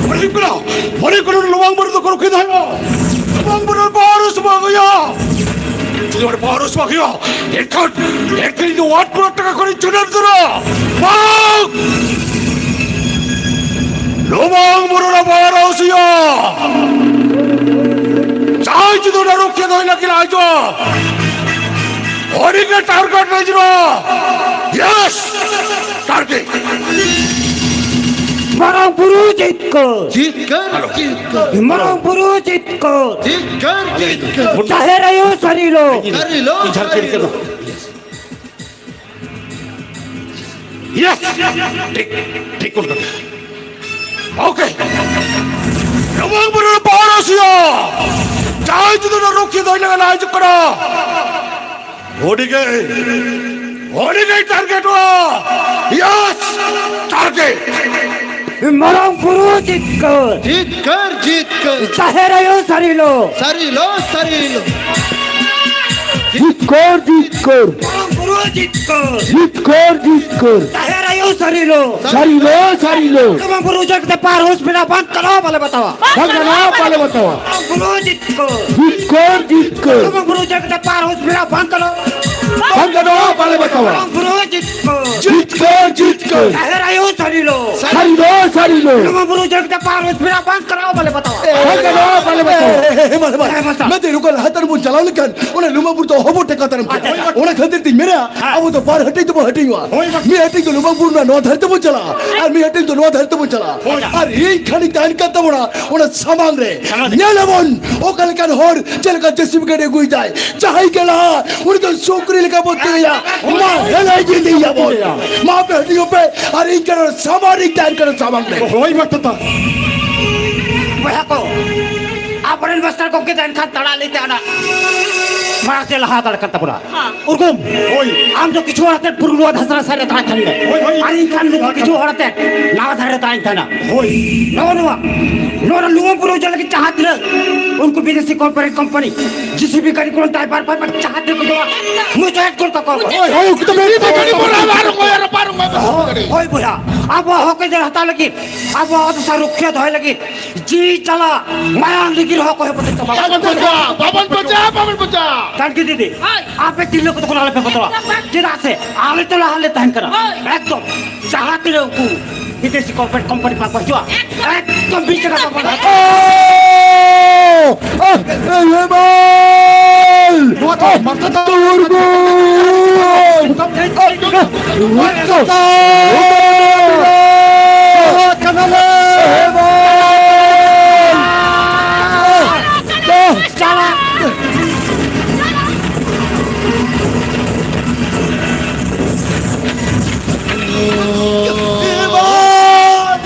ᱢᱟᱹᱱᱢᱤ ᱠᱚ, ᱢᱟᱹᱱᱢᱤ ᱠᱚ ᱞᱚᱵᱟᱝ ᱵᱩᱨᱩ ᱫᱚᱠᱚ ᱨᱩᱠᱷᱤᱭᱟᱹ ᱫᱚᱦᱚᱭᱟ᱾ ᱞᱚᱵᱟᱝ ᱵᱩᱨᱩ ᱨᱮ ᱯᱟᱣᱨᱩᱥ ᱵᱟᱝ ᱦᱩᱭᱩᱜᱼᱟ᱾ ᱡᱩᱫᱤ ᱚᱸᱰᱮ ᱯᱟᱣᱨᱩᱥ ᱵᱟᱝ ᱦᱩᱭᱩᱜᱼᱟ, ᱮᱱᱠᱷᱟᱱ, ᱮᱱᱠᱷᱟᱱ ᱤᱧ ᱫᱚ ᱟᱴ ᱠᱨᱳᱲ ᱴᱟᱠᱟ ᱠᱷᱚᱱᱤᱧ ᱪᱩᱰᱟᱹᱨ ᱩᱛᱟᱹᱨᱟ᱾ ᱵᱟᱝ! ᱞᱚᱵᱟᱝ ᱵᱩᱨᱩ ᱨᱮ ᱯᱟᱣᱨᱩᱥ ᱦᱩᱭᱩᱜᱼᱟ᱾ ᱡᱟᱦᱟᱸᱭ ᱡᱩᱫᱤ ᱚᱱᱟ ᱨᱩᱠᱷᱤᱭᱟᱹ ᱫᱚᱦᱚᱭ ᱞᱟᱹᱜᱤᱫ ᱦᱤᱡᱩᱜᱼᱟ, ᱩᱱᱤ ᱜᱮ ᱴᱟᱨᱜᱮᱴ ᱨᱮ ᱦᱤᱡᱩᱜᱼᱟ᱾ ᱭᱮᱥ! ᱴᱟᱨᱜᱮᱴ! ᱢᱟᱨᱟᱝ ᱵᱩᱨᱩ ᱡᱤᱛᱠᱟᱹᱨ᱾ ᱡᱤᱛᱠᱟᱹᱨ, ᱦᱮᱞᱳ᱾ ᱡᱤᱛᱠᱟᱹᱨ᱾ ᱢᱟᱨᱟᱝ ᱵᱩᱨᱩ ᱡᱤᱛᱠᱟᱹᱨ᱾ ᱡᱤᱛᱠᱟᱹᱨ, ᱡᱤᱛᱠᱟᱹᱨ᱾ ᱡᱟᱦᱮᱨ ᱟᱭᱳ ᱥᱟᱹᱨᱤ ᱞᱚ᱾ ᱥᱟᱹᱨᱤ ᱞᱚ, ᱡᱷᱟᱨᱠᱮ ᱥᱟᱹᱨᱤ ᱨᱮ ᱞᱚ᱾ ᱠᱮᱫᱟ᱾ ᱭᱮᱥ! ᱴᱷᱤᱠ, ᱴᱷᱤᱠ ᱠᱚᱞᱠᱟᱛᱟ᱾ ᱳᱠᱮ᱾ ᱞᱚᱵᱟᱝ ᱵᱩᱨᱩ ᱨᱮ ᱯᱟᱣᱨᱩᱥ ᱦᱩᱭᱩᱜᱼᱟ᱾ ᱡᱟᱦᱟᱸᱭ ᱡᱩᱫᱤ ᱚᱱᱟ ᱨᱩᱠᱷᱤᱭᱟᱹ ᱫᱚᱦᱚᱭ ᱞᱟᱹᱜᱤᱫ ᱦᱤᱡᱩᱜ ᱠᱟᱱᱟ, ᱩᱱᱤ ᱜᱮ, ᱩᱱᱤ ᱜᱮ ᱴᱟᱨᱜᱮᱴᱚᱜᱼᱟ᱾ ᱭᱮᱥ! ᱴᱟᱨᱜᱮᱴ! ᱢᱟᱨᱟᱝ ᱵᱩᱨᱩ ᱡᱤᱛᱠᱟᱹᱨ᱾ ᱡᱤᱛᱠᱟᱹᱨ, ᱡᱤᱛᱠᱟᱹᱨ᱾ ᱡᱟᱦᱮᱨ ᱟᱭᱳ ᱥᱟᱹᱨᱤ ᱞᱚ᱾ ᱥᱟᱹᱨᱤ ᱞᱚ, ᱥᱟᱹᱨᱤ ᱞᱚ᱾ ᱡᱤᱛᱠᱚᱨ, ᱡᱤᱛᱠᱚᱨ᱾ ᱵᱚᱨᱚᱢ ᱵᱩᱨᱩ ᱡᱤᱛᱠᱚᱨ᱾ ᱡᱤᱛᱠᱚᱨ, ᱡᱤᱛᱠᱚᱨ᱾ ᱡᱟᱦᱮᱨ ᱟᱭᱳ ᱥᱟᱹᱨᱤ ᱞᱚ᱾ ᱥᱟᱹᱨᱤ ᱞᱚ, ᱥᱟᱹᱨᱤ ᱞᱚ᱾ ᱞᱩᱢᱟᱹᱝ ᱵᱩᱨᱩ ᱡᱟᱜ ᱛᱮ ᱯᱟᱨ ᱦᱚᱸ ᱥᱯᱤᱰᱟ ᱵᱟᱝ ᱠᱟᱞᱟᱣ ᱵᱟᱞᱮ ᱵᱟᱛᱟᱣᱟ᱾ ᱵᱟᱝ ᱜᱟᱱᱚᱜᱼᱟ, ᱵᱟᱞᱮ ᱵᱟᱛᱟᱣᱟ᱾ ᱵᱚᱨᱚᱢ ᱵᱩᱨᱩ ᱡᱤᱛᱠᱚᱨ᱾ ᱡᱤᱛᱠᱚᱨ, ᱡᱤᱛᱠᱚᱨ᱾ ᱞᱩᱢᱟᱹᱝ ᱵᱩᱨᱩ ᱡᱟᱜ ᱛᱮ ᱯᱟᱨ ᱦᱚᱸ ᱥᱯᱤᱰᱟ ᱵᱟᱝ ᱠᱟᱞᱟᱣ᱾ ᱵᱟᱝ ᱜᱟᱱᱚᱜᱼᱟ, ᱵᱟᱞᱮ ᱵᱟᱛᱟᱣᱟ᱾ ᱵᱚᱨᱚᱢ ᱵᱩᱨᱩ ᱡᱤᱛᱠᱚᱨ᱾ ᱡᱤᱛᱠᱚᱨ, ᱡᱤᱛᱠᱚᱨ᱾ ᱡᱟᱦᱮᱨ ᱟᱭᱳ ᱥᱟᱹᱨᱤ ᱞᱚ᱾ ᱥᱟᱹᱨᱤ ᱞᱚ, ᱥᱟᱹᱨᱤ ᱞᱚ᱾ ᱞᱩᱢᱟᱹᱝ ᱵᱩᱨᱩ ᱡᱟᱜ ᱛᱮ ᱯᱟᱨ ᱦᱚᱸ ᱥᱯᱤᱰᱟ ᱵᱟᱝ ᱠᱟᱞᱟᱣ ᱵᱟᱞᱮ ᱵᱟᱛᱟᱣᱟ᱾ ᱵᱟᱝ ᱜᱟᱱᱚᱜᱼᱟ, ᱵᱟᱞᱮ ᱵᱟᱛᱟᱣᱟ᱾ ᱦᱮᱸ, ᱦᱮᱸ, ᱦᱮᱸ, ᱢᱟ, ᱢᱟ᱾ ᱦᱮᱸ, ᱢᱟ, ᱢᱟ᱾ ᱢᱮᱱᱫᱟᱹᱧ, ᱱᱚᱝᱠᱟ ᱞᱟᱦᱟ ᱛᱟᱭᱱᱚᱢ ᱵᱚᱱ ᱪᱟᱞᱟᱣ ᱞᱮᱱᱠᱷᱟᱱ ᱚᱱᱟ ᱞᱩᱢᱟᱹᱝ ᱵᱩᱨᱩ ᱫᱚ ᱚᱦᱚᱵᱚ ᱴᱮᱠᱟᱣ ᱫᱟᱨᱟᱢ ᱠᱮᱭᱟ᱾ ᱟᱪᱪᱷᱟ᱾ ᱚᱱᱟ ᱠᱷᱟᱹᱛᱤᱨ ᱛᱤᱧ ᱢᱮᱱᱟ, ᱦᱮᱸ᱾ ᱟᱵᱚ ᱫᱚ ᱵᱟᱨ ᱦᱟᱹᱴᱤᱧ ᱛᱮᱵᱚ ᱦᱟᱹᱴᱤᱧᱚᱜᱼᱟ᱾ ᱦᱳᱭ, ᱵᱟᱠᱷᱟᱱ᱾ ᱢᱤᱫ ᱦᱟᱹᱴᱤᱧ ᱫᱚ ᱞᱩᱢᱟᱹᱝ ᱵᱩᱨᱩ ᱨᱮᱱᱟᱜ ᱱᱚᱣᱟ ᱫᱷᱟᱨᱮ ᱛᱮᱵᱚᱱ ᱪᱟᱞᱟᱜᱼᱟ, ᱦᱳᱭ᱾ ᱟᱨ ᱢᱤᱫ ᱦᱟᱹᱴᱤᱧ ᱫᱚ ᱱᱚᱣᱟ ᱫᱷᱟᱨᱮ ᱛᱮᱵᱚᱱ ᱪᱟᱞᱟᱜᱼᱟ᱾ ᱦᱳᱭ᱾ ᱟᱨ ᱤᱧ ᱠᱷᱟᱱᱤᱧ ᱛᱟᱦᱮᱱ ᱠᱟᱱ ᱛᱟᱵᱚᱱᱟ ᱚᱱᱟ ᱥᱟᱢᱟᱝ ᱨᱮ᱾ ᱥᱟᱢᱟᱝ ᱨᱮ᱾ ᱧᱮᱞ ᱟᱵᱚᱱ ᱚᱠᱟ ᱞᱮᱠᱟᱱ ᱦᱚᱲ ᱪᱮᱫ ᱞᱮᱠᱟ ᱡᱮ ᱥᱤ ᱵᱤ ᱜᱟᱹᱰᱤ ᱟᱹᱜᱩᱭᱮᱫᱟᱭ᱾ ᱡᱟᱦᱟᱸᱭ ᱜᱮ ᱞᱟᱦᱟ, ᱩᱱᱤ ᱫᱚ ᱥᱩᱠᱨᱤ ᱞᱮᱠᱟ ᱵᱚ ᱛᱤᱨᱮᱭᱟ᱾ ᱢᱟ, ᱦᱮᱞᱟᱭ ᱤᱫᱤᱭᱮᱭᱟᱵᱚᱱ᱾ ᱢᱟ, ᱟᱯᱮ ᱦᱟᱹᱴᱤᱧᱚᱜ ᱯᱮ, ᱟᱨ ᱤᱧ ᱠᱷᱟᱱ ᱥᱟᱢᱟᱝ ᱨᱤᱧ ᱛᱟᱦᱮᱱ ᱠᱟᱱᱟ, ᱥᱟᱢᱟᱝ ᱨᱮ᱾ ᱦᱳᱭ, ᱢᱟ, ᱛᱟᱛᱟ᱾ ᱵᱚᱭᱦᱟ ᱠᱚ, ᱟᱵᱚᱨᱮᱱ ᱢᱟᱥᱴᱟᱨ ᱜᱚᱢᱠᱮ ᱫᱚ ᱮᱱᱠᱷᱟᱱ ᱛᱟᱲᱟ ᱞᱟᱹᱭᱛᱮ ᱚᱱᱟ ᱢᱟᱲᱟᱝ ᱥᱮᱫ ᱞᱟᱦᱟ ᱦᱟᱛᱟᱲ ᱠᱟᱱ ᱛᱟᱵᱚᱱᱟ᱾ ᱦᱮᱸ᱾ ᱩᱨᱜᱩᱢ, ᱦᱳᱭ᱾ ᱟᱢ ᱫᱚ ᱠᱤᱪᱷᱩ ᱦᱚᱲ ᱟᱛᱮ ᱯᱩᱨᱩᱞᱩᱣᱟ ᱫᱷᱟᱥᱨᱟ ᱥᱮᱫ ᱨᱮ ᱛᱟᱦᱮᱸ ᱠᱟᱱ ᱢᱮ᱾ ᱦᱳᱭ, ᱦᱳᱭ᱾ ᱟᱨ ᱤᱧ ᱠᱷᱟᱱ ᱱᱩᱠᱩ ᱠᱤᱪᱷᱩ ᱦᱚᱲ ᱟᱛᱮ ᱱᱟᱣᱟ ᱫᱷᱟᱨᱮ ᱨᱮ ᱛᱟᱦᱮᱸ ᱠᱟᱱᱟ᱾ ᱦᱳᱭ᱾ ᱱᱚᱜᱼᱚ ᱱᱚᱣᱟ, ᱱᱚᱣᱟ ᱞᱩᱣᱟᱹ ᱵᱩᱨᱩ ᱡᱮ ᱞᱟᱹᱜᱤᱫ ᱡᱟᱦᱟᱸ ᱛᱤᱱᱟᱹᱜ ᱩᱱᱠᱩ ᱵᱤᱫᱮᱥᱤ ᱠᱚᱨᱯᱳᱨᱮᱴ ᱠᱚᱢᱯᱟᱱᱤ, ᱡᱮ ᱥᱤ ᱵᱤ ᱜᱟᱹᱰᱤ ᱠᱚ, ᱰᱨᱟᱭᱵᱷᱟᱨ ᱯᱷᱟᱭᱵᱷᱟᱨ ᱡᱟᱦᱟᱸ ᱛᱤᱱᱟᱹᱜ ᱠᱚ ᱡᱚᱢᱟ, ᱢᱩᱪᱟᱹᱫ ᱜᱚᱫ ᱠᱟᱠᱚ ᱢᱮ᱾ ᱦᱳᱭ, ᱦᱳᱭ, ᱩᱱᱠᱩ ᱫᱚ ᱵᱮᱨᱤ ᱵᱮᱨᱤ ᱵᱚᱱ ᱟᱨᱚ ᱟᱨᱚ ᱟᱨᱚ ᱟᱨᱚ ᱟᱨᱚ ᱦᱳᱭ, ᱵᱚᱭᱦᱟ, ᱟᱵᱚᱣᱟᱜ ᱦᱚᱠ ᱟᱹᱭᱫᱟᱹᱨ ᱦᱟᱛᱟᱣ ᱞᱟᱹᱜᱤᱫ, ᱟᱵᱚᱣᱟᱜ ᱚᱛ ᱦᱟᱥᱟ ᱨᱩᱠᱷᱤᱭᱟᱹ ᱫᱚᱦᱚᱭ ᱞᱟᱹᱜᱤᱫ, ᱡᱤᱣᱤ ᱪᱟᱞᱟᱜ, ᱢᱟᱭᱟᱝ ᱞᱤᱸᱜᱤ ᱨᱮᱦᱚᱸ ᱚᱠᱚᱭ ᱦᱚᱸ ᱵᱟᱹᱪᱩᱜ ᱛᱟᱵᱚᱱᱟ᱾ ᱵᱟᱵᱚᱱ ᱯᱟᱪᱟ, ᱵᱟᱵᱚᱱ ᱯᱟᱪᱟ, ᱵᱟᱵᱚᱱ ᱯᱟᱪᱟ᱾ ᱴᱟᱝᱠᱤ ᱫᱤᱫᱤ, ᱦᱳᱭ᱾ ᱟᱯᱮ ᱛᱤᱨᱞᱟᱹ ᱠᱚᱫᱚ ᱠᱚ ᱟᱞᱚᱯᱮ ᱵᱚᱛᱚᱨᱚᱜᱼᱟ᱾ ᱪᱮᱫᱟᱜ ᱥᱮ ᱟᱞᱮ ᱛᱚ ᱞᱟᱦᱟ ᱞᱮ ᱛᱟᱦᱮᱱ ᱠᱟᱱᱟ᱾ ᱦᱳᱭ᱾ ᱮᱠᱫᱚᱢ, ᱡᱟᱦᱟᱸ ᱛᱤᱱᱟᱹᱜ ᱩᱱᱠᱩ ᱵᱤᱫᱮᱥᱤ ᱠᱚᱨᱯᱳᱨᱮᱴ ᱠᱳᱢᱯᱟᱱᱤ ᱵᱟᱝ ᱠᱚ ᱦᱤᱡᱩᱜᱼᱟ, ᱮᱠᱫᱚᱢ ᱵᱤᱪ ᱨᱮ ᱵᱟᱵᱚᱱ ᱦᱟᱛᱟᱣᱟ᱾ ᱳ! ᱟᱦ, ᱮ, ᱦᱮᱢᱟᱞ! ᱱᱚᱣᱟ ᱫᱚ ᱟᱦ, ᱢᱟᱨᱥᱟᱞ ᱫᱚ ᱩᱨᱜᱩᱢ! ᱟᱦ, ᱟᱦ, ᱩᱨᱜᱩᱢ! ᱪᱟᱞᱟᱜ ᱠᱟᱱᱟᱞᱮ! ᱦᱮᱢᱟᱞ! ᱟᱦ, ᱟᱦ, ᱪᱟᱞᱟᱜ! ᱦᱮᱢᱟᱞ!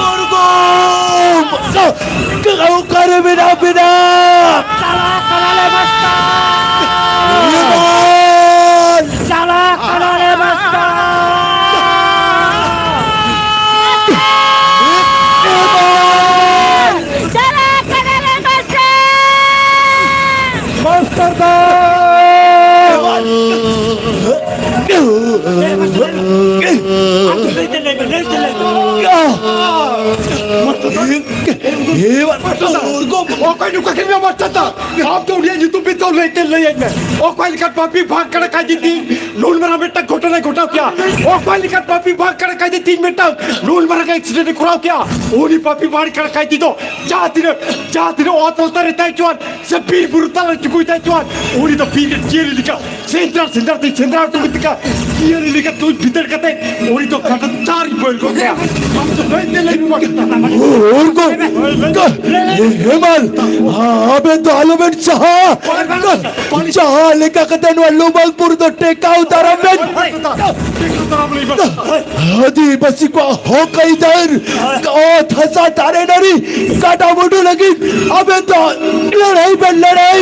ᱩᱨᱜᱩᱢ! ᱚᱠᱟᱨᱮ ᱢᱮᱱᱟᱜ ᱵᱤᱱᱟ? ᱪᱟᱞᱟᱜ ᱠᱟᱱᱟᱞᱮ ᱢᱟᱥᱴᱟᱨ! ᱮᱢᱟᱱ! ᱪᱟᱞᱟᱜ ᱠᱟᱱᱟᱞᱮ ᱢᱟᱥᱴᱟᱨ! ᱮᱢᱟᱱ! ᱪᱟᱞᱟᱜ ᱠᱟᱱᱟᱞᱮ ᱢᱟᱥᱴᱟᱨ! ᱮ ᱵᱟᱨ ᱢᱟᱥᱴᱟᱨ ᱫᱟ, ᱚᱠᱚᱭ ᱱᱚᱝᱠᱟ ᱠᱟᱹᱢᱤᱭᱟ ᱢᱟᱥᱴᱟᱨ ᱫᱟ? ᱟᱢ ᱫᱚ ᱩᱱᱤᱭᱟᱜ ᱧᱩᱛᱩᱢ ᱵᱤᱱ ᱛᱚᱞ ᱞᱟᱹᱭ ᱛᱮ ᱞᱟᱹᱭᱟᱹᱧ ᱢᱮ᱾ ᱚᱠᱚᱭ ᱞᱮᱠᱟᱱ ᱯᱟᱯᱤ ᱵᱷᱟᱜᱽ ᱠᱟᱱᱟ ᱠᱟᱭᱫᱤ ᱛᱤᱧ ᱱᱩᱱ ᱢᱟᱨᱟᱝ ᱢᱤᱫᱴᱟᱝ ᱜᱷᱚᱴᱚᱱᱟᱭ ᱜᱷᱚᱴᱟᱣ ᱠᱮᱭᱟ? ᱚᱠᱚᱭ ᱞᱮᱠᱟᱱ ᱯᱟᱯᱤ ᱵᱷᱟᱜᱽ ᱠᱟᱱᱟ ᱠᱟᱭᱫᱤ ᱛᱤᱧ ᱢᱤᱫᱴᱟᱝ ᱱᱩᱱ ᱢᱟᱨᱟᱝ ᱮᱠᱥᱤᱰᱮᱱᱴ ᱮ ᱠᱚᱨᱟᱣ ᱠᱮᱭᱟ? ᱩᱱᱤ ᱯᱟᱯᱤ ᱵᱷᱟᱜᱽ ᱠᱟᱱᱟ ᱠᱟᱭᱫᱤ ᱫᱚ ᱡᱟᱦᱟᱸ ᱛᱤᱱᱟᱹᱜ, ᱡᱟᱦᱟᱸ ᱛᱤᱱᱟᱹᱜ ᱚᱛ ᱞᱟᱛᱟᱨ ᱨᱮ ᱛᱟᱦᱮᱸ ᱦᱚᱪᱚᱣᱟᱱ ᱥᱮ ᱵᱤᱨ ᱵᱩᱨᱩ ᱛᱟᱞᱟ ᱨᱮ ᱪᱩᱠᱩᱭ ᱛᱟᱦᱮᱸ ᱦᱚᱪᱚᱣᱟᱱ, ᱩᱱᱤ ᱫᱚ ᱵᱤᱨ ᱨᱮ ᱡᱤᱭᱟᱹᱞᱤ ᱞᱮᱠᱟ ᱥᱮᱸᱫᱽᱨᱟ ᱥᱮᱸᱫᱽᱨᱟ ᱛᱮ ᱥᱮᱸᱫᱽᱨᱟ ᱦᱚᱴᱚ ᱠᱟᱛᱮ ᱡᱤᱭᱟᱹᱞᱤ ᱞᱮᱠᱟ ᱛᱩᱧ ᱵᱷᱤᱛᱟᱹᱨ ᱠᱟᱛᱮ ᱩᱱᱤ ᱫᱚ ᱠᱟᱴᱟ ᱪᱟᱨ ᱵᱟᱹᱨ ᱜᱚᱫ ᱠᱟᱭᱟ᱾ ᱟᱢ ᱫᱚ ᱞᱟᱹᱭ ᱛᱮ ᱞᱟᱹᱭ ᱢᱮ ᱢᱟᱥᱴᱟᱨ᱾ ᱩᱨᱜᱩ ᱦᱮᱢᱟᱞ, ᱟᱵᱮᱱ ᱫᱚ ᱟᱞᱚᱵᱮᱱ ᱥᱟᱦᱟ᱾ ᱡᱟᱦᱟᱸ ᱞᱮᱠᱟ ᱠᱟᱛᱮ ᱱᱚᱣᱟ ᱞᱩᱢᱟᱝᱯᱩᱨ ᱫᱚ ᱴᱮᱠᱟᱣ ᱫᱟᱨᱟᱢ ᱵᱮᱱ᱾ ᱟᱹᱫᱤᱵᱟᱹᱥᱤ ᱠᱚᱣᱟᱜ ᱦᱚᱠ ᱟᱹᱭᱫᱟᱹᱨ, ᱚᱛ ᱦᱟᱥᱟ ᱫᱟᱨᱮ ᱱᱟᱹᱲᱤ ᱠᱟᱴᱟ ᱢᱩᱰᱩ ᱞᱟᱹᱜᱤᱫ ᱟᱵᱮᱱ ᱫᱚ ᱞᱟᱹᱲᱦᱟᱹᱭ ᱵᱮᱱ ᱞᱟᱹᱲᱦᱟᱹᱭ᱾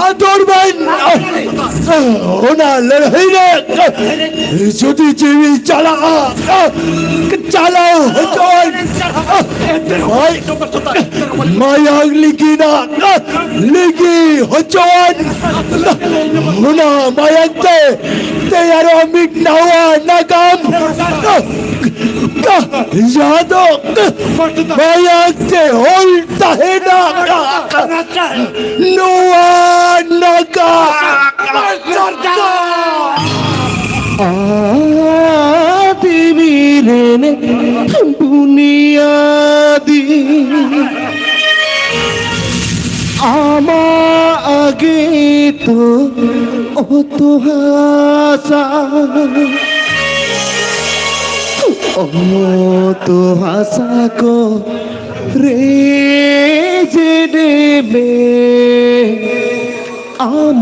ᱟᱸᱫᱳᱲ ᱵᱮᱱ᱾ ᱚᱱᱟ ᱞᱟᱹᱲᱦᱟᱹᱭ ᱨᱮ ᱡᱩᱫᱤ ᱡᱤᱣᱤ ᱪᱟᱞᱟᱜᱼᱟ, ᱪᱟᱞᱟᱣ ᱦᱚᱪᱚᱣᱟᱱ᱾ ᱢᱟᱭᱟᱝ ᱞᱤᱸᱜᱤᱱᱟ, ᱞᱤᱸᱜᱤ ᱦᱚᱪᱚᱣᱟᱱ᱾ ᱚᱱᱟ ᱢᱟᱭᱟᱝ ᱛᱮ ᱛᱮᱭᱟᱨᱚᱜᱼᱟ ᱢᱤᱫ ᱱᱟᱣᱟ ᱱᱟᱜᱟᱢ᱾ ᱡᱟᱦᱟᱸ ᱫᱚ ᱢᱟᱭᱟᱝ ᱛᱮ ᱚᱞ ᱛᱟᱦᱮᱱᱟ ᱱᱚᱣᱟ ᱱᱟᱜᱟᱢ᱾ ᱟᱫᱤᱢᱤ ᱨᱮᱱ ᱵᱩᱱᱤᱭᱟᱫᱤ ᱟᱢᱟᱜ ᱜᱮ ᱛᱚ ᱚᱛ ᱦᱟᱥᱟ, ᱚᱛ ᱦᱟᱥᱟ ᱠᱚ ᱨᱮ ᱡᱮᱰᱮ ᱢᱮ, ᱟᱢ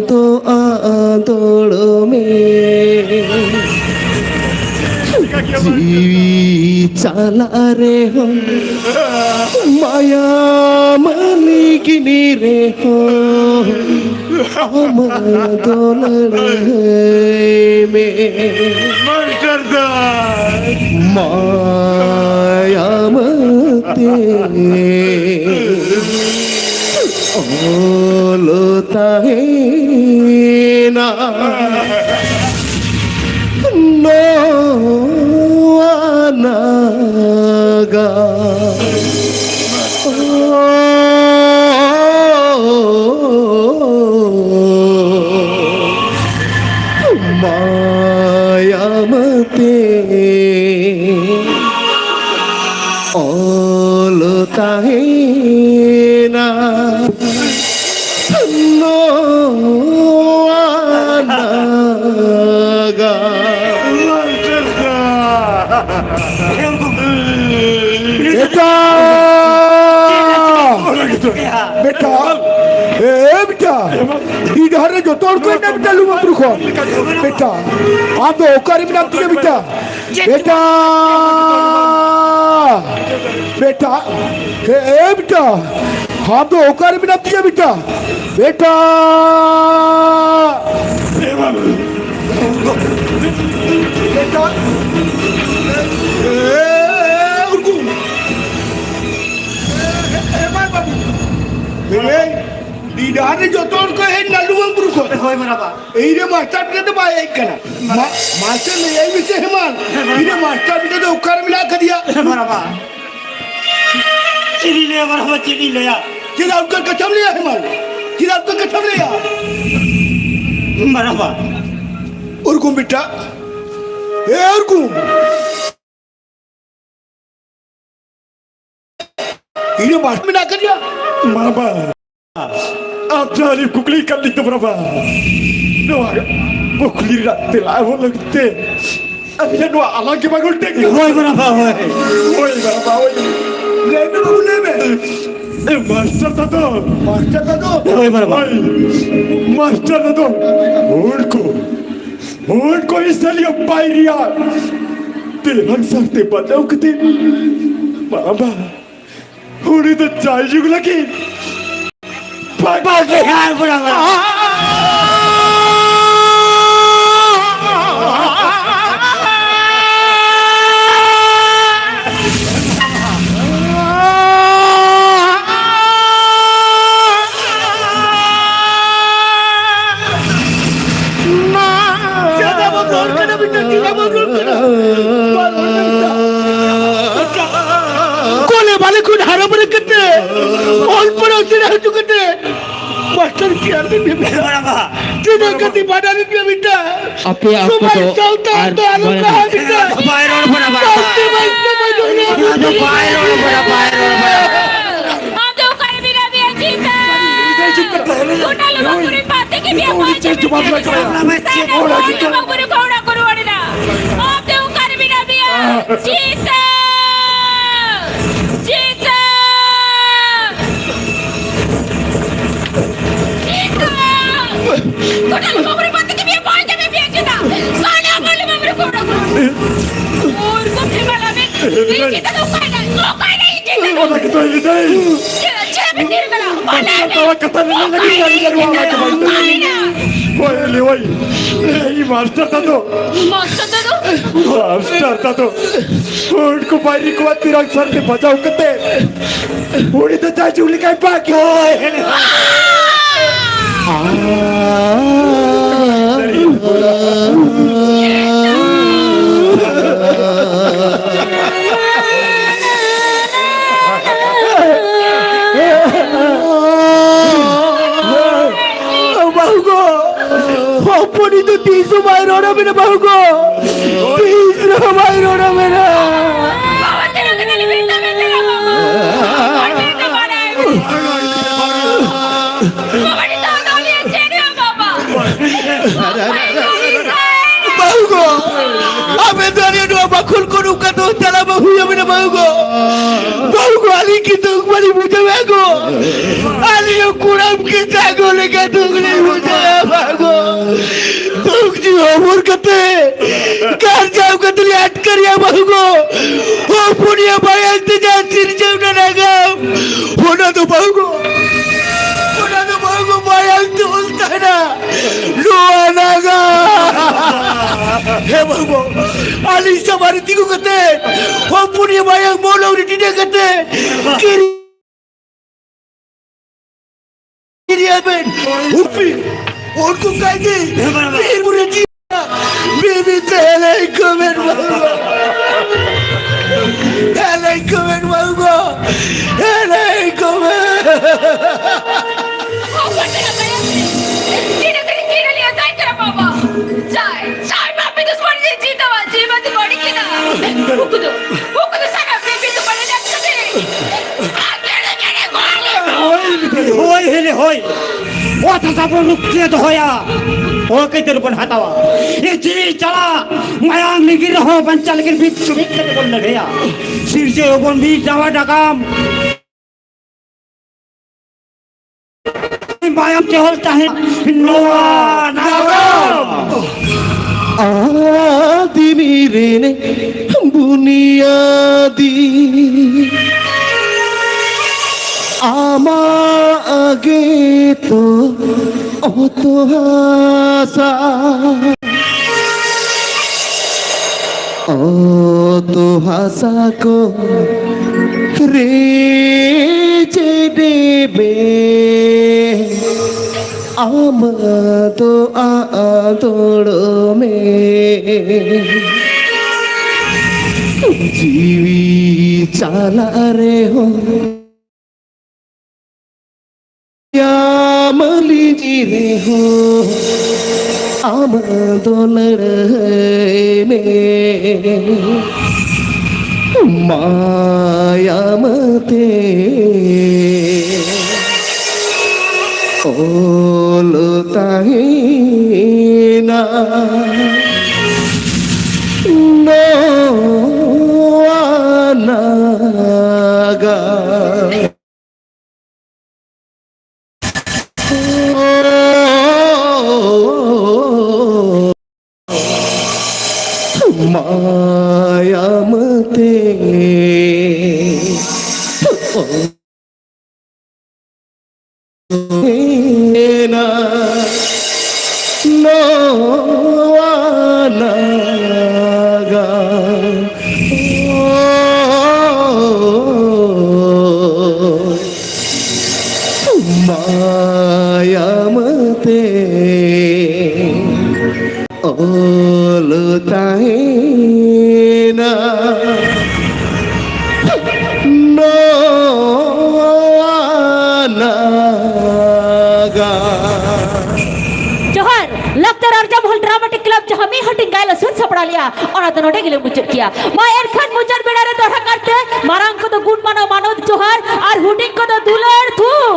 ᱫᱚ ᱟᱸᱫᱳᱲ ᱢᱮ᱾ ᱡᱤᱣᱤ ᱪᱟᱞᱟᱜ ᱨᱮᱦᱚᱸ, ᱢᱟᱭᱟᱢ ᱞᱤᱸᱜᱤᱱ ᱨᱮᱦᱚᱸ, ᱟᱢ ᱫᱚ ᱞᱟᱹᱲᱦᱟᱹᱭ ᱢᱮ᱾ ᱢᱟᱥᱴᱟᱨ ᱫᱟ᱾ ᱢᱟᱭᱟᱢ ᱛᱮ ᱚᱞ ᱛᱟᱦᱮᱱᱟ ᱱᱚᱣᱟ ᱱᱟᱜᱟᱢ᱾ ᱢᱟᱹᱛᱮ ᱚᱞ ᱛᱟᱦᱮᱱᱟ ᱱᱚᱣᱟ ᱱᱟᱜᱟᱢ᱾ ᱵᱮᱴᱟ! ᱵᱮᱴᱟ! ᱮ ᱵᱮᱴᱟ! ᱰᱤ ᱰᱟᱦᱟᱨ ᱨᱮ ᱡᱚᱛᱚ ᱦᱚᱲ ᱠᱚ ᱦᱮᱡ ᱮᱱᱟ ᱵᱮᱴᱟ, ᱞᱩᱢᱟᱹᱝ ᱵᱩᱨᱩ ᱠᱷᱚᱱ᱾ ᱵᱮᱴᱟ, ᱟᱢ ᱫᱚ ᱚᱠᱟᱨᱮ ᱢᱮᱱᱟᱢ ᱛᱤᱧᱟ ᱵᱮᱴᱟ? ᱵᱮᱴᱟ! ᱵᱮᱴᱟ! ᱮ, ᱮ ᱵᱮᱴᱟ! ᱟᱢ ᱫᱚ ᱚᱠᱟᱨᱮ ᱢᱮᱱᱟᱢ ᱛᱤᱧᱟ ᱵᱮᱴᱟ? ᱵᱮᱴᱟ! ᱵᱮᱴᱟ! ᱮ, ᱩᱨᱜᱩ! ᱮ, ᱮ, ᱮ, ᱵᱟᱹᱵᱩ! ᱮ, ᱰᱤ ᱰᱟᱦᱟᱨ ᱨᱮ ᱡᱚᱛᱚ ᱦᱚᱲ ᱠᱚ ᱦᱮᱡ ᱮᱱᱟ ᱞᱩᱢᱟᱹᱝ ᱵᱩᱨᱩ ᱠᱷᱚᱱ᱾ ᱦᱳᱭ, ᱢᱟᱨᱟᱵᱟ᱾ ᱤᱧ ᱨᱮ ᱢᱟᱥᱴᱟᱨ ᱵᱮᱴᱟ ᱫᱚ ᱵᱟᱭ ᱦᱮᱡ ᱠᱟᱱᱟ᱾ ᱢᱟ-, ᱢᱟᱥᱴᱟᱨ ᱞᱟᱹᱭᱟᱭ ᱢᱮᱥᱮ ᱦᱮᱢᱟᱞ, ᱤᱧ ᱨᱮ ᱢᱟᱥᱴᱟᱨ ᱵᱮᱴᱟ ᱫᱚ ᱚᱠᱟᱨᱮ ᱢᱮᱱᱟᱜ ᱟᱠᱟᱫᱮᱭᱟ? ᱢᱟᱨᱟᱵᱟ᱾ ᱪᱮᱫ ᱤᱧ ᱞᱟᱹᱭᱟ, ᱢᱟᱨᱟᱵᱟ, ᱪᱮᱫ ᱤᱧ ᱞᱟᱹᱭᱟ? ᱪᱮᱫᱟᱜ ᱚᱱᱠᱟᱱ ᱠᱟᱛᱷᱟᱢ ᱞᱟᱹᱭᱟ ᱦᱮᱢᱟᱞ? ᱪᱮᱫᱟᱜ ᱚᱱᱠᱟᱱ ᱠᱟᱛᱷᱟᱢ ᱞᱟᱹᱭᱟ? ᱢᱟᱨᱟᱵᱟ᱾ ᱩᱨᱜᱩᱢ ᱵᱮᱴᱟ᱾ ᱮ ᱩᱨᱜᱩᱢ᱾ ᱤᱧ ᱦᱚᱸ ᱢᱟᱥᱴᱟᱨ ᱢᱮᱱᱟᱜ ᱟᱠᱟᱫᱤᱧᱟ᱾ ᱢᱟᱨᱟᱵᱟ, ᱟᱯᱱᱟᱨᱤ ᱠᱩᱠᱞᱤ ᱠᱟᱱ ᱞᱤᱧ ᱛᱟᱵᱚᱱᱟ ᱵᱟ᱾ ᱱᱚᱣᱟ ᱠᱩᱠᱞᱤ ᱨᱮᱱᱟᱜ ᱛᱮᱞᱟ ᱮᱢᱚᱜ ᱞᱟᱹᱜᱤᱫ ᱛᱮ ᱟᱹᱵᱤᱱᱟᱜ ᱱᱚᱣᱟ ᱟᱞᱟᱝ ᱜᱮ ᱵᱟᱝ ᱩᱞᱴᱟᱹᱜ ᱠᱟᱱᱟ᱾ ᱦᱳᱭ ᱢᱟᱨᱟᱵᱟ, ᱦᱳᱭ᱾ ᱦᱳᱭ ᱢᱟᱨᱟᱵᱟ, ᱦᱳᱭ᱾ ᱞᱟᱹᱭ ᱢᱮ ᱵᱟᱹᱵᱩ, ᱞᱟᱹᱭ ᱢᱮ᱾ ᱮ, ᱢᱟᱥᱴᱟᱨ ᱫᱟᱫᱟ᱾ ᱢᱟᱥᱴᱟᱨ ᱫᱟᱫᱟ᱾ ᱦᱳᱭ ᱢᱟᱨᱟᱵᱟ᱾ ᱦᱳᱭ᱾ ᱢᱟᱥᱴᱟᱨ ᱫᱟᱫᱟ, ᱩᱱᱠᱩ, ᱩᱱᱠᱩ ᱤᱥᱟᱞᱤᱭᱟ ᱯᱟᱭᱨᱤᱭᱟ ᱛᱮᱞᱟᱝ ᱥᱟᱨᱛᱮ ᱵᱟᱡᱟᱣ ᱠᱟᱛᱮ ᱢᱟᱨᱟᱵᱟ᱾ ᱩᱱᱤ ᱫᱚ ᱡᱟᱭᱡᱩᱜᱽ ᱞᱟᱹᱜᱤᱫ ᱵᱟᱜ-, ᱵᱟᱜᱮ ᱦᱟᱨ ᱵᱚᱲᱟ ᱵᱚᱲᱟ᱾ ᱪᱮᱫᱟᱜ ᱵᱚᱱ ᱨᱚᱲ ᱠᱟᱱᱟ ᱵᱤᱴᱟ? ᱪᱮᱫᱟᱜ ᱵᱚᱱ ᱨᱚᱲ ᱠᱟᱱᱟ? ᱵᱟᱝ ᱨᱚᱲ ᱠᱟᱱᱟ ᱵᱤᱴᱟ᱾ ᱠᱚᱞᱮ ᱵᱟᱞᱮ ᱠᱷᱚᱱ ᱦᱟᱨᱟ ᱵᱩᱨᱩ ᱠᱟᱛᱮ, ᱚᱞ ᱯᱟᱲᱦᱟᱣ ᱥᱮᱬᱟ ᱦᱚᱪᱚ ᱠᱟᱛᱮ, ᱯᱟᱥᱴᱟᱨ ᱠᱮᱭᱟᱨ ᱨᱮ ᱢᱮᱱᱟᱜᱼᱟ᱾ ᱵᱟᱵᱟ᱾ ᱛᱤᱱᱟᱹᱜ ᱠᱟᱛᱮ ᱵᱟᱰᱟᱭ ᱞᱮᱫ ᱢᱮᱭᱟ ᱵᱤᱴᱟ? ᱟᱯᱮᱭᱟᱜ ᱚᱠᱛᱚ ᱥᱚᱢᱟᱡᱽ ᱫᱚ ᱥᱟᱶᱛᱟ ᱟᱨ ᱫᱚ ᱟᱞᱚ ᱵᱟᱭ ᱠᱟᱦᱟ ᱵᱤᱴᱟ᱾ ᱵᱟᱭ ᱨᱚᱲ ᱠᱟᱱᱟ, ᱵᱟᱭ ᱨᱚᱲ ᱯᱟᱥᱴᱤ ᱠᱟᱱᱟ᱾ ᱵᱟᱭ ᱥᱚᱢᱟᱡᱽ ᱚᱱᱟ ᱫᱚ ᱵᱟᱭ ᱨᱚᱲ ᱠᱟᱱᱟ, ᱵᱟᱭ ᱨᱚᱲ ᱠᱟᱱᱟ᱾ ᱟᱢ ᱫᱚ ᱚᱠᱟᱨᱮ ᱢᱮᱱᱟᱜ ᱢᱮᱭᱟ ᱪᱤᱱᱛᱟᱹ? ᱜᱚᱴᱟ ᱞᱩᱢᱟᱹᱝ ᱵᱩᱨᱩ ᱯᱟᱛᱮ ᱜᱮ ᱢᱮᱭᱟ ᱯᱟᱸᱪ ᱢᱤᱱᱤᱴ᱾ ᱥᱟᱱᱟᱢ ᱦᱚᱲ ᱞᱩᱢᱟᱹᱝ ᱵᱩᱨᱩ ᱠᱚ ᱚᱲᱟᱜ ᱠᱚ ᱨᱩᱣᱟᱹᱲ ᱮᱱᱟ᱾ ᱟᱢ ᱫᱚ ᱚᱠᱟᱨᱮ ᱢᱮᱱᱟᱜ ᱢᱮᱭᱟ? ᱪᱤᱱᱛᱟᱹ! ᱪᱤᱱᱛᱟᱹ! ᱪᱤᱱᱛᱟᱹ! ᱜᱚᱴᱟ ᱞᱩᱢᱟᱹᱝ ᱵᱩᱨᱩ ᱯᱟᱛᱮ ᱜᱮ ᱢᱮᱭᱟ ᱯᱟᱸᱪ ᱢᱤᱱᱤᱴ ᱢᱮᱭᱟ ᱪᱤᱱᱛᱟ᱾ ᱥᱟᱱᱟᱢ ᱦᱚᱲ ᱞᱩᱢᱟᱹᱝ ᱵᱩᱨᱩ ᱠᱚ ᱚᱲᱟᱜ ᱠᱚ ᱨᱩᱣᱟᱹᱲ ᱮᱱᱟ᱾ ᱩᱨ ᱠᱚ ᱯᱷᱮᱢᱟ ᱞᱟᱢᱮ᱾ ᱪᱤᱱᱛᱟᱹ ᱫᱚ ᱚᱠᱟᱭ ᱱᱟᱭ? ᱚᱠᱟᱭ ᱱᱟᱭ? ᱪᱤᱱᱛᱟᱹ ᱫᱚ ᱚᱱᱟ ᱜᱮᱛᱚ ᱤᱧ ᱫᱚ᱾ ᱪᱮᱫ ᱯᱮ ᱛᱤᱨ ᱠᱟᱱᱟ? ᱚᱱᱟ ᱛᱟᱣᱟ ᱠᱟᱛᱷᱟ ᱞᱟᱹᱭ ᱞᱟᱹᱜᱤᱫ ᱜᱟᱹᱰᱤ ᱜᱟᱹᱰᱤ ᱚᱱᱟ ᱠᱚ ᱵᱟᱝ ᱛᱮ᱾ ᱦᱳᱭ, ᱞᱮ, ᱦᱳᱭ᱾ ᱮᱭ, ᱢᱟᱥᱴᱟᱨ ᱫᱟᱫᱩ᱾ ᱢᱟᱥᱴᱟᱨ ᱫᱟᱫᱩ? ᱢᱟᱥᱴᱟᱨ ᱫᱟᱫᱩ᱾ ᱩᱱᱠᱩ ᱵᱟᱭᱨᱤ ᱠᱚᱣᱟᱜ ᱛᱤᱨᱟᱝ ᱥᱟᱨ ᱛᱮ ᱵᱟᱡᱟᱣ ᱠᱟᱛᱮ, ᱩᱱᱤ ᱫᱚ ᱡᱟᱭᱡᱩᱜᱽ ᱞᱮᱠᱟᱭ ᱵᱟᱜ ᱦᱳᱭ᱾ ᱵᱟᱹᱦᱩ ᱜᱚ, ᱦᱚᱯᱚᱱᱤᱡ ᱫᱚ ᱛᱤᱥ ᱦᱚᱸ ᱵᱟᱭ ᱨᱚᱲ ᱟᱵᱤᱱᱟ ᱵᱟᱹᱦᱩ ᱜᱚ, ᱛᱤᱥ ᱨᱮᱦᱚᱸ ᱵᱟᱭ ᱨᱚᱲ ᱟᱵᱤᱱᱟ᱾ ᱵᱟᱹᱦᱩ ᱜᱚ, ᱟᱵᱮᱱ ᱫᱚ ᱟᱞᱮᱭᱟᱜ ᱱᱚᱣᱟ ᱵᱟᱠᱷᱳᱞ ᱠᱚ ᱱᱚᱝᱠᱟ ᱫᱚ ᱪᱟᱞᱟᱣ ᱵᱟᱝ ᱦᱩᱭ ᱟᱵᱮᱱᱟ ᱵᱟᱹᱦᱩ ᱜᱚ᱾ ᱵᱟᱹᱦᱩ ᱜᱚ, ᱟᱹᱞᱤᱧ ᱠᱤ ᱫᱩᱠ ᱵᱟᱹᱞᱤᱧ ᱵᱩᱡᱷᱟᱹᱣᱮᱫᱼᱟ ᱜᱚ? ᱟᱹᱞᱤᱧ ᱦᱚᱸ ᱠᱚᱲᱟᱢ ᱠᱮᱪᱟ ᱜᱚ ᱞᱮᱠᱟ ᱫᱩᱠ ᱞᱤᱧ ᱵᱩᱡᱷᱟᱹᱣᱮᱫᱼᱟ ᱵᱟᱹᱦᱩ ᱜᱚ᱾ ᱫᱩᱠ ᱡᱤᱣᱤ ᱦᱚᱵᱚᱨ ᱠᱟᱛᱮ, ᱠᱟᱨᱡᱟᱣ ᱠᱟᱛᱮ ᱞᱤᱧ ᱟᱴᱠᱟᱨᱮᱜᱼᱟ ᱵᱟᱹᱦᱩ ᱜᱚ᱾ ᱦᱚᱯᱚᱱᱤᱭᱟᱹ ᱵᱟᱭᱟᱝ ᱛᱮ ᱡᱟᱦᱟᱸ ᱥᱤᱨᱡᱟᱹᱣ ᱱᱟ ᱱᱟᱜᱟᱢ, ᱚᱱᱟ ᱫᱚ ᱵᱟᱹᱦᱩ ᱜᱚ, ᱚᱱᱟ ᱫᱚ ᱵᱟᱹᱦᱩ ᱜᱚ ᱢᱟᱭᱟᱝ ᱛᱮ ᱚᱞ ᱛᱟᱦᱮᱱᱟ᱾ ᱱᱚᱣᱟ ᱱᱟᱜᱟᱢ᱾ ᱦᱮᱸ ᱵᱟᱹᱦᱩ ᱜᱚ, ᱟᱹᱞᱤᱧ ᱥᱟᱢᱟᱝ ᱨᱮ ᱛᱤᱸᱜᱩ ᱠᱟᱛᱮ ᱦᱚᱯᱚᱱᱤᱭᱟᱹ ᱢᱟᱭᱟᱝ ᱢᱚᱞᱚᱝ ᱨᱮ ᱴᱤᱰᱟᱹᱜ ᱠᱟᱛᱮ ᱠᱤᱨᱤᱧ ᱠᱤᱨᱤᱧ ᱵᱮᱱ᱾ ᱩᱯᱤ, ᱩᱱᱠᱩ ᱠᱟᱭᱫᱤ, ᱵᱤᱨ ᱵᱩᱨᱩ ᱡᱤᱭᱟ, ᱵᱤᱵᱤ ᱛᱮ ᱦᱮᱞᱮ ᱠᱚ ᱵᱮᱱ ᱵᱟᱹᱦᱩ ᱜᱚ᱾ ᱦᱮᱞᱮ ᱠᱚ ᱵᱮᱱ ᱵᱟᱹᱦᱩ ᱜᱚ᱾ ᱦᱮᱞᱮ ᱠᱚ ᱵᱮᱱ᱾ ᱩᱱᱠᱩ ᱫᱚ, ᱩᱱᱠᱩ ᱫᱚ ᱥᱟᱱᱟᱢ ᱯᱤᱯᱤ ᱫᱚ ᱵᱟᱞᱮ ᱧᱟᱢ ᱠᱟᱫᱮ᱾ ᱦᱳᱭ, ᱦᱳᱭ, ᱦᱤᱞᱤ, ᱦᱳᱭ᱾ ᱚᱛ ᱦᱟᱥᱟ ᱵᱚᱱ ᱨᱩᱠᱷᱤᱭᱟᱹ ᱫᱚᱦᱚᱭᱟ᱾ ᱦᱚᱠ ᱟᱹᱭᱫᱟᱹᱨ ᱵᱚᱱ ᱦᱟᱛᱟᱣᱟ᱾ ᱮ ᱡᱤᱣᱤ ᱪᱟᱞᱟᱜ, ᱢᱟᱭᱟᱝ ᱞᱤᱸᱜᱤ ᱨᱮᱦᱚᱸ ᱵᱟᱧᱪᱟᱣ ᱞᱟᱹᱜᱤᱫ ᱢᱤᱫ ᱡᱩᱢᱤᱫ ᱠᱟᱛᱮ ᱵᱚᱱ ᱞᱟᱹᱲᱦᱟᱹᱭᱟ᱾ ᱥᱤᱨᱡᱟᱹᱣ ᱟᱵᱚᱱ ᱢᱤᱫ ᱱᱟᱣᱟ ᱱᱟᱜᱟᱢ᱾ ᱢᱟᱭᱟᱢ ᱪᱮᱦᱚᱞ ᱛᱟᱦᱮᱸ ᱱᱚᱣᱟ ᱱᱟᱜᱟᱢ᱾ ᱟᱹᱫᱤᱢ ᱨᱮᱱ ᱵᱩᱱᱤᱭᱟᱹᱫᱤ ᱟᱢᱟᱜ ᱜᱮᱛᱚ ᱚᱛ ᱦᱟᱥᱟ᱾ ᱚᱛ ᱦᱟᱥᱟ ᱠᱚ ᱨᱮ ᱡᱮᱰᱮ ᱢᱮ, ᱟᱢ ᱫᱚ ᱟᱸᱫᱳᱲ ᱢᱮ᱾ ᱡᱤᱣᱤ ᱪᱟᱞᱟᱜ ᱨᱮᱦᱚᱸ ᱢᱟᱭᱟᱢ ᱞᱤᱸᱡᱤ ᱨᱮᱦᱚᱸ ᱟᱢ ᱫᱚ ᱞᱟᱹᱲᱦᱟᱹᱭ ᱢᱮ᱾ ᱢᱟᱭᱟᱢ ᱛᱮ ᱚᱞ ᱛᱟᱦᱮᱱᱟ ᱱᱚᱣᱟ ᱱᱟᱜᱟᱢ᱾ ᱢᱟᱭᱟᱢ ᱛᱮ ᱮᱱᱟ ᱱᱚᱣᱟ ᱱᱟᱜᱟᱢ᱾ ᱢᱟᱭᱟᱢ ᱛᱮ ᱚᱞ ᱛᱟᱦᱮᱱᱟ ᱱᱚᱣᱟ ᱱᱟᱜᱟᱢ᱾ ᱡᱚᱦᱟᱨ, ᱞᱟᱠᱪᱟᱨ ᱟᱨᱡᱟᱣ ᱰᱨᱟᱢᱟᱴᱤᱠ ᱠᱞᱟᱵᱽ ᱡᱟᱦᱟᱸ ᱢᱤᱫ ᱦᱟᱹᱴᱤᱧ ᱜᱟᱭᱟᱱ ᱞᱮ ᱥᱟᱹᱛ ᱥᱟᱯᱲᱟᱣ ᱞᱮᱜᱼᱟ, ᱚᱱᱟ ᱫᱚ ᱱᱚᱰᱮ ᱜᱮᱞᱮ ᱢᱩᱪᱟᱹᱫ ᱠᱮᱜᱼᱟ᱾ ᱢᱟ ᱮᱱᱠᱷᱟᱱ ᱢᱩᱪᱟᱹᱫ ᱵᱮᱲᱟ ᱨᱮ ᱫᱚᱦᱲᱟ ᱠᱟᱨᱛᱮ ᱢᱟᱨᱟᱝ ᱠᱚᱫᱚ ᱜᱩᱱ ᱢᱟᱱᱟᱣ ᱢᱟᱱᱚᱛ ᱡᱚᱦᱟᱨ ᱟᱨ ᱦᱩᱰᱤᱧ ᱠᱚᱫᱚ ᱫᱩᱞᱟᱹᱲ ᱛᱷᱩᱢ᱾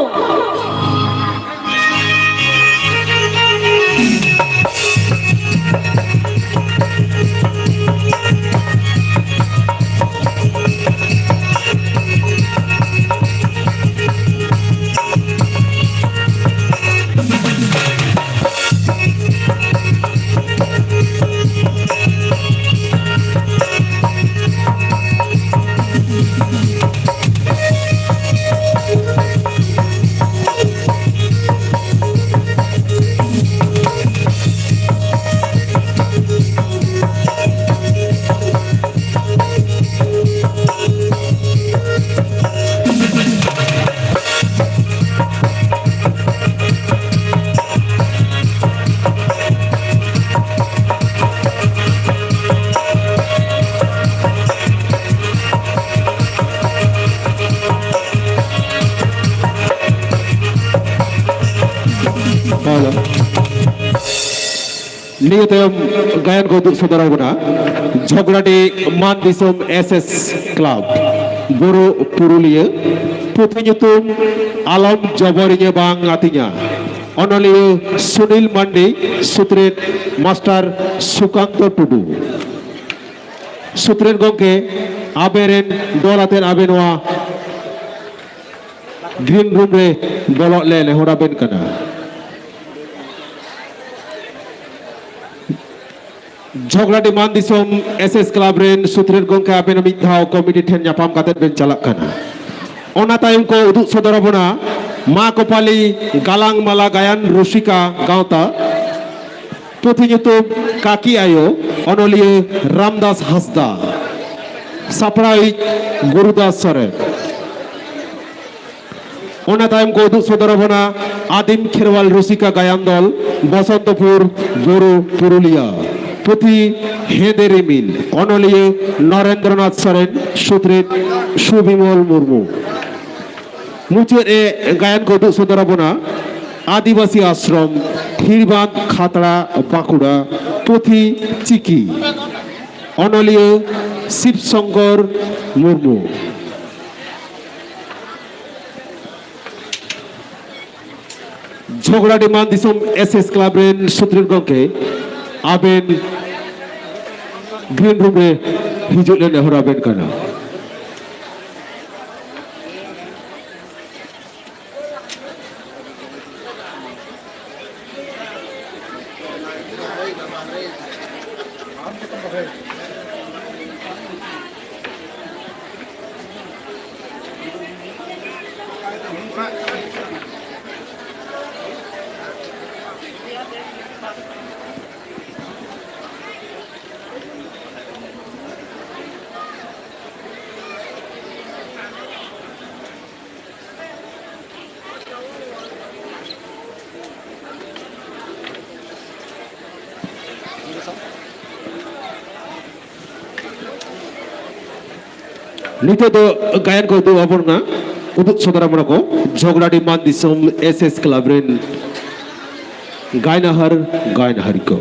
ᱱᱤᱭᱟᱹ ᱛᱟᱭᱚᱢ ᱜᱟᱭᱟᱱ ᱠᱚ ᱩᱫᱩᱜ ᱥᱚᱫᱚᱨ ᱟᱵᱚᱱᱟ ᱡᱷᱚᱜᱽᱲᱟᱰᱤ ᱢᱟᱱ ᱫᱤᱥᱚᱢ ᱮᱥ ᱮᱥ ᱠᱞᱟᱵᱽ, ᱵᱳᱨᱳ ᱯᱩᱨᱩᱞᱤᱭᱟᱹ᱾ ᱯᱩᱛᱷᱤ ᱧᱩᱛᱩᱢ ᱟᱞᱚᱢ ᱡᱚᱵᱚᱨᱤᱧᱟ ᱵᱟᱝ ᱟᱹᱛᱤᱧᱟ᱾ ᱚᱱᱚᱞᱤᱭᱟᱹ ᱥᱩᱱᱤᱞ ᱢᱟᱱᱰᱤ, ᱥᱩᱛᱨᱮᱛ ᱢᱟᱥᱴᱟᱨ ᱥᱩᱠᱟᱱᱛᱚ ᱴᱩᱰᱩ᱾ ᱥᱩᱛᱨᱮᱛ ᱜᱚᱢᱠᱮ, ᱟᱵᱮᱱ ᱨᱮᱱ ᱫᱚᱞ ᱟᱛᱮᱫ ᱟᱵᱮᱱ ᱱᱚᱣᱟ ᱜᱨᱤᱱ ᱨᱩᱢ ᱨᱮ ᱵᱚᱞᱚᱜ ᱞᱮ ᱱᱮᱦᱚᱨ ᱟᱵᱮᱱ ᱠᱟᱱᱟ᱾ ᱡᱷᱚᱜᱽᱲᱟᱰᱤ ᱢᱟᱱ ᱫᱤᱥᱚᱢ ᱮᱥ ᱮᱥ ᱠᱞᱟᱵᱽ ᱨᱮᱱ ᱥᱩᱛᱨᱮᱛ ᱜᱚᱢᱠᱮ, ᱟᱵᱮᱱ ᱢᱤᱫ ᱫᱷᱟᱣ ᱠᱚᱢᱤᱴᱤ ᱴᱷᱮᱱ ᱧᱟᱯᱟᱢ ᱠᱟᱛᱮᱫ ᱵᱮᱱ ᱪᱟᱞᱟᱜ ᱠᱟᱱᱟ᱾ ᱚᱱᱟ ᱛᱟᱭᱚᱢ ᱠᱚ ᱩᱫᱩᱜ ᱥᱚᱫᱚᱨ ᱟᱵᱚᱱᱟ ᱢᱟ ᱠᱚᱯᱟᱞᱤ ᱜᱟᱞᱟᱝ ᱢᱟᱞᱟ ᱜᱟᱭᱟᱱ ᱨᱩᱥᱤᱠᱟ ᱜᱟᱶᱛᱟ᱾ ᱯᱩᱛᱷᱤ ᱧᱩᱛᱩᱢ ᱠᱟᱠᱤ ᱟᱭᱳ, ᱚᱱᱚᱞᱤᱭᱟᱹ ᱨᱟᱢᱫᱟᱥ ᱦᱟᱸᱥᱫᱟ, ᱥᱟᱯᱲᱟᱣᱤᱡ ᱜᱩᱨᱩᱫᱟᱥ ᱥᱚᱨᱮᱱ᱾ ᱚᱱᱟ ᱛᱟᱭᱚᱢ ᱠᱚ ᱩᱫᱩᱜ ᱥᱚᱫᱚᱨ ᱟᱵᱚᱱᱟ ᱟᱹᱫᱤᱢ ᱠᱷᱮᱨᱣᱟᱞ ᱨᱩᱥᱤᱠᱟ ᱜᱟᱭᱟᱱ ᱫᱚᱞ, ᱵᱚᱥᱚᱱᱛᱚᱯᱩᱨ ᱵᱳᱨᱳ ᱯᱩᱨᱩᱞᱤᱭᱟ᱾ ᱯᱩᱛᱷᱤ ᱦᱮᱸᱫᱮ ᱨᱤᱢᱤᱞ, ᱚᱱᱚᱞᱤᱭᱟᱹ ᱱᱚᱨᱮᱱᱫᱨᱚᱱᱟᱛᱷ ᱥᱚᱨᱮᱱ, ᱥᱩᱛᱨᱮᱛ ᱥᱩᱵᱤᱢᱚᱞ ᱢᱩᱨᱢᱩ᱾ ᱢᱩᱪᱟᱹᱫ ᱨᱮ ᱜᱟᱭᱟᱱ ᱠᱚ ᱩᱫᱩᱜ ᱥᱚᱫᱚᱨ ᱟᱵᱚᱱᱟ ᱟᱹᱫᱤᱵᱟᱹᱥᱤ ᱟᱥᱨᱚᱢ, ᱦᱤᱲᱵᱟᱸᱫᱽ, ᱠᱷᱟᱛᱲᱟ, ᱵᱟᱸᱠᱩᱲᱟ᱾ ᱯᱩᱛᱷᱤ, ᱪᱤᱠᱤ, ᱚᱱᱚᱞᱤᱭᱟᱹ ᱥᱤᱵ ᱥᱚᱝᱠᱚᱨ ᱢᱩᱨᱢᱩ᱾ ᱡᱷᱚᱜᱽᱲᱟᱰᱤ ᱢᱟᱱ ᱫᱤᱥᱚᱢ ᱮᱥ ᱮᱥ ᱠᱞᱟᱵᱽ ᱨᱮᱱ ᱥᱩᱛᱨᱮᱛ ᱜᱚᱢᱠᱮ, ᱟᱵᱮᱱ ᱜᱨᱤᱱ ᱨᱩᱢ ᱨᱮ ᱦᱤᱡᱩᱜ ᱞᱮ ᱱᱮᱦᱚᱨ ᱟᱵᱮᱱ ᱠᱟᱱᱟ᱾ ᱱᱤᱛᱚᱜ ᱫᱚ ᱜᱟᱭᱟᱱ ᱠᱚ ᱩᱫᱩᱜ ᱟᱵᱚᱱ ᱠᱟᱱᱟ, ᱩᱫᱩᱜ ᱥᱚᱫᱚᱨ ᱟᱵᱚᱱ ᱠᱚ ᱡᱷᱚᱜᱽᱲᱟᱰᱤ ᱢᱟᱱ ᱫᱤᱥᱚᱢ ᱮᱥ ᱮᱥ ᱠᱞᱟᱵᱽ ᱨᱮᱱ ᱜᱟᱭᱱᱟᱦᱟᱨ, ᱜᱟᱭᱱᱟᱦᱟᱨᱤ ᱠᱚ᱾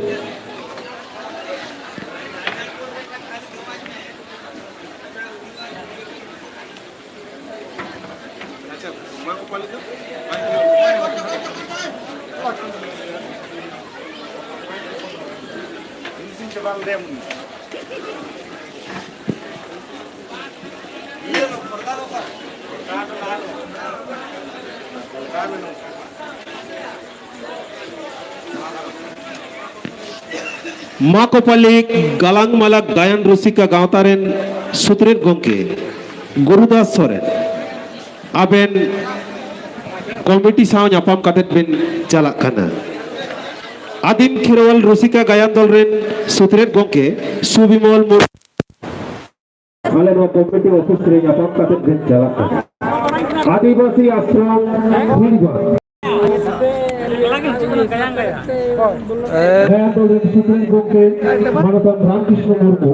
ᱢᱟ ᱠᱚᱯᱟᱞᱤ ᱜᱟᱞᱟᱝ ᱢᱟᱞᱟ ᱜᱟᱭᱟᱱ ᱨᱩᱥᱤᱠᱟ ᱜᱟᱶᱛᱟ ᱨᱮᱱ ᱥᱩᱛᱨᱮᱛ ᱜᱚᱢᱠᱮ ᱜᱩᱨᱩᱫᱟᱥ ᱥᱚᱨᱮᱱ, ᱟᱵᱮᱱ ᱠᱚᱢᱤᱴᱤ ᱥᱟᱶ ᱧᱟᱯᱟᱢ ᱠᱟᱛᱮᱫ ᱵᱮᱱ ᱪᱟᱞᱟᱜ ᱠᱟᱱᱟ᱾ ᱟᱹᱫᱤᱢ ᱠᱷᱮᱨᱣᱟᱞ ᱨᱩᱥᱤᱠᱟ ᱜᱟᱭᱟᱱ ᱫᱚᱞ ᱨᱮᱱ ᱥᱩᱛᱨᱮᱛ ᱜᱚᱢᱠᱮ ᱥᱩᱵᱤᱢᱚᱞ ᱢᱩᱨᱢᱩ᱾ ᱟᱞᱮ ᱱᱚᱣᱟ ᱠᱚᱢᱤᱴᱤ ᱚᱯᱷᱤᱥ ᱨᱮ ᱧᱟᱯᱟᱢ ᱠᱟᱛᱮ ᱵᱮᱱ ᱪᱟᱞᱟᱜ ᱠᱟᱱᱟ᱾ ᱟᱹᱫᱤᱵᱟᱹᱥᱤ ᱟᱥᱨᱚᱢ ᱦᱤᱲᱵᱟᱸᱫᱽ᱾ ᱮ, ᱫᱟᱭᱟ ᱫᱚ ᱥᱩᱯᱨᱤᱢ ᱜᱚᱢᱠᱮ ᱢᱟᱱᱚᱛᱟᱱ ᱨᱟᱢᱠᱨᱤᱥᱱᱚ ᱢᱩᱨᱢᱩ,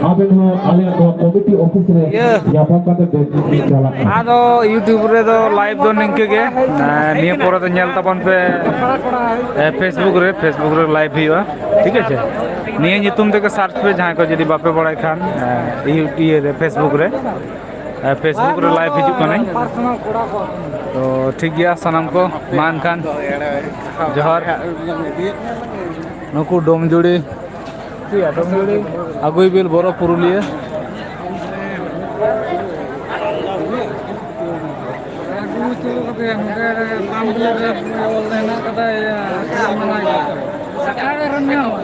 ᱟᱵᱮᱱ ᱦᱚᱸ ᱟᱞᱮᱭᱟᱜ ᱱᱚᱣᱟ ᱠᱚᱢᱤᱴᱤ ᱚᱯᱷᱤᱥ ᱨᱮ ᱤᱭᱟᱹ᱾ ᱧᱟᱯᱟᱢ ᱠᱟᱛᱮ ᱵᱮᱱ ᱪᱟᱞᱟᱜᱼᱟ᱾ ᱟᱫᱚ YouTube ᱨᱮᱫᱚ ᱞᱟᱭᱤᱵᱷ ᱫᱚ ᱱᱤᱝᱠᱟᱹ ᱜᱮ᱾ ᱮ, ᱱᱤᱭᱟᱹ ᱯᱚᱨᱮ ᱫᱚ ᱧᱮᱞ ᱛᱟᱵᱚᱱ ᱯᱮ, ᱮ, Facebook ᱨᱮ, Facebook ᱨᱮ ᱞᱟᱭᱤᱵᱷ ᱦᱩᱭᱩᱜᱼᱟ, ᱴᱷᱤᱠ ᱟᱪᱷᱮ? ᱱᱤᱭᱟᱹ ᱧᱩᱛᱩᱢ ᱛᱮᱜᱮ ᱥᱟᱨᱪ ᱯᱮ, ᱡᱟᱦᱟᱸᱭ ᱠᱚ ᱡᱩᱫᱤ ᱵᱟᱯᱮ ᱵᱟᱲᱟᱭ ᱠᱷᱟᱱ, ᱮ, ᱤᱭᱩ-, ᱤᱭᱟᱹ ᱨᱮ, Facebook ᱨᱮ, ᱮ, Facebook ᱨᱮ ᱞᱟᱭᱤᱵᱷ ᱦᱤᱡᱩᱜ ᱠᱟᱹᱱᱟᱹᱧ᱾ ᱛᱚ ᱴᱷᱤᱠ ᱜᱮᱭᱟ, ᱥᱟᱱᱟᱢ ᱠᱚ ᱢᱟ ᱮᱱᱠᱷᱟᱱ ᱡᱚᱦᱟᱨ᱾ ᱱᱩᱠᱩ ᱰᱳᱢᱡᱩᱲᱤ, ᱟᱹᱜᱩᱭ ᱵᱤᱞ ᱵᱚᱨᱚ ᱯᱩᱨᱩᱞᱤᱭᱟᱹ᱾ ᱟᱹᱜᱩ ᱦᱚᱪᱚ ᱠᱟᱛᱮ ᱱᱚᱰᱮ ᱯᱟᱢᱯ ᱵᱞᱚᱠ ᱨᱮ ᱚᱞ ᱦᱮᱱᱟᱜ ᱠᱟᱫᱟ, ᱤᱭᱟᱹ, ᱢᱟᱱᱟ ᱜᱮᱭᱟ᱾ ᱥᱟᱠᱟᱢ ᱨᱮ ᱧᱟᱢᱟ᱾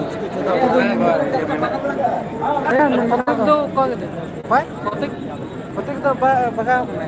ᱫᱚ ᱚᱠᱟ ᱜᱮ? ᱵᱟᱭ? ᱠᱚᱛᱮᱠ, ᱠᱚᱛᱮᱠ ᱫᱚ ᱵᱟ-, ᱵᱟᱜᱟᱣ ᱠᱟᱱᱟ᱾